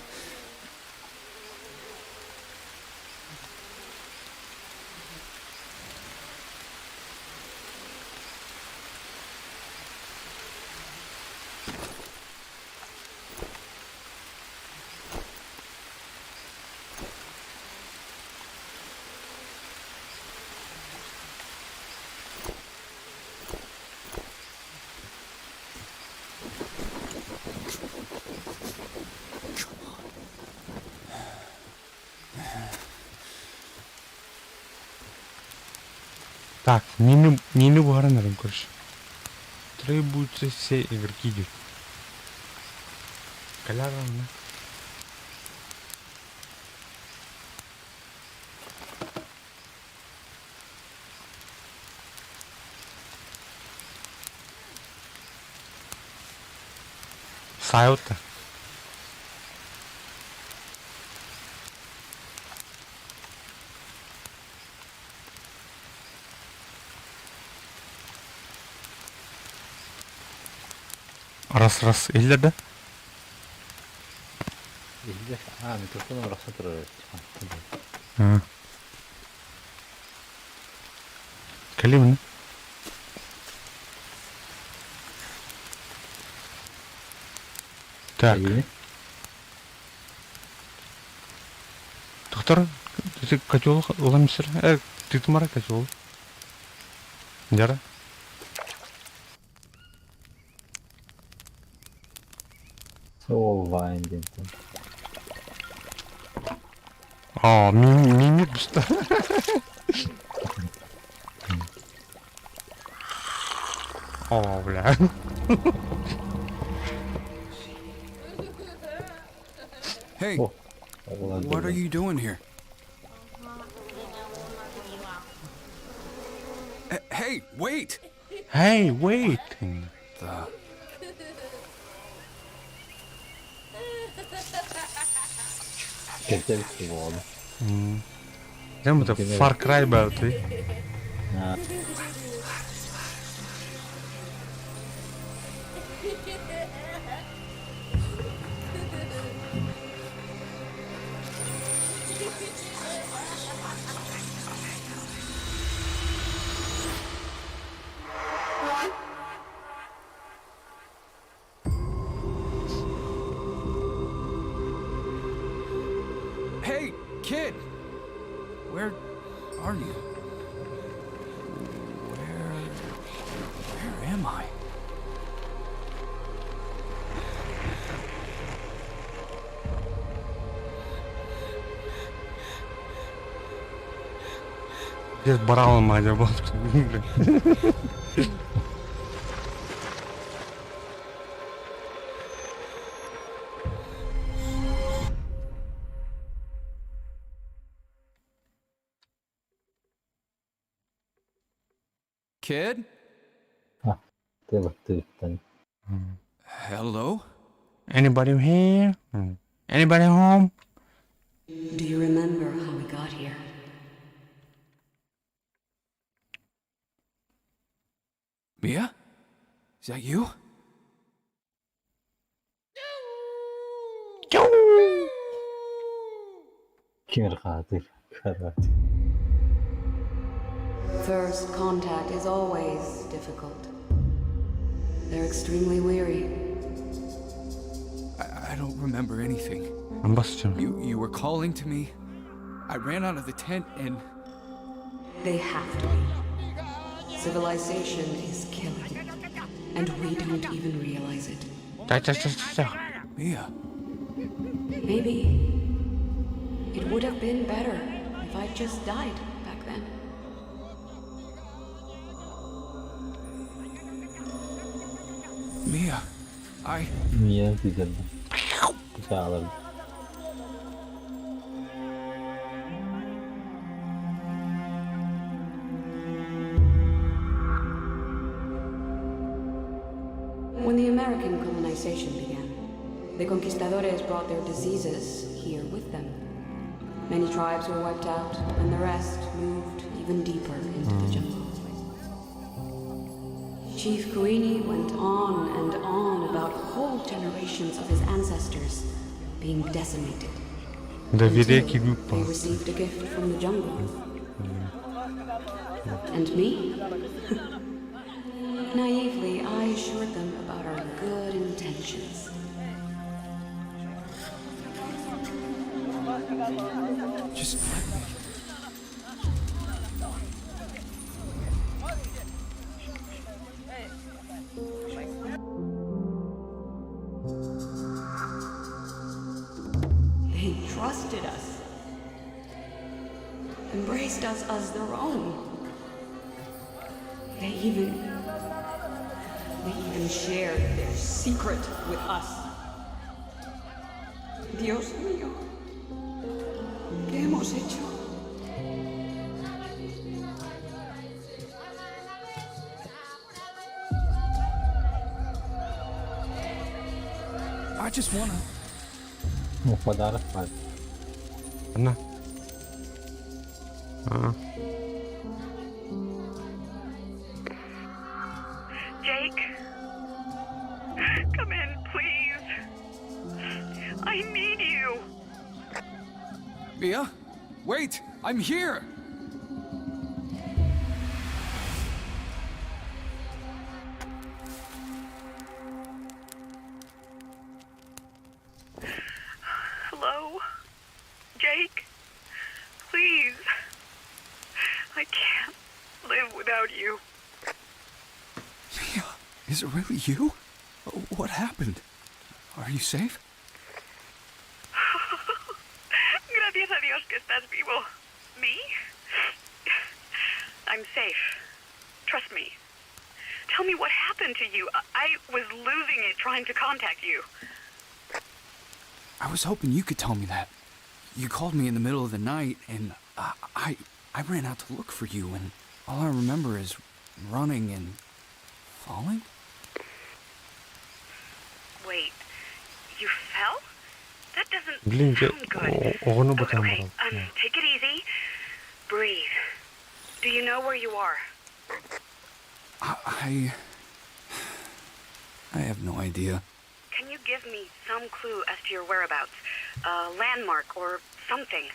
Так, миини, миини буһаран эрэн көрүс. Требуются все игроки диир. Кэлээр онно. Саайбыт да. Раз раз иһиллэр да? Иһиллэр. Аа, микрофон арахса турар эбит. Кэлимин. Так. Доктор, ты котел уламсыр. Э, ты тумара котел. Дяра. Ол вайн диэнтэн. Аа, мимик буста. Оо, бля. Hey, what are you doing here? Hey, wait! Hey, wait! The Кэлтэбит буолу. Дьэ, это Far Cry баар Hey, kid! Where are you? Where am I? Здесь баралом мадя был. Kid? Тылыттыттан. Hello? Anybody here? Anybody home? Do you remember how we got here? Mia? Is that you? Кимир хаатыр. Карат. First contact is always difficult. They're extremely weary. I don't remember anything. Ambassador. You were calling to me. I ran out of the tent and They have to be. Civilization is killing. And we don't even realize it. Ча-ча-ча-ча. Mia. Maybe it would have been better if I'd just died back then. Mia. I Мия диден. Саалар. When the American colonization began, the conquistadores brought their diseases here with them. Many tribes were wiped out, and the rest moved even deeper into the jungle. Chief Kuini went on and on about whole generations of his ancestors being decimated. Доверие Until к they received a gift from the jungle. And me? Naively, I assured them about our good intentions. Just let me. They trusted us, embraced us as their own. They even shared their secret with us. Dios mío, ¿qué hemos hecho? I just wanna. Ну, подарок бар. На. А. Jake? Come in, please. I need you. Mia? Wait! I'm here! Hello? Jake? Please. I can't live without you. Mia, is it really you? What happened? Are you safe? Gracias a Dios que estás vivo. Me? I'm safe. Trust me. Tell me what happened to you. I was losing it trying to contact you. I was hoping you could tell me that. You called me in the middle of the night, and I ran out to look for you, and All I remember is running and falling? Wait, you fell? That doesn't Блин, дьэ sound good. оҕону Okay, батан okay, баран. take it easy. Breathe. Do you know where you are? I. I have no idea. Can you give me some clue as to your whereabouts? A landmark or something?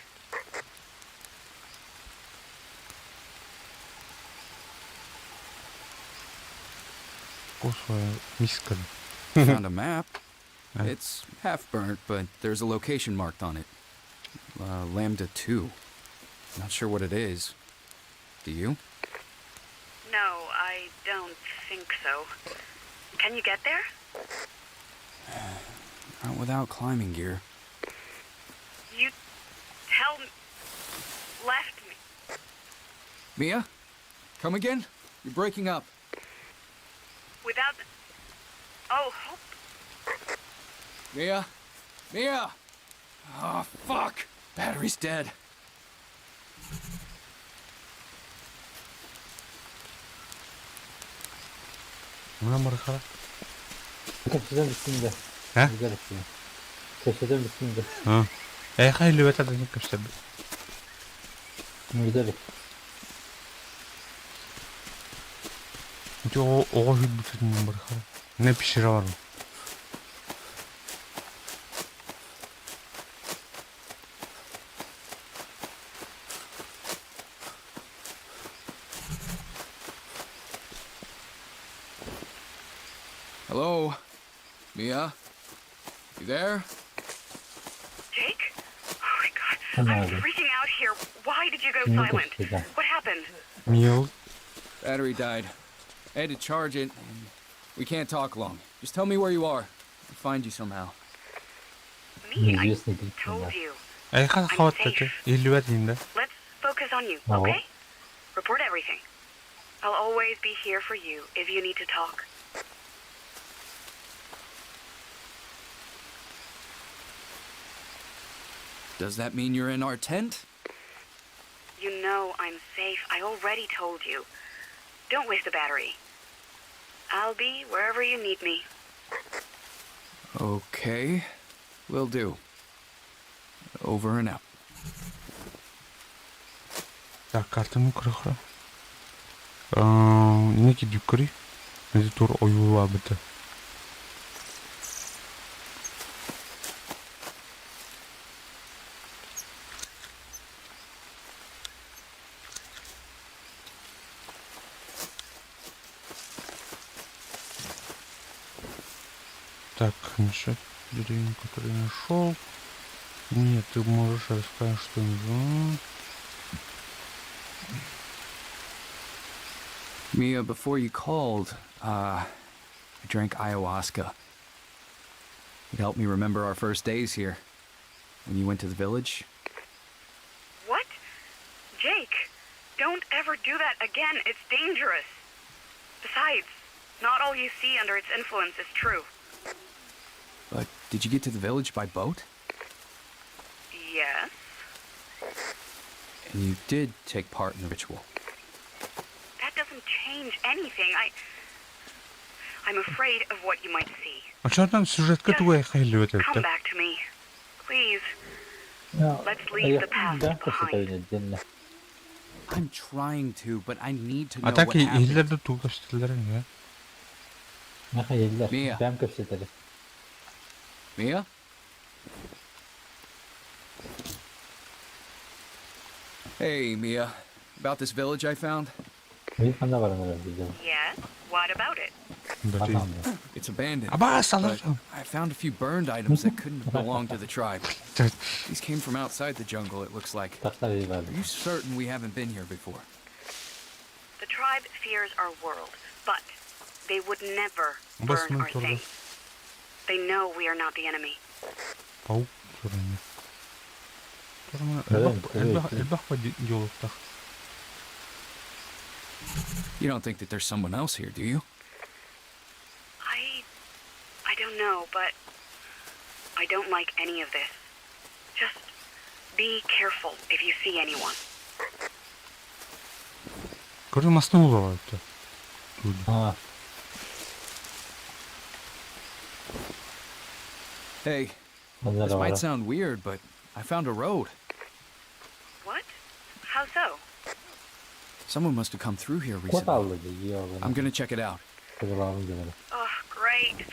Миска. Found a map. Huh? It's half burnt, but there's a location marked on it. Lambda 2. Not sure what it is. Do you? No, I don't think so. Can you get there? Not without climbing gear. You tell m- left me. Mia? Come again? You're breaking up. Without. Oh, Hope. Mia? Mia! Oh, fuck! Battery's dead. Мына барыхара. Кэпсэтэн бүттүм да. Һэ? Билэр этим. Кэпсэтэн бүттүм да. Эйха илибет адын кэпсэбит. Билэр. Ити оҕо оҕо хүрбүтүн барыхара. Не пещера бар. Hello? Mia? You there? Jake? Oh my god. I'm Hello. freaking out here. Why did you go Can you silent? just do that? What happened? Миэл Battery died. I had to charge it, and we can't talk long. Just tell me where you are. I'll find you somehow. Me, I Неизвестный клип. told you. Эйха хаваттаты. Илибет инде. Let's focus on you, No. okay? Report everything. I'll always be here for you if you need to talk. Does that mean you're in our tent? You know I'm safe. I already told you. Don't waste the battery. I'll be wherever you need me. Okay. Will do. Over and out. Так, картаны көрөхрө. Неки дюкри. Неди тур оюла быты. Так, насчет деревни, который нашел. Нет, ты можешь рассказать что-нибудь. Mia, before you called, I drank ayahuasca. It helped me remember our first days here. When you went to the village. What? Jake, don't ever do that again. It's dangerous. Besides, not all you see under its influence is true. But did you get to the village by boat? Yes. And you did take part in the ritual. That doesn't change anything. I'm afraid of what you might see. Очоотон сюжетка тугай хайылыбет Come эбит. back to me. Please. Let's leave the past Да, behind. отдельно. I'm trying to, but I need to know А так what happened. иһиллэр да тугу кэпсэтэллэр эмиэ. Михаил, Мия. Бэм кэпсэтэри. Mia? Hey, Mia. About this village I found? Мин ханна баран эрэр билдим. Yes? What about it? Бати. It's abandoned. Абаас But алар. I found a few burned items that couldn't have belonged to the tribe. These came from outside the jungle, it looks like. Тахтар Are you certain we haven't been here before? The tribe fears our world, but they would never Бас burn мен our турду. things. They know we are not the enemy. Паук тураны. Тураны Элбэх, элбэх элбэх. элбэх диалогтах. You don't think that there's someone else here, do you? I don't know, but I don't like any of this. Just be careful if you see anyone. Көрү масны улар это. А, Hey, онно this might бара. sound weird, but I found a road. What? How so? Someone must have come through here Кот recently. алды дии I'm gonna check it out. Кыдылаабын дьонор. Oh, great.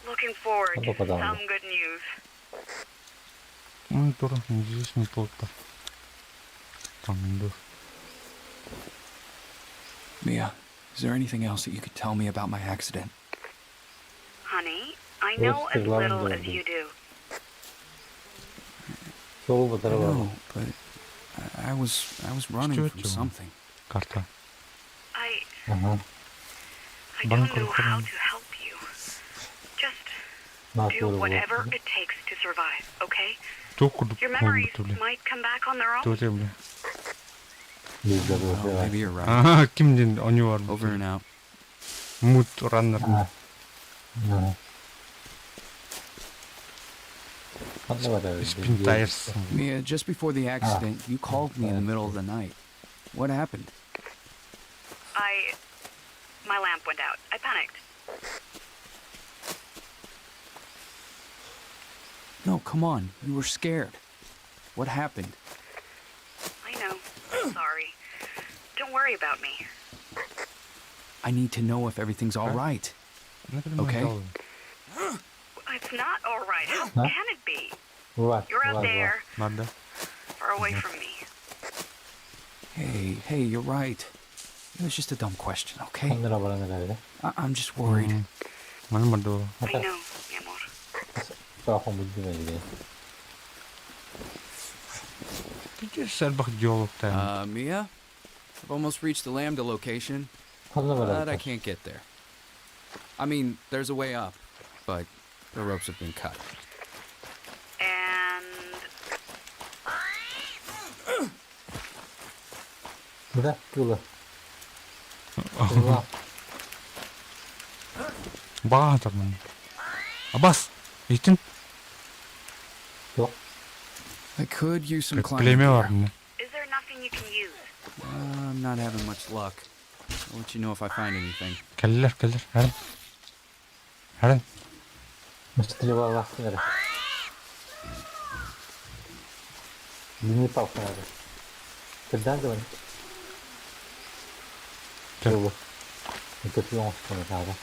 Looking forward Ну, to подам. some good news. Ну, тур, здесь не плотно. Там индур. Mia, is there anything else that you could tell me about my accident? Honey, I know as little as you do. Суолу I батара бара. know, but I was running Что from это? something. Карта. I Ага. I don't Банк know how Украины. to help you. Just На do тур whatever it takes to survive, okay? Туох курдук Your memories буолбут, бля. might come back on their own. Туох бля. Биирдэ Well, буолла. maybe you're right. Аа, ким диэн оню бар. Over and out. Мут раннер. А. Ага. Ханна бара. Спин tires. Mia, just before the accident, you called me in the middle of the night. What happened? I my lamp went out. I panicked. No, come on. You were scared. What happened? I know. Sorry. Don't worry about me. I need to know if everything's all right. Okay. It's not all right. How Huh? can it be? Бар. You're out there, Надо. far away from me. Hey, hey, you're right. It was just a dumb question, okay? Ханна баран эрэ. I'm just worried. Маны мадо. I know, mi amor. Саахан бүддүм эбит. Сэрбэх диалогтай. Mia? I've almost reached the Lambda location, Ханна but I баран. can't get there. I mean, there's a way up, but the ropes have been cut. And Бля, кыла. Кыла. Баатар маны. Абас. Итин Суох. I could use some climbing. племя gear. бар мына. is there nothing you can use? I'm not having much luck. I'll let you know if I find anything. Кэллэр кэллэр. Харан. Харан. Стрела лахтын эрэ. Лини палкын эрэ. Кырдаан дабан. Так. Кыла. Это пион таада.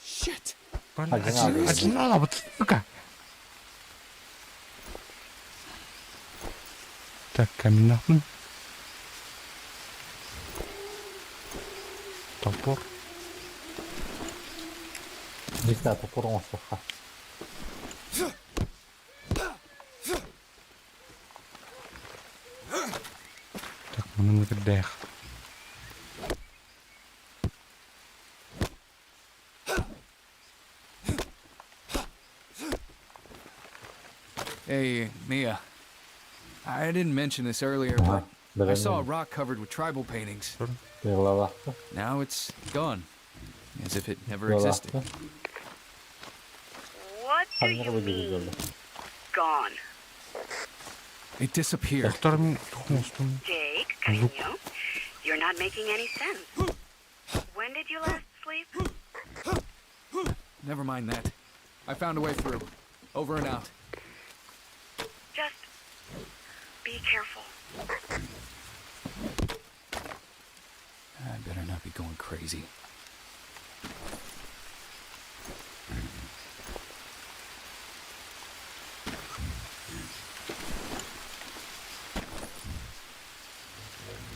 Shit! Ажинала бутка. Так, каминахмын. Топор. Дикта топор оҥостуохха. Так, маны кырдаах. Hey, Mia. I didn't mention this earlier, Ага. but I saw a rock covered with tribal paintings. Стрела лахты. Now it's gone. As if it never Стрела existed. лахты. What do Ханна you быдыгы mean, жолда. gone? It disappeared. Доктор мин тухмустум. Jake, cariño, you're not making any sense. When did you last sleep? Never mind that. I found a way through. Over and out. Just be careful. I better not be going crazy.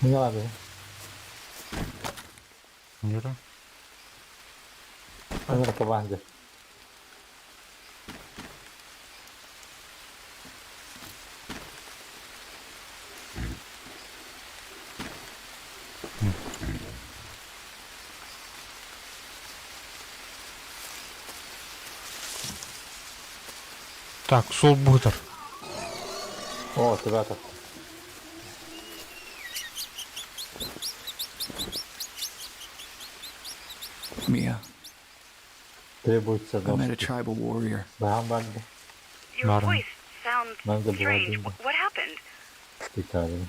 Не надо. Нюра. Ханна кабанды. Так, сол бутер. О, ребята. Mia, Требуется I met a ножки. tribal warrior. Бахан банды. Your Марин. voice sounds Надо было strange. один. What happened? Тикарин.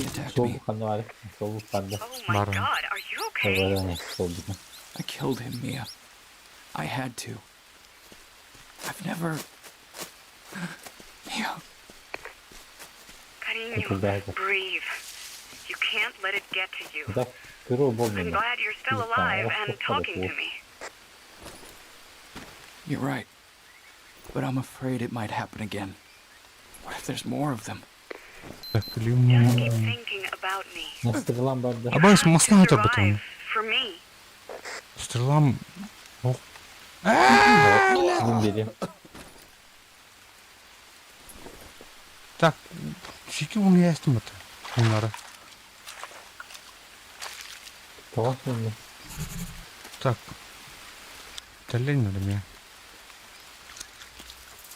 He attacked Суол me. ханна баар? Суол ханна? Oh my Баран. god, are you okay? Баран суолбутун. I killed him, Mia. I had to. I've never. Mia, Cariño, Куда-то. breathe. You can't let it get to you. Так, перо I'm болменно. glad you're still alive and talking to me. you're right. But I'm afraid it might happen again. What if there's more of them? Так, Just keep лимон. thinking about me. На стрелам барда. А бас To масна survive табытын. for me. Стрелам. Ох. Мин берем. Так, сики bunu ястым это. Bunları. Тоҕо суолу. Так. Тэллень надо мне.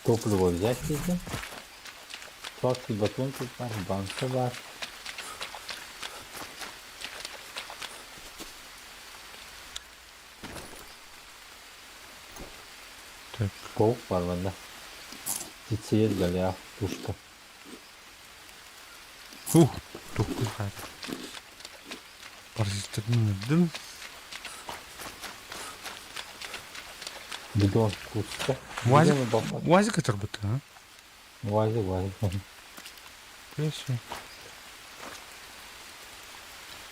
Топливо взять дедим. Сладкий батончик бар, банка бар. Так. Паук бар манда. Тицеет Голиаф, пушка. Ух, тухкун хайр. Паразиттерин Бидон куста. Уазик, Бидон бапа. уазик это а? Уазик, уазик. Если.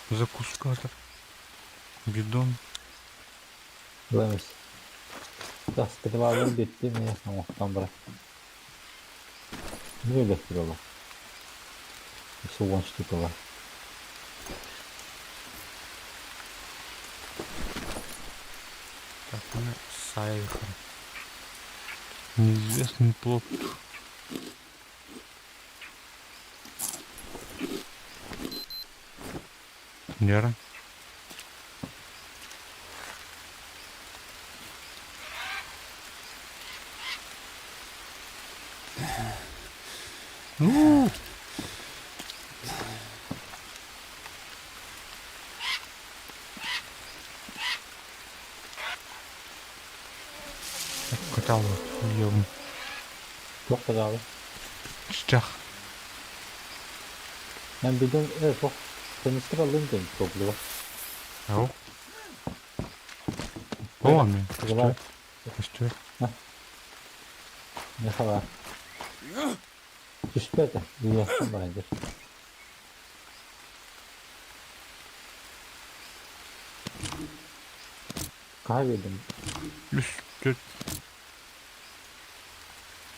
Закускатор. Бидон. Билемис. Да, стрелаларым bitti mi? Оңоқтан бара. Не өлөктүр олар? Еще 10 штука бар. Так, у меня сайхар. Неизвестный плод. Лера. Ну. Так, каталог. Ем. Туох кадалы? Чах. Мен бидон, туох. Канистр алым дем топливо. Ау. О, мен. Стрела. Что? Не хала. Түспөтө. Үйәттен барайдыр. Каха бердим? Үс, төрт.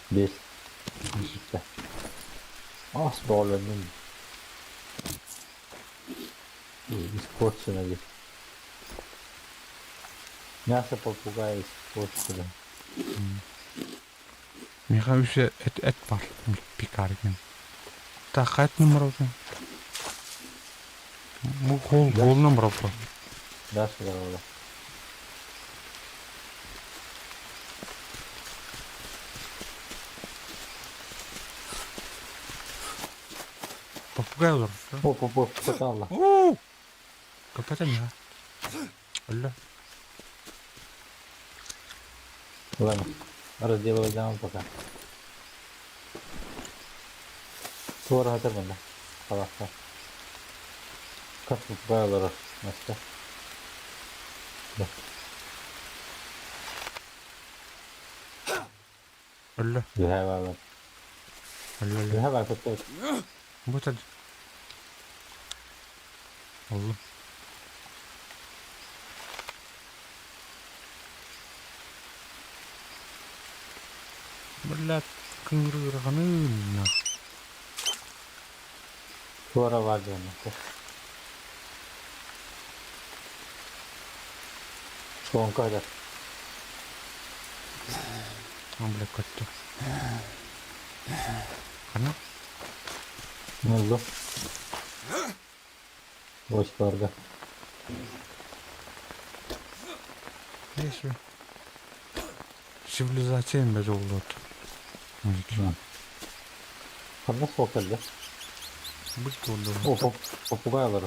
Бес. Үстэ. Ас боолонун. Испорчено здесь. Мясо попугая испорчено. Миха үсэ эт эт бар. Пикарген. Та хайт номер olsun. Bu kol kol номер olsun. Да, сюда было. Попугай olur. Оп, оп, оп, каталла. Oo! Kapat ya. Öyle. Ладно, разделывай дам пока. Туара хатыр мында. Халақта. Как попугай олар место. Да. Öyle. Юхай бар. Öyle öyle. Юхай бар көттө. Bu tadı. Allah. Блядь, кыңгырганы. Туара бар дегенде. Суонка хатар. А, бля, көттү. Кана? Oldu. Boş barda. Neyse. Цивилизация без oldu. Музыки. Ханна суокалда. Быт oldu. Оп, оп, попугай олар.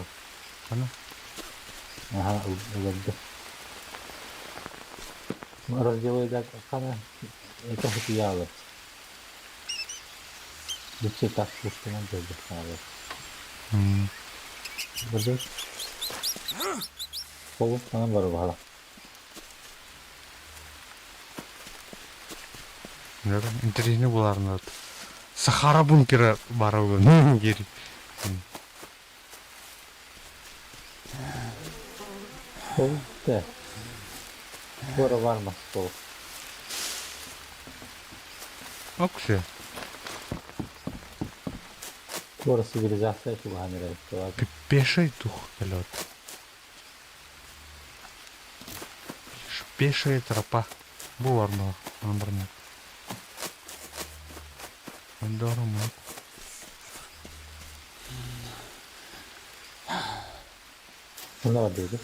Кана? Ага, оларды. Разделывай так, хана. Это хоть я алыр. Бүтсе так пушканан көрдүк алыр. Көрдүҥ? Ол манан бары баһала. Интэриэһинэй буолаарынат. Сахара бункера бара буолан диэри. Ол да. Бара бармас ол. Оксе. Туора цивилизация чугаһаан эрэр туора. Пеший дух полет. Пешая тропа. Бу бар ма? Анбарна. Андарма. Онно бардыбыт.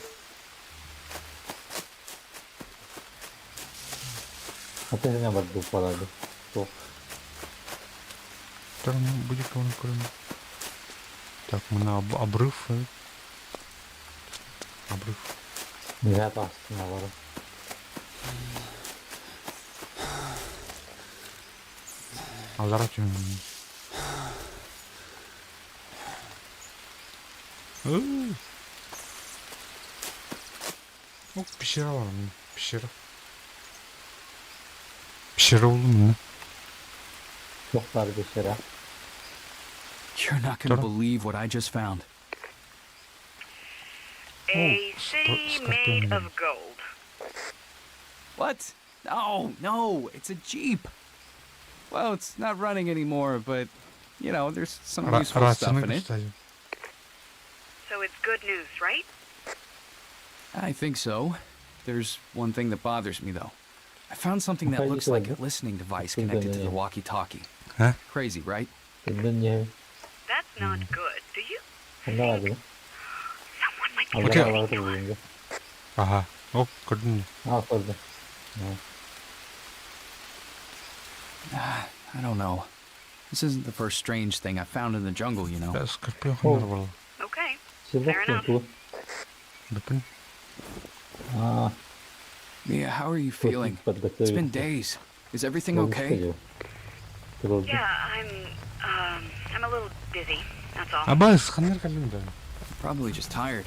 Аты бардыбыт буоларды. Суох. Там будет он кроме. Так, мы на обрыв. Обрыв. Нельзя таастын олору. Аллара түн. Ок, пещера бар, пещера. Пещера булдум мин. Туох баар пещера. You're not gonna believe what I just found. A city made of gold. What? No, no, it's a Jeep. Well, it's not running anymore, but, you know, there's some useful stuff in it. So it's good news, right? I think so. There's one thing that bothers me, though. I found something that looks like a listening device connected to the walkie-talkie. Huh? Crazy, right? That's not good. Do you? Someone might be Okay. listening to us. Aha. Оп, көрдүм. Аа, көрдүм. I don't know. This isn't the first strange thing I found in the jungle, you know. Скорпион ханнар буолла. Okay. Fair enough. Бүпүн. Аа. Mia, how are you feeling? It's been days. Is everything okay? Yeah, I'm I'm a little dizzy. That's all. Абаас ханнар кэллим да. Probably just tired.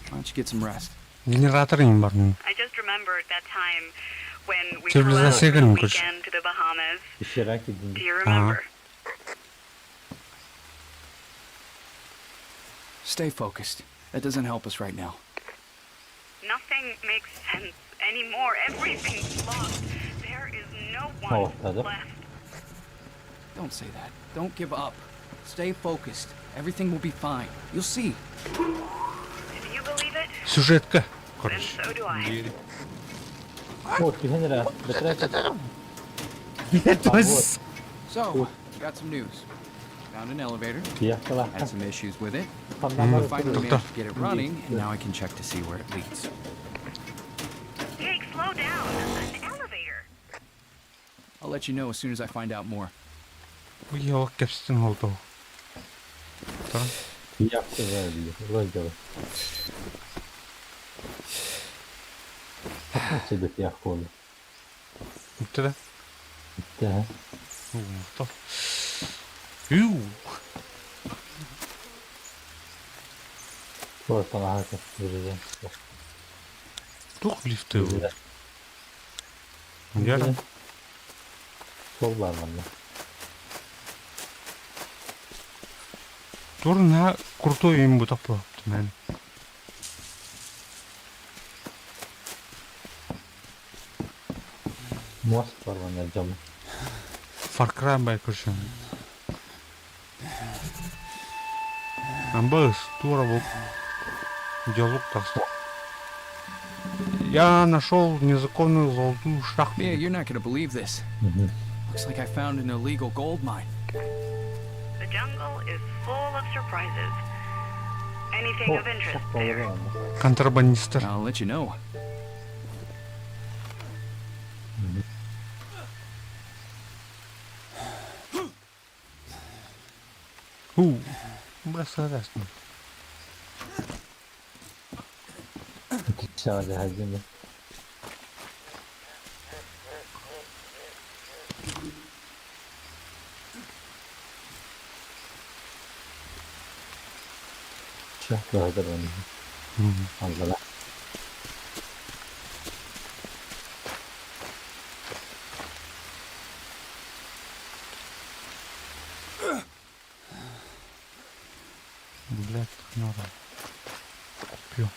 Why don't you get some rest? Генератор им бар. I just remembered that time when we flew out Цивилизация for the кэлин көрс. weekend to the Bahamas. Пещера кидин. Do you remember? Stay focused. That doesn't help us right now. Nothing makes sense anymore. Everything's lost. There is no one Oh, that's it. left. Don't say that. Don't give up. Stay focused. Everything will be fine. You'll see. If you believe it, Сюжетка. then Короче. so do I. Вот, генератор. So, got some news. Found an elevator. Had some issues with it. Mm. Finally managed to get it running, and now I can check to see where it leads. Jake, slow down. An elevator. I'll let you know as soon as I find out more. Уйа кэпсэтин холдоо. Үттэ да? Уу, Юу. Туох лифтэ бу? Яра. Сол бар манна. Тур на крутой им бу таппы. Мен. Мост бар манна жам. Far Cry бай көрсөм. Амбас тура бу диалог тахса. Я нашел незаконную золотую шахту. Mia, you're not gonna believe this. Looks like I found an illegal gold mine. The jungle is full of surprises. Anything of interest there? Контрабандистер. I'll let you know. Уу. Бросарасны. Чаҕа Чэ, быһатар Аллара. Блядь, надо. Купил.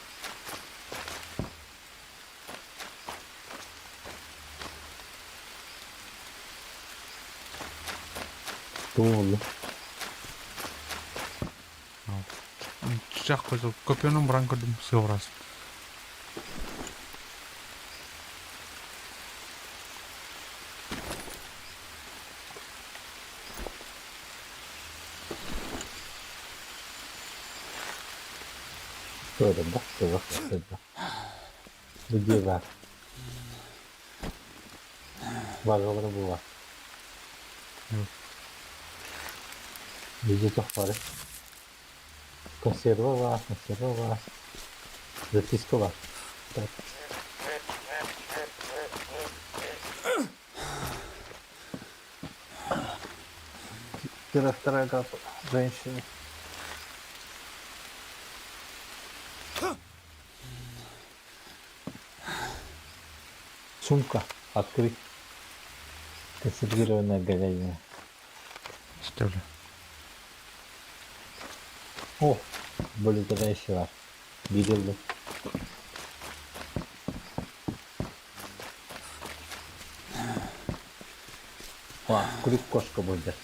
Туолу. Чах көтө көпөнөн баран көрдүм сыабырас. Көрдüm бak, bak, bak. Bu diye var. Vargaları bu var. Везде тохпары. Консерва var, консерва var. Записка var. Так. Первая, вторая группа. Женщины. Сумка. Открыть. Консервированная говядина. Ставлю. О, более var. Видел. Ва, курик кошка будет.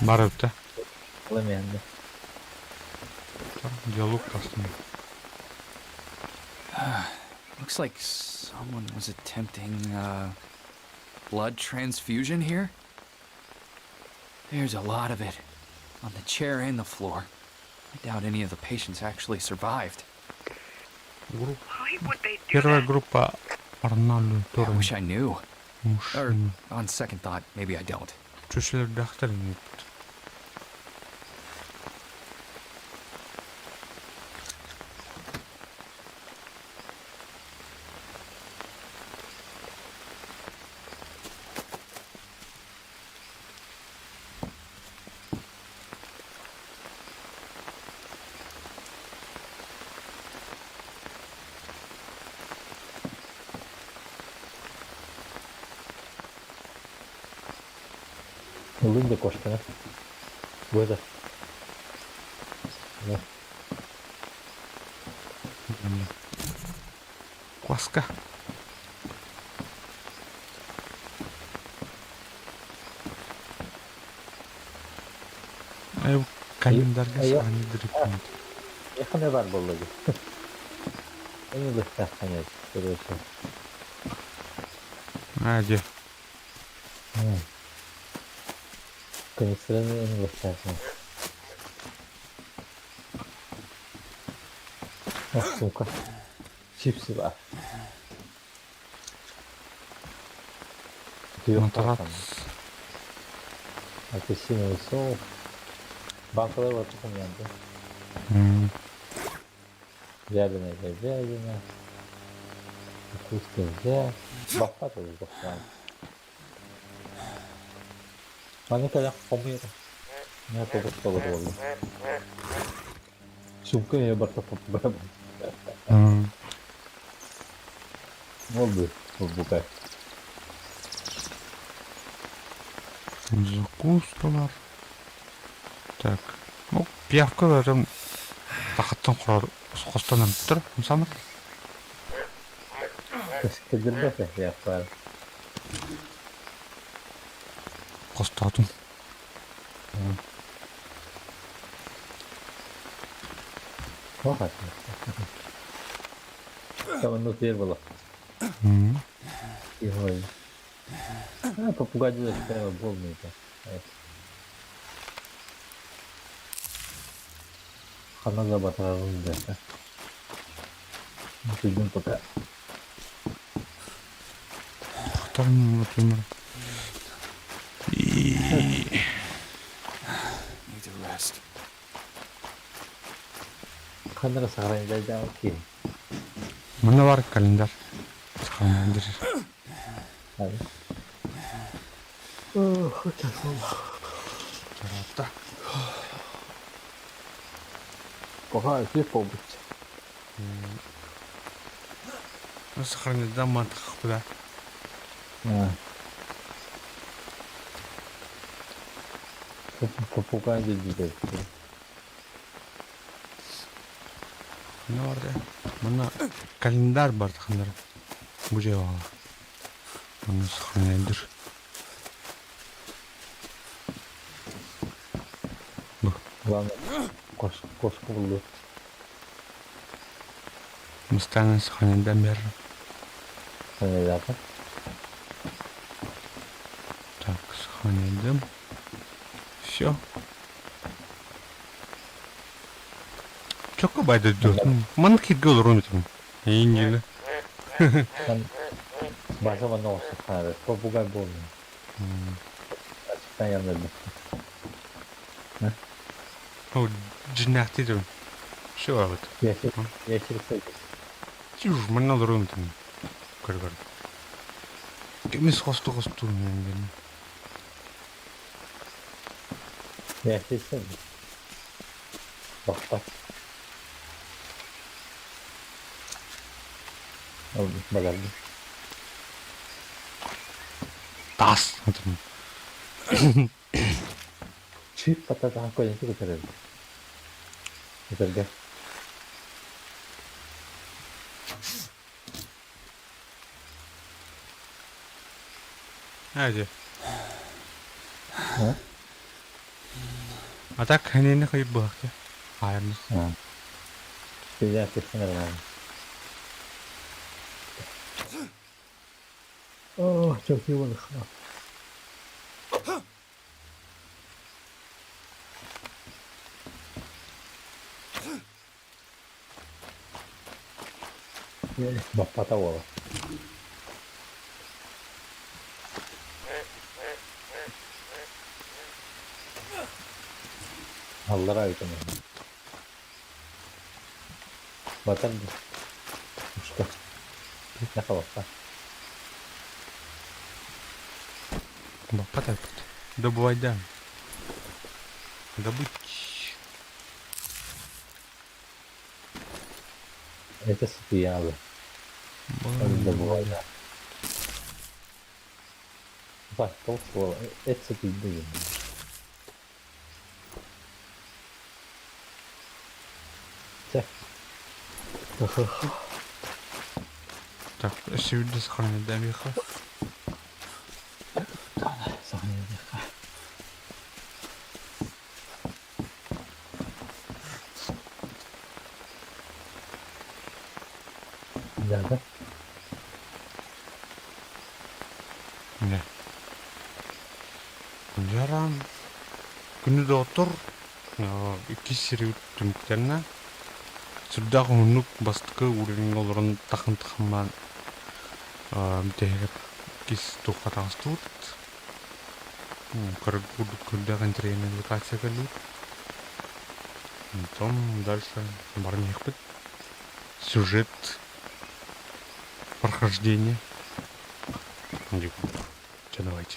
Бар өттө. Ламенда. Диалог тастым. Looks like someone was attempting, blood transfusion here? There's a lot of it. On the chair and the floor. I doubt any of the patients actually survived. Группа. Why would they do Первая that? группа Арналю I wish Торн. I knew. Or, Мужчина. on second thought, maybe I don't. Чүчүлөр дактар эмне. Улын кошка, да? Года. Да. Кваска. Ай календарга Ая. сохранить. Яхана бар болды. Эми лыхта ханят, короче. А, где? Конец эми лыхта ханят. Ах, сумка. Чипсы бар. Матрац. Апельсиновый соус. Банкалар бар тухумянды. Вяленая говядина. Закуски взять. Баппа тоже баппа. Маны кэлэх хомуйра. Меня только что болды. Сумка я барта попробую. Болды, букай. Закускалар. Так. Ну, пиявка бәрін тақыттан құрар қостанан тұр. Самыр. Кедербе я пар. Қостадым. Вахат. Там ну теперь было. И А, попугай делать прямо полный это. Хана забатырарым да. Ждем пока. Тақтарым например. Need to rest. Ханара сохраняй да, окей. Мына бар календарь. Сохраняй. Ох, Тарата. Пока эфир буолбут. Сохранить мантах куда? Попугай диэбитэ. Не бар да? Манна календарь бар тахандар. Бу же Оны сохраняйдыр. Бу. Главное, кошку булду. Мустаны сохраняйдан бер. Сохраняйдата. Так, сохраняйдым. Все. Чокко байды дөтүн. Ман кирге олорун битим. Ингиле. Баша манна оҕустаххана попугай буоллун. Ачыктан яннарбыт. Ол дьиннээхтии дьон. Все вот. Ящик сойдус. Чуж манна олорун битим. Көр-көр. Кемис хосту-хосту мен. Ящик сойдус. Бахпат. Багарды. Тас. Чип пататахан көнөтү көтөрөр. Көтөргө. Hadi. А так ханени кыйып быһакты. Хайырмыз. Бильярд тексен О, çok iyi oldu. Баппата буола. Аллара бүтэн. Батар Ушка. Нахалаппа. Баппата Добывай да. Добыть. Это сытыйаалы. Добывай да. Бак, толк Это сытыйды. Так, сегодня сохранить дамиха. Сохранить. Да, да? Не. Жаран. Күнү доктор икки сири түмүктэринэ сүрдээх уһуннук бастакы уровеньҥа олорон тахын тахыммаан бүтэһигэр иккис туохха таҕыстыбыт. Курдук көрдөөх интэриэһинэй локация кэллибит. Онтон дальше баран иһиэхпит. Сюжет прохождение. Чэ давайте.